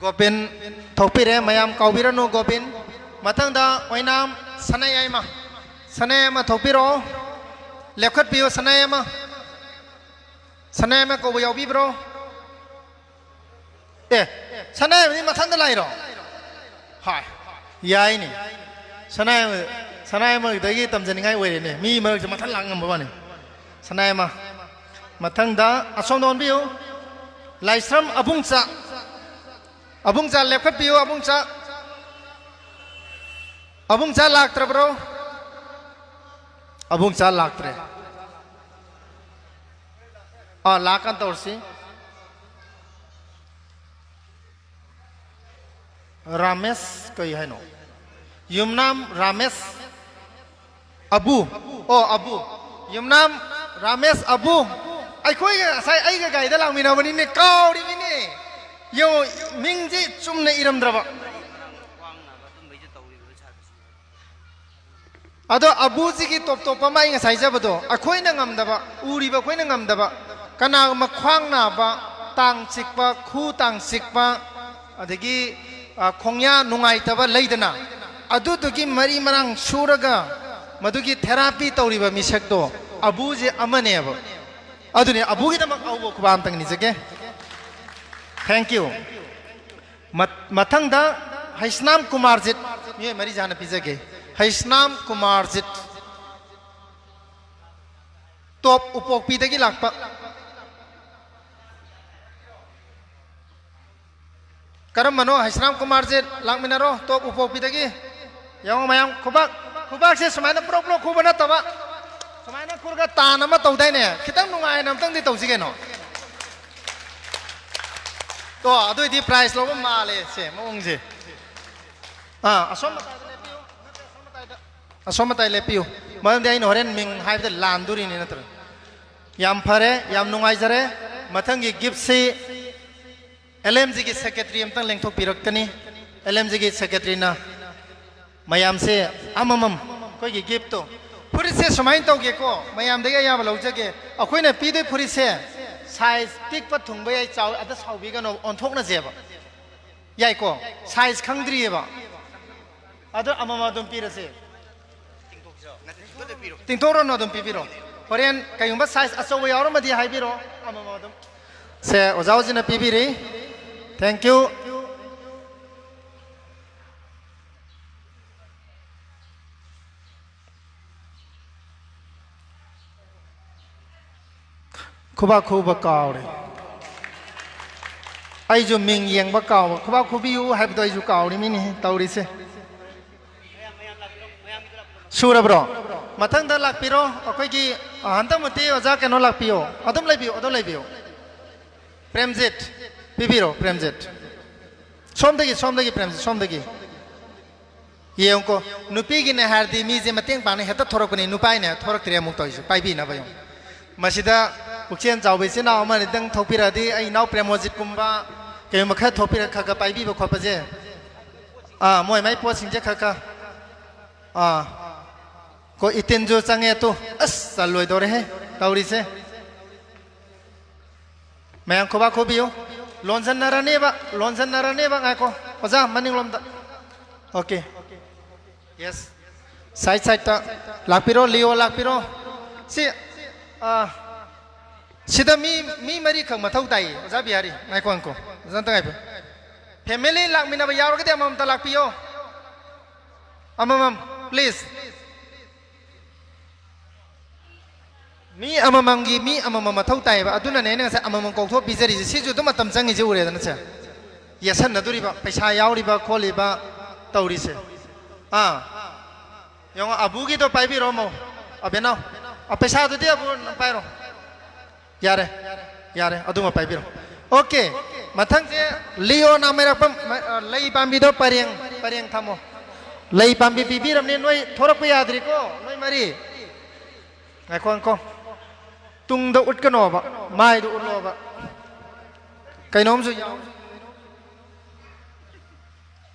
ꯒꯣꯕꯤꯟ ꯊꯣꯛꯄꯤꯔꯦ, ꯃꯌꯥꯝ ꯀꯥꯎꯕꯤꯔꯅꯨ ꯒꯣꯕꯤꯟ꯫ ꯃꯊꯪꯗ ꯑꯣꯏꯅꯥꯝ ꯁꯅꯥꯌꯥꯏꯃ꯫ ꯁꯅꯥꯌꯥꯏꯃ ꯊꯣꯛꯄꯤꯔꯛꯑꯣ꯫ ꯂꯦꯞꯈꯠꯄꯤꯌꯨ ꯁꯅꯥꯌꯥꯏꯃ꯫ ꯁꯅꯥꯌꯥꯏꯃ ꯀꯧꯕ ꯌꯥꯎꯕꯤꯕ꯭ꯔꯣ? ꯑꯦ, ꯁꯅꯥꯌꯥꯏꯃꯗꯤ ꯃꯊꯟꯗ ꯂꯥꯛꯏꯔꯣ? ꯍꯥꯏ, ꯌꯥꯏꯅꯦ꯫ ꯁꯅꯥꯌꯥꯏꯃ, ꯁꯅꯥꯌꯥꯏꯃꯗꯒꯤ ꯇꯝꯖꯅꯤꯡꯉꯥꯏ ꯑꯣꯏꯔꯦꯅꯦ꯫ ꯃꯤ ꯃꯔꯛꯁꯦ ꯃꯊꯟ ꯂꯥꯛ ꯉꯝꯕ ꯋꯥꯅꯤ꯫ ꯁꯅꯥꯌꯥꯏꯃ꯫ ꯃꯊꯪꯗ ꯑꯁꯣꯝꯗ ꯑꯣꯟꯕꯤꯌꯨ꯫ ꯂꯥꯏꯁ꯭ꯔꯝ ꯑꯕꯨꯡꯆꯥ꯫ ꯑꯕꯨꯡꯆꯥ ꯂꯦꯞꯈꯠꯄꯤꯌꯨ, ꯑꯕꯨꯡꯆꯥ꯫ ꯑꯕꯨꯡꯆꯥ ꯂꯥꯛꯇ꯭ꯔꯕ꯭ꯔꯣ? ꯑꯕꯨꯡꯆꯥ ꯂꯥꯛꯇ꯭ꯔꯦ꯫ ꯑꯥ, ꯂꯥꯛꯀꯥꯟ ꯇꯧꯔꯁꯤ꯫ ꯔꯥꯃꯦꯁ ꯀꯩ ꯍꯥꯏꯅꯣ? ꯌꯨꯝꯅꯥꯝ ꯔꯥꯃꯦꯁ ꯑꯕꯨ꯫ ꯑꯣ, ꯑꯕꯨ꯫ ꯌꯨꯝꯅꯥꯝ ꯔꯥꯃꯦꯁ ꯑꯕꯨ꯫ ꯑꯩꯈꯣꯏꯒ ꯉꯁꯥꯏ ꯑꯩꯒ ꯒꯥꯔꯤꯗ ꯂꯥꯛꯃꯤꯟꯅꯕꯅꯤꯅꯦ, ꯀꯥꯎꯔꯤꯃꯤꯅꯦ꯫ ꯌꯦꯡꯉꯣ, ꯃꯤꯡꯁꯦ ꯆꯨꯝꯅ ꯏꯔꯝꯗ꯭ꯔꯕ꯫ ꯑꯗꯣ ꯑꯕꯨꯖꯤꯒꯤ ꯇꯣꯞ ꯇꯣꯞꯄ ꯑꯃ ꯑꯩ ꯉꯁꯥꯏ ꯍꯥꯏꯖꯕꯗꯣ, ꯑꯩꯈꯣꯏꯅ ꯉꯝꯗꯕ, ꯎꯔꯤꯕ ꯑꯩꯈꯣꯏꯅ ꯉꯝꯗꯕ, ꯀꯅꯥꯒꯨꯝꯕ ꯈ꯭ꯋꯥꯡ ꯅꯥꯕ, ꯇꯥꯡ ꯆꯤꯛꯄ, ꯈꯨ ꯇꯥꯡ ꯆꯤꯛꯄ, ꯑꯗꯒꯤ, ꯑ, ꯈꯣꯡꯌꯥ ꯅꯨꯡꯉꯥꯏꯇꯕ ꯂꯩꯗꯅ, ꯑꯗꯨꯗꯨꯒꯤ ꯃꯔꯤ ꯃꯔꯥꯡ ꯁꯨꯔꯒ ꯃꯗꯨꯒꯤ ꯊꯦꯔꯥꯄꯤ ꯇꯧꯔꯤꯕ ꯃꯤꯁꯛꯇꯣ ꯑꯕꯨꯁꯦ ꯑꯃꯅꯦꯕ꯫ ꯑꯗꯨꯅꯤ, ꯑꯕꯨꯒꯤꯗꯃꯛ ꯑꯎꯕ ꯈꯨꯕꯥꯛ ꯑꯝꯇꯪ ꯅꯤꯖꯒꯦ꯫ Thank you꯫ ꯃꯠ-, ꯃꯊꯪꯗ ꯍꯩꯁꯅꯥꯝ ꯀꯨꯃꯥꯔꯖꯤꯠ, ꯃꯤꯑꯣꯏ ꯃꯔꯤ ꯍꯥꯟꯅ ꯄꯤꯖꯒꯦ꯫ ꯍꯩꯁꯅꯥꯝ ꯀꯨꯃꯥꯔꯖꯤꯠ, ꯇꯣꯞ ꯎꯄꯣꯛꯄꯤꯗꯒꯤ ꯂꯥꯛꯄ꯫ ꯀꯔꯝꯕꯅꯣ? ꯍꯩꯁꯅꯥꯝ ꯀꯨꯃꯥꯔꯖꯤꯠ, ꯂꯥꯛꯃꯤꯟꯅꯔꯣ, ꯇꯣꯞ ꯎꯄꯣꯛꯄꯤꯗꯒꯤ꯫ ꯌꯦꯡꯉꯣ ꯃꯌꯥꯝ, ꯈꯨꯕꯥꯛ, ꯈꯨꯕꯥꯛꯁꯦ ꯁꯨꯃꯥꯏꯅ ꯄ꯭ꯔꯣꯛ ꯄ꯭ꯔꯣꯛ ꯈꯨꯕ ꯅꯠꯇꯕ, ꯁꯨꯃꯥꯏꯅ ꯈꯨꯔꯒ ꯇꯥꯟ ꯑꯃ ꯇꯧꯗꯥꯏꯅꯦ? ꯈꯤꯇꯪ ꯅꯨꯡꯉꯥꯏꯅ ꯑꯝꯇꯪꯗꯤ ꯇꯧꯁꯤ ꯀꯩꯅꯣ꯫ ꯇꯣ, ꯑꯗꯨꯏꯗꯤ prize ꯂꯧꯕ ꯃꯥꯜꯂꯦ ꯁꯦ, ꯃꯑꯣꯡꯁꯦ꯫ ꯑꯥ, ꯑꯁꯣꯝ ꯃꯇꯥꯏꯗ ꯂꯦꯞꯄꯤꯌꯨ꯫ ꯅꯠꯇꯦ, ꯑꯁꯣꯝ ꯃꯇꯥꯏꯗ꯫ ꯑꯁꯣꯝ ꯃꯇꯥꯏ ꯂꯦꯞꯄꯤꯌꯨ꯫ ꯃꯔꯝꯗꯤ ꯑꯩꯅ ꯍꯣꯔꯦꯟ ꯃꯤꯡ ꯍꯥꯏꯕꯗ ꯂꯥꯟꯗꯣꯔꯤꯅꯤ ꯅꯠꯇ꯭ꯔꯥ? ꯌꯥꯝ ꯐꯔꯦ, ꯌꯥꯝ ꯅꯨꯡꯉꯥꯏꯖꯔꯦ꯫ ꯃꯊꯪꯒꯤ gift ꯁꯤ L M G ꯒꯤ secretary ꯑꯝꯇꯪ ꯂꯦꯡꯊꯣꯛꯄꯤꯔꯛꯀꯅꯤ꯫ L M G ꯒꯤ secretary ꯅ ꯃꯌꯥꯝꯁꯦ ꯑꯃꯃꯝ ꯑꯩꯈꯣꯏꯒꯤ gift ꯇꯣ꯫ ꯐꯨꯔꯤꯠꯁꯦ ꯁꯨꯃꯥꯏꯅ ꯇꯧꯒꯦꯀꯣ, ꯃꯌꯥꯝꯗꯒꯤ ꯑꯌꯥꯕ ꯂꯧꯖꯒꯦ꯫ ꯑꯩꯈꯣꯏꯅ ꯄꯤꯗꯣꯏ ꯐꯨꯔꯤꯠꯁꯦ size ꯄꯤꯛꯄ ꯊꯨꯡꯕ ꯌꯥꯏ, ꯆꯥꯎ-, ꯑꯗ ꯁꯥꯎꯕꯤꯒꯅꯣ, ꯑꯣꯟꯊꯣꯛꯅꯁꯦꯕ꯫ ꯌꯥꯏꯀꯣ? Size ꯈꯪꯗ꯭ꯔꯤꯑꯕ꯫ ꯑꯗꯣ ꯑꯃꯃꯝ ꯑꯗꯨꯝ ꯄꯤꯔꯁꯦ꯫ ꯇꯤꯡꯊꯣꯛꯔꯅꯨ, ꯑꯗꯨꯝ ꯄꯤꯕꯤꯔꯣ꯫ ꯍꯣꯔꯦꯟ ꯀꯩꯒꯨꯝꯕ size ꯑꯆꯧꯕ ꯌꯥꯎꯔꯝꯃꯗꯤ ꯍꯥꯏꯕꯤꯔꯣ꯫ ꯑꯃꯃꯝ ꯑꯗꯨꯝ꯫ ꯁꯦ, ꯑꯣꯖꯥ ꯍꯣꯖꯤꯅ ꯄꯤꯕꯤꯔꯤ꯫ Thank you꯫ ꯈꯨꯕꯥꯛ ꯈꯨꯕ ꯀꯥꯎꯔꯦ꯫ ꯑꯩꯁꯨ ꯃꯤꯡ ꯌꯦꯡꯕ ꯀꯥꯎꯕ꯫ ꯈꯨꯕꯥꯛ ꯈꯨꯕꯤꯌꯨ ꯍꯥꯏꯕꯗꯣ ꯑꯩꯁꯨ ꯀꯥꯎꯔꯤꯃꯤꯅꯦ ꯇꯧꯔꯤꯁꯦ꯫ ꯁꯨꯔꯕ꯭ꯔꯣ? ꯃꯊꯪꯗ ꯂꯥꯛꯄꯤꯔꯣ꯫ ꯑꯩꯈꯣꯏꯒꯤ, ꯑ, ꯍꯟꯗꯛꯃꯨꯛꯇꯤ ꯑꯣꯖꯥ ꯀꯩꯅꯣ ꯂꯥꯛꯄꯤꯌꯣ꯫ ꯑꯗꯨꯝ ꯂꯩꯕꯤꯌꯨ, ꯑꯗꯨꯝ ꯂꯩꯕꯤꯌꯨ꯫ ꯄ꯭ꯔꯦꯝꯖꯤꯠ, ꯄꯤꯕꯤꯔꯣ, ꯄ꯭ꯔꯦꯝꯖꯤꯠ꯫ ꯁꯣꯝꯗꯒꯤ, ꯁꯣꯝꯗꯒꯤ, ꯄ꯭ꯔꯦꯝꯖꯤꯠ, ꯁꯣꯝꯗꯒꯤ꯫ ꯌꯦꯡꯉꯨꯀꯣ, ꯅꯨꯄꯤꯒꯤꯅꯦ ꯍꯥꯏꯔꯗꯤ ꯃꯤꯁꯦ ꯃꯇꯦꯡ ꯄꯥꯡꯅ ꯍꯦꯛꯇ ꯊꯣꯔꯛꯄꯅꯤ, ꯅꯨꯄꯥꯒꯤꯅꯦ ꯊꯣꯔꯛꯇ꯭ꯔꯦ ꯑꯃꯨꯛ ꯇꯧꯔꯤꯁꯦ, ꯄꯥꯏꯕꯤꯅꯕ ꯌꯦꯡꯉꯨ꯫ ꯃꯁꯤꯗ ꯄꯨꯛꯆꯦꯜ ꯆꯥꯎꯕ ꯏꯆꯤꯟ ꯏꯅꯥꯎ ꯑꯃꯅꯤꯗꯪ ꯊꯣꯛꯄꯤꯔꯛꯑꯗꯤ, ꯑꯩ ꯏꯅꯥꯎ ꯄ꯭ꯔꯦꯃꯣꯖꯤꯠꯀꯨꯝꯕ ꯀꯩꯒꯨꯝꯕ ꯈꯔ ꯊꯣꯛꯄꯤꯔ ꯈꯔ ꯈꯔ ꯄꯥꯏꯕꯤꯕ ꯈꯣꯠꯄꯁꯦ, ꯑꯥ, ꯃꯣꯏ ꯃꯥꯏ ꯄꯣꯠꯁꯤꯡꯁꯦ ꯈꯔ ꯈꯔ, ꯑꯥ, ꯀꯣ ꯏꯇꯤꯟꯁꯨ ꯆꯪꯉꯦ ꯇꯨ꯫ ꯑꯁ, ꯆꯜꯂꯣꯏꯗꯧꯔꯦꯍꯦ ꯇꯧꯔꯤꯁꯦ꯫ ꯃꯌꯥꯝ ꯈꯨꯕꯥꯛ ꯈꯨꯕꯤꯌꯨ꯫ ꯂꯣꯟꯁꯤꯟꯅꯔꯅꯦꯕ, ꯂꯣꯟꯁꯤꯟꯅꯔꯅꯦꯕ꯫ ꯉꯥꯏꯈꯣ꯫ ꯑꯣꯖꯥ, ꯃꯅꯤꯡꯂꯣꯝꯗ꯫ ꯑꯣꯀꯦ꯫ ꯌꯦꯁ꯫ ꯁꯥꯏꯠ ꯁꯥꯏꯠꯇ꯫ ꯂꯥꯛꯄꯤꯔꯣ, ꯂꯤꯑꯣ, ꯂꯥꯛꯄꯤꯔꯣ꯫ ꯁꯤ, ꯑꯥ, ꯁꯤꯗ ꯃꯤ, ꯃꯤ ꯃꯔꯤꯈꯛ ꯃꯊꯧ ꯇꯥꯏꯌꯦ, ꯑꯣꯖꯥ ꯕꯤꯍꯥꯔꯤ꯫ ꯉꯥꯏꯈꯣ, ꯉꯥꯏꯈꯣ꯫ ꯑꯣꯖꯥ ꯑꯝꯇ ꯉꯥꯏꯈꯣ꯫ ꯐꯦꯃꯤꯂꯤ ꯂꯥꯛꯃꯤꯟꯅꯕ ꯌꯥꯎꯔꯒꯗꯤ ꯑꯃꯃꯝꯇ ꯂꯥꯛꯄꯤꯌꯣ꯫ ꯑꯃꯃꯝ, ꯄ꯭ꯂꯤꯖ꯫ ꯃꯤ ꯑꯃꯃꯝꯒꯤ ꯃꯤ ꯑꯃꯃꯝ ꯃꯊꯧ ꯇꯥꯏꯌꯦꯕ꯫ ꯑꯗꯨꯅꯅꯦ ꯑꯩꯅ ꯉꯁꯥꯏ ꯑꯃꯃꯝ ꯀꯧꯊꯣꯛ ꯄꯤꯖꯔꯤꯁꯦ꯫ ꯁꯤꯁꯨ ꯑꯗꯨꯝ ꯃꯇꯝ ꯆꯪꯉꯤꯁꯦ ꯎꯔꯦꯗꯅ ꯁꯦ꯫ ꯌꯦꯠꯁꯟꯅꯗꯣꯔꯤꯕ, ꯄꯩꯁꯥ ꯌꯥꯎꯔꯤꯕ ꯈꯣꯠꯂꯤꯕ ꯇꯧꯔꯤꯁꯦ꯫ ꯑꯥ꯫ ꯌꯦꯡꯉꯣ, ꯑꯕꯨꯒꯤꯗꯣ ꯄꯥꯏꯕꯤꯔꯣ ꯑꯃꯨꯛ꯫ ꯑꯕꯦꯅꯥꯎ꯫ ꯑ, ꯄꯩꯁꯥꯗꯨꯗꯤ ꯑꯕꯨ ꯅꯪ ꯄꯥꯏꯔꯣ꯫ ꯌꯥꯔꯦ꯫ ꯌꯥꯔꯦ꯫ ꯑꯗꯨꯃ ꯄꯥꯏꯕꯤꯔꯣ꯫ ꯑꯣꯀꯦ꯫ ꯃꯊꯪꯁꯦ ꯂꯤꯑꯣꯅ ꯃꯩꯔꯛꯄꯝ, ꯃ-, ꯑ, ꯂꯩ ꯄꯥꯝꯕꯤꯗꯣ ꯄꯔꯦꯡ, ꯄꯔꯦꯡ ꯊꯝꯃꯣ꯫ ꯂꯩ ꯄꯥꯝꯕꯤ ꯄꯤꯕꯤꯔꯝꯅꯦ꯫ ꯅꯣꯏ ꯊꯣꯔꯛꯄ ꯌꯥꯗ꯭ꯔꯤꯀꯣ, ꯅꯣꯏ ꯃꯔꯤ꯫ ꯉꯥꯏꯈꯣ, ꯉꯥꯏꯈꯣ꯫ ꯇꯨꯡꯗ ꯎꯠꯀꯅꯣꯕ, ꯃꯥꯏꯗ ꯎꯠꯂꯣꯕ꯫ ꯀꯩꯅꯣꯝꯁꯨ ꯌꯥꯎ-,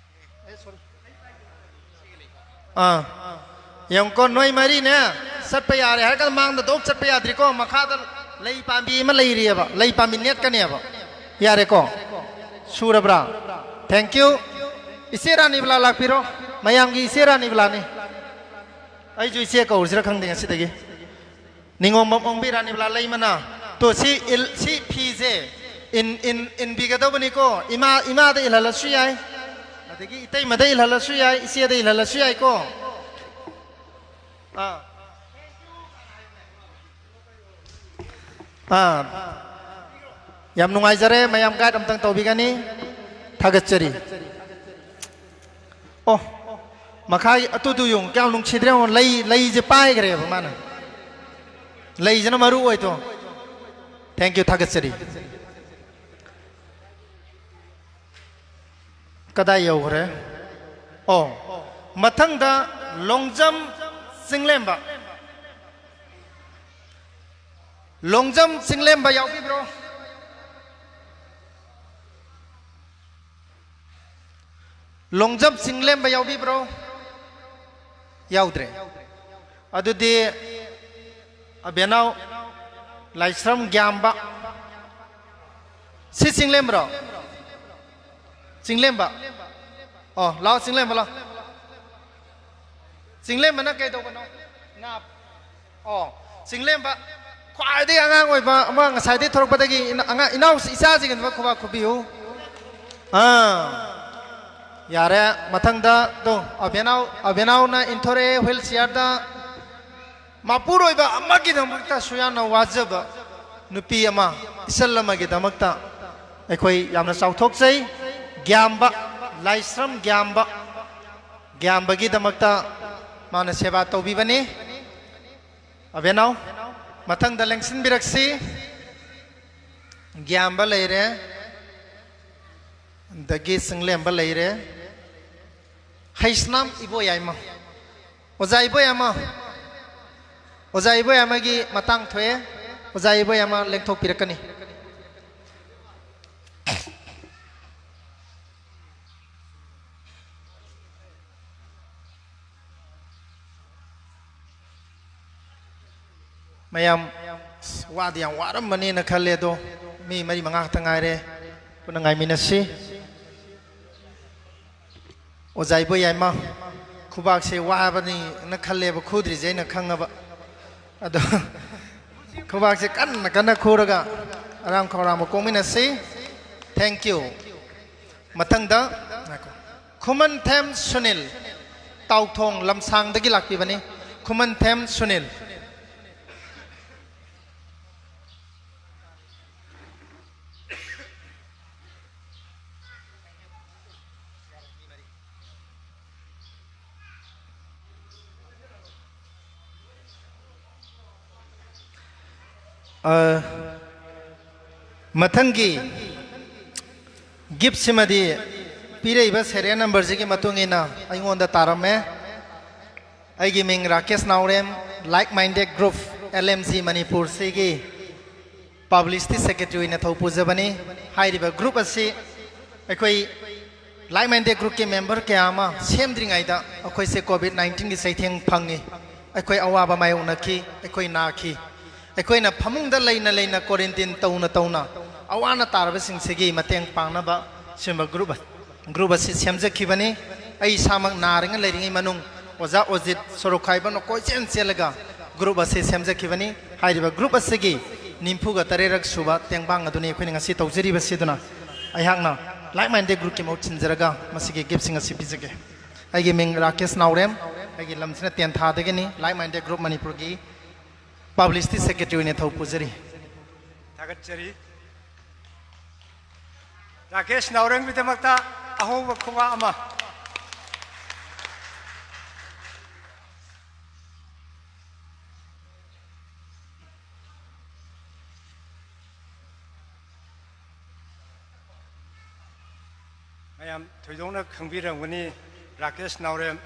ꯑꯥ꯫ ꯌꯦꯡꯉꯨꯀꯣ, ꯅꯣꯏ ꯃꯔꯤꯅꯦ ꯆꯠꯄ ꯌꯥꯔꯦ ꯍꯥꯏꯔꯒ ꯃꯥꯡꯗ ꯗꯣꯛ ꯆꯠꯄ ꯌꯥꯗ꯭ꯔꯤꯀꯣ꯫ ꯃꯈꯥꯗ ꯂꯩ ꯄꯥꯝꯕꯤ ꯑꯃ ꯂꯩꯔꯤꯑꯕ, ꯂꯩ ꯄꯥꯝꯕꯤ ꯅꯦꯠꯀꯅꯦꯕ꯫ ꯌꯥꯔꯦꯀꯣ? ꯁꯨꯔꯕ꯭ꯔꯥ? Thank you꯫ ꯏꯆꯦ ꯔꯥꯅꯤꯕꯂꯥ ꯂꯥꯛꯄꯤꯔꯣ꯫ ꯃꯌꯥꯝꯒꯤ ꯏꯆꯦ ꯔꯥꯅꯤꯕꯂꯥꯅꯤ꯫ ꯑꯩꯁꯨ ꯏꯆꯦ ꯀꯧꯔꯁꯤꯔ ꯈꯪꯗꯦ ꯉꯁꯤꯗꯒꯤ꯫ ꯅꯤꯉꯣꯝꯕꯝ ꯑꯣꯡꯕꯤ ꯔꯥꯅꯤꯕꯂꯥ ꯂꯩꯃꯅꯥ꯫ ꯇꯣ, ꯁꯤ ꯏꯜ-, ꯁꯤ ꯐꯤꯁꯦ ꯏꯟ-, ꯏꯟ-, ꯏꯟꯕꯤꯒꯗꯧꯕꯅꯤꯀꯣ꯫ ꯏꯃꯥ, ꯏꯃꯥꯗ ꯏꯜꯍꯜꯂꯁꯨ ꯌꯥꯏ, ꯑꯗꯒꯤ ꯏꯇꯩꯃꯗ ꯏꯜꯍꯜꯂꯁꯨ ꯌꯥꯏ, ꯏꯆꯦꯗ ꯏꯜꯍꯜꯂꯁꯨ ꯌꯥꯏꯀꯣ꯫ ꯑꯥ꯫ ꯑꯥ꯫ ꯌꯥꯝ ꯅꯨꯡꯉꯥꯏꯖꯔꯦ, ꯃꯌꯥꯝ ꯒꯥꯏꯗ ꯑꯝꯇꯪ ꯇꯧꯕꯤꯒꯅꯤ꯫ ꯊꯥꯒꯠꯆꯔꯤ꯫ ꯑꯣ, ꯃꯈꯥꯒꯤ ꯑꯗꯨꯗꯨ ꯌꯦꯡꯉꯨ, ꯀꯌꯥꯝ ꯅꯨꯡꯁꯤꯗ꯭ꯔꯦ ꯌꯦꯡꯉꯨ꯫ ꯂꯩ, ꯂꯩꯁꯦ ꯄꯥꯏꯈ꯭ꯔꯦꯕ ꯃꯥꯅ꯫ ꯂꯩꯁꯤꯅ ꯃꯔꯨ ꯑꯣꯏꯗꯣ꯫ Thank you, ꯊꯥꯒꯠꯆꯔꯤ꯫ ꯀꯗꯥꯏ ꯌꯧꯈ꯭ꯔꯦ? ꯑꯣ, ꯃꯊꯪꯗ ꯂꯣꯡꯖꯝ ꯆꯤꯡꯂꯦꯝꯕ꯫ ꯂꯣꯡꯖꯝ ꯆꯤꯡꯂꯦꯝꯕ ꯌꯥꯎꯕꯤꯕ꯭ꯔꯣ? ꯂꯣꯡꯖꯝ ꯆꯤꯡꯂꯦꯝꯕ ꯌꯥꯎꯕꯤꯕ꯭ꯔꯣ? ꯌꯥꯎꯗ꯭ꯔꯦ꯫ ꯑꯗꯨꯗꯤ ꯑꯕꯦꯅꯥꯎ ꯂꯥꯏꯁ꯭ꯔꯝ ꯒ꯭ꯌꯥꯝꯕ꯫ ꯁꯤ ꯆꯤꯡꯂꯦꯝꯕ꯭ꯔꯣ? ꯆꯤꯡꯂꯦꯝꯕ? ꯑꯣ, ꯂꯥꯛꯑꯣ, ꯆꯤꯡꯂꯦꯝꯕ ꯂꯥꯛꯑꯣ꯫ ꯆꯤꯡꯂꯦꯝꯕꯅ ꯀꯩꯗꯧꯕꯅꯣ? ꯉꯥ꯫ ꯑꯣ, ꯆꯤꯡꯂꯦꯝꯕ ꯈ꯭ꯋꯥꯏꯗꯒꯤ ꯑꯉꯥꯡ ꯑꯣꯏꯕ ꯑꯃ ꯉꯁꯥꯏꯗꯒꯤ ꯊꯣꯔꯛꯄꯗꯒꯤ ꯏꯅ-, ꯑꯉꯥꯡ, ꯏꯅꯥꯎ ꯏꯆꯥꯁꯤꯡꯒꯤꯗꯃꯛ ꯈꯨꯕꯥꯛ ꯈꯨꯕꯤꯌꯨ꯫ ꯑꯥ, ꯌꯥꯔꯦ꯫ ꯃꯊꯪꯗ ꯇꯣ, ꯑꯕꯦꯅꯥꯎ, ꯑꯕꯦꯅꯥꯎꯅ ꯏꯟꯊꯣꯔꯛꯑꯦ wheel chairꯗ꯫ ꯃꯄꯨꯔꯣꯏꯕ ꯑꯃꯒꯤꯗꯃꯛꯇ ꯁꯨꯌꯥꯅ ꯋꯥꯖꯕ ꯅꯨꯄꯤ ꯑꯃ, ꯏꯆꯜ ꯑꯃꯒꯤꯗꯃꯛꯇ ꯑꯩꯈꯣꯏ ꯌꯥꯝꯅ ꯆꯥꯎꯊꯣꯛꯆꯩ꯫ ꯒ꯭ꯌꯥꯝꯕ, ꯂꯥꯏꯁ꯭ꯔꯝ ꯒ꯭ꯌꯥꯝꯕ, ꯒ꯭ꯌꯥꯝꯕꯒꯤꯗꯃꯛꯇ ꯃꯥꯅ ꯁꯦꯕꯥ ꯇꯧꯕꯤꯕꯅꯤ꯫ ꯑꯕꯦꯅꯥꯎ, ꯃꯊꯪꯗ ꯂꯦꯡꯁꯤꯟꯕꯤꯔꯛꯁꯤ꯫ ꯒ꯭ꯌꯥꯝꯕ ꯂꯩꯔꯦ, ꯑꯗꯒꯤ ꯆꯤꯡꯂꯦꯝꯕ ꯂꯩꯔꯦ, ꯍꯩꯁꯅꯥꯝ ꯏꯕꯣꯌꯥꯏꯃ꯫ ꯑꯣꯖꯥ ꯏꯕꯣꯌꯥꯏꯃ, ꯑꯣꯖꯥ ꯏꯕꯣꯌꯥꯏꯃꯒꯤ ꯃꯇꯥꯡ ꯊꯣꯛꯑꯦ꯫ ꯑꯣꯖꯥ ꯏꯕꯣꯌꯥꯏꯃ ꯂꯦꯡꯊꯣꯛꯄꯤꯔꯛꯀꯅꯤ꯫ ꯃꯌꯥꯝ, ꯑꯁ, ꯋꯥꯗꯤ ꯌꯥꯝ ꯋꯥꯔꯝꯃꯅꯤꯅ ꯈꯜꯂꯦ꯫ ꯑꯗꯣ ꯃꯤ ꯃꯔꯤ ꯃꯉꯥ ꯈꯛꯇ ꯉꯥꯏꯔꯦ, ꯄꯨꯟꯅ ꯉꯥꯏꯃꯤꯟꯅꯁꯤ꯫ ꯑꯣꯖꯥ ꯏꯕꯣꯌꯥꯏꯃ, ꯈꯨꯕꯥꯛꯁꯦ ꯋꯥꯕꯅꯤꯅ ꯈꯜꯂꯦꯕ, ꯈꯨꯗ꯭ꯔꯤꯁꯦ ꯑꯩꯅ ꯈꯪꯉꯕ꯫ ꯑꯗꯣ ꯈꯨꯕꯥꯛꯁꯦ ꯀꯟꯅ ꯀꯟꯅ ꯈꯨꯔꯒ ꯑꯔꯥꯝ ꯈꯧꯔꯥꯡꯕ ꯀꯣꯛꯃꯤꯟꯅꯁꯤ꯫ Thank you꯫ ꯃꯊꯪꯗ ꯉꯥꯏꯈꯣ꯫ ꯈꯨꯃꯟꯊꯦꯝ ꯁꯨꯅꯤꯜ, ꯇꯥꯎꯊꯣꯡ ꯂꯝꯁꯥꯡꯗꯒꯤ ꯂꯥꯛꯄꯤꯕꯅꯤ꯫ ꯈꯨꯃꯟꯊꯦꯝ ꯁꯨꯅꯤꯜ꯫ ꯑ, ꯃꯊꯪꯒꯤ gift ꯁꯤꯃꯗꯤ ꯄꯤꯔꯛꯏꯕ serial number ꯁꯤꯒꯤ ꯃꯇꯨꯡ ꯏꯟꯅ ꯑꯩꯉꯣꯟꯗ ꯇꯥꯔꯝꯃꯦ꯫ ꯑꯩꯒꯤ ꯃꯤꯡ ꯔꯥꯀꯦꯁ ꯅꯥꯎꯔꯦꯝ, Like Minded Group, L M G ꯃꯅꯤꯄꯨꯔꯁꯤꯒꯤ publicity secretary ꯑꯣꯏꯅ ꯊꯧ ꯄꯨꯖꯕꯅꯤ꯫ ꯍꯥꯏꯔꯤꯕ group ꯑꯁꯤ ꯑꯩꯈꯣꯏ Like Minded Group ꯀꯤ member ꯀꯌꯥ ꯑꯃ ꯁꯦꯝꯗ꯭ꯔꯤꯉꯩꯗ ꯑꯩꯈꯣꯏꯁꯦ COVID nineteen ꯒꯤ ꯆꯩꯊꯦꯡ ꯐꯪꯉꯤ꯫ ꯑꯩꯈꯣꯏ ꯑꯋꯥꯕ ꯃꯥꯌꯣꯛꯅꯈꯤ, ꯑꯩꯈꯣꯏ ꯅꯥꯈꯤ꯫ ꯑꯩꯈꯣꯏꯅ ꯐꯃꯨꯡꯗ ꯂꯩꯅ ꯂꯩꯅ quarantine ꯇꯧꯅ ꯇꯧꯅ ꯑꯋꯥꯅ ꯇꯥꯔꯕꯁꯤꯡꯁꯤꯒꯤ ꯃꯇꯦꯡ ꯄꯥꯡꯅꯕ ꯁꯤꯒꯨꯝꯕ group, group ꯑꯁꯤ ꯁꯦꯝꯖꯈꯤꯕꯅꯤ꯫ ꯑꯩ ꯏꯁꯥꯃꯛ ꯅꯥꯔꯤꯉꯩ ꯂꯩꯔꯤꯉꯩ ꯃꯅꯨꯡ ꯑꯣꯖꯥ ꯑꯣꯖꯤꯠ, ꯁꯣꯔꯣꯛ ꯈꯥꯏꯕꯅ ꯀꯣꯏꯆꯦꯟ ꯆꯦꯜꯂꯒ group ꯑꯁꯤ ꯁꯦꯝꯖꯈꯤꯕꯅꯤ꯫ ꯍꯥꯏꯔꯤꯕ group ꯑꯁꯤꯒꯤ ꯅꯤꯐꯨꯒ ꯇꯔꯦꯠꯔꯛ ꯁꯨꯕ ꯇꯦꯡꯕꯥꯡ ꯑꯗꯨꯅꯤ ꯑꯩꯈꯣꯏꯅ ꯉꯁꯤ ꯇꯧꯖꯔꯤꯕꯁꯤ꯫ ꯑꯗꯨꯅ ꯑꯩꯍꯥꯛꯅ like minded group ꯀꯤ ꯃꯍꯨꯠ ꯁꯤꯟꯖꯔꯒ ꯃꯁꯤꯒꯤ gift ꯁꯤꯡ ꯑꯁꯤ ꯄꯤꯖꯒꯦ꯫ ꯑꯩꯒꯤ ꯃꯤꯡ ꯔꯥꯀꯦꯁ ꯅꯥꯎꯔꯦꯝ, ꯑꯩꯒꯤ ꯂꯝꯁꯤꯅ ꯇꯦꯟꯊꯥꯗꯒꯤꯅꯤ꯫ Like minded group ꯃꯅꯤꯄꯨꯔꯒꯤ publicity secretary ꯑꯣꯏꯅ ꯊꯧ ꯄꯨꯖꯔꯤ꯫ ꯊꯥꯒꯠꯆꯔꯤ꯫ ꯔꯥꯀꯦꯁ ꯅꯥꯎꯔꯦꯝꯒꯤꯗꯃꯛꯇ ꯑꯍꯧꯕ ꯈꯨꯕꯥꯛ ꯑꯃ꯫ ꯃꯌꯥꯝ ꯊꯣꯏꯗꯣꯛꯅ ꯈꯪꯕꯤꯔꯝꯒꯅꯤ, ꯔꯥꯀꯦꯁ ꯅꯥꯎꯔꯦꯝ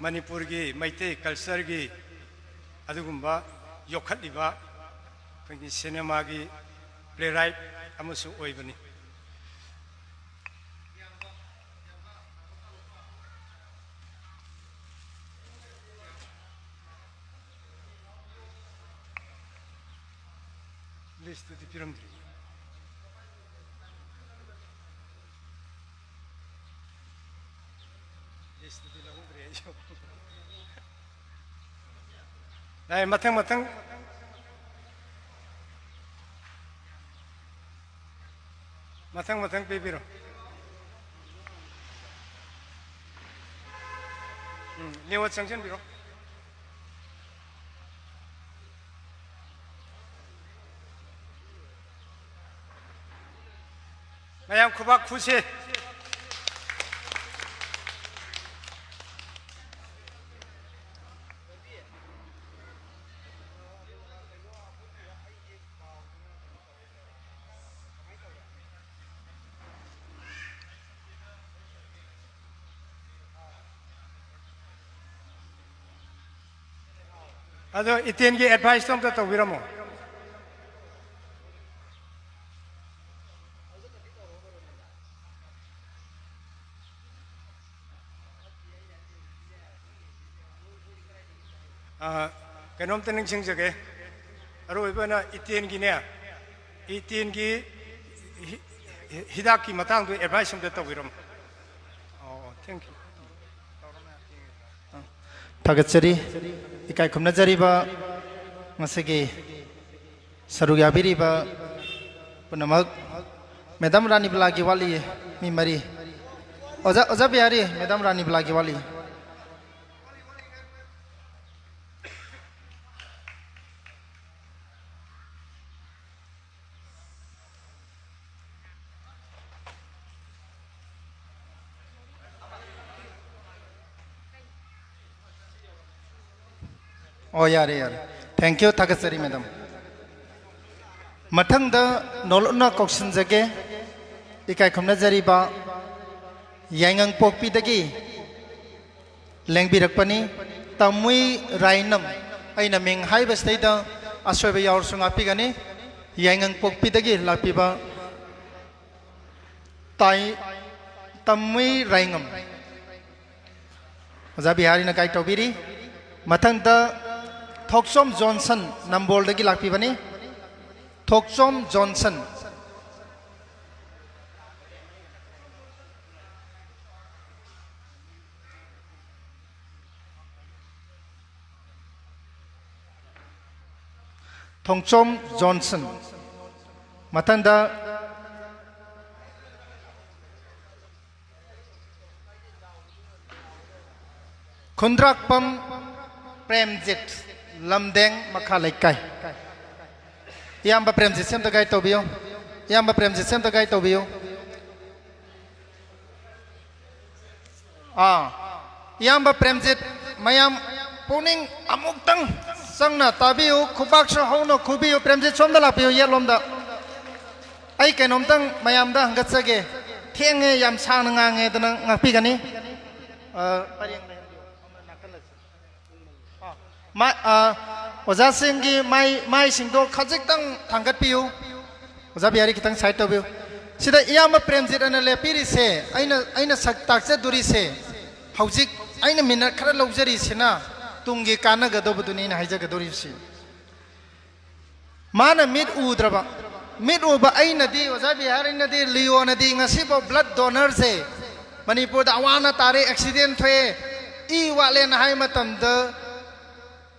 ꯃꯅꯤꯄꯨꯔꯒꯤ ꯃꯩꯇꯩ culture ꯒꯤ ꯑꯗꯨꯒꯨꯝꯕ ꯌꯣꯛꯈꯠꯂꯤꯕ ꯑꯩꯈꯣꯏꯒꯤ cinema ꯒꯤ playwright ꯑꯃꯁꯨ ꯑꯣꯏꯕꯅꯤ꯫ List ꯇꯨꯗꯤ ꯄꯤꯔꯝꯗ꯭ꯔꯤ꯫ List ꯇꯨꯗꯤ ꯂꯧꯍꯧꯗ꯭ꯔꯦ ꯑꯩꯁꯨ꯫ ꯌꯥꯏ, ꯃꯊꯪ ꯃꯊꯪ꯫ ꯃꯊꯪ ꯃꯊꯪ ꯄꯤꯕꯤꯔꯣ꯫ ꯎꯝ, ꯂꯦꯡꯉꯣ, ꯆꯪꯁꯤꯟꯕꯤꯔꯣ꯫ ꯃꯌꯥꯝ ꯈꯨꯕꯥꯛ ꯈꯨꯁꯦ꯫ ꯑꯗꯣ ꯏꯇꯦꯟꯒꯤ advice ꯇꯣ ꯑꯝꯇ ꯇꯧꯕꯤꯔꯝꯃꯣ꯫ ꯑ, ꯀꯩꯅꯣꯝꯇ ꯅꯤꯡꯁꯤꯡꯖꯒꯦ꯫ ꯑꯔꯣꯏꯕ ꯑꯣꯏꯅ ꯏꯇꯦꯟꯒꯤꯅꯦ, ꯏꯇꯦꯟꯒꯤ ꯍꯤ-, ꯍꯤ-, ꯍꯤꯗꯥꯛꯀꯤ ꯃꯇꯥꯡꯗ ꯑꯦꯗꯚꯥꯏꯁ ꯑꯝꯇ ꯇꯧꯕꯤꯔꯝꯃꯨ꯫ ꯑꯣ, thank you꯫ ꯊꯥꯒꯠꯆꯔꯤ꯫ ꯏꯀꯥꯏ ꯈꯨꯝꯅꯖꯔꯤꯕ ꯉꯁꯤꯒꯤ ꯁꯔꯨꯛ ꯌꯥꯕꯤꯔꯤꯕ ꯄꯨꯝꯅꯃꯛ꯫ ꯃꯦꯗꯥꯝ ꯔꯥꯅꯤꯕꯂꯥꯒꯤ ꯋꯥꯠꯂꯤ, ꯃꯤ ꯃꯔꯤ꯫ ꯑꯣꯖꯥ, ꯑꯣꯖꯥ ꯕꯤꯍꯥꯔꯤ, ꯃꯦꯗꯥꯝ ꯔꯥꯅꯤꯕꯂꯥꯒꯤ ꯋꯥꯠꯂꯤ꯫ ꯑꯣ, ꯌꯥꯔꯦ, ꯌꯥꯔꯦ꯫ Thank you, ꯊꯥꯒꯠꯆꯔꯤ, ꯃꯦꯗꯥꯝ꯫ ꯃꯊꯪꯗ ꯅꯣꯂꯨꯛꯅ ꯀꯧꯁꯤꯟꯖꯒꯦ, ꯏꯀꯥꯏ ꯈꯨꯝꯅꯖꯔꯤꯕ ꯌꯥꯏꯉꯪꯄꯣꯛꯄꯤꯗꯒꯤ ꯂꯦꯡꯕꯤꯔꯛꯄꯅꯤ, ꯇꯝꯃꯨꯏ ꯔꯥꯏꯅꯝ꯫ ꯑꯩꯅ ꯃꯤꯡ ꯍꯥꯏꯕꯁꯤꯗꯩꯗ ꯑꯁꯣꯏꯕ ꯌꯥꯎꯔꯁꯨ ꯉꯥꯛꯄꯤꯒꯅꯤ꯫ ꯌꯥꯏꯉꯪꯄꯣꯛꯄꯤꯗꯒꯤ ꯂꯥꯛꯄꯤꯕ ꯇꯥꯏ, ꯇꯝꯃꯨꯏ ꯔꯥꯏꯉꯝ꯫ ꯑꯣꯖꯥ ꯕꯤꯍꯥꯔꯤꯅ ꯒꯥꯏꯗ ꯇꯧꯕꯤꯔꯤ꯫ ꯃꯊꯪꯗ ꯊꯣꯛꯆꯣꯝ ꯖꯣꯟꯁꯟ, ꯅꯝꯕꯣꯜꯗꯒꯤ ꯂꯥꯛꯄꯤꯕꯅꯤ꯫ ꯊꯣꯛꯆꯣꯝ ꯖꯣꯟꯁꯟ꯫ ꯊꯣꯡꯆꯣꯝ ꯖꯣꯟꯁꯟ꯫ ꯃꯊꯪꯗ ꯈꯨꯟꯗ꯭ꯔꯥꯛꯄꯝ ꯄ꯭ꯔꯦꯝꯖꯤꯠ, ꯂꯝꯗꯦꯡ ꯃꯈꯥ ꯂꯩꯀꯥꯏ꯫ ꯏꯌꯥꯝꯕ ꯄ꯭ꯔꯦꯝꯖꯤꯠꯁꯦ ꯑꯝꯇ ꯒꯥꯏꯗ ꯇꯧꯕꯤꯌꯨ꯫ ꯏꯌꯥꯝꯕ ꯄ꯭ꯔꯦꯝꯖꯤꯠꯁꯦ ꯑꯝꯇ ꯒꯥꯏꯗ ꯇꯧꯕꯤꯌꯨ꯫ ꯑꯥ, ꯏꯌꯥꯝꯕ ꯄ꯭ꯔꯦꯝꯖꯤꯠ, ꯃꯌꯥꯝ ꯄꯨꯛꯅꯤꯡ ꯑꯃꯨꯛꯇꯪ ꯆꯪꯅ ꯇꯥꯕꯤꯌꯨ, ꯈꯨꯕꯥꯛꯁꯨ ꯍꯧꯅ ꯈꯨꯕꯤꯌꯨ꯫ ꯄ꯭ꯔꯦꯝꯖꯤꯠ, ꯁꯣꯝꯗ ꯂꯥꯛꯄꯤꯌꯨ, ꯌꯦꯠꯂꯣꯝꯗ꯫ ꯑꯩ ꯀꯩꯅꯣꯝꯇꯪ ꯃꯌꯥꯝꯗ ꯍꯪꯒꯠꯆꯒꯦ꯫ ꯊꯦꯡꯉꯦ, ꯌꯥꯝ ꯁꯥꯡꯅ ꯉꯥꯡꯉꯦꯗꯅ ꯉꯥꯛꯄꯤꯒꯅꯤ꯫ ꯑ, ꯄꯔꯦꯡ ꯂꯩꯍꯟꯕꯤꯌꯨ꯫ ꯃꯥ-, ꯑ, ꯑꯣꯖꯥꯁꯤꯡꯒꯤ ꯃꯥꯏ, ꯃꯥꯏꯁꯤꯡꯗꯣ ꯈꯖꯤꯛꯇꯪ ꯊꯥꯡꯒꯠꯄꯤꯌꯨ꯫ ꯑꯣꯖꯥ ꯕꯤꯍꯥꯔꯤ, ꯈꯤꯇꯪ ꯁꯥꯏꯠ ꯇꯧꯕꯤꯌꯨ꯫ ꯁꯤꯗ ꯏꯌꯥꯝꯕ ꯄ꯭ꯔꯦꯝꯖꯤꯠ ꯑꯅ ꯂꯦꯞꯄꯤꯔꯤꯁꯦ, ꯑꯩꯅ, ꯑꯩꯅ ꯁꯛ ꯇꯥꯛꯆꯗꯣꯔꯤꯁꯦ, ꯍꯧꯖꯤꯛ ꯑꯩꯅ ꯃꯤꯅꯠ ꯈꯔ ꯂꯧꯖꯔꯤꯁꯤꯅ ꯇꯨꯡꯒꯤ ꯀꯥꯟꯅꯒꯗꯧꯕꯗꯨꯅꯤ ꯑꯩꯅ ꯍꯥꯏꯖꯒꯗꯧꯔꯤꯕꯁꯤ꯫ ꯃꯥꯅ ꯃꯤꯠ ꯎꯗ꯭ꯔꯕ, ꯃꯤꯠ ꯎꯕ ꯑꯩꯅꯗꯤ, ꯑꯣꯖꯥ ꯕꯤꯍꯥꯔꯤꯅꯗꯤ, ꯂꯤꯑꯣꯅꯗꯤ ꯉꯁꯤꯐꯥꯎ blood donorꯁꯦ ꯃꯅꯤꯄꯨꯔꯗ ꯑꯋꯥ ꯑꯅꯥ ꯇꯥꯔꯦ, accident ꯊꯣꯛꯑꯦ, ꯏ ꯋꯥꯠꯂꯦꯅ ꯍꯥꯏ ꯃꯇꯝꯗ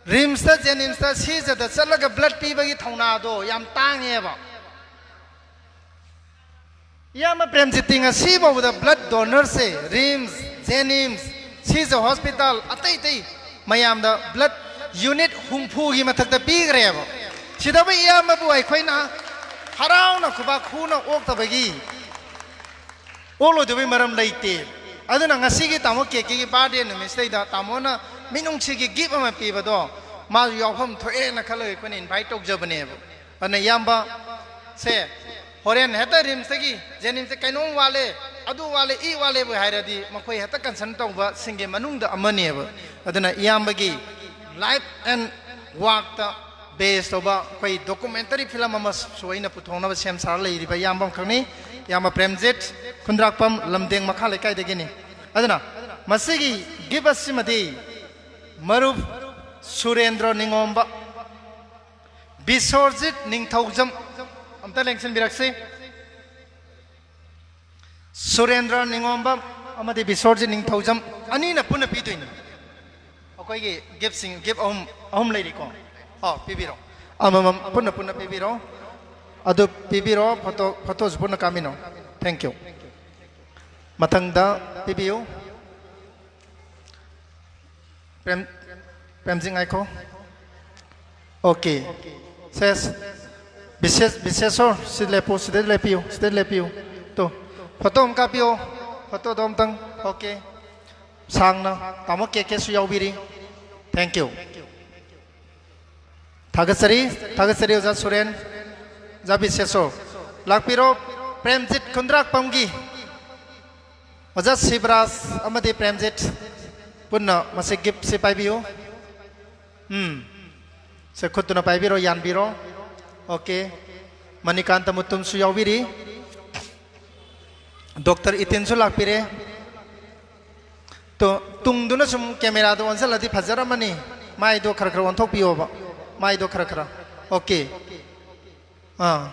ꯔꯤꯝꯁꯇ, ꯖꯦꯅꯤꯝꯁꯇ, ꯁꯤꯖꯗ ꯆꯠꯂꯒ blood ꯄꯤꯕꯒꯤ ꯊꯧꯅꯥꯗꯣ ꯌꯥꯝ ꯇꯥꯡꯉꯦꯕ꯫ ꯏꯌꯥꯝꯕ ꯄ꯭ꯔꯦꯝꯖꯤꯠꯇꯤ ꯉꯁꯤ ꯐꯥꯎꯕꯗ blood donorꯁꯦ ꯔꯤꯝꯁ, ꯖꯦꯅꯤꯝꯁ, ꯁꯤꯖ ꯍꯣꯁꯄꯤꯇꯥꯜ, ꯑꯇꯩ ꯑꯇꯩ ꯃꯌꯥꯝꯗ blood unit ꯍꯨꯝꯐꯨꯒꯤ ꯃꯊꯛꯇ ꯄꯤꯈ꯭ꯔꯦꯕ꯫ ꯁꯤꯗꯕꯨ ꯏꯌꯥꯝꯕꯕꯨ ꯑꯩꯈꯣꯏꯅ ꯍꯔꯥꯎꯅ ꯈꯨꯕꯥꯛ ꯈꯨꯅ ꯑꯣꯛꯇꯕꯒꯤ, ꯑꯣꯛꯂꯣꯏꯗꯕꯒꯤ ꯃꯔꯝ ꯂꯩꯇꯦ꯫ ꯑꯗꯨꯅ ꯉꯁꯤꯒꯤ ꯇꯥꯃꯣ ꯀꯦ ꯀꯦꯒꯤ birthday ꯅꯨꯃꯤꯠꯁꯤꯗꯩꯗ ꯇꯥꯃꯣꯅ ꯃꯤꯅꯨꯡꯁꯤꯒꯤ gift ꯑꯃ ꯄꯤꯕꯗꯣ ꯃꯥꯁꯨ ꯌꯥꯎꯐꯝ ꯊꯣꯛꯑꯦꯅ ꯈꯜꯂꯒ ꯑꯩꯈꯣꯏꯅ invite ꯇꯧꯖꯕꯅꯦꯕ꯫ ꯑꯗꯨꯅ ꯏꯌꯥꯝꯕ ꯁꯦ ꯍꯣꯔꯦꯟ ꯍꯦꯛꯇ ꯔꯤꯝꯁꯇꯒꯤ, ꯖꯦꯅꯤꯝꯁꯇ ꯀꯩꯅꯣꯝ ꯋꯥꯠꯂꯦ, ꯑꯗꯨ ꯋꯥꯠꯂꯦ, ꯏ ꯋꯥꯠꯂꯦꯕꯨ ꯍꯥꯏꯔꯗꯤ ꯃꯈꯣꯏ ꯍꯦꯛꯇ concern ꯇꯧꯕꯁꯤꯡꯒꯤ ꯃꯅꯨꯡꯗ ꯑꯃꯅꯦꯕ꯫ ꯑꯗꯨꯅ ꯏꯌꯥꯝꯕꯒꯤ life and workꯇ base ꯇꯧꯕ ꯑꯩꯈꯣꯏ documentary film ꯑꯃꯁꯨ ꯑꯩꯅ ꯄꯨꯊꯣꯛꯅꯕ ꯁꯦꯝ ꯁꯥꯔ ꯂꯩꯔꯤꯕ ꯏꯌꯥꯝꯕ ꯑꯃꯈꯛꯅꯤ꯫ ꯏꯌꯥꯝꯕ ꯄ꯭ꯔꯦꯝꯖꯤꯠ ꯈꯨꯟꯗ꯭ꯔꯥꯛꯄꯝ, ꯂꯝꯗꯦꯡ ꯃꯈꯥ ꯂꯩꯀꯥꯏꯗꯒꯤꯅꯤ꯫ ꯑꯗꯨꯅ ꯃꯁꯤꯒꯤ gift ꯑꯁꯤꯃꯗꯤ ꯃꯔꯨꯞ ꯁꯨꯔꯦꯟꯗ꯭ꯔ ꯅꯤꯉꯣꯝꯕ, ꯕꯤꯁ꯭ꯋꯔꯖꯤꯠ ꯅꯤꯡꯊꯧꯖꯝ, ꯑꯝꯇ ꯂꯦꯡꯁꯤꯟꯕꯤꯔꯛꯁꯤ꯫ ꯁꯨꯔꯦꯟꯗ꯭ꯔ ꯅꯤꯉꯣꯝꯕ ꯑꯃꯗꯤ ꯕꯤꯁ꯭ꯋꯔꯖꯤꯠ ꯅꯤꯡꯊꯧꯖꯝ ꯑꯅꯤꯅ ꯄꯨꯟꯅ ꯄꯤꯗꯣꯏꯅꯤ꯫ ꯑꯩꯈꯣꯏꯒꯤ giftꯁꯤꯡ, gift ꯑꯍꯨꯝ, ꯑꯍꯨꯝ ꯂꯩꯔꯤꯀꯣ꯫ ꯑꯣ, ꯄꯤꯕꯤꯔꯣ꯫ ꯑꯃꯃꯝ ꯄꯨꯟꯅ, ꯄꯨꯟꯅ ꯄꯤꯕꯤꯔꯣ꯫ ꯑꯗꯨ ꯄꯤꯕꯤꯔꯣ, photo, photoꯁꯨ ꯄꯨꯟꯅ ꯀꯥꯞꯃꯤꯟꯅꯧ꯫ Thank you꯫ ꯃꯊꯪꯗ ꯄꯤꯕꯤꯌꯨ꯫ ꯄ꯭ꯔꯦꯝ, ꯄ꯭ꯔꯦꯝꯖꯤꯠ ꯉꯥꯏꯈꯣ꯫ Okay꯫ ꯁꯦꯁ꯫ ꯕꯤꯁꯦꯁ, ꯕꯤꯁꯦꯁꯣꯔ, ꯁꯤ ꯂꯦꯞꯄꯨ, ꯁꯤꯗ ꯂꯦꯞꯄꯤꯌꯨ, ꯁꯤꯗ ꯂꯦꯞꯄꯤꯌꯨ꯫ ꯇꯨ, photo ꯑꯃ ꯀꯥꯞꯄꯤꯌꯣ꯫ Photoꯗꯣ ꯑꯝꯇꯪ꯫ Okay꯫ ꯁꯥꯡꯅ꯫ ꯇꯥꯃꯣ ꯀꯦ ꯀꯦꯁꯨ ꯌꯥꯎꯕꯤꯔꯤ꯫ Thank you꯫ ꯊꯥꯒꯠꯆꯔꯤ, ꯊꯥꯒꯠꯆꯔꯤ ꯑꯣꯖꯥ ꯁꯨꯔꯦꯟ, ꯑꯣꯖꯥ ꯕꯤꯁꯦꯁꯣꯔ꯫ ꯂꯥꯛꯄꯤꯔꯣ, ꯄ꯭ꯔꯦꯝꯖꯤꯠ ꯈꯨꯟꯗ꯭ꯔꯥꯛꯄꯝꯒꯤ ꯑꯣꯖꯥ ꯁꯤꯕꯔꯥꯖ ꯑꯃꯗꯤ ꯄ꯭ꯔꯦꯝꯖꯤꯠ ꯄꯨꯟꯅ ꯃꯁꯤ giftꯁꯤ ꯄꯥꯏꯕꯤꯌꯨ꯫ ꯎꯝ꯫ ꯁꯦ, ꯈꯨꯠꯇꯨꯅ ꯄꯥꯏꯕꯤꯔꯣ, ꯌꯥꯟꯕꯤꯔꯣ꯫ Okay꯫ ꯃꯅꯤꯀꯥꯟꯇ ꯃꯨꯇꯨꯝꯁꯨ ꯌꯥꯎꯕꯤꯔꯤ꯫ Doctor ꯏꯇꯤꯟꯁꯨ ꯂꯥꯛꯄꯤꯔꯦ꯫ ꯇꯨ-, ꯇꯨꯡꯗꯨꯅ ꯁꯨꯝ ꯀꯦꯃꯦꯔꯥꯗꯣ ꯑꯣꯟꯁꯤꯜꯂꯗꯤ ꯐꯖꯔꯝꯃꯅꯤ꯫ ꯃꯥꯏꯗꯣ ꯈꯔ ꯈꯔ ꯑꯣꯟꯊꯣꯛꯄꯤꯌꯣꯕ꯫ ꯃꯥꯏꯗꯣ ꯈꯔ ꯈꯔ꯫ ꯑꯣꯀꯦ꯫ ꯑꯥ꯫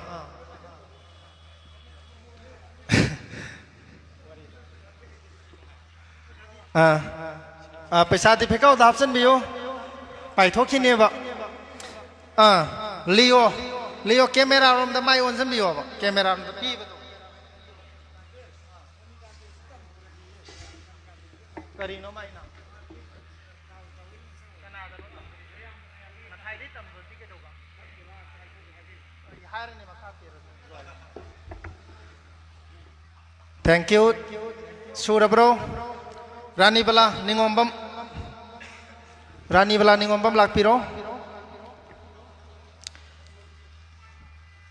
ꯑꯥ꯫ ꯑꯥ, ꯄꯩꯁꯥꯗꯤ ꯐꯦꯀꯥꯎꯗ ꯍꯥꯞꯆꯤꯟꯕꯤꯌꯨ꯫ ꯄꯥꯏꯊꯣꯛꯈꯤꯅꯦꯕ꯫ ꯑꯥ꯫ ꯂꯤꯌꯣ꯫ ꯂꯤꯌꯣ, ꯀꯦꯃꯦꯔꯥ ꯔꯣꯝꯗ ꯃꯥꯏ ꯑꯣꯟꯁꯤꯟꯕꯤꯌꯣꯕ꯫ ꯀꯦꯃꯦꯔꯥ ꯔꯣꯝꯗ ꯄꯤꯕꯗꯣ꯫ ꯀꯔꯤꯅꯣ ꯃꯥꯏꯅ? ꯀꯅꯥꯗꯅꯣ ꯇꯝꯕꯗꯨꯁꯨ ꯌꯥꯝ ꯉꯁꯥꯏꯗꯩ ꯇꯝꯕꯗꯤ ꯀꯩꯗꯧꯕ? ꯑꯩ ꯍꯥꯏꯔꯅꯤ ꯃꯈꯥ ꯄꯦꯔꯁꯨ꯫ Thank you꯫ ꯁꯨꯔꯕ꯭ꯔꯣ? ꯔꯥꯅꯤꯕꯂꯥ ꯅꯤꯉꯣꯝꯕꯝ, ꯔꯥꯅꯤꯕꯂꯥ ꯅꯤꯉꯣꯝꯕꯝ ꯂꯥꯛꯄꯤꯔꯣ꯫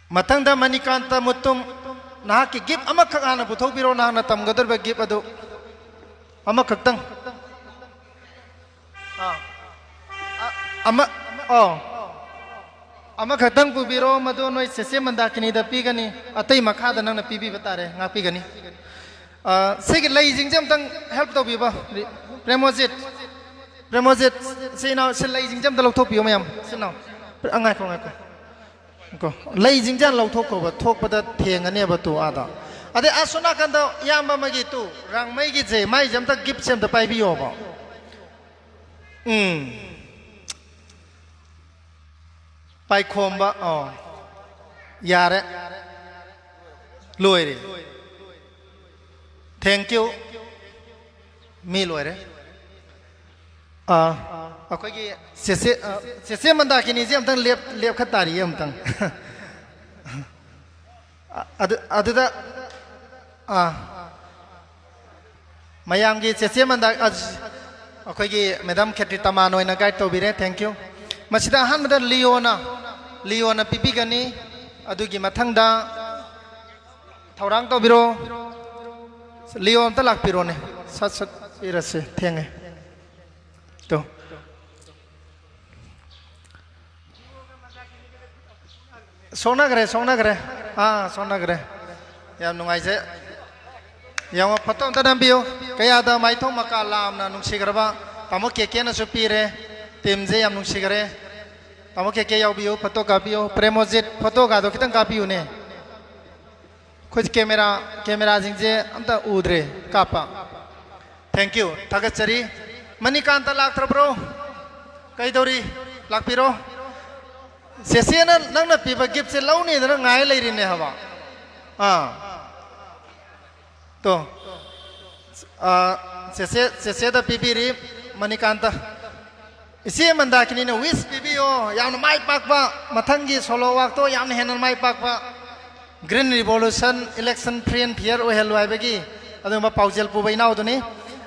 ꯃꯊꯪꯗ ꯃꯅꯤꯀꯥꯟꯇ ꯃꯨꯇꯨꯝ, ꯅꯍꯥꯛꯀꯤ ꯒꯤꯐ ꯑꯃꯈꯛ ꯍꯥꯟꯅ ꯄꯨꯊꯣꯛꯄꯤꯔꯣ, ꯅꯍꯥꯛꯅ ꯇꯝꯒꯗꯧꯔꯤꯕ ꯒꯤꯐ ꯑꯗꯨ ꯑꯃꯈꯛꯇꯪ꯫ ꯑꯥ꯫ ꯑ-, ꯑꯃ, ꯑꯣ꯫ ꯑꯃꯈꯛꯇꯪ ꯄꯨꯕꯤꯔꯣ, ꯃꯗꯨ ꯅꯣꯏ ꯆꯦꯆꯦ ꯃꯟꯗꯥꯀꯤꯅꯤꯗ ꯄꯤꯒꯅꯤ, ꯑꯇꯩ ꯃꯈꯥꯗ ꯅꯪꯅ ꯄꯤꯕꯤꯕ ꯇꯥꯔꯦ, ꯉꯥꯛꯄꯤꯒꯅꯤ꯫ ꯑ, ꯁꯤꯒꯤ ꯂꯩꯁꯤꯡꯁꯦ ꯑꯝꯇꯪ ꯍꯦꯜꯞ ꯇꯧꯕꯤꯕ꯫ ꯄ꯭ꯔꯦꯃꯣꯖꯤꯠ, ꯄ꯭ꯔꯦꯃꯣꯖꯤꯠ, ꯁꯤ ꯏꯅꯥꯎ, ꯁꯤ ꯂꯩꯁꯤꯡꯁꯦ ꯑꯝꯇ ꯂꯧꯊꯣꯛꯄꯤꯌꯣ ꯃꯌꯥꯝ꯫ ꯁꯤ ꯏꯅꯥꯎ, ꯑ, ꯉꯥꯏꯈꯣ, ꯉꯥꯏꯈꯣ꯫ ꯉꯥꯏꯈꯣ꯫ ꯂꯩꯁꯤꯡꯁꯦ ꯍꯥꯟꯅ ꯂꯧꯊꯣꯛꯈꯣꯕ, ꯊꯣꯛꯄꯗ ꯊꯦꯡꯉꯅꯦꯕ ꯇꯨ ꯑꯥꯗ꯫ ꯑꯗꯩ ꯑꯁꯣꯝ ꯅꯥꯀꯟꯗ ꯏꯌꯥꯝꯕ ꯑꯃꯒꯤ ꯇꯨ, ꯔꯥꯡꯃꯩꯒꯤꯁꯦ, ꯃꯥꯏꯁꯦ ꯑꯝꯇ ꯒꯤꯐꯁꯦ ꯑꯝꯇ ꯄꯥꯏꯕꯤꯌꯣꯕ꯫ ꯎꯝ꯫ ꯄꯥꯏꯈꯣꯝꯕ, ꯑꯣ꯫ ꯌꯥꯔꯦ꯫ ꯂꯣꯏꯔꯦ꯫ Thank you꯫ ꯃꯤ ꯂꯣꯏꯔꯦ꯫ ꯑꯥ, ꯑꯩꯈꯣꯏꯒꯤ ꯆꯦꯆꯦ, ꯑ, ꯆꯦꯆꯦ ꯃꯟꯗꯥꯀꯤꯅꯤꯁꯦ ꯑꯝꯇꯪ ꯂꯦꯞ-, ꯂꯦꯞꯈꯠ ꯇꯥꯔꯤꯌꯦ ꯑꯝꯇꯪ꯫ ꯑ-, ꯑꯗꯨ, ꯑꯗꯨꯗ, ꯑꯥ, ꯃꯌꯥꯝꯒꯤ ꯆꯦꯆꯦ ꯃꯟꯗꯥ-, ꯑ, ꯑꯩꯈꯣꯏꯒꯤ ꯃꯦꯗꯥꯝ ꯈꯦꯇ꯭ꯔꯤ ꯇꯃꯥꯟ ꯑꯣꯏꯅ ꯒꯥꯏꯗ ꯇꯧꯕꯤꯔꯦ꯫ Thank you꯫ ꯃꯁꯤꯗ ꯑꯍꯥꯟꯕꯗ ꯂꯤꯌꯣꯅ, ꯂꯤꯌꯣꯅ ꯄꯤꯕꯤꯒꯅꯤ꯫ ꯑꯗꯨꯒꯤ ꯃꯊꯪꯗ ꯊꯧꯔꯥꯡ ꯇꯧꯕꯤꯔꯣ꯫ ꯂꯤꯌꯣ ꯑꯝꯇ ꯂꯥꯛꯄꯤꯔꯣꯅꯦ꯫ ꯁꯠ ꯁꯠ ꯄꯤꯔꯁꯦ, ꯊꯦꯡꯉꯦ꯫ ꯇꯨ꯫ ꯁꯣꯛꯅꯈ꯭ꯔꯦ, ꯁꯣꯛꯅꯈ꯭ꯔꯦ꯫ ꯑꯥ, ꯁꯣꯛꯅꯈ꯭ꯔꯦ꯫ ꯌꯥꯝ ꯅꯨꯡꯉꯥꯏꯖꯩ꯫ ꯌꯦꯡꯉꯣ, ꯐꯣꯇꯣ ꯑꯝꯇ ꯅꯝꯕꯤꯌꯨ꯫ ꯀꯌꯥꯗ ꯃꯥꯏꯊꯣꯡ ꯃꯀꯥ ꯂꯥꯝꯅ ꯅꯨꯡꯁꯤꯈ꯭ꯔꯕ ꯇꯥꯃꯣ ꯀꯦ ꯀꯦꯅꯁꯨ ꯄꯤꯔꯦ꯫ ꯇꯤꯝꯁꯦ ꯌꯥꯝ ꯅꯨꯡꯁꯤꯈꯔꯦ꯫ ꯇꯥꯃꯣ ꯀꯦ ꯀꯦ ꯌꯥꯎꯕꯤꯌꯨ, ꯐꯣꯇꯣ ꯀꯥꯞꯄꯤꯌꯨ꯫ ꯄ꯭ꯔꯦꯃꯣꯖꯤꯠ, ꯐꯣꯇꯣꯒꯗꯣ ꯈꯤꯇꯪ ꯀꯥꯞꯄꯤꯌꯨꯅꯦ꯫ ꯑꯩꯈꯣꯏ ꯀꯦꯃꯦꯔꯥ, ꯀꯦꯃꯦꯔꯥꯁꯤꯡꯁꯦ ꯑꯝꯇ ꯎꯗ꯭ꯔꯦ ꯀꯥꯞꯄ꯫ Thank you, ꯊꯥꯒꯠꯆꯔꯤ꯫ ꯃꯅꯤꯀꯥꯟꯇ ꯂꯥꯛꯇ꯭ꯔꯕ꯭ꯔꯣ? ꯀꯩꯗꯧꯔꯤ? ꯂꯥꯛꯄꯤꯔꯣ꯫ ꯆꯦꯆꯦꯅ ꯅꯪꯅ ꯄꯤꯕ ꯒꯤꯐꯁꯦ ꯂꯧꯅꯤꯗꯅ ꯉꯥꯏ ꯂꯩꯔꯤꯅꯦ ꯍꯥꯏꯕ꯫ ꯑꯥ꯫ ꯇꯣ꯫ ꯑꯥ, ꯆꯦꯆꯦ, ꯆꯦꯆꯦꯗ ꯄꯤꯕꯤꯔꯤ ꯃꯅꯤꯀꯥꯟꯇ꯫ ꯏꯆꯦ ꯃꯟꯗꯥꯀꯤꯅꯤꯅ wish ꯄꯤꯕꯤꯌꯣ, ꯌꯥꯝꯅ ꯃꯥꯏ ꯄꯥꯛꯄ, ꯃꯊꯪꯒꯤ ꯁꯣꯂꯣ ꯋꯥꯛꯇꯣ ꯌꯥꯝꯅ ꯍꯦꯟꯅ ꯃꯥꯏ ꯄꯥꯛꯄ, Green Revolution election free and fair ꯑꯣꯏꯍꯜꯂꯨ ꯍꯥꯏꯕꯒꯤ ꯑꯗꯨꯒꯨꯝꯕ ꯄꯥꯎꯖꯦꯜ ꯄꯨꯕ ꯏꯅꯥꯎꯗꯨꯅꯤ꯫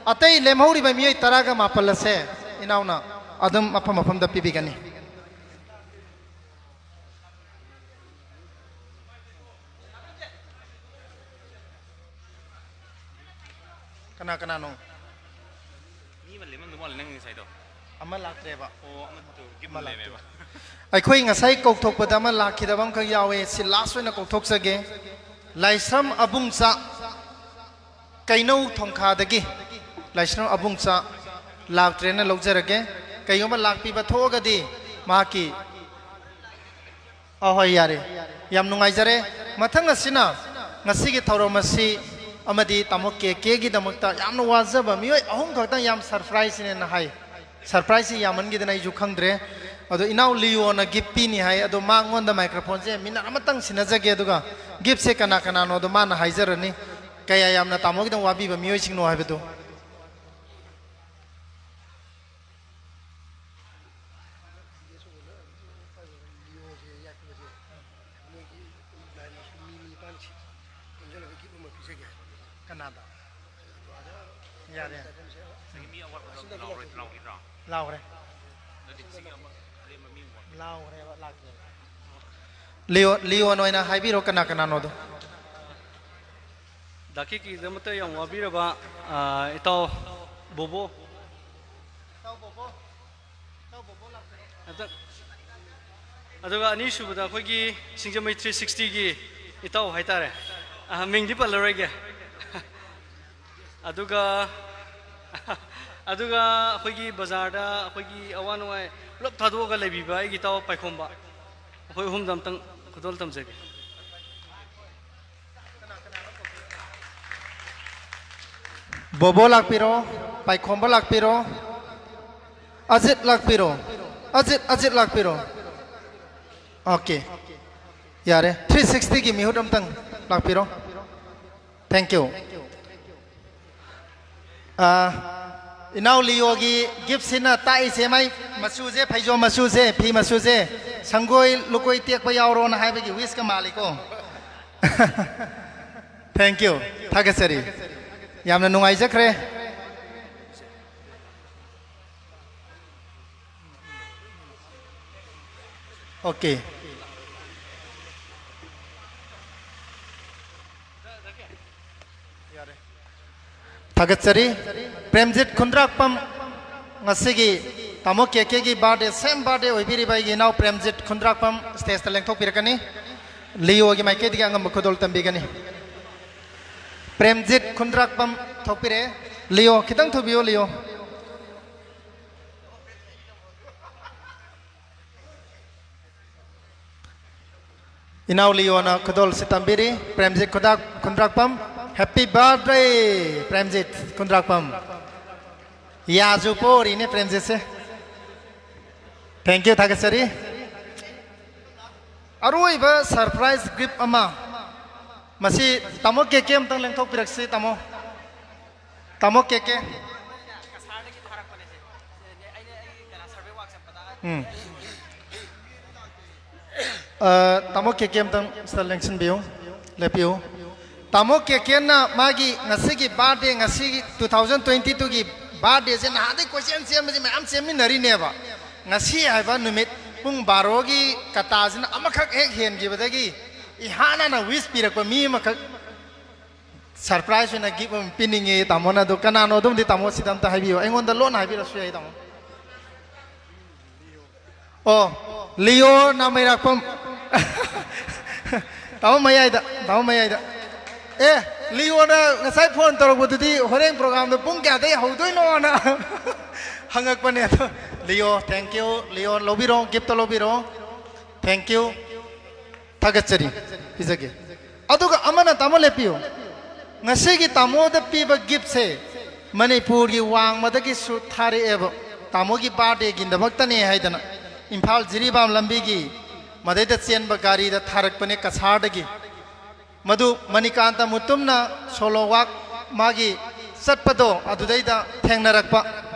ꯑꯇꯩ ꯂꯦꯝꯍꯧꯔꯤꯕ ꯃꯤꯑꯣꯏ ꯇꯔꯥꯒ ꯃꯥꯄꯜ ꯑꯁꯦ ꯏꯅꯥꯎꯅ ꯑꯗꯨꯝ ꯃꯐꯝ ꯃꯐꯝꯗ ꯄꯤꯕꯤꯒꯅꯤ꯫ ꯀꯅꯥ ꯀꯅꯥꯅꯣ? ꯃꯤ ꯑꯃ ꯂꯦꯝꯃꯝꯗꯧ ꯃꯥꯜꯂꯦ ꯅꯪ ꯉꯁꯥꯏꯗꯣ꯫ ꯑꯃ ꯂꯥꯛꯇ꯭ꯔꯦꯕ꯫ ꯑꯣ, ꯑꯃꯗꯣ ꯒꯤꯐ ꯑꯃ ꯂꯥꯛꯇꯦ꯫ ꯂꯩꯔꯝꯃꯦꯕ꯫ ꯑꯩꯈꯣꯏ ꯉꯁꯥꯏ ꯀꯧꯊꯣꯛꯄꯗ ꯑꯃ ꯂꯥꯛꯈꯤꯗꯕ ꯑꯃꯈꯛ ꯌꯥꯎꯋꯦ, ꯁꯤ ꯂꯥꯁ ꯑꯣꯏꯅ ꯀꯧꯊꯣꯛꯆꯒꯦ꯫ ꯂꯥꯏꯁ꯭ꯔꯝ ꯑꯕꯨꯡꯆꯥ, ꯀꯩꯅꯧ ꯊꯣꯡꯈꯥꯗꯒꯤ ꯂꯥꯏꯁ꯭ꯔꯝ ꯑꯕꯨꯡꯆꯥ ꯂꯥꯛꯇ꯭ꯔꯦꯅ ꯂꯧꯖꯔꯒꯦ꯫ ꯀꯩꯒꯨꯝꯕ ꯂꯥꯛꯄꯤꯕ ꯊꯣꯛꯑꯒꯗꯤ ꯃꯍꯥꯛꯀꯤ ꯑꯍꯣꯏ, ꯌꯥꯔꯦ꯫ ꯌꯥꯝ ꯅꯨꯡꯉꯥꯏꯖꯔꯦ꯫ ꯃꯊꯪ ꯑꯁꯤꯅ ꯉꯁꯤꯒꯤ ꯊꯧꯔꯝ ꯑꯁꯤ ꯑꯃꯗꯤ ꯇꯥꯃꯣ ꯀꯦ ꯀꯦꯒꯤꯗꯃꯛꯇ ꯌꯥꯝꯅ ꯋꯥꯖꯕ ꯃꯤꯑꯣꯏ ꯑꯍꯨꯝ ꯈꯛꯇꯪ ꯌꯥꯝ ꯁꯔꯄ꯭ꯔꯥꯏꯖꯅꯦꯅ ꯍꯥꯏ꯫ ꯁꯔꯄ꯭ꯔꯥꯏꯖꯁꯤ ꯌꯥꯝꯃꯟꯈꯤꯗꯅ ꯑꯩꯁꯨ ꯈꯪꯗ꯭ꯔꯦ꯫ ꯑꯗꯣ ꯏꯅꯥꯎ ꯂꯤꯌꯣꯅ ꯒꯤꯐ ꯄꯤꯅꯤ ꯍꯥꯏ, ꯑꯗꯣ ꯃꯉꯣꯟꯗ ꯃꯥꯏꯀ꯭ꯔꯣꯐꯣꯟꯁꯦ ꯃꯤꯅꯠ ꯑꯃꯇꯪ ꯁꯤꯟꯅꯖꯒꯦ, ꯑꯗꯨꯒ ꯒꯤꯐꯁꯦ ꯀꯅꯥ ꯀꯅꯥꯅꯣꯗꯣ ꯃꯥꯅ ꯍꯥꯏꯖꯔꯅꯤ, ꯀꯌꯥ ꯌꯥꯝꯅ ꯇꯥꯃꯣꯒꯤꯗꯃꯛ ꯋꯥꯕꯤꯕ ꯃꯤꯑꯣꯏꯁꯤꯡꯅꯣ ꯍꯥꯏꯕꯗꯨ꯫ ꯂꯤꯑꯣꯁꯦ ꯌꯥꯛꯄꯁꯦ ꯃꯣꯏꯒꯤ ꯂꯥꯏꯟꯗꯁꯨ ꯃꯤ ꯅꯤꯄꯥꯟ ꯄꯨꯟꯁꯤꯜꯂꯒ ꯒꯤꯐ ꯑꯃ ꯄꯤꯖꯒꯦ ꯍꯥꯏꯕ꯫ ꯀꯅꯥꯗ? ꯑꯗꯣ ꯑꯥꯗ ꯌꯥꯔꯦ꯫ ꯆꯠꯐꯝꯁꯦ ꯉꯁꯥꯏꯒꯤ ꯃꯤ ꯑꯋꯥꯠꯄꯗꯣ ꯑꯁꯤꯗ ꯂꯥꯎꯔꯣꯏ-, ꯂꯥꯎꯈꯤꯗ꯭ꯔꯣ? ꯂꯥꯎꯈ꯭ꯔꯦ꯫ ꯑꯗꯨꯗꯤ ꯁꯤꯒꯤ ꯑꯃ ꯑꯔꯦꯝꯕ ꯃꯤ ꯑꯃ ꯋꯥꯠꯄ꯫ ꯂꯥꯎꯈ꯭ꯔꯦꯕ, ꯂꯥꯛꯇ꯭ꯔꯦꯕ꯫ ꯂꯤꯑꯣ, ꯂꯤꯑꯣꯟ ꯑꯣꯏꯅ ꯍꯥꯏꯕꯤꯔꯣ ꯀꯅꯥ ꯀꯅꯥꯅꯣꯗꯣ꯫ ꯗꯥ ꯀꯦ ꯀꯦꯒꯤꯗꯃꯛꯇ ꯌꯥꯝ ꯋꯥꯕꯤꯔꯕ, ꯑ, ꯏꯇꯥꯎ ꯕꯣꯕꯣ꯫ ꯑꯗ-, ꯑꯗꯨꯒ ꯑꯅꯤꯁꯨꯕꯗ ꯑꯩꯈꯣꯏꯒꯤ ꯁꯤꯡꯖꯃꯩ ꯊ꯭ꯔꯤ ꯁꯤꯛꯁꯇꯤꯒꯤ ꯏꯇꯥꯎ ꯍꯥꯏꯇꯥꯔꯦ꯫ ꯑ, ꯃꯤꯡꯗꯤ ꯄꯜꯂꯔꯣꯏꯒꯦ꯫ ꯑꯗꯨꯒ ꯑꯗꯨꯒ ꯑꯩꯈꯣꯏꯒꯤ ꯕꯖꯥꯔꯗ ꯑꯩꯈꯣꯏꯒꯤ ꯑꯋꯥ ꯅꯨꯡꯉꯥꯏ ꯄꯨꯂꯞ ꯊꯥꯗꯣꯛꯑꯒ ꯂꯩꯕꯤꯕ ꯑꯩꯒꯤ ꯏꯇꯥꯎ ꯄꯥꯏꯈꯣꯝꯕ, ꯑꯩꯈꯣꯏ ꯑꯍꯨꯝꯗ ꯑꯝꯇꯪ ꯈꯨꯗꯣꯜ ꯇꯝꯖꯒꯦ꯫ ꯕꯣꯕꯣ ꯂꯥꯛꯄꯤꯔꯣ, ꯄꯥꯏꯈꯣꯝꯕ ꯂꯥꯛꯄꯤꯔꯣ, ꯑꯖꯤꯠ ꯂꯥꯛꯄꯤꯔꯣ, ꯑꯖꯤꯠ, ꯑꯖꯤꯠ ꯂꯥꯛꯄꯤꯔꯣ꯫ ꯑꯣꯀꯦ, ꯌꯥꯔꯦ, ꯊ꯭ꯔꯤ ꯁꯤꯛꯁꯇꯤꯒꯤ ꯃꯤꯍꯨꯠ ꯑꯝꯇꯪ ꯂꯥꯛꯄꯤꯔꯣ꯫ Thank you꯫ ꯑꯥ, ꯏꯅꯥꯎ ꯂꯤꯌꯣꯒꯤ ꯒꯤꯐꯁꯤꯅ ꯇꯥꯛꯏꯁꯦ, ꯃꯥꯏ ꯃꯆꯨꯁꯦ, ꯐꯩꯖꯣꯝ ꯃꯆꯨꯁꯦ, ꯐꯤ ꯃꯆꯨꯁꯦ, ꯁꯪꯒꯣꯏ ꯂꯨꯀꯣꯏ ꯇꯦꯛꯄ ꯌꯥꯎꯔꯣꯅ ꯍꯥꯏꯕꯒꯤ ꯋꯤꯁꯀ ꯃꯥꯜꯂꯤꯀꯣ꯫ Thank you꯫ ꯊꯥꯒꯠꯆꯔꯤ꯫ ꯌꯥꯝꯅ ꯅꯨꯡꯉꯥꯏꯖꯈ꯭ꯔꯦ꯫ ꯑꯣꯀꯦ꯫ ꯊꯥꯒꯠꯆꯔꯤ꯫ ꯄ꯭ꯔꯦꯝꯖꯤꯠ ꯈꯨꯟꯗ꯭ꯔꯥꯛꯄꯝ, ꯉꯁꯤꯒꯤ ꯇꯥꯃꯣ ꯀꯦ ꯀꯦꯒꯤ ꯕꯥꯔꯗꯦ, ꯁꯦꯝ ꯕꯥꯔꯗꯦ ꯑꯣꯏꯕꯤꯔꯤꯕ ꯑꯩꯒꯤ ꯏꯅꯥꯎ ꯄ꯭ꯔꯦꯝꯖꯤꯠ ꯈꯨꯟꯗ꯭ꯔꯥꯛꯄꯝ ꯁ꯭ꯇꯦꯖꯇ ꯂꯦꯡꯊꯣꯛꯄꯤꯔꯛꯀꯅꯤ꯫ ꯂꯤꯌꯣꯒꯤ ꯃꯥꯏꯀꯩꯗꯒꯤ ꯑꯉꯝꯕ ꯈꯨꯗꯣꯜ ꯇꯝꯕꯤꯒꯅꯤ꯫ ꯄ꯭ꯔꯦꯝꯖꯤꯠ ꯈꯨꯟꯗ꯭ꯔꯥꯛꯄꯝ ꯊꯣꯛꯄꯤꯔꯛꯑꯦ꯫ ꯂꯤꯌꯣ, ꯈꯤꯇꯪ ꯊꯨꯕꯤꯌꯨ, ꯂꯤꯌꯣ꯫ ꯏꯅꯥꯎ ꯂꯤꯌꯣꯅ ꯈꯨꯗꯣꯜꯁꯤ ꯇꯝꯕꯤꯔꯤ꯫ ꯄ꯭ꯔꯦꯝꯖꯤꯠ ꯈꯨꯗꯥꯛ-, ꯈꯨꯟꯗ꯭ꯔꯥꯛꯄꯝ꯫ Happy birthday, Premjit Khundrakpam. ꯌꯥꯁꯨ ꯄꯣꯔꯤꯅꯦ ꯄ꯭ꯔꯦꯝꯖꯤꯠꯁꯦ꯫ Thank you, ꯊꯥꯒꯠꯆꯔꯤ꯫ ꯑꯔꯣꯏꯕ surprise gift ꯑꯃ꯫ ꯃꯁꯤ ꯇꯥꯃꯣ ꯀꯦ ꯀꯦ ꯑꯝꯇꯪ ꯂꯦꯡꯊꯣꯛꯄꯤꯔꯛꯁꯤ, ꯇꯥꯃꯣ꯫ ꯇꯥꯃꯣ ꯀꯦ ꯀꯦ꯫ ꯎꯝ꯫ ꯑ, ꯇꯥꯃꯣ ꯀꯦ ꯀꯦ ꯑꯝꯇꯪ ꯁꯤꯗ ꯂꯦꯡꯁꯤꯟꯕꯤꯌꯨ, ꯂꯦꯞꯄꯤꯌꯨ꯫ ꯇꯥꯃꯣ ꯀꯦ ꯀꯦꯅ ꯃꯥꯒꯤ ꯉꯁꯤꯒꯤ ꯕꯥꯔꯗꯦ, ꯉꯁꯤꯒꯤ two thousand twenty twoꯒꯤ ꯕꯥꯔꯗꯦꯁꯦ ꯅꯍꯥꯟꯗꯩ ꯀꯣꯏꯆꯦꯟ ꯆꯦꯟꯕꯁꯦ ꯃꯌꯥꯝ ꯆꯦꯟꯃꯤꯟꯅꯔꯤꯅꯦꯕ꯫ ꯉꯁꯤ ꯍꯥꯏꯕ ꯅꯨꯃꯤꯠ ꯄꯨꯡ ꯕꯥꯔꯣꯒꯤ ꯀꯇꯥꯁꯤꯅ ꯑꯃꯈꯛ ꯍꯦꯛ ꯍꯦꯟꯈꯤꯕꯗꯒꯤ ꯏꯍꯥꯟ ꯍꯥꯟꯅ ꯋꯤꯁ ꯄꯤꯔꯛꯄ ꯃꯤ ꯑꯃꯈꯛ ꯁꯔꯄ꯭ꯔꯥꯏꯖ ꯑꯣꯏꯅ ꯒꯤꯐ ꯑꯃ ꯄꯤꯅꯤꯡꯉꯦ ꯇꯥꯃꯣꯅ꯫ ꯑꯗꯣ ꯀꯅꯥꯅꯣ ꯑꯗꯨꯝꯗꯤ ꯇꯥꯃꯣ ꯁꯤꯗ ꯑꯝꯇ ꯍꯥꯏꯕꯤꯌꯨ, ꯑꯩꯉꯣꯟꯗ ꯂꯣꯟꯅ ꯍꯥꯏꯕꯤꯔꯁꯨ ꯌꯥꯏ ꯇꯥꯃꯣ꯫ ꯑꯣ, ꯂꯤꯌꯣ ꯅꯥꯃꯩꯔꯥꯛꯄꯝ꯫ ꯇꯥꯃꯣ ꯃꯌꯥꯏꯗ, ꯇꯥꯃꯣ ꯃꯌꯥꯏꯗ꯫ ꯑꯦ, ꯂꯤꯌꯣꯅ ꯉꯁꯥꯏ ꯐꯣꯟ ꯇꯧꯔꯛꯄꯗꯨꯗꯤ ꯍꯣꯔꯦꯟ ꯄ꯭ꯔꯣꯒ꯭ꯔꯥꯝꯗꯣ ꯄꯨꯡ ꯀꯌꯥꯗꯩ ꯍꯧꯗꯣꯏꯅꯣꯅ ꯍꯪꯉꯛꯄꯅꯦ꯫ ꯑꯗꯣ ꯂꯤꯌꯣ, thank you꯫ ꯂꯤꯌꯣ, ꯂꯧꯕꯤꯔꯣ, gift ꯇꯣ ꯂꯧꯕꯤꯔꯣ꯫ Thank you꯫ ꯊꯥꯒꯠꯆꯔꯤ꯫ ꯄꯤꯖꯒꯦ꯫ ꯑꯗꯨꯒ ꯑꯃꯅ, ꯇꯥꯃꯣ ꯂꯦꯞꯄꯤꯌꯨ꯫ ꯉꯁꯤꯒꯤ ꯇꯥꯃꯣꯗ ꯄꯤꯕ gift ꯁꯦ ꯃꯅꯤꯄꯨꯔꯒꯤ ꯋꯥꯡꯃꯗꯒꯤꯁꯨ ꯊꯥꯔꯛꯑꯦꯕ꯫ ꯇꯥꯃꯣꯒꯤ birthday ꯒꯤꯗꯃꯛꯇꯅꯦ ꯍꯥꯏꯗꯅ ꯏꯝꯐꯥꯜ ꯖꯤꯔꯤꯕꯥꯝ ꯂꯝꯕꯤꯒꯤ ꯃꯗꯩꯗ ꯆꯦꯟꯕ ꯒꯥꯔꯤꯗ ꯊꯥꯔꯛꯄꯅꯦ, ꯀꯁꯥꯔꯗꯒꯤ꯫ ꯃꯗꯨ ꯃꯅꯤꯀꯥꯟꯇ ꯃꯨꯇꯨꯝꯅ solo walk ꯃꯥꯒꯤ ꯆꯠꯄꯗꯣ ꯑꯗꯨꯗꯩꯗ ꯊꯦꯡꯅꯔꯛꯄ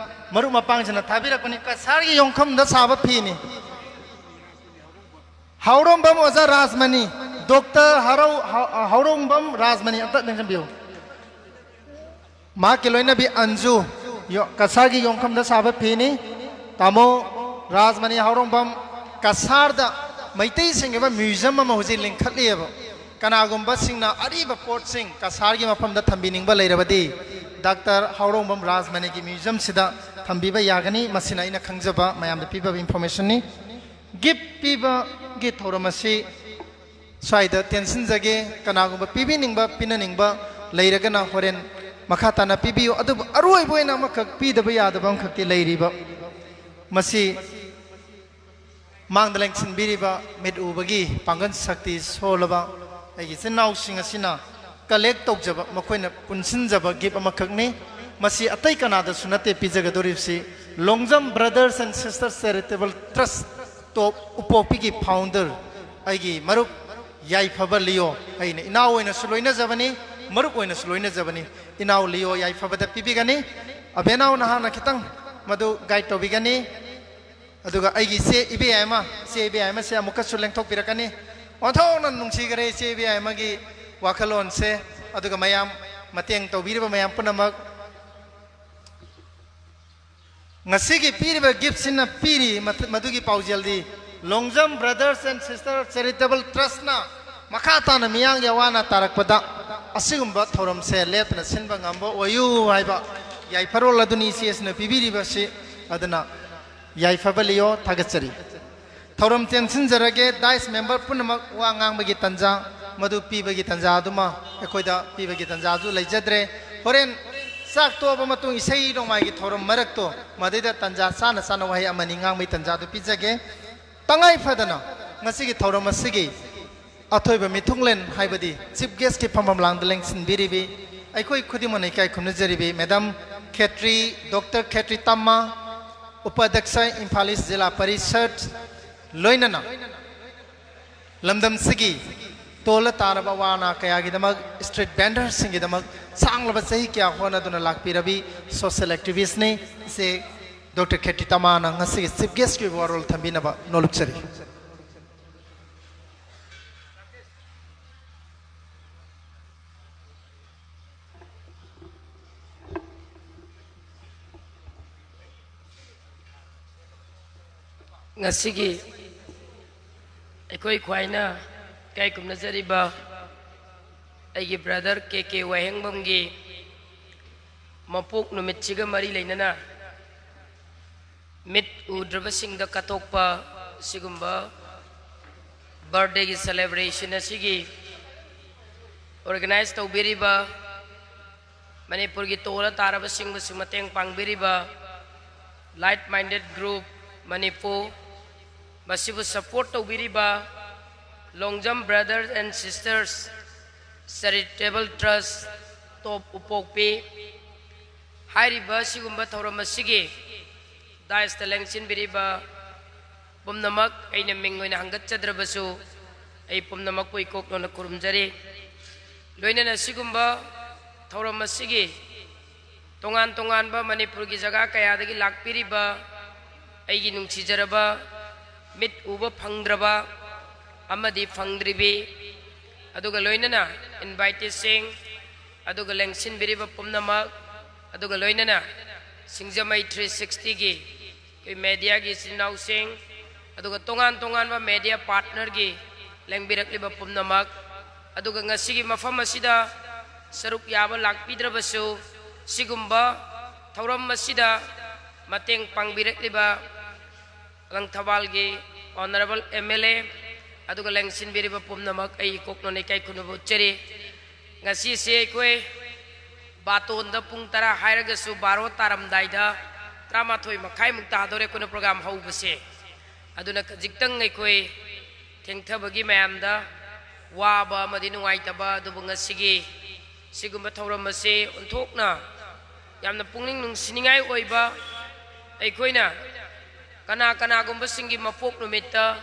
ꯃꯔꯨꯞ ꯃꯄꯥꯡꯁꯤꯡꯅ ꯊꯥꯕꯤꯔꯛꯄꯅꯤ꯫ ꯀꯁꯥꯔꯒꯤ ꯌꯣꯡꯈꯝꯗ ꯁꯥꯕ ꯐꯤꯅꯤ꯫ ꯍꯥꯎꯔꯣꯝꯕꯝ ꯑꯣꯖꯥ ꯔꯥꯖꯃꯅꯤ, ꯗꯣꯛꯇꯔ ꯍꯔꯧ-, ꯍꯥ-, ꯍꯥꯎꯔꯣꯝꯕꯝ ꯔꯥꯖꯃꯅꯤ ꯑꯝꯇ ꯂꯦꯡꯁꯤꯟꯕꯤꯌꯨ꯫ ꯃꯍꯥꯛꯀꯤ ꯂꯣꯏꯅꯕꯤ ꯑꯟꯖꯨ, ꯌꯣ-, ꯀꯁꯥꯔꯒꯤ ꯌꯣꯡꯈꯝꯗ ꯁꯥꯕ ꯐꯤꯅꯤ꯫ ꯇꯥꯃꯣ ꯔꯥꯖꯃꯅꯤ ꯍꯥꯎꯔꯣꯡꯕꯝ, ꯀꯁꯥꯔꯗ ꯃꯩꯇꯩꯁꯤꯡꯒꯤ ꯑꯣꯏꯕ museum ꯑꯃ ꯍꯧꯖꯤꯛ ꯂꯤꯡꯈꯠꯂꯤꯑꯕ꯫ ꯀꯅꯥꯒꯨꯝꯕꯁꯤꯡꯅ ꯑꯔꯤꯕ ꯄꯣꯠꯁꯤꯡ ꯀꯁꯥꯔꯒꯤ ꯃꯐꯝꯗ ꯊꯝꯕꯤꯅꯤꯡꯕ ꯂꯩꯔꯕꯗꯤ ꯗꯥꯛꯇꯔ ꯍꯥꯎꯔꯣꯡꯕꯝ ꯔꯥꯖꯃꯅꯤꯒꯤ museum ꯁꯤꯗ ꯊꯝꯕꯤꯕ ꯌꯥꯒꯅꯤ꯫ ꯃꯁꯤꯅ ꯑꯩꯅ ꯈꯪꯖꯕ ꯃꯌꯥꯝꯗ ꯄꯤꯕ information ꯅꯤ꯫ Gift ꯄꯤꯕꯒꯤ ꯊꯧꯔꯝ ꯑꯁꯤ ꯁ꯭ꯋꯥꯏꯗ ꯇꯦꯟꯁꯤꯟꯖꯒꯦ꯫ ꯀꯅꯥꯒꯨꯝꯕ ꯄꯤꯕꯤꯅꯤꯡꯕ, ꯄꯤꯅꯅꯤꯡꯕ ꯂꯩꯔꯒꯅ ꯍꯣꯔꯦꯟ ꯃꯈꯥ ꯇꯥꯅ ꯄꯤꯕꯤꯌꯨ꯫ ꯑꯗꯨꯕꯨ ꯑꯔꯣꯏꯕ ꯑꯣꯏꯅ ꯑꯃꯈꯛ ꯄꯤꯗꯕ ꯌꯥꯗꯕ ꯑꯃꯈꯛꯇꯤ ꯂꯩꯔꯤꯕ, ꯃꯁꯤ ꯃꯥꯡꯗ ꯂꯦꯡꯁꯤꯟꯕꯤꯔꯤꯕ ꯃꯤꯠ ꯎꯕꯒꯤ ꯄꯥꯡꯒꯜ ꯁꯛꯇꯤ ꯁꯣꯜꯂꯕ ꯑꯩꯒꯤ ꯏꯆꯤꯟ ꯏꯅꯥꯎꯁꯤꯡ ꯑꯁꯤꯅ collect ꯇꯧꯖꯕ, ꯃꯈꯣꯏꯅ ꯄꯨꯟꯁꯤꯟꯖꯕ gift ꯑꯃꯈꯛꯅꯤ꯫ ꯃꯁꯤ ꯑꯇꯩ ꯀꯅꯥꯗꯁꯨ ꯅꯠꯇꯦ ꯄꯤꯖꯒꯗꯧꯔꯤꯕꯁꯤ, Longjam Brothers and Sisters Charitable Trust, top ꯎꯄꯣꯛꯄꯤꯒꯤ founder, ꯑꯩꯒꯤ ꯃꯔꯨꯞ ꯌꯥꯏꯐꯕ ꯂꯤꯌꯣ, ꯑꯩꯅ ꯏꯅꯥꯎ ꯑꯣꯏꯅꯁꯨ ꯂꯣꯏꯅꯖꯕꯅꯤ, ꯃꯔꯨꯞ ꯑꯣꯏꯅꯁꯨ ꯂꯣꯏꯅꯖꯕꯅꯤ꯫ ꯏꯅꯥꯎ ꯂꯤꯌꯣ ꯌꯥꯏꯐꯕꯗ ꯄꯤꯕꯤꯒꯅꯤ꯫ ꯑꯕꯦꯅꯥꯎ ꯅꯍꯥꯛꯅ ꯈꯤꯇꯪ ꯃꯗꯨ guide ꯇꯧꯕꯤꯒꯅꯤ꯫ ꯑꯗꯨꯒ ꯑꯩꯒꯤ ꯏꯆꯦ ꯏꯕꯦꯌꯥꯏꯃ, ꯏꯆꯦ ꯏꯕꯦꯌꯥꯏꯃꯁꯦ ꯑꯃꯨꯛꯀꯁꯨ ꯂꯦꯡꯊꯣꯛꯄꯤꯔꯛꯀꯅꯤ꯫ ꯑꯣꯟꯊꯣꯛꯅ ꯅꯨꯡꯁꯤꯈꯔꯦ ꯏꯆꯦ ꯏꯕꯦꯌꯥꯏꯃꯒꯤ ꯋꯥꯈꯜꯂꯣꯟꯁꯦ꯫ ꯑꯗꯨꯒ ꯃꯌꯥꯝ, ꯃꯇꯦꯡ ꯇꯧꯕꯤꯔꯤꯕ ꯃꯌꯥꯝ ꯄꯨꯝꯅꯃꯛ, ꯉꯁꯤꯒꯤ ꯄꯤꯔꯤꯕ gift ꯁꯤꯅ ꯄꯤꯔꯤ ꯃꯗꯨꯒꯤ ꯄꯥꯎꯖꯦꯜꯗꯤ, Longjam Brothers and Sisters Charitable Trust ꯅ ꯃꯈꯥ ꯇꯥꯅ ꯃꯤꯌꯥꯝꯒꯤ ꯑꯋꯥ ꯑꯅꯥ ꯇꯥꯔꯛꯄꯗ ꯑꯁꯤꯒꯨꯝꯕ ꯊꯧꯔꯝꯁꯦ ꯂꯦꯞꯇꯅ ꯁꯤꯟꯕ ꯉꯝꯕ ꯑꯣꯏꯌꯨ ꯍꯥꯏꯕ ꯌꯥꯏꯐꯔꯣꯜ ꯑꯗꯨꯅꯤ ꯏꯆꯦꯁꯤꯅ ꯄꯤꯕꯤꯔꯤꯕꯁꯤ꯫ ꯑꯗꯨꯅ ꯌꯥꯏꯐꯕ ꯂꯤꯌꯣ, ꯊꯥꯒꯠꯆꯔꯤ꯫ ꯊꯧꯔꯝ ꯇꯦꯟꯁꯤꯟꯖꯔꯒꯦ, dais member ꯄꯨꯝꯅꯃꯛ ꯋꯥ ꯉꯥꯡꯕꯒꯤ ꯇꯥꯟꯖꯥ꯫ ꯃꯗꯨ ꯄꯤꯕꯒꯤ ꯇꯥꯟꯖꯥꯗꯨꯃ ꯑꯩꯈꯣꯏꯗ ꯄꯤꯕꯒꯤ ꯇꯥꯟꯖꯥꯗꯨ ꯂꯩꯖꯗ꯭ꯔꯦ꯫ ꯍꯣꯔꯦꯟ ꯆꯥꯛ ꯇꯣꯛꯑꯕ ꯃꯇꯨꯡ ꯏꯁꯩ ꯅꯣꯡꯃꯥꯏꯒꯤ ꯊꯧꯔꯝ ꯃꯔꯛꯇꯣ, ꯃꯗꯩꯗ ꯇꯥꯟꯖꯥ ꯆꯥꯅ ꯆꯥꯅ ꯋꯥꯍꯩ ꯑꯃꯅꯤ ꯉꯥꯡꯕꯒꯤ ꯇꯥꯟꯖꯥꯗꯨ ꯄꯤꯖꯒꯦ꯫ ꯇꯉꯥꯏ ꯐꯗꯅ ꯉꯁꯤꯒꯤ ꯊꯧꯔꯝ ꯑꯁꯤꯒꯤ ꯑꯊꯣꯏꯕ ꯃꯤꯊꯨꯡꯂꯦꯟ, ꯍꯥꯏꯕꯗꯤ ꯆꯤꯐ ꯒꯦꯁꯀꯤ ꯐꯝꯐꯝ ꯂꯥꯡꯗ ꯂꯦꯡꯁꯤꯟꯕꯤꯔꯤꯕꯤ, ꯑꯩꯈꯣꯏ ꯈꯨꯗꯤꯡꯃꯛꯅ ꯏꯀꯥꯏ ꯈꯨꯝꯅꯖꯔꯤꯕꯤ ꯃꯦꯗꯥꯝ ꯈꯦꯇ꯭ꯔꯤ, ꯗꯣꯛꯇꯔ ꯈꯦꯇ꯭ꯔꯤ ꯇꯝꯃ, ꯎꯄꯥꯙ꯭ꯌꯛꯁ ꯏꯝꯐꯥꯜ ꯏꯁ ꯖꯤꯂꯥ ꯄꯔꯤꯁꯠ, ꯂꯣꯏꯅꯅ ꯂꯝꯗꯝꯁꯤꯒꯤ ꯇꯣꯜꯂ ꯇꯥꯔꯕ ꯑꯋꯥ ꯑꯅꯥ ꯀꯌꯥꯒꯤꯗꯃꯛ, ꯁ꯭ꯇ꯭ꯔꯤꯠ ꯚꯦꯟꯗꯔꯁꯤꯡꯒꯤꯗꯃꯛ ꯁꯥꯡꯂꯕ ꯆꯍꯤ ꯀꯌꯥ ꯍꯣꯠꯅꯗꯨꯅ ꯂꯥꯛꯄꯤꯔꯕꯤ ꯁꯣꯁꯤꯌꯦꯜ ꯑꯦꯛꯇꯤꯚꯤꯁ꯭ꯠꯅꯤ꯫ ꯏꯆꯦ ꯗꯣꯛꯇꯔ ꯈꯦꯇ꯭ꯔꯤ ꯇꯃꯥꯅ ꯉꯁꯤꯒꯤ ꯆꯤꯐ ꯒꯦꯁꯀꯤ ꯑꯣꯏꯕ ꯋꯥꯔꯣꯜ ꯊꯝꯕꯤꯅꯕ ꯅꯣꯜꯂꯨꯛꯆꯔꯤ꯫ ꯉꯁꯤꯒꯤ ꯑꯩꯈꯣꯏ ꯈ꯭ꯋꯥꯏꯅ ꯏꯀꯥꯏ ꯈꯨꯝꯅꯖꯔꯤꯕ ꯑꯩꯒꯤ ꯕ꯭ꯔꯗꯔ ꯀꯦ ꯀꯦ ꯋꯥꯍꯦꯡꯕꯝꯒꯤ ꯃꯄꯣꯛ ꯅꯨꯃꯤꯠꯁꯤꯒ ꯃꯔꯤ ꯂꯩꯅꯅ ꯃꯤꯠ ꯎꯗ꯭ꯔꯕꯁꯤꯡꯗ ꯀꯠꯊꯣꯛꯄ ꯑꯁꯤꯒꯨꯝꯕ ꯕꯥꯔꯗꯦꯒꯤ ꯁꯦꯂꯦꯕ꯭ꯔꯦꯁꯟ ꯑꯁꯤꯒꯤ ꯑꯣꯔꯒꯅꯥꯏꯖ ꯇꯧꯕꯤꯔꯤꯕ, ꯃꯅꯤꯄꯨꯔꯒꯤ ꯇꯣꯜꯂ ꯇꯥꯔꯕꯁꯤꯡꯕꯨꯁꯨ ꯃꯇꯦꯡ ꯄꯥꯡꯕꯤꯔꯤꯕ ꯂꯥꯏꯛ ꯃꯥꯏꯟꯗꯦꯗ ꯒ꯭ꯔꯨꯞ ꯃꯅꯤꯄꯨꯔ, ꯃꯁꯤꯕꯨ support ꯇꯧꯕꯤꯔꯤꯕ Longjam brothers and sisters charitable ꯇ꯭ꯔꯁ ꯇꯣꯞ ꯎꯄꯣꯛꯄꯤ, ꯍꯥꯏꯔꯤꯕ ꯑꯁꯤꯒꯨꯝꯕ ꯊꯧꯔꯝ ꯑꯁꯤꯒꯤ ꯗꯥꯏꯁꯇ ꯂꯦꯡꯁꯤꯟꯕꯤꯔꯤꯕ ꯄꯨꯝꯅꯃꯛ, ꯑꯩꯅ ꯃꯤꯡ ꯑꯣꯏꯅ ꯍꯪꯒꯠꯆꯗ꯭ꯔꯕꯁꯨ ꯑꯩ ꯄꯨꯝꯅꯃꯛꯄꯨ ꯏꯀꯣꯛ ꯅꯣꯟꯅ ꯈꯨꯔꯨꯝꯖꯔꯤ꯫ ꯂꯣꯏꯅꯅ ꯑꯁꯤꯒꯨꯝꯕ ꯊꯧꯔꯝ ꯑꯁꯤꯒꯤ ꯇꯣꯉꯥꯟ ꯇꯣꯉꯥꯟꯕ ꯃꯅꯤꯄꯨꯔꯒꯤ ꯖꯒꯥ ꯀꯌꯥꯗꯒꯤ ꯂꯥꯛꯄꯤꯔꯤꯕ ꯑꯩꯒꯤ ꯅꯨꯡꯁꯤꯖꯔꯕ ꯃꯤꯠ ꯎꯕ ꯐꯪꯗ꯭ꯔꯕ ꯑꯃꯗꯤ ꯐꯪꯗ꯭ꯔꯤꯕꯤ, ꯑꯗꯨꯒ ꯂꯣꯏꯅꯅ ꯏꯟꯚꯥꯏꯇꯤꯁꯁꯤꯡ, ꯑꯗꯨꯒ ꯂꯦꯡꯁꯤꯟꯕꯤꯔꯤꯕ ꯄꯨꯝꯅꯃꯛ, ꯑꯗꯨꯒ ꯂꯣꯏꯅꯅ ꯁꯤꯡꯖꯃꯩ ꯊ꯭ꯔꯤ ꯁꯤꯛꯁꯇꯤꯒꯤ ꯑꯩꯈꯣꯏ ꯃꯦꯗꯤꯌꯥꯒꯤ ꯏꯆꯤꯟ ꯏꯅꯥꯎꯁꯤꯡ, ꯑꯗꯨꯒ ꯇꯣꯉꯥꯟ ꯇꯣꯉꯥꯟꯕ ꯃꯦꯗꯤꯌꯥ ꯄꯥꯔꯠꯅꯔꯒꯤ ꯂꯦꯡꯕꯤꯔꯛꯂꯤꯕ ꯄꯨꯝꯅꯃꯛ, ꯑꯗꯨꯒ ꯉꯁꯤꯒꯤ ꯃꯐꯝ ꯑꯁꯤꯗ ꯁꯔꯨꯛ ꯌꯥꯕ ꯂꯥꯛꯄꯤꯗ꯭ꯔꯕꯁꯨ ꯁꯤꯒꯨꯝꯕ ꯊꯧꯔꯝ ꯑꯁꯤꯗ ꯃꯇꯦꯡ ꯄꯥꯡꯕꯤꯔꯛꯂꯤꯕ ꯂꯪꯊꯕꯥꯜꯒꯤ ꯑꯣꯅꯔꯦꯕꯜ ꯑꯦꯝ ꯑꯦꯜ ꯑꯦ, ꯑꯗꯨꯒ ꯂꯦꯡꯁꯤꯟꯕꯤꯔꯤꯕ ꯄꯨꯝꯅꯃꯛ ꯑꯩ ꯏꯀꯣꯛ ꯅꯣꯟꯅ ꯏꯀꯥꯏ ꯈꯨꯝꯅꯕ ꯎꯠꯆꯔꯤ꯫ ꯉꯁꯤꯁꯦ ꯑꯩꯈꯣꯏ ꯕꯥꯇꯣꯟꯗ ꯄꯨꯡ ꯇꯔꯥ ꯍꯥꯏꯔꯒꯁꯨ ꯕꯥꯔꯣ ꯇꯥꯔꯝꯗꯥꯏꯗ ꯇꯔꯥꯃꯥꯊꯣꯏ ꯃꯈꯥꯏꯃꯨꯛ ꯇꯥꯗꯣꯔꯦ ꯑꯩꯈꯣꯏꯅ ꯄ꯭ꯔꯣꯒ꯭ꯔꯥꯝ ꯍꯧꯕꯁꯦ꯫ ꯑꯗꯨꯅ ꯈꯖꯤꯛꯇꯪ ꯑꯩꯈꯣꯏ ꯊꯦꯡꯊꯕꯒꯤ ꯃꯌꯥꯝꯗ ꯋꯥꯕ ꯑꯃꯗꯤ ꯅꯨꯡꯉꯥꯏꯇꯕ, ꯑꯗꯨꯕꯨ ꯉꯁꯤꯒꯤ ꯁꯤꯒꯨꯝꯕ ꯊꯧꯔꯝ ꯑꯁꯤ ꯑꯣꯟꯊꯣꯛꯅ ꯌꯥꯝꯅ ꯄꯨꯛꯅꯤꯡ ꯅꯨꯡꯁꯤꯅꯤꯡꯉꯥꯏ ꯑꯣꯏꯕ, ꯑꯩꯈꯣꯏꯅ ꯀꯅꯥ ꯀꯅꯥꯒꯨꯝꯕꯁꯤꯡꯒꯤ ꯃꯄꯣꯛ ꯅꯨꯃꯤꯠꯇ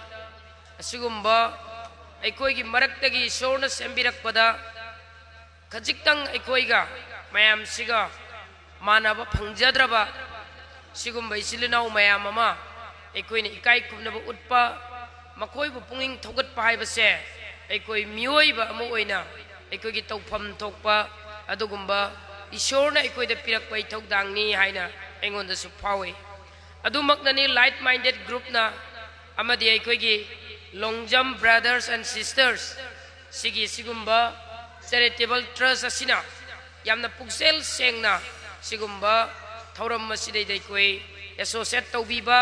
ꯑꯁꯤꯒꯨꯝꯕ ꯑꯩꯈꯣꯏꯒꯤ ꯃꯔꯛꯇꯒꯤ ꯏꯁꯣꯔꯅ ꯁꯦꯝꯕꯤꯔꯛꯄꯗ ꯈꯖꯤꯛꯇꯪ ꯑꯩꯈꯣꯏꯒ ꯃꯌꯥꯝꯁꯤꯒ ꯃꯥꯟꯅꯕ ꯐꯪꯖꯗ꯭ꯔꯕ ꯁꯤꯒꯨꯝꯕ ꯏꯆꯤꯜ ꯏꯅꯥꯎ ꯃꯌꯥꯝ ꯑꯃ ꯑꯩꯈꯣꯏꯅ ꯏꯀꯥꯏ ꯈꯨꯝꯅꯕ ꯎꯠꯄ, ꯃꯈꯣꯏꯕꯨ ꯄꯨꯛꯅꯤꯡ ꯊꯧꯒꯠꯄ ꯍꯥꯏꯕꯁꯦ ꯑꯩꯈꯣꯏ ꯃꯤꯑꯣꯏꯕ ꯑꯃ ꯑꯣꯏꯅ ꯑꯩꯈꯣꯏꯒꯤ ꯇꯧꯐꯝ ꯊꯣꯛꯄ ꯑꯗꯨꯒꯨꯝꯕ ꯏꯁꯣꯔꯅ ꯑꯩꯈꯣꯏꯗ ꯄꯤꯔꯛꯄ ꯏꯊꯧꯗꯥꯡꯅꯤ ꯍꯥꯏꯅ ꯑꯩꯉꯣꯟꯗꯁꯨ ꯐꯥꯎꯏ꯫ ꯑꯗꯨꯃꯛꯅꯅꯤ ꯂꯥꯏꯛ ꯃꯥꯏꯟꯗꯦꯠ ꯒ꯭ꯔꯨꯞꯅ ꯑꯃꯗꯤ ꯑꯩꯈꯣꯏꯒꯤ ꯂꯣꯡꯖꯝ ꯕ꯭ꯔꯗꯔꯁ ꯑꯦꯟ ꯁꯤꯁꯇꯔꯁ ꯁꯤꯒꯤ ꯁꯤꯒꯨꯝꯕ ꯆꯦꯔꯤꯇꯦꯕꯜ ꯇ꯭ꯔꯁ ꯑꯁꯤꯅ ꯌꯥꯝꯅ ꯄꯨꯛꯆꯦꯜ ꯁꯦꯡꯅ ꯁꯤꯒꯨꯝꯕ ꯊꯧꯔꯝ ꯑꯁꯤꯗꯩꯗ ꯑꯩꯈꯣꯏ ꯑꯦꯁꯣꯁꯤꯌꯦꯠ ꯇꯧꯕꯤꯕ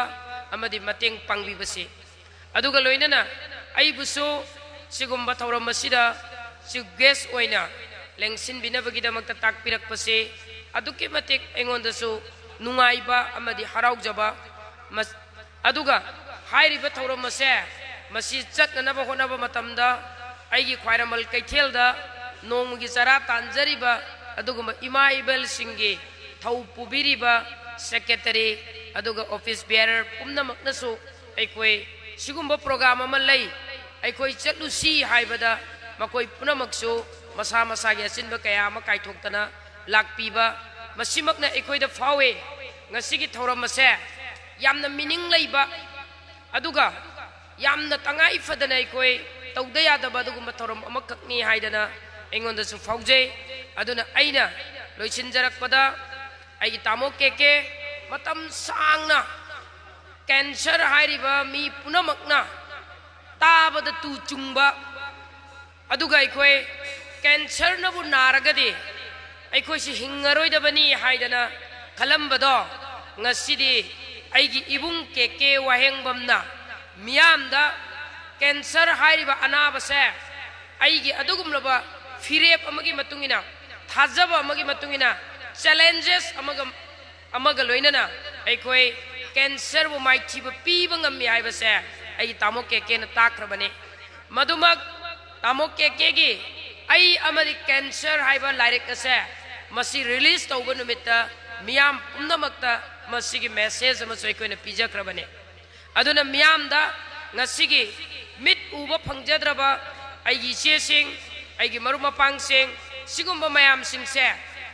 ꯑꯃꯗꯤ ꯃꯇꯦꯡ ꯄꯥꯡꯕꯤꯕꯁꯤ, ꯑꯗꯨꯒ ꯂꯣꯏꯅꯅ ꯑꯩꯕꯨꯁꯨ ꯁꯤꯒꯨꯝꯕ ꯊꯧꯔꯝ ꯑꯁꯤꯗ ꯆꯤꯐ ꯒꯦꯁ ꯑꯣꯏꯅ ꯂꯦꯡꯁꯤꯟꯕꯤꯅꯕꯒꯤꯗꯃꯛꯇ ꯇꯥꯛꯄꯤꯔꯛꯄꯁꯤ ꯑꯗꯨꯛꯀꯤ ꯃꯇꯤꯛ ꯑꯩꯉꯣꯟꯗꯁꯨ ꯅꯨꯡꯉꯥꯏꯕ ꯑꯃꯗꯤ ꯍꯔꯥꯎꯖꯕ꯫ ꯃꯁ-, ꯑꯗꯨꯒ ꯍꯥꯏꯔꯤꯕ ꯊꯧꯔꯝ ꯑꯁꯦ ꯃꯁꯤ ꯆꯠꯅꯅꯕ ꯍꯣꯠꯅꯕ ꯃꯇꯝꯗ ꯑꯩꯒꯤ ꯈ꯭ꯋꯥꯏꯔꯝꯕꯟ ꯀꯩꯊꯦꯜꯗ ꯅꯣꯡꯃꯒꯤ ꯆꯔꯥ ꯇꯥꯟꯖꯔꯤꯕ ꯑꯗꯨꯒꯨꯝꯕ ꯏꯃꯥ ꯏꯕꯦꯜꯁꯤꯡꯒꯤ ꯊꯧ ꯄꯨꯕꯤꯔꯤꯕ ꯁꯦꯀ꯭ꯔꯦꯇꯔꯤ ꯑꯗꯨꯒ ꯑꯣꯐꯤꯁ ꯕꯤꯌꯥꯔꯔ ꯄꯨꯝꯅꯃꯛꯅꯁꯨ ꯑꯩꯈꯣꯏ ꯁꯤꯒꯨꯝꯕ ꯄ꯭ꯔꯣꯒ꯭ꯔꯥꯝ ꯑꯃ ꯂꯩ, ꯑꯩꯈꯣꯏ ꯆꯠꯂꯨꯁꯤ ꯍꯥꯏꯕꯗ ꯃꯈꯣꯏ ꯄꯨꯝꯅꯃꯛꯁꯨ ꯃꯁꯥ ꯃꯁꯥꯒꯤ ꯑꯆꯤꯟꯕ ꯀꯌꯥ ꯑꯃ ꯀꯥꯏꯊꯣꯛꯇꯅ ꯂꯥꯛꯄꯤꯕ, ꯃꯁꯤꯃꯛꯅ ꯑꯩꯈꯣꯏꯗ ꯐꯥꯎꯏ꯫ ꯉꯁꯤꯒꯤ ꯊꯧꯔꯝ ꯑꯁꯦ ꯌꯥꯝꯅ ꯃꯤꯅꯤꯡ ꯂꯩꯕ, ꯑꯗꯨꯒ ꯌꯥꯝꯅ ꯇꯉꯥꯏ ꯐꯗꯅ ꯑꯩꯈꯣꯏ ꯇꯧꯗ ꯌꯥꯗꯕ ꯑꯗꯨꯒꯨꯝꯕ ꯊꯧꯔꯝ ꯑꯃꯈꯛꯅꯤ ꯍꯥꯏꯗꯅ ꯑꯩꯉꯣꯟꯗꯁꯨ ꯐꯥꯎꯖꯩ꯫ ꯑꯗꯨꯅ ꯑꯩꯅ ꯂꯣꯏꯁꯤꯟꯖꯔꯛꯄꯗ ꯑꯩꯒꯤ ꯇꯥꯃꯣ ꯀꯦ ꯀꯦ, ꯃꯇꯝ ꯁꯥꯡꯅ ꯀꯦꯟꯁꯔ ꯍꯥꯏꯔꯤꯕ ꯃꯤ ꯄꯨꯝꯅꯃꯛꯅ ꯇꯥꯕꯗ ꯇꯨ ꯆꯨꯡꯕ, ꯑꯗꯨꯒ ꯑꯩꯈꯣꯏ ꯀꯦꯟꯁꯔꯅꯕꯨ ꯅꯥꯔꯒꯗꯤ ꯑꯩꯈꯣꯏꯁꯤ ꯍꯤꯡꯉꯔꯣꯏꯗꯕꯅꯤ ꯍꯥꯏꯗꯅ ꯈꯜꯂꯝꯕꯗꯣ, ꯉꯁꯤꯗꯤ ꯑꯩꯒꯤ ꯏꯕꯨꯡ ꯀꯦ ꯀꯦ ꯋꯥꯍꯦꯡꯕꯝꯅ ꯃꯤꯌꯥꯝꯗ ꯀꯦꯟꯁꯔ ꯍꯥꯏꯔꯤꯕ ꯑꯅꯥꯕꯁꯦ ꯑꯩꯒꯤ ꯑꯗꯨꯒꯨꯝꯂꯕ ꯐꯤꯔꯦꯞ ꯑꯃꯒꯤ ꯃꯇꯨꯡ ꯏꯟꯅ, ꯊꯥꯖꯕ ꯑꯃꯒꯤ ꯃꯇꯨꯡ ꯏꯟꯅ, ꯆꯦꯂꯦꯟꯖꯦꯁ ꯑꯃꯒ ꯑꯃꯒ ꯂꯣꯏꯅꯅ ꯑꯩꯈꯣꯏ ꯀꯦꯟꯁꯔꯕꯨ ꯃꯥꯏꯊꯤꯕ ꯄꯤꯕ ꯉꯝꯃꯤ ꯍꯥꯏꯕꯁꯦ ꯑꯩꯒꯤ ꯇꯥꯃꯣ ꯀꯦ ꯀꯦꯅ ꯇꯥꯛꯈ꯭ꯔꯕꯅꯤ꯫ ꯃꯗꯨꯃꯛ ꯇꯥꯃꯣ ꯀꯦ ꯀꯦꯒꯤ ꯑꯩ ꯑꯃꯗꯤ ꯀꯦꯟꯁꯔ ꯍꯥꯏꯕ ꯂꯥꯏꯔꯤꯛ ꯑꯁꯦ ꯃꯁꯤ ꯔꯤꯂꯤꯖ ꯇꯧꯕ ꯅꯨꯃꯤꯠꯇ ꯃꯤꯌꯥꯝ ꯄꯨꯝꯅꯃꯛꯇ ꯃꯁꯤꯒꯤ ꯃꯦꯁꯦꯖ ꯑꯃꯁꯨ ꯑꯩꯈꯣꯏꯅ ꯄꯤꯖꯈ꯭ꯔꯕꯅꯤ꯫ ꯑꯗꯨꯅ ꯃꯤꯌꯥꯝꯗ ꯉꯁꯤꯒꯤ ꯃꯤꯠ ꯎꯕ ꯐꯪꯖꯗ꯭ꯔꯕ ꯑꯩꯒꯤ ꯏꯆꯦꯁꯤꯡ, ꯑꯩꯒꯤ ꯃꯔꯨꯞ ꯃꯄꯥꯡꯁꯤꯡ, ꯁꯤꯒꯨꯝꯕ ꯃꯌꯥꯝꯁꯤꯡꯁꯦ,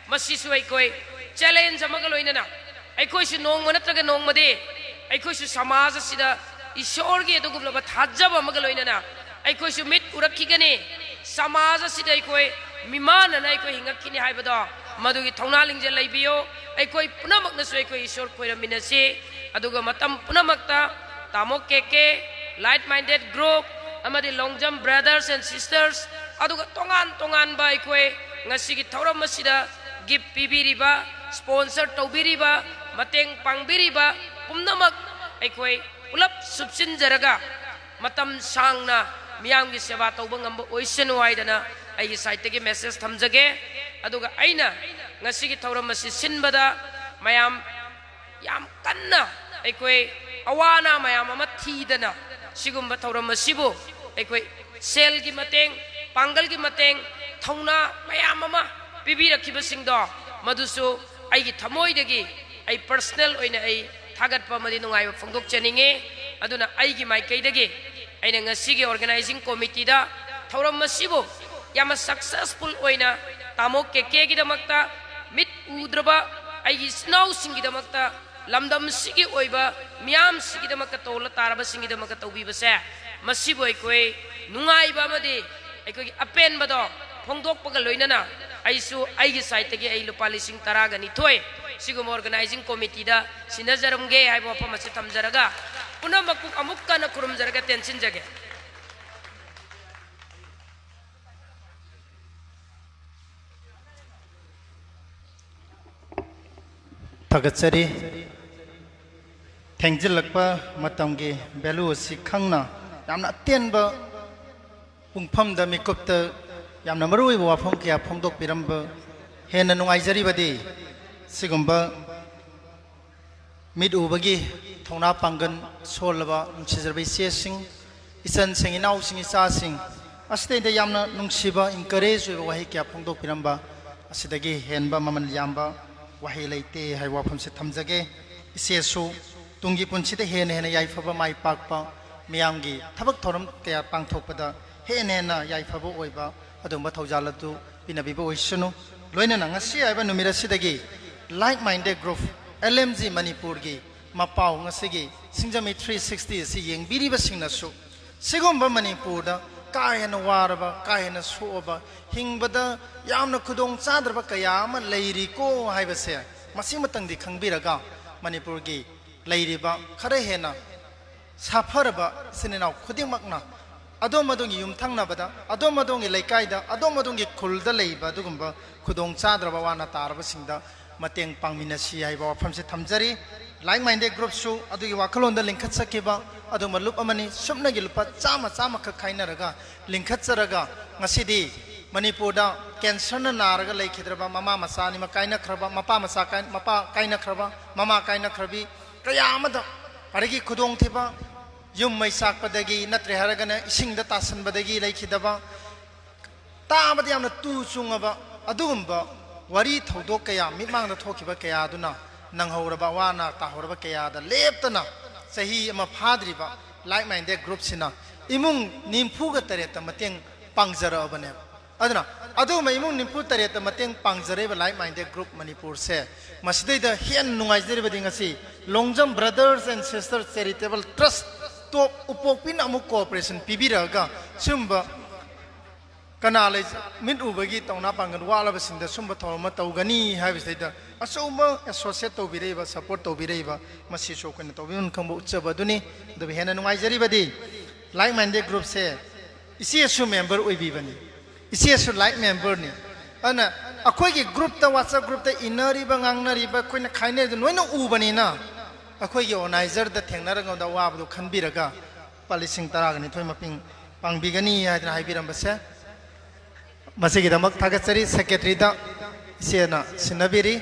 ꯃꯁꯤꯁꯨ ꯑꯩꯈꯣꯏ ꯆꯦꯂꯦꯟꯖ ꯑꯃꯒ ꯂꯣꯏꯅꯅ ꯑꯩꯈꯣꯏꯁꯨ ꯅꯣꯡꯃ ꯅꯠꯇ꯭ꯔꯒ ꯅꯣꯡꯃꯗꯤ ꯑꯩꯈꯣꯏꯁꯨ ꯁꯃꯥꯖ ꯑꯁꯤꯗ ꯏꯁꯣꯔꯒꯤ ꯑꯗꯨꯒꯨꯝꯂꯕ ꯊꯥꯖꯕ ꯑꯃꯒ ꯂꯣꯏꯅꯅ ꯑꯩꯈꯣꯏꯁꯨ ꯃꯤꯠ ꯎꯔꯛꯈꯤꯒꯅꯤ꯫ ꯁꯃꯥꯖ ꯑꯁꯤꯗ ꯑꯩꯈꯣꯏ ꯃꯤꯃꯥꯟꯅꯅ ꯑꯩꯈꯣꯏ ꯍꯤꯡꯉꯛꯈꯤꯅꯤ ꯍꯥꯏꯕꯗꯣ, ꯃꯗꯨꯒꯤ ꯊꯧꯅꯥ ꯂꯤꯡꯖꯦꯜ ꯂꯩꯕꯤꯌꯨ꯫ ꯑꯩꯈꯣꯏ ꯄꯨꯝꯅꯃꯛꯅꯁꯨ ꯑꯩꯈꯣꯏ ꯏꯁꯣꯔ ꯈꯣꯏꯔꯝꯃꯤꯟꯅꯁꯤ꯫ ꯑꯗꯨꯒ ꯃꯇꯝ ꯄꯨꯝꯅꯃꯛꯇ ꯇꯥꯃꯣ ꯀꯦ ꯀꯦ, ꯂꯥꯏꯛ ꯃꯥꯏꯟꯗꯦꯗ ꯒ꯭ꯔꯨꯞ ꯑꯃꯗꯤ ꯂꯣꯡꯖꯝ ꯕ꯭ꯔꯗꯔꯁ ꯑꯦꯟ ꯁꯤꯁꯇꯔꯁ, ꯑꯗꯨꯒ ꯇꯣꯉꯥꯟ ꯇꯣꯉꯥꯟꯕ ꯑꯩꯈꯣꯏ ꯉꯁꯤꯒꯤ ꯊꯧꯔꯝ ꯑꯁꯤꯗ ꯒꯤꯐ ꯄꯤꯕꯤꯔꯤꯕ, ꯁ꯭ꯄꯣꯟꯁꯔ ꯇꯧꯕꯤꯔꯤꯕ, ꯃꯇꯦꯡ ꯄꯥꯡꯕꯤꯔꯤꯕ ꯄꯨꯝꯅꯃꯛ ꯑꯩꯈꯣꯏ ꯄꯨꯂꯞ ꯁꯨꯞꯆꯤꯟꯖꯔꯒ ꯃꯇꯝ ꯁꯥꯡꯅ ꯃꯤꯌꯥꯝꯒꯤ ꯁꯦꯕꯥ ꯇꯧꯕ ꯉꯝꯕ ꯑꯣꯏꯁꯅꯨ ꯍꯥꯏꯗꯅ ꯑꯩꯒꯤ ꯁꯥꯏꯠꯇꯒꯤ ꯃꯦꯁꯦꯖ ꯊꯝꯖꯒꯦ꯫ ꯑꯗꯨꯒ ꯑꯩꯅ ꯉꯁꯤꯒꯤ ꯊꯧꯔꯝ ꯑꯁꯤ ꯁꯤꯟꯕꯗ ꯃꯌꯥꯝ ꯌꯥꯝ ꯀꯟꯅ ꯑꯩꯈꯣꯏ ꯑꯋꯥ ꯑꯅꯥ ꯃꯌꯥꯝ ꯑꯃ ꯊꯤꯗꯅ ꯁꯤꯒꯨꯝꯕ ꯊꯧꯔꯝ ꯑꯁꯤꯕꯨ ꯑꯩꯈꯣꯏ ꯁꯦꯜꯒꯤ ꯃꯇꯦꯡ, ꯄꯥꯡꯒꯜꯒꯤ ꯃꯇꯦꯡ, ꯊꯧꯅꯥ ꯃꯌꯥꯝ ꯑꯃ ꯄꯤꯕꯤꯔꯛꯈꯤꯕꯁꯤꯡꯗꯣ, ꯃꯗꯨꯁꯨ ꯑꯩꯒꯤ ꯊꯃꯣꯏꯗꯒꯤ ꯑꯩ ꯄꯔꯁꯅꯦꯜ ꯑꯣꯏꯅ ꯑꯩ ꯊꯥꯒꯠꯄ ꯑꯃꯗꯤ ꯅꯨꯡꯉꯥꯏꯕ ꯐꯣꯡꯗꯣꯛꯆꯅꯤꯡꯉꯤ꯫ ꯑꯗꯨꯅ ꯑꯩꯒꯤ ꯃꯥꯏꯀꯩꯗꯒꯤ ꯑꯩꯅ ꯉꯁꯤꯒꯤ ꯑꯣꯔꯒꯅꯥꯏꯖꯤꯡ ꯀꯣꯃꯤꯇꯤꯗ ꯊꯧꯔꯝ ꯑꯁꯤꯕꯨ ꯌꯥꯝꯅ ꯁꯛꯁꯦꯁꯐꯨꯜ ꯑꯣꯏꯅ ꯇꯥꯃꯣ ꯀꯦ ꯀꯦꯒꯤꯗꯃꯛꯇ, ꯃꯤꯠ ꯎꯗ꯭ꯔꯕ ꯑꯩꯒꯤ ꯏꯆꯤꯟ ꯏꯅꯥꯎꯁꯤꯡꯒꯤꯗꯃꯛꯇ, ꯂꯝꯗꯝꯁꯤꯒꯤ ꯑꯣꯏꯕ ꯃꯤꯌꯥꯝꯁꯤꯒꯤꯗꯃꯛꯇ, ꯇꯣꯜꯂ ꯇꯥꯔꯕꯁꯤꯡꯒꯤꯗꯃꯛꯇ ꯇꯧꯕꯤꯕꯁꯦ, ꯃꯁꯤꯕꯨ ꯑꯩꯈꯣꯏ ꯅꯨꯡꯉꯥꯏꯕ ꯑꯃꯗꯤ ꯑꯩꯈꯣꯏꯒꯤ ꯑꯄꯦꯟꯕꯗꯣ ꯐꯣꯡꯗꯣꯛꯄꯒ ꯂꯣꯏꯅꯅ ꯑꯩꯁꯨ ꯑꯩꯒꯤ ꯁꯥꯏꯠꯇꯒꯤ ꯑꯩ ꯂꯨꯄꯥ ꯂꯤꯁꯤꯡ ꯇꯔꯥꯒ ꯅꯤꯊꯣꯏ ꯁꯤꯒꯨꯝꯕ ꯑꯣꯔꯒꯅꯥꯏꯖꯤꯡ ꯀꯣꯃꯤꯇꯤꯗ ꯁꯤꯟꯅꯖꯔꯝꯒꯦ ꯍꯥꯏꯕ ꯋꯥꯐꯝ ꯑꯁꯤ ꯊꯝꯖꯔꯒ ꯄꯨꯝꯅꯃꯛꯄꯨ ꯑꯃꯨꯛ ꯀꯟꯅ ꯈꯨꯔꯨꯝꯖꯔꯒ ꯇꯦꯟꯁꯤꯟꯖꯒꯦ꯫ ꯊꯥꯒꯠꯆꯔꯤ꯫ ꯊꯦꯡꯖꯤꯜꯂꯛꯄ ꯃꯇꯝꯒꯤ ꯚꯦꯂꯨ ꯑꯁꯤ ꯈꯪꯅ ꯌꯥꯝꯅ ꯑꯇꯦꯟꯕ ꯄꯨꯡꯐꯝꯗ ꯃꯤꯀꯨꯞꯇ ꯌꯥꯝꯅ ꯃꯔꯨ ꯑꯣꯏꯕ ꯋꯥꯐꯝ ꯀꯌꯥ ꯐꯣꯡꯗꯣꯛꯄꯤꯔꯝꯕ ꯍꯦꯟꯅ ꯅꯨꯡꯉꯥꯏꯖꯔꯤꯕꯗꯤ, ꯁꯤꯒꯨꯝꯕ ꯃꯤꯠ ꯎꯕꯒꯤ ꯊꯧꯅꯥ ꯄꯥꯡꯒꯜ ꯁꯣꯜꯂꯕ ꯅꯨꯡꯁꯤꯖꯔꯕ ꯏꯆꯦꯁꯤꯡ, ꯏꯆꯟꯁꯤꯡ, ꯏꯅꯥꯎꯁꯤꯡ, ꯏꯆꯥꯁꯤꯡ ꯑꯁꯤꯗꯩꯗ ꯌꯥꯝꯅ ꯅꯨꯡꯁꯤꯕ, encourage ꯑꯣꯏꯕ ꯋꯥꯍꯩ ꯀꯌꯥ ꯐꯣꯡꯗꯣꯛꯄꯤꯔꯝꯕ ꯑꯁꯤꯗꯒꯤ ꯍꯦꯟꯕ ꯃꯃꯜ ꯌꯥꯝꯕ ꯋꯥꯍꯩ ꯂꯩꯇꯦ ꯍꯥꯏꯕ ꯋꯥꯐꯝꯁꯤ ꯊꯝꯖꯒꯦ꯫ ꯏꯆꯦꯁꯨ ꯇꯨꯡꯒꯤ ꯄꯨꯟꯁꯤꯗ ꯍꯦꯟꯅ ꯍꯦꯟꯅ ꯌꯥꯏꯐꯕ, ꯃꯥꯏ ꯄꯥꯛꯄ, ꯃꯤꯌꯥꯝꯒꯤ ꯊꯕꯛ ꯊꯧꯔꯝ ꯀꯌꯥ ꯄꯥꯡꯊꯣꯛꯄꯗ ꯍꯦꯟꯅ ꯍꯦꯟꯅ ꯌꯥꯏꯐꯕ ꯑꯣꯏꯕ ꯑꯗꯨꯒꯨꯝꯕ ꯊꯧꯖꯥꯜ ꯑꯗꯨ ꯄꯤꯅꯕꯤꯕ ꯑꯣꯏꯁꯅꯨ꯫ ꯂꯣꯏꯅꯅ ꯉꯁꯤ ꯍꯥꯏꯕ ꯅꯨꯃꯤꯠ ꯑꯁꯤꯗꯒꯤ Like Minded Group, L M G ꯃꯅꯤꯄꯨꯔꯒꯤ ꯃꯄꯥꯎ ꯉꯁꯤꯒꯤ ꯁꯤꯡꯖꯃꯩ three sixty ꯑꯁꯤ ꯌꯦꯡꯕꯤꯔꯤꯕꯁꯤꯡꯅꯁꯨ ꯁꯤꯒꯨꯝꯕ ꯃꯅꯤꯄꯨꯔꯗ ꯀꯥ ꯍꯦꯟꯅ ꯋꯥꯔꯕ, ꯀꯥ ꯍꯦꯟꯅ ꯁꯣꯛꯑꯕ, ꯍꯤꯡꯕꯗ ꯌꯥꯝꯅ ꯈꯨꯗꯣꯡ ꯆꯥꯗ꯭ꯔꯕ ꯀꯌꯥ ꯑꯃ ꯂꯩꯔꯤꯀꯣ ꯍꯥꯏꯕꯁꯦ ꯃꯁꯤꯃꯇꯪꯗꯤ ꯈꯪꯕꯤꯔꯒ, ꯃꯅꯤꯄꯨꯔꯒꯤ ꯂꯩꯔꯤꯕ ꯈꯔ ꯍꯦꯟꯅ ꯁꯥꯐꯔꯕ ꯏꯆꯤꯟ ꯏꯅꯥꯎ ꯈꯨꯗꯤꯡꯃꯛꯅ ꯑꯗꯣꯝ ꯑꯗꯣꯝꯒꯤ ꯌꯨꯝꯊꯪꯅꯕꯗ, ꯑꯗꯣꯝ ꯑꯗꯣꯝꯒꯤ ꯂꯩꯀꯥꯏꯗ, ꯑꯗꯣꯝ ꯑꯗꯣꯝꯒꯤ ꯈꯨꯜꯗ ꯂꯩꯕ ꯑꯗꯨꯒꯨꯝꯕ ꯈꯨꯗꯣꯡ ꯆꯥꯗ꯭ꯔꯕ ꯋꯥꯅ ꯇꯥꯔꯕꯁꯤꯡꯗ ꯃꯇꯦꯡ ꯄꯥꯡꯃꯤꯟꯅꯁꯤ ꯍꯥꯏꯕ ꯋꯥꯐꯝꯁꯤ ꯊꯝꯖꯔꯤ꯫ Like Minded Groupꯁꯨ ꯑꯗꯨꯒꯤ ꯋꯥꯈꯜꯂꯣꯟꯗ ꯂꯤꯡꯈꯠꯆꯈꯤꯕ ꯑꯗꯨꯒꯨꯝꯕ ꯂꯨꯞ ꯑꯃꯅꯤ꯫ ꯁꯨꯞꯅꯒꯤ ꯂꯨꯄꯥ ꯆꯥꯝꯃ, ꯆꯥꯝꯃꯈꯛ ꯈꯥꯏꯅꯔꯒ ꯂꯤꯡꯈꯠꯆꯔꯒ ꯉꯁꯤꯗꯤ ꯃꯅꯤꯄꯨꯔꯗ cancerꯅ ꯅꯥꯔꯒ ꯂꯩꯈꯤꯗ꯭ꯔꯕ ꯃꯃꯥ ꯃꯆꯥ ꯑꯅꯤꯃꯛ ꯀꯥꯏꯅꯈ꯭ꯔꯕ, ꯃꯄꯥ ꯃꯆꯥ ꯀꯥꯏ-, ꯃꯄꯥ ꯀꯥꯏꯅꯈ꯭ꯔꯕ, ꯃꯃꯥ ꯀꯥꯏꯅꯈ꯭ꯔꯕꯤ ꯀꯌꯥ ꯑꯃꯗ, ꯑꯗꯒꯤ ꯈꯨꯗꯣꯡꯊꯤꯕ, ꯌꯨꯝ ꯃꯩ ꯆꯥꯛꯄꯗꯒꯤ ꯅꯠꯇ꯭ꯔꯦ ꯍꯥꯏꯔꯒꯅ ꯏꯁꯤꯡꯗ ꯇꯥꯁꯟꯕꯗꯒꯤ ꯂꯩꯈꯤꯗꯕ, ꯇꯥꯕꯗ ꯌꯥꯝꯅ ꯇꯨ ꯆꯨꯡꯉꯕ ꯑꯗꯨꯒꯨꯝꯕ ꯋꯥꯔꯤ ꯊꯧꯗꯣꯛ ꯀꯌꯥ, ꯃꯤꯠꯃꯥꯡꯗ ꯊꯣꯛꯈꯤꯕ ꯀꯌꯥ ꯑꯗꯨꯅ ꯅꯪꯍꯧꯔꯕ, ꯑꯋꯥ ꯑꯅꯥ ꯇꯥꯍꯧꯔꯕ ꯀꯌꯥꯗ ꯂꯦꯞꯇꯅ ꯆꯍꯤ ꯑꯃ ꯐꯥꯗ꯭ꯔꯤꯕ Like Minded Groupꯁꯤꯅ ꯏꯃꯨꯡ ꯅꯤꯐꯨꯒ ꯇꯔꯦꯠꯇ ꯃꯇꯦꯡ ꯄꯥꯡꯖꯔꯛꯑꯕꯅꯦꯕ꯫ ꯑꯗꯨꯅ ꯑꯗꯨꯒꯨꯝꯕ ꯏꯃꯨꯡ ꯅꯤꯐꯨ ꯇꯔꯦꯠꯇ ꯃꯇꯦꯡ ꯄꯥꯡꯖꯔꯛꯏꯕ Like Minded Group ꯃꯅꯤꯄꯨꯔꯁꯦ ꯃꯁꯤꯗꯩꯗ ꯍꯦꯟꯅ ꯅꯨꯡꯉꯥꯏꯖꯔꯤꯕꯗꯤ ꯉꯁꯤ Longjam Brothers and Sisters Charitable Trust, ꯇꯣꯞ ꯎꯄꯣꯛꯄꯤꯅ ꯑꯃꯨꯛ cooperation ꯄꯤꯕꯤꯔꯛꯑꯒ ꯁꯤꯒꯨꯝꯕ ꯀꯅꯥ ꯂꯩ, ꯃꯤꯠ ꯎꯕꯒꯤ ꯇꯧꯅꯥ ꯄꯥꯡꯒꯜ ꯋꯥꯠꯂꯕꯁꯤꯡꯗ ꯁꯨꯝꯕ ꯊꯧꯔꯝ ꯑꯃ ꯇꯧꯒꯅꯤ ꯍꯥꯏꯕꯁꯤꯗꯩꯗ ꯑꯆꯧꯕ associate ꯇꯧꯕꯤꯔꯛꯏꯕ, support ꯇꯧꯕꯤꯔꯛꯏꯕ, ꯃꯁꯤꯁꯨ ꯑꯩꯈꯣꯏꯅ ꯇꯧꯕꯤꯃꯟ ꯈꯪꯕ ꯎꯠꯆꯕ ꯑꯗꯨꯅꯤ꯫ ꯑꯗꯨꯕꯨ ꯍꯦꯟꯅ ꯅꯨꯡꯉꯥꯏꯖꯔꯤꯕꯗꯤ Like Minded Groupꯁꯦ ꯏꯆꯦꯁꯨ member ꯑꯣꯏꯕꯤꯕꯅꯤ, ꯏꯆꯦꯁꯨ Like Memberꯅꯤ꯫ ꯑꯗꯨꯅ ꯑꯩꯈꯣꯏꯒꯤ groupꯇ, WhatsApp groupꯇ ꯏꯟꯅꯔꯤꯕ, ꯉꯥꯡꯅꯔꯤꯕ, ꯑꯩꯈꯣꯏꯅ ꯈꯥꯏꯅꯔꯤꯕ ꯂꯣꯏꯅ ꯎꯕꯅꯤꯅ ꯑꯩꯈꯣꯏꯒꯤ organizerꯗ ꯊꯦꯡꯅꯔꯀꯥꯟꯗ ꯑꯋꯥꯕꯗꯨ ꯈꯟꯕꯤꯔꯒ ꯂꯨꯄꯥ ꯂꯤꯁꯤꯡ ꯇꯔꯥꯒ ꯅꯤꯊꯣꯏ ꯃꯇꯦꯡ ꯄꯥꯡꯕꯤꯒꯅꯤ ꯍꯥꯏꯗꯅ ꯍꯥꯏꯕꯤꯔꯝꯕꯁꯦ, ꯃꯁꯤꯒꯤꯗꯃꯛ ꯊꯥꯒꯠꯆꯔꯤ꯫ ꯁꯦꯀ꯭ꯔꯦꯇꯔꯤꯗ ꯏꯆꯦꯅ ꯁꯤꯟꯅꯕꯤꯔꯤ꯫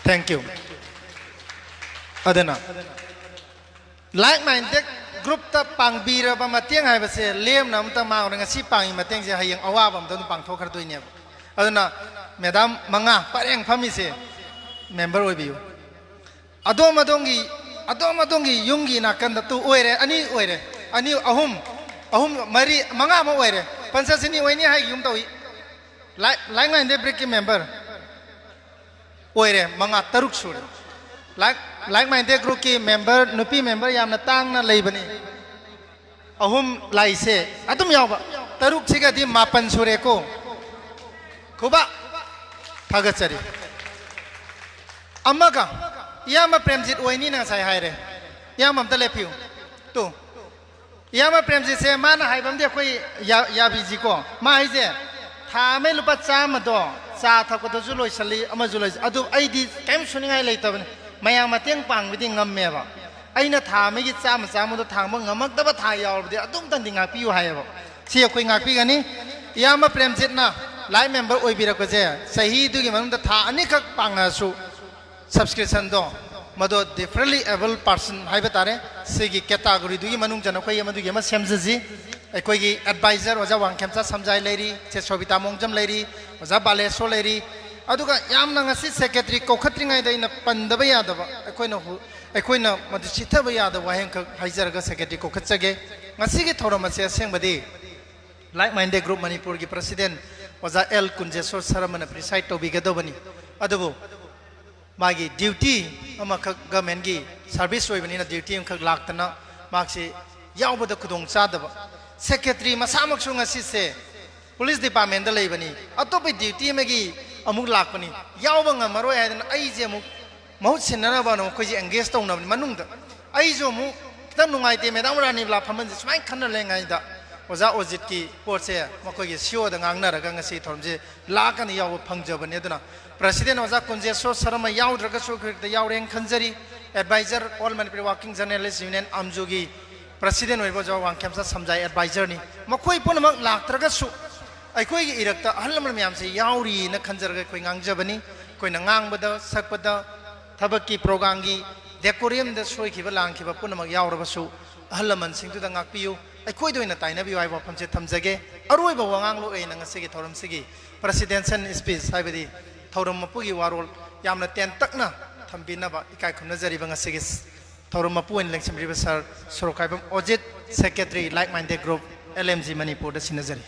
Thank you. ꯑꯗꯨꯅ like minded groupꯇ ꯄꯥꯡꯕꯤꯔꯕ ꯃꯇꯦꯡ ꯍꯥꯏꯕꯁꯦ ꯂꯦꯝꯅ ꯑꯃꯇ ꯃꯥꯡꯉꯔꯣꯏ꯫ ꯉꯁꯤ ꯄꯥꯡꯉꯤ ꯃꯇꯦꯡꯁꯦ ꯍꯌꯦꯡ ꯑꯋꯥꯕ ꯑꯝꯗ ꯑꯗꯨꯝ ꯄꯥꯡꯊꯣꯛꯈ꯭ꯔꯗꯣꯏꯅꯦꯕ꯫ ꯑꯗꯨꯅ ꯃꯦꯗꯥꯝ ꯃꯉꯥ ꯄꯔꯦꯡ ꯐꯝꯃꯤꯁꯦ member ꯑꯣꯏꯕꯤꯌꯨ꯫ ꯑꯗꯣꯝ ꯑꯗꯣꯝꯒꯤ, ꯑꯗꯣꯝ ꯑꯗꯣꯝꯒꯤ ꯌꯨꯝꯒꯤ ꯅꯥꯀꯟꯗ ꯇꯨ ꯑꯣꯏꯔꯦ, ꯑꯅꯤ ꯑꯣꯏꯔꯦ, ꯑꯅꯤ, ꯑꯍꯨꯝ, ꯑꯍꯨꯝ, ꯃꯔꯤ, ꯃꯉꯥ ꯑꯃ ꯑꯣꯏꯔꯦ꯫ ꯄꯟꯆꯥꯌꯠꯁꯤꯅꯤ ꯑꯣꯏꯅꯤ ꯍꯥꯏꯒꯤ ꯌꯨꯝ ꯇꯧꯏ꯫ Like, like minded groupꯀꯤ member ꯑꯣꯏꯔꯦ, ꯃꯉꯥ, ꯇꯔꯨꯛ ꯁꯨꯔꯦ꯫ Like, like minded groupꯀꯤ member, ꯅꯨꯄꯤ member ꯌꯥꯝꯅ ꯇꯥꯡꯅ ꯂꯩꯕꯅꯤ꯫ ꯑꯍꯨꯝ ꯂꯥꯛꯏꯁꯦ ꯑꯗꯨꯝ ꯌꯥꯎꯕ꯫ ꯇꯔꯨꯛꯁꯤꯒꯗꯤ ꯃꯥꯄꯟ ꯁꯨꯔꯦꯀꯣ꯫ ꯈꯨꯕꯥꯛ ꯊꯥꯒꯠꯆꯔꯤ꯫ ꯑꯃꯒ, ꯏꯌꯥꯝꯕ ꯄ꯭ꯔꯦꯝꯖꯤꯠ ꯑꯣꯏꯅꯤꯅ ꯉꯁꯥꯏ ꯍꯥꯏꯔꯦ꯫ ꯏꯌꯥꯝꯕ ꯑꯝꯇ ꯂꯦꯞꯄꯤꯌꯨ꯫ ꯇꯨ, ꯏꯌꯥꯝꯕ ꯄ꯭ꯔꯦꯝꯖꯤꯠꯁꯦ ꯃꯥꯅ ꯍꯥꯏꯕ ꯑꯃꯗꯤ ꯑꯩꯈꯣꯏ ꯌꯥ-, ꯌꯥꯕꯤꯁꯤꯀꯣ꯫ ꯃꯥ ꯍꯥꯏꯁꯦ ꯊꯥ ꯑꯃꯒꯤ ꯂꯨꯄꯥ ꯆꯥꯝꯃꯗꯣ ꯆꯥ ꯊꯛꯄꯗꯁꯨ ꯂꯣꯏꯁꯜꯂꯤ, ꯑꯃꯁꯨ ꯂꯣꯏꯁꯜꯂꯤ꯫ ꯑꯗꯨ ꯑꯩꯗꯤ ꯀꯔꯤꯝ ꯁꯨꯅꯤꯡꯉꯥꯏ ꯂꯩꯇꯕꯅꯤ, ꯃꯌꯥꯝ ꯃꯇꯦꯡ ꯄꯥꯡꯕꯗꯤ ꯉꯝꯃꯦꯕ꯫ ꯑꯩꯅ ꯊꯥ ꯑꯃꯒꯤ ꯆꯥꯝꯃ ꯆꯥꯝꯃꯗꯣ ꯊꯥꯡꯕ ꯉꯝꯃꯛꯇꯕ ꯊꯥ ꯌꯥꯎꯔꯕꯗꯤ ꯑꯗꯨꯝꯇꯪꯗꯤ ꯉꯥꯛꯄꯤꯌꯨ ꯍꯥꯏꯌꯦꯕ꯫ ꯁꯤ ꯑꯩꯈꯣꯏ ꯉꯥꯛꯄꯤꯒꯅꯤ꯫ ꯏꯌꯥꯝꯕ ꯄ꯭ꯔꯦꯝꯖꯤꯠꯅ like member ꯑꯣꯏꯕꯤꯔꯛꯄꯁꯦ, ꯆꯍꯤꯗꯨꯒꯤ ꯃꯅꯨꯡꯗ ꯊꯥ ꯑꯅꯤꯈꯛ ꯄꯥꯡꯉꯛꯑꯁꯨ, subscriptionꯗꯣ, ꯃꯗꯣ differently abled person ꯍꯥꯏꯕ ꯇꯥꯔꯦ, ꯁꯤꯒꯤ categoryꯗꯨꯒꯤ ꯃꯅꯨꯡ ꯆꯟꯅ ꯑꯩꯈꯣꯏ ꯃꯗꯨꯒꯤ ꯑꯃ ꯁꯦꯝꯖꯁꯤ꯫ ꯑꯩꯈꯣꯏꯒꯤ advisor ꯑꯣꯖꯥ ꯋꯥꯡꯈꯦꯝꯆꯥ ꯁꯝꯖꯥꯏ ꯂꯩꯔꯤ, ꯆꯦ ꯁꯣꯕꯤꯇꯥ ꯃꯣꯡꯖꯝ ꯂꯩꯔꯤ, ꯑꯣꯖꯥ ꯕꯥꯂꯦꯁꯣꯔ ꯂꯩꯔꯤ꯫ ꯑꯗꯨꯒ ꯌꯥꯝꯅ ꯉꯁꯤ secretary ꯀꯧꯈꯠꯇ꯭ꯔꯤꯉꯩꯗ ꯑꯩꯅ ꯄꯟꯗꯕ ꯌꯥꯗꯕ, ꯑꯩꯈꯣꯏꯅ ꯍꯨ-, ꯑꯩꯈꯣꯏꯅ ꯃꯗꯨ ꯆꯤꯠꯊꯕ ꯌꯥꯗꯕ ꯋꯥꯍꯩ ꯑꯃꯈꯛ ꯍꯥꯏꯖꯔꯒ secretary ꯀꯧꯈꯠꯆꯒꯦ꯫ ꯉꯁꯤꯒꯤ ꯊꯧꯔꯝ ꯑꯁꯤ ꯑꯁꯦꯡꯕꯗꯤ like minded group ꯃꯅꯤꯄꯨꯔꯒꯤ president ꯑꯣꯖꯥ ꯑꯦꯜ ꯀꯨꯟꯖꯦꯁꯣꯔ ꯁꯔꯃꯅ preside ꯇꯧꯕꯤꯒꯗꯧꯕꯅꯤ꯫ ꯑꯗꯨꯕꯨ ꯃꯥꯒꯤ duty ꯑꯃꯈꯛ, governmentꯀꯤ service ꯑꯣꯏꯕꯅꯤꯅ duty ꯑꯃꯈꯛ ꯂꯥꯛꯇꯅ ꯃꯍꯥꯛꯁꯤ ꯌꯥꯎꯕꯗ ꯈꯨꯗꯣꯡ ꯆꯥꯗꯕ꯫ Secretary ꯃꯁꯥꯃꯛꯁꯨ ꯉꯁꯤꯁꯦ police departmentꯇ ꯂꯩꯕꯅꯤ, ꯑꯇꯣꯞꯄ duty ꯑꯃꯒꯤ ꯑꯃꯨꯛ ꯂꯥꯛꯄꯅꯤ, ꯌꯥꯎꯕ ꯉꯝꯃꯔꯣꯏ ꯍꯥꯏꯗꯅ ꯑꯩꯁꯦ ꯑꯃꯨꯛ ꯃꯍꯨꯠ ꯁꯤꯟꯅꯅꯕ ꯑꯃꯨꯛ ꯑꯩꯈꯣꯏꯁꯦ engage ꯇꯧꯅꯕꯅꯤ꯫ ꯃꯅꯨꯡꯗ ꯑꯩꯁꯨ ꯑꯃꯨꯛ ꯈꯤꯇꯪ ꯅꯨꯡꯉꯥꯏꯇꯦ, ꯃꯦꯗꯥꯝ ꯔꯥꯅꯤꯕꯂꯥ ꯐꯝꯃꯟꯁꯦ ꯁꯨꯃꯥꯏꯅ ꯈꯟꯅ ꯂꯩꯉꯩꯗ ꯑꯣꯖꯥ ꯑꯣꯖꯤꯠꯀꯤ ꯄꯣꯠꯁꯦ ꯃꯈꯣꯏꯒꯤ CEOꯗ ꯉꯥꯡꯅꯔꯒ ꯉꯁꯤ ꯊꯧꯔꯝꯁꯦ ꯂꯥꯛꯀꯅꯤ, ꯌꯥꯎꯕ ꯐꯪꯖꯕꯅꯤ꯫ ꯑꯗꯨꯅ president ꯑꯣꯖꯥ ꯀꯨꯟꯖꯦꯁꯣꯔ ꯁꯔꯃ ꯌꯥꯎꯗ꯭ꯔꯒꯁꯨ ꯑꯩꯈꯣꯏ ꯈꯛꯇ ꯌꯥꯎꯔꯦꯅ ꯈꯟꯖꯔꯤ꯫ Adviser, all Manipuri working journalists union, ꯑꯝꯖꯨꯒꯤ ꯄ꯭ꯔꯁꯤꯗꯦꯟ ꯑꯣꯏꯕ ꯑꯣꯖꯥ ꯋꯥꯡꯈꯦꯝꯆꯥ ꯁꯝꯖꯥꯏ ꯑꯦꯗꯚꯥꯏꯖꯔꯅꯤ꯫ ꯃꯈꯣꯏ ꯄꯨꯝꯅꯃꯛ ꯂꯥꯛꯇ꯭ꯔꯒꯁꯨ ꯑꯩꯈꯣꯏꯒꯤ ꯏꯔꯛꯇ ꯑꯍꯜ ꯂꯃꯟ ꯃꯌꯥꯝꯁꯦ ꯌꯥꯎꯔꯤꯅ ꯈꯟꯖꯔꯒ ꯑꯩꯈꯣꯏ ꯉꯥꯡꯖꯕꯅꯤ꯫ ꯑꯩꯈꯣꯏꯅ ꯉꯥꯡꯕꯗ, ꯁꯛꯄꯗ, ꯊꯕꯛꯀꯤ ꯄ꯭ꯔꯣꯒ꯭ꯔꯥꯝꯒꯤ ꯗꯦꯀꯣꯔꯤꯌꯝꯗ ꯁꯣꯏꯈꯤꯕ ꯂꯥꯟꯈꯤꯕ ꯄꯨꯝꯅꯃꯛ ꯌꯥꯎꯔꯕꯁꯨ ꯑꯍꯜ ꯂꯃꯟꯁꯤꯡꯗꯨꯗ ꯉꯥꯛꯄꯤꯌꯨ꯫ ꯑꯩꯈꯣꯏꯗ ꯑꯣꯏꯅ ꯇꯥꯏꯅꯕꯤꯌꯨ ꯍꯥꯏꯕ ꯋꯥꯐꯝꯁꯦ ꯊꯝꯖꯒꯦ꯫ ꯑꯔꯣꯏꯕ ꯋꯥꯉꯥꯡꯂꯣꯏ ꯑꯩꯅ ꯉꯁꯤꯒꯤ ꯊꯧꯔꯝꯁꯤꯒꯤ ꯄ꯭ꯔꯁꯤꯗꯦꯟꯁꯤꯌꯦꯜ ꯁ꯭ꯄꯤꯆ, ꯍꯥꯏꯕꯗꯤ ꯊꯧꯔꯝ ꯃꯄꯨꯒꯤ ꯋꯥꯔꯣꯜ ꯌꯥꯝꯅ ꯇꯦꯟꯇꯛꯅ ꯊꯝꯕꯤꯅꯕ ꯏꯀꯥꯏ ꯈꯨꯝꯅꯖꯔꯤꯕ ꯉꯁꯤꯒꯤ ꯊꯧꯔꯝ ꯃꯄꯨ ꯑꯣꯏꯅ ꯂꯦꯡꯁꯤꯟꯕꯤꯔꯤꯕ sir Sorokhaibam Ojit, secretary, like minded group, L M G ꯃꯅꯤꯄꯨꯔꯗ ꯁꯤꯟꯅꯖꯔꯤ꯫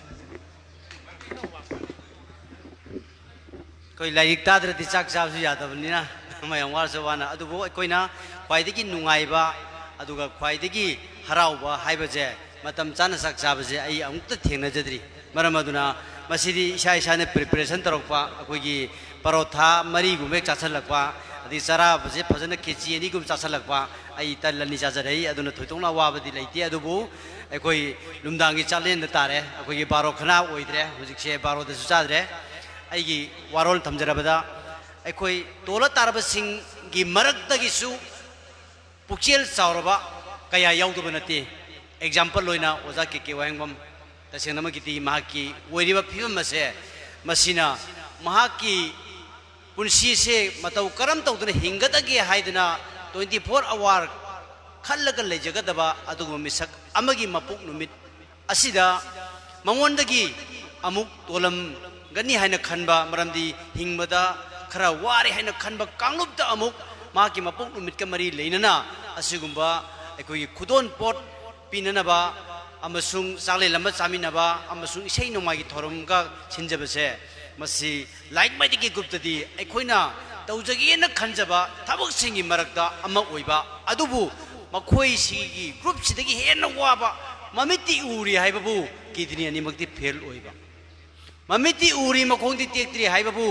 ꯑꯩꯈꯣꯏ ꯂꯥꯏꯔꯤꯛ ꯇꯥꯗ꯭ꯔꯗꯤ ꯆꯥꯛ ꯆꯥꯕꯁꯨ ꯌꯥꯗꯕꯅꯤꯅ ꯃꯌꯥꯝ ꯋꯥꯔꯁꯨ ꯋꯥꯅ, ꯑꯗꯨꯕꯨ ꯑꯩꯈꯣꯏꯅ ꯈ꯭ꯋꯥꯏꯗꯒꯤ ꯅꯨꯡꯉꯥꯏꯕ ꯑꯗꯨꯒ ꯈ꯭ꯋꯥꯏꯗꯒꯤ ꯍꯔꯥꯎꯕ ꯍꯥꯏꯕꯁꯦ ꯃꯇꯝ ꯆꯥꯅ ꯆꯥꯛ ꯆꯥꯕꯁꯦ ꯑꯩ ꯑꯃꯨꯛꯇ ꯊꯦꯡꯅꯖꯗ꯭ꯔꯤ꯫ ꯃꯔꯝ ꯑꯗꯨꯅ ꯃꯁꯤꯗꯤ ꯏꯁꯥ ꯏꯁꯥꯅ ꯄ꯭ꯔꯤꯄꯦꯔꯦꯁꯟ ꯇꯧꯔꯛꯄ, ꯑꯩꯈꯣꯏꯒꯤ ꯄꯔꯣꯊꯥ ꯃꯔꯤꯒꯨꯝꯕ ꯍꯦꯛ ꯆꯥꯁꯤꯜꯂꯛꯄ, ꯑꯗꯩ ꯆꯥꯔꯥꯕꯁꯦ ꯐꯖꯅ ꯈꯦꯆꯤ ꯑꯅꯤꯒꯨꯝꯕ ꯆꯥꯁꯤꯜꯂꯛꯄ, ꯑꯩ ꯇꯟ ꯑꯅꯤ ꯆꯥꯖꯔꯛꯏ꯫ ꯑꯗꯨꯅ ꯊꯣꯏꯗꯣꯛꯅ ꯑꯋꯥꯕꯗꯤ ꯂꯩꯇꯦ꯫ ꯑꯗꯨꯕꯨ ꯑꯩꯈꯣꯏ ꯅꯨꯡꯗꯥꯡꯒꯤ ꯆꯥꯛꯂꯦꯟꯗ ꯇꯥꯔꯦ꯫ ꯑꯩꯈꯣꯏꯒꯤ ꯕꯥꯔꯣ ꯈꯅꯥ ꯑꯣꯏꯗ꯭ꯔꯦ, ꯍꯧꯖꯤꯛꯁꯦ ꯕꯥꯔꯣꯗꯁꯨ ꯆꯥꯗ꯭ꯔꯦ꯫ ꯑꯩꯒꯤ ꯋꯥꯔꯣꯜ ꯊꯝꯖꯔꯕꯗ, ꯑꯩꯈꯣꯏ ꯇꯣꯜꯂ ꯇꯥꯔꯕꯁꯤꯡꯒꯤ ꯃꯔꯛꯇꯒꯤꯁꯨ ꯄꯨꯛꯆꯦꯜ ꯆꯥꯎꯔꯕ ꯀꯌꯥ ꯌꯥꯎꯗꯕ ꯅꯠꯇꯦ꯫ ꯑꯦꯛꯖꯥꯝꯄꯜ ꯑꯣꯏꯅ ꯑꯣꯖꯥ ꯀꯦ ꯀꯦ ꯋꯥꯍꯦꯡꯕꯝ, ꯇꯁꯦꯡꯅꯃꯛꯀꯤꯗꯤ ꯃꯍꯥꯛꯀꯤ ꯑꯣꯏꯔꯤꯕ ꯐꯤꯕꯝ ꯑꯁꯦ, ꯃꯁꯤꯅ ꯃꯍꯥꯛꯀꯤ ꯄꯨꯟꯁꯤꯁꯦ ꯃꯇꯧ ꯀꯔꯝ ꯇꯧꯗꯅ ꯍꯤꯡꯒꯗꯒꯦ ꯍꯥꯏꯗꯅ twenty four hour ꯈꯜꯂꯒ ꯂꯩꯖꯒꯗꯕ ꯑꯗꯨꯒꯨꯝꯕ ꯃꯤꯁꯛ ꯑꯃꯒꯤ ꯃꯄꯣꯛ ꯅꯨꯃꯤꯠ ꯑꯁꯤꯗ ꯃꯉꯣꯟꯗꯒꯤ ꯑꯃꯨꯛ ꯇꯣꯜꯂꯝꯒꯅꯤ ꯍꯥꯏꯅ ꯈꯟꯕ, ꯃꯔꯝꯗꯤ ꯍꯤꯡꯕꯗ ꯈꯔ ꯋꯥꯔꯦ ꯍꯥꯏꯅ ꯈꯟꯕ ꯀꯥꯡꯂꯨꯞꯇ ꯑꯃꯨꯛ ꯃꯍꯥꯛꯀꯤ ꯃꯄꯣꯛ ꯅꯨꯃꯤꯠꯀ ꯃꯔꯤ ꯂꯩꯅꯅ ꯑꯁꯤꯒꯨꯝꯕ ꯑꯩꯈꯣꯏꯒꯤ ꯈꯨꯗꯣꯜ ꯄꯣꯠ ꯄꯤꯅꯅꯕ ꯑꯃꯁꯨꯡ ꯆꯥꯛꯂꯦꯟ ꯑꯃ ꯆꯥꯃꯤꯟꯅꯕ ꯑꯃꯁꯨꯡ ꯏꯁꯩ ꯅꯣꯡꯃꯥꯏꯒꯤ ꯊꯧꯔꯝꯒ ꯁꯤꯟꯖꯕꯁꯦ, ꯃꯁꯤ ꯂꯥꯏꯛ ꯃꯥꯏꯟꯗꯦꯗꯀꯤ ꯒ꯭ꯔꯨꯞꯇꯗꯤ ꯑꯩꯈꯣꯏꯅ ꯇꯧꯖꯒꯦꯅ ꯈꯟꯖꯕ ꯊꯕꯛꯁꯤꯡꯒꯤ ꯃꯔꯛꯇ ꯑꯃ ꯑꯣꯏꯕ, ꯑꯗꯨꯕꯨ ꯃꯈꯣꯏꯁꯤꯒꯤ ꯒ꯭ꯔꯨꯞꯁꯤꯗꯒꯤ ꯍꯦꯟꯅ ꯋꯥꯕ, ꯃꯃꯤꯠꯇꯤ ꯎꯔꯤ ꯍꯥꯏꯕꯕꯨ ꯀꯤꯗꯅꯤ ꯑꯅꯤꯃꯛꯇꯤ ꯐꯦꯜ ꯑꯣꯏꯕ, ꯃꯃꯤꯠꯇꯤ ꯎꯔꯤ ꯃꯈꯣꯡꯗꯤ ꯇꯦꯛꯇ꯭ꯔꯤ ꯍꯥꯏꯕꯕꯨ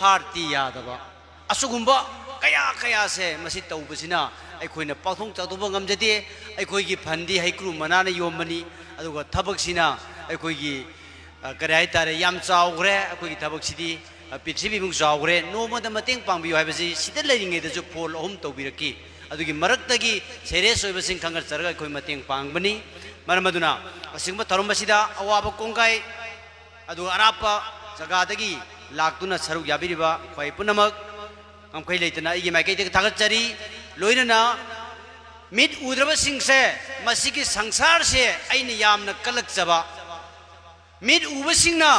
ꯍꯥꯔꯠꯇꯤ ꯌꯥꯗꯕ, ꯑꯁꯤꯒꯨꯝꯕ ꯀꯌꯥ ꯀꯌꯥꯁꯦ ꯃꯁꯤ ꯇꯧꯕꯁꯤꯅ ꯑꯩꯈꯣꯏꯅ ꯄꯥꯛꯊꯣꯛ ꯆꯥꯎꯊꯣꯛꯄ ꯉꯝꯖꯗꯦ꯫ ꯑꯩꯈꯣꯏꯒꯤ ꯐꯟꯗꯤ ꯍꯩꯀ꯭ꯔꯨ ꯃꯅꯥꯅ ꯌꯣꯝꯕꯅꯤ, ꯑꯗꯨꯒ ꯊꯕꯛꯁꯤꯅ ꯑꯩꯈꯣꯏꯒꯤ, ꯑ, ꯀꯔꯤ ꯍꯥꯏꯇꯥꯔꯦ, ꯌꯥꯝ ꯆꯥꯎꯈ꯭ꯔꯦ꯫ ꯑꯩꯈꯣꯏꯒꯤ ꯊꯕꯛꯁꯤꯗꯤ, ꯑ, ꯄ꯭ꯔꯤꯊꯤꯕꯤꯃꯨꯛ ꯆꯥꯎꯈ꯭ꯔꯦ꯫ ꯅꯣꯡꯃꯗ ꯃꯇꯦꯡ ꯄꯥꯡꯕꯤꯌꯨ ꯍꯥꯏꯕꯁꯤ ꯁꯤꯗ ꯂꯩꯔꯤꯉꯩꯗꯁꯨ ꯐꯣꯟ ꯑꯍꯨꯝ ꯇꯧꯕꯤꯔꯛꯈꯤ꯫ ꯑꯗꯨꯒꯤ ꯃꯔꯛꯇꯒꯤ ꯁꯦꯔꯤꯌꯁ ꯑꯣꯏꯕꯁꯤꯡ ꯈꯟꯒꯠꯆꯔꯒ ꯑꯩꯈꯣꯏ ꯃꯇꯦꯡ ꯄꯥꯡꯕꯅꯤ꯫ ꯃꯔꯝ ꯑꯗꯨꯅ ꯑꯁꯤꯒꯨꯝꯕ ꯊꯧꯔꯝ ꯑꯁꯤꯗ ꯑꯋꯥꯕ ꯀꯣꯡꯒꯥꯏ, ꯑꯗꯨꯒ ꯑꯔꯥꯞꯄ ꯖꯒꯥꯗꯒꯤ ꯂꯥꯛꯇꯨꯅ ꯁꯔꯨꯛ ꯌꯥꯕꯤꯔꯤꯕ ꯑꯩꯈꯣꯏ ꯄꯨꯝꯅꯃꯛ ꯉꯝꯈꯩ ꯂꯩꯇꯅ ꯑꯩꯒꯤ ꯃꯥꯏꯀꯩꯗꯒꯤ ꯊꯥꯒꯠꯆꯔꯤ꯫ ꯂꯣꯏꯅꯅ ꯃꯤꯠ ꯎꯗ꯭ꯔꯕꯁꯤꯡꯁꯦ, ꯃꯁꯤꯒꯤ ꯁꯪꯁꯥꯔꯁꯦ ꯑꯩꯅ ꯌꯥꯝꯅ ꯀꯜꯂꯛꯆꯕ, ꯃꯤꯠ ꯎꯕꯁꯤꯡꯅ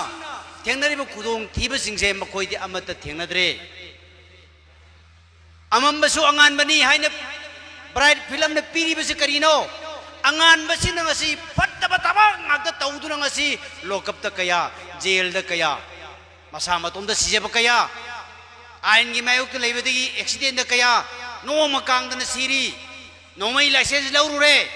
ꯊꯦꯡꯅꯔꯤꯕ ꯈꯨꯗꯣꯡꯊꯤꯕꯁꯤꯡꯁꯦ ꯃꯈꯣꯏꯗꯤ ꯑꯃꯠꯇ ꯊꯦꯡꯅꯗ꯭ꯔꯦ꯫ ꯑꯃꯝꯕꯁꯨ ꯑꯉꯥꯟꯕꯅꯤ ꯍꯥꯏꯅ ꯕ꯭ꯔꯥꯏꯠ ꯐꯤꯂꯝꯅ ꯄꯤꯔꯤꯕꯁꯤ ꯀꯔꯤꯅꯣ? ꯑꯉꯥꯟꯕꯁꯤꯡꯅ ꯉꯁꯤ ꯐꯠꯇꯕ ꯊꯕꯛ ꯉꯥꯛꯇ ꯇꯧꯗꯨꯅ ꯉꯁꯤ ꯂꯣꯀꯞꯇ ꯀꯌꯥ, ꯖꯦꯜꯗ ꯀꯌꯥ, ꯃꯁꯥ ꯃꯇꯣꯝꯗ ꯁꯤꯖꯕ ꯀꯌꯥ, ꯑꯥꯏꯟꯒꯤ ꯃꯥꯌꯣꯛꯇ ꯂꯩꯕꯗꯒꯤ ꯑꯦꯛꯁꯤꯗꯦꯟꯗ ꯀꯌꯥ, ꯅꯣꯡꯃ ꯀꯥꯡꯗꯅ ꯁꯤꯔꯤ, ꯅꯣꯡꯃꯩ ꯂꯥꯏꯁꯦꯟꯁ ꯂꯧꯔꯨꯔꯦ,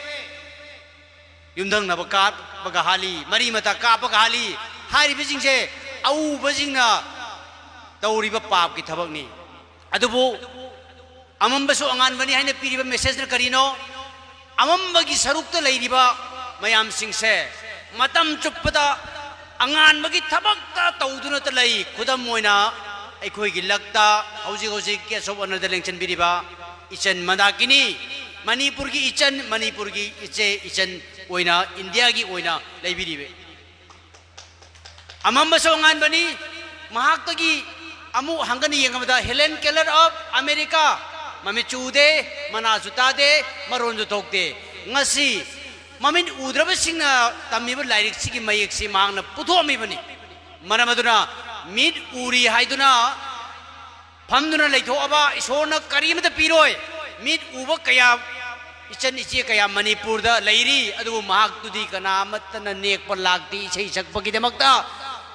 ꯌꯨꯝꯊꯪꯅꯕ ꯀꯥꯞꯄꯒ ꯍꯥꯠꯂꯤ, ꯃꯔꯤ ꯃꯇꯥ ꯀꯥꯞꯄꯒ ꯍꯥꯠꯂꯤ꯫ ꯍꯥꯏꯔꯤꯕꯁꯤꯡꯁꯦ ꯑꯎꯕꯁꯤꯡꯅ ꯇꯧꯔꯤꯕ ꯄꯥꯞꯀꯤ ꯊꯕꯛꯅꯤ꯫ ꯑꯗꯨꯕꯨ ꯑꯃꯝꯕꯁꯨ ꯑꯉꯥꯟꯕꯅꯤ ꯍꯥꯏꯅ ꯄꯤꯔꯤꯕ ꯃꯦꯁꯦꯖꯅ ꯀꯔꯤꯅꯣ? ꯑꯃꯝꯕꯒꯤ ꯁꯔꯨꯛꯇ ꯂꯩꯔꯤꯕ ꯃꯌꯥꯝꯁꯤꯡꯁꯦ ꯃꯇꯝ ꯆꯨꯞꯄꯗ ꯑꯉꯥꯟꯕꯒꯤ ꯊꯕꯛꯇ ꯇꯧꯗꯨꯅꯇ ꯂꯩ꯫ ꯈꯨꯗꯝ ꯑꯣꯏꯅ, ꯑꯩꯈꯣꯏꯒꯤ ꯂꯛꯇ ꯍꯧꯖꯤꯛ ꯍꯧꯖꯤꯛ ꯒꯦꯁ ꯑꯣꯐ ꯑꯣꯅꯔꯗ ꯂꯦꯡꯁꯤꯟꯕꯤꯔꯤꯕ ꯏꯆꯟ ꯃꯟꯗꯥꯀꯤꯅꯤ, ꯃꯅꯤꯄꯨꯔꯒꯤ ꯏꯆꯟ, ꯃꯅꯤꯄꯨꯔꯒꯤ ꯏꯆꯦ, ꯏꯆꯟ ꯑꯣꯏꯅ ꯏꯟꯗꯤꯌꯥꯒꯤ ꯑꯣꯏꯅ ꯂꯩꯕꯤꯔꯤꯕ꯫ ꯑꯃꯝꯕꯁꯨ ꯑꯉꯥꯟꯕꯅꯤ꯫ ꯃꯍꯥꯛꯇꯒꯤ ꯑꯃꯨꯛ ꯍꯪꯒꯅ ꯌꯦꯡꯕꯗ, ꯍꯦꯂꯦꯟ ꯀꯦꯂꯔ ꯑꯣꯐ ꯑꯃꯦꯔꯤꯀꯥ, ꯃꯃꯤꯠꯁꯨ ꯎꯗꯦ, ꯃꯅꯥꯁꯨ ꯇꯥꯗꯦ, ꯃꯔꯣꯟꯁꯨ ꯊꯣꯛꯇꯦ꯫ ꯉꯁꯤ ꯃꯃꯤꯠ ꯎꯗ꯭ꯔꯕꯁꯤꯡꯅ ꯇꯝꯃꯤꯕ ꯂꯥꯏꯔꯤꯛꯁꯤꯒꯤ ꯃꯌꯦꯛꯁꯤ ꯃꯍꯥꯛꯅ ꯄꯨꯊꯣꯛꯑꯝꯃꯤꯕꯅꯤ꯫ ꯃꯔꯝ ꯑꯗꯨꯅ ꯃꯤꯠ ꯎꯔꯤ ꯍꯥꯏꯗꯨꯅ ꯐꯝꯗꯨꯅ ꯂꯩꯊꯣꯛꯑꯕ ꯏꯁꯣꯔꯅ ꯀꯔꯤꯃꯇ ꯄꯤꯔꯣꯏ꯫ ꯃꯤꯠ ꯎꯕ ꯀꯌꯥ, ꯏꯆꯟ ꯏꯆꯦ ꯀꯌꯥ ꯃꯅꯤꯄꯨꯔꯗ ꯂꯩꯔꯤ, ꯑꯗꯨꯕꯨ ꯃꯍꯥꯛꯇꯨꯗꯤ ꯀꯅꯥ ꯑꯃꯠꯇꯅ ꯅꯦꯛꯄ ꯂꯥꯛꯇꯦ ꯏꯁꯩ ꯁꯛꯄꯒꯤꯗꯃꯛꯇ꯫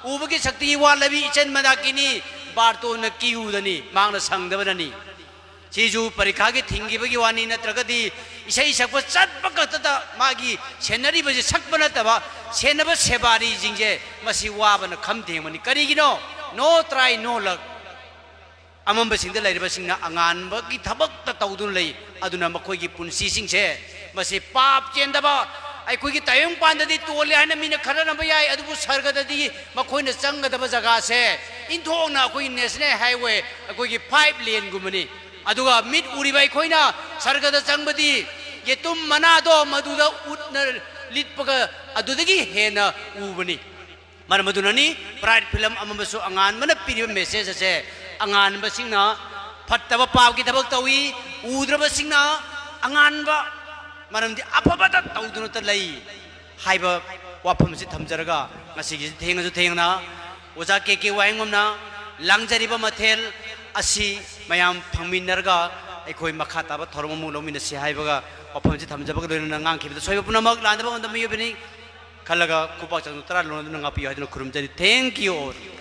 ꯎꯕꯒꯤ ꯁꯛꯇꯤ ꯋꯥꯠꯂꯕꯤ ꯏꯆꯟ ꯃꯟꯗꯥꯀꯤꯅꯤ, ꯕꯥꯔꯇꯣꯟꯅ ꯀꯤꯌꯨꯗꯅꯤ, ꯃꯍꯥꯛꯅ ꯁꯪꯗꯕꯅꯅꯤ꯫ ꯁꯤꯁꯨ ꯄꯔꯤꯈꯥꯒꯤ ꯊꯤꯡꯈꯤꯕꯒꯤ ꯋꯥꯅꯤ, ꯅꯠꯇ꯭ꯔꯒꯗꯤ ꯏꯁꯩ ꯁꯛꯄ ꯆꯠꯄ ꯈꯛꯇꯗ ꯃꯥꯒꯤ ꯁꯦꯟꯅꯔꯤꯕꯁꯦ ꯁꯛꯄ ꯅꯠꯇꯕ ꯁꯦꯟꯅꯕ ꯁꯦꯕꯥꯔꯤꯁꯤꯡꯁꯦ ꯃꯁꯤ ꯋꯥꯕꯅ ꯈꯝ ꯊꯦꯡꯕꯅꯤ꯫ ꯀꯔꯤꯒꯤꯅꯣ? No try, no luck꯫ ꯑꯃꯝꯕꯁꯤꯡꯗ ꯂꯩꯔꯤꯕꯁꯤꯡꯅ ꯑꯉꯥꯟꯕꯒꯤ ꯊꯕꯛꯇ ꯇꯧꯗꯨꯅ ꯂꯩ꯫ ꯑꯗꯨꯅ ꯃꯈꯣꯏꯒꯤ ꯄꯨꯟꯁꯤꯁꯤꯡꯁꯦ ꯃꯁꯤ ꯄꯥꯞ ꯆꯦꯟꯗꯕ, ꯑꯩꯈꯣꯏꯒꯤ ꯇꯥꯏꯕꯪꯄꯥꯟꯗꯗꯤ ꯇꯣꯜꯂꯦ ꯍꯥꯏꯅ ꯃꯤꯅ ꯈꯟꯅꯔꯝꯕ ꯌꯥꯏ, ꯑꯗꯨꯕꯨ ꯁꯔꯒꯗꯗꯤ ꯃꯈꯣꯏꯅ ꯆꯪꯒꯗꯕ ꯖꯒꯥꯁꯦ ꯏꯟꯊꯣꯛꯅ ꯑꯩꯈꯣꯏꯒꯤ ꯅꯦꯁꯅꯦꯜ ꯍꯥꯏꯋꯦ, ꯑꯩꯈꯣꯏꯒꯤ ꯐꯥꯏꯚ ꯂꯦꯟꯒꯨꯝꯕꯅꯤ꯫ ꯑꯗꯨꯒ ꯃꯤꯠ ꯎꯔꯤꯕ ꯑꯩꯈꯣꯏꯅ ꯁꯔꯒꯗ ꯆꯪꯕꯗꯤ ꯌꯦꯇꯨꯝ ꯃꯅꯥꯗꯣ ꯃꯗꯨꯗ ꯎꯠꯅ ꯂꯤꯠꯄꯒ ꯑꯗꯨꯗꯒꯤ ꯍꯦꯟꯅ ꯎꯕꯅꯤ꯫ ꯃꯔꯝ ꯑꯗꯨꯅꯅꯤ Pride film ꯑꯃꯃꯁꯨ ꯑꯉꯥꯟꯕꯅ ꯄꯤꯔꯤꯕ message ꯑꯁꯦ, ꯑꯉꯥꯟꯕꯁꯤꯡꯅ ꯐꯠꯇꯕ ꯄꯥꯞꯀꯤ ꯊꯕꯛ ꯇꯧꯏ, ꯎꯗ꯭ꯔꯕꯁꯤꯡꯅ ꯑꯉꯥꯟꯕ, ꯃꯔꯝꯗꯤ ꯑꯐꯕꯇ ꯇꯧꯗꯨꯅꯇ ꯂꯩ ꯍꯥꯏꯕ ꯋꯥꯐꯝꯁꯤ ꯊꯝꯖꯔꯒ, ꯉꯁꯤꯒꯤ ꯊꯦꯡꯉꯁꯨ ꯊꯦꯡꯅ ꯑꯣꯖꯥ ꯀꯦ ꯀꯦ ꯋꯥꯍꯦꯡꯕꯝꯅ ꯂꯥꯡꯖꯔꯤꯕ ꯃꯊꯦꯜ ꯑꯁꯤ ꯃꯌꯥꯝ ꯐꯪꯃꯤꯟꯅꯔꯒ ꯑꯩꯈꯣꯏ ꯃꯈꯥ ꯇꯥꯕ ꯊꯧꯔꯝ ꯑꯃꯨꯛ ꯂꯧꯃꯤꯟꯅꯁꯤ ꯍꯥꯏꯕꯒ ꯋꯥꯐꯝꯁꯤ ꯊꯝꯖꯕꯒ ꯂꯣꯏꯅꯅ, ꯉꯥꯡꯈꯤꯕꯗ ꯁꯣꯏꯕ ꯄꯨꯝꯅꯃꯛ ꯂꯥꯟꯗꯕ ꯉꯝꯗꯕ ꯃꯤꯑꯣꯏꯕꯅꯤ ꯈꯜꯂꯒ ꯈꯨꯄꯥꯛ ꯆꯪꯗꯨꯅ ꯇꯔꯥ ꯂꯣꯟꯗꯨꯅ ꯉꯥꯛꯄꯤꯌꯨ ꯍꯥꯏꯗꯨꯅ ꯈꯨꯔꯨꯝꯖꯔꯤ꯫ Thank you all.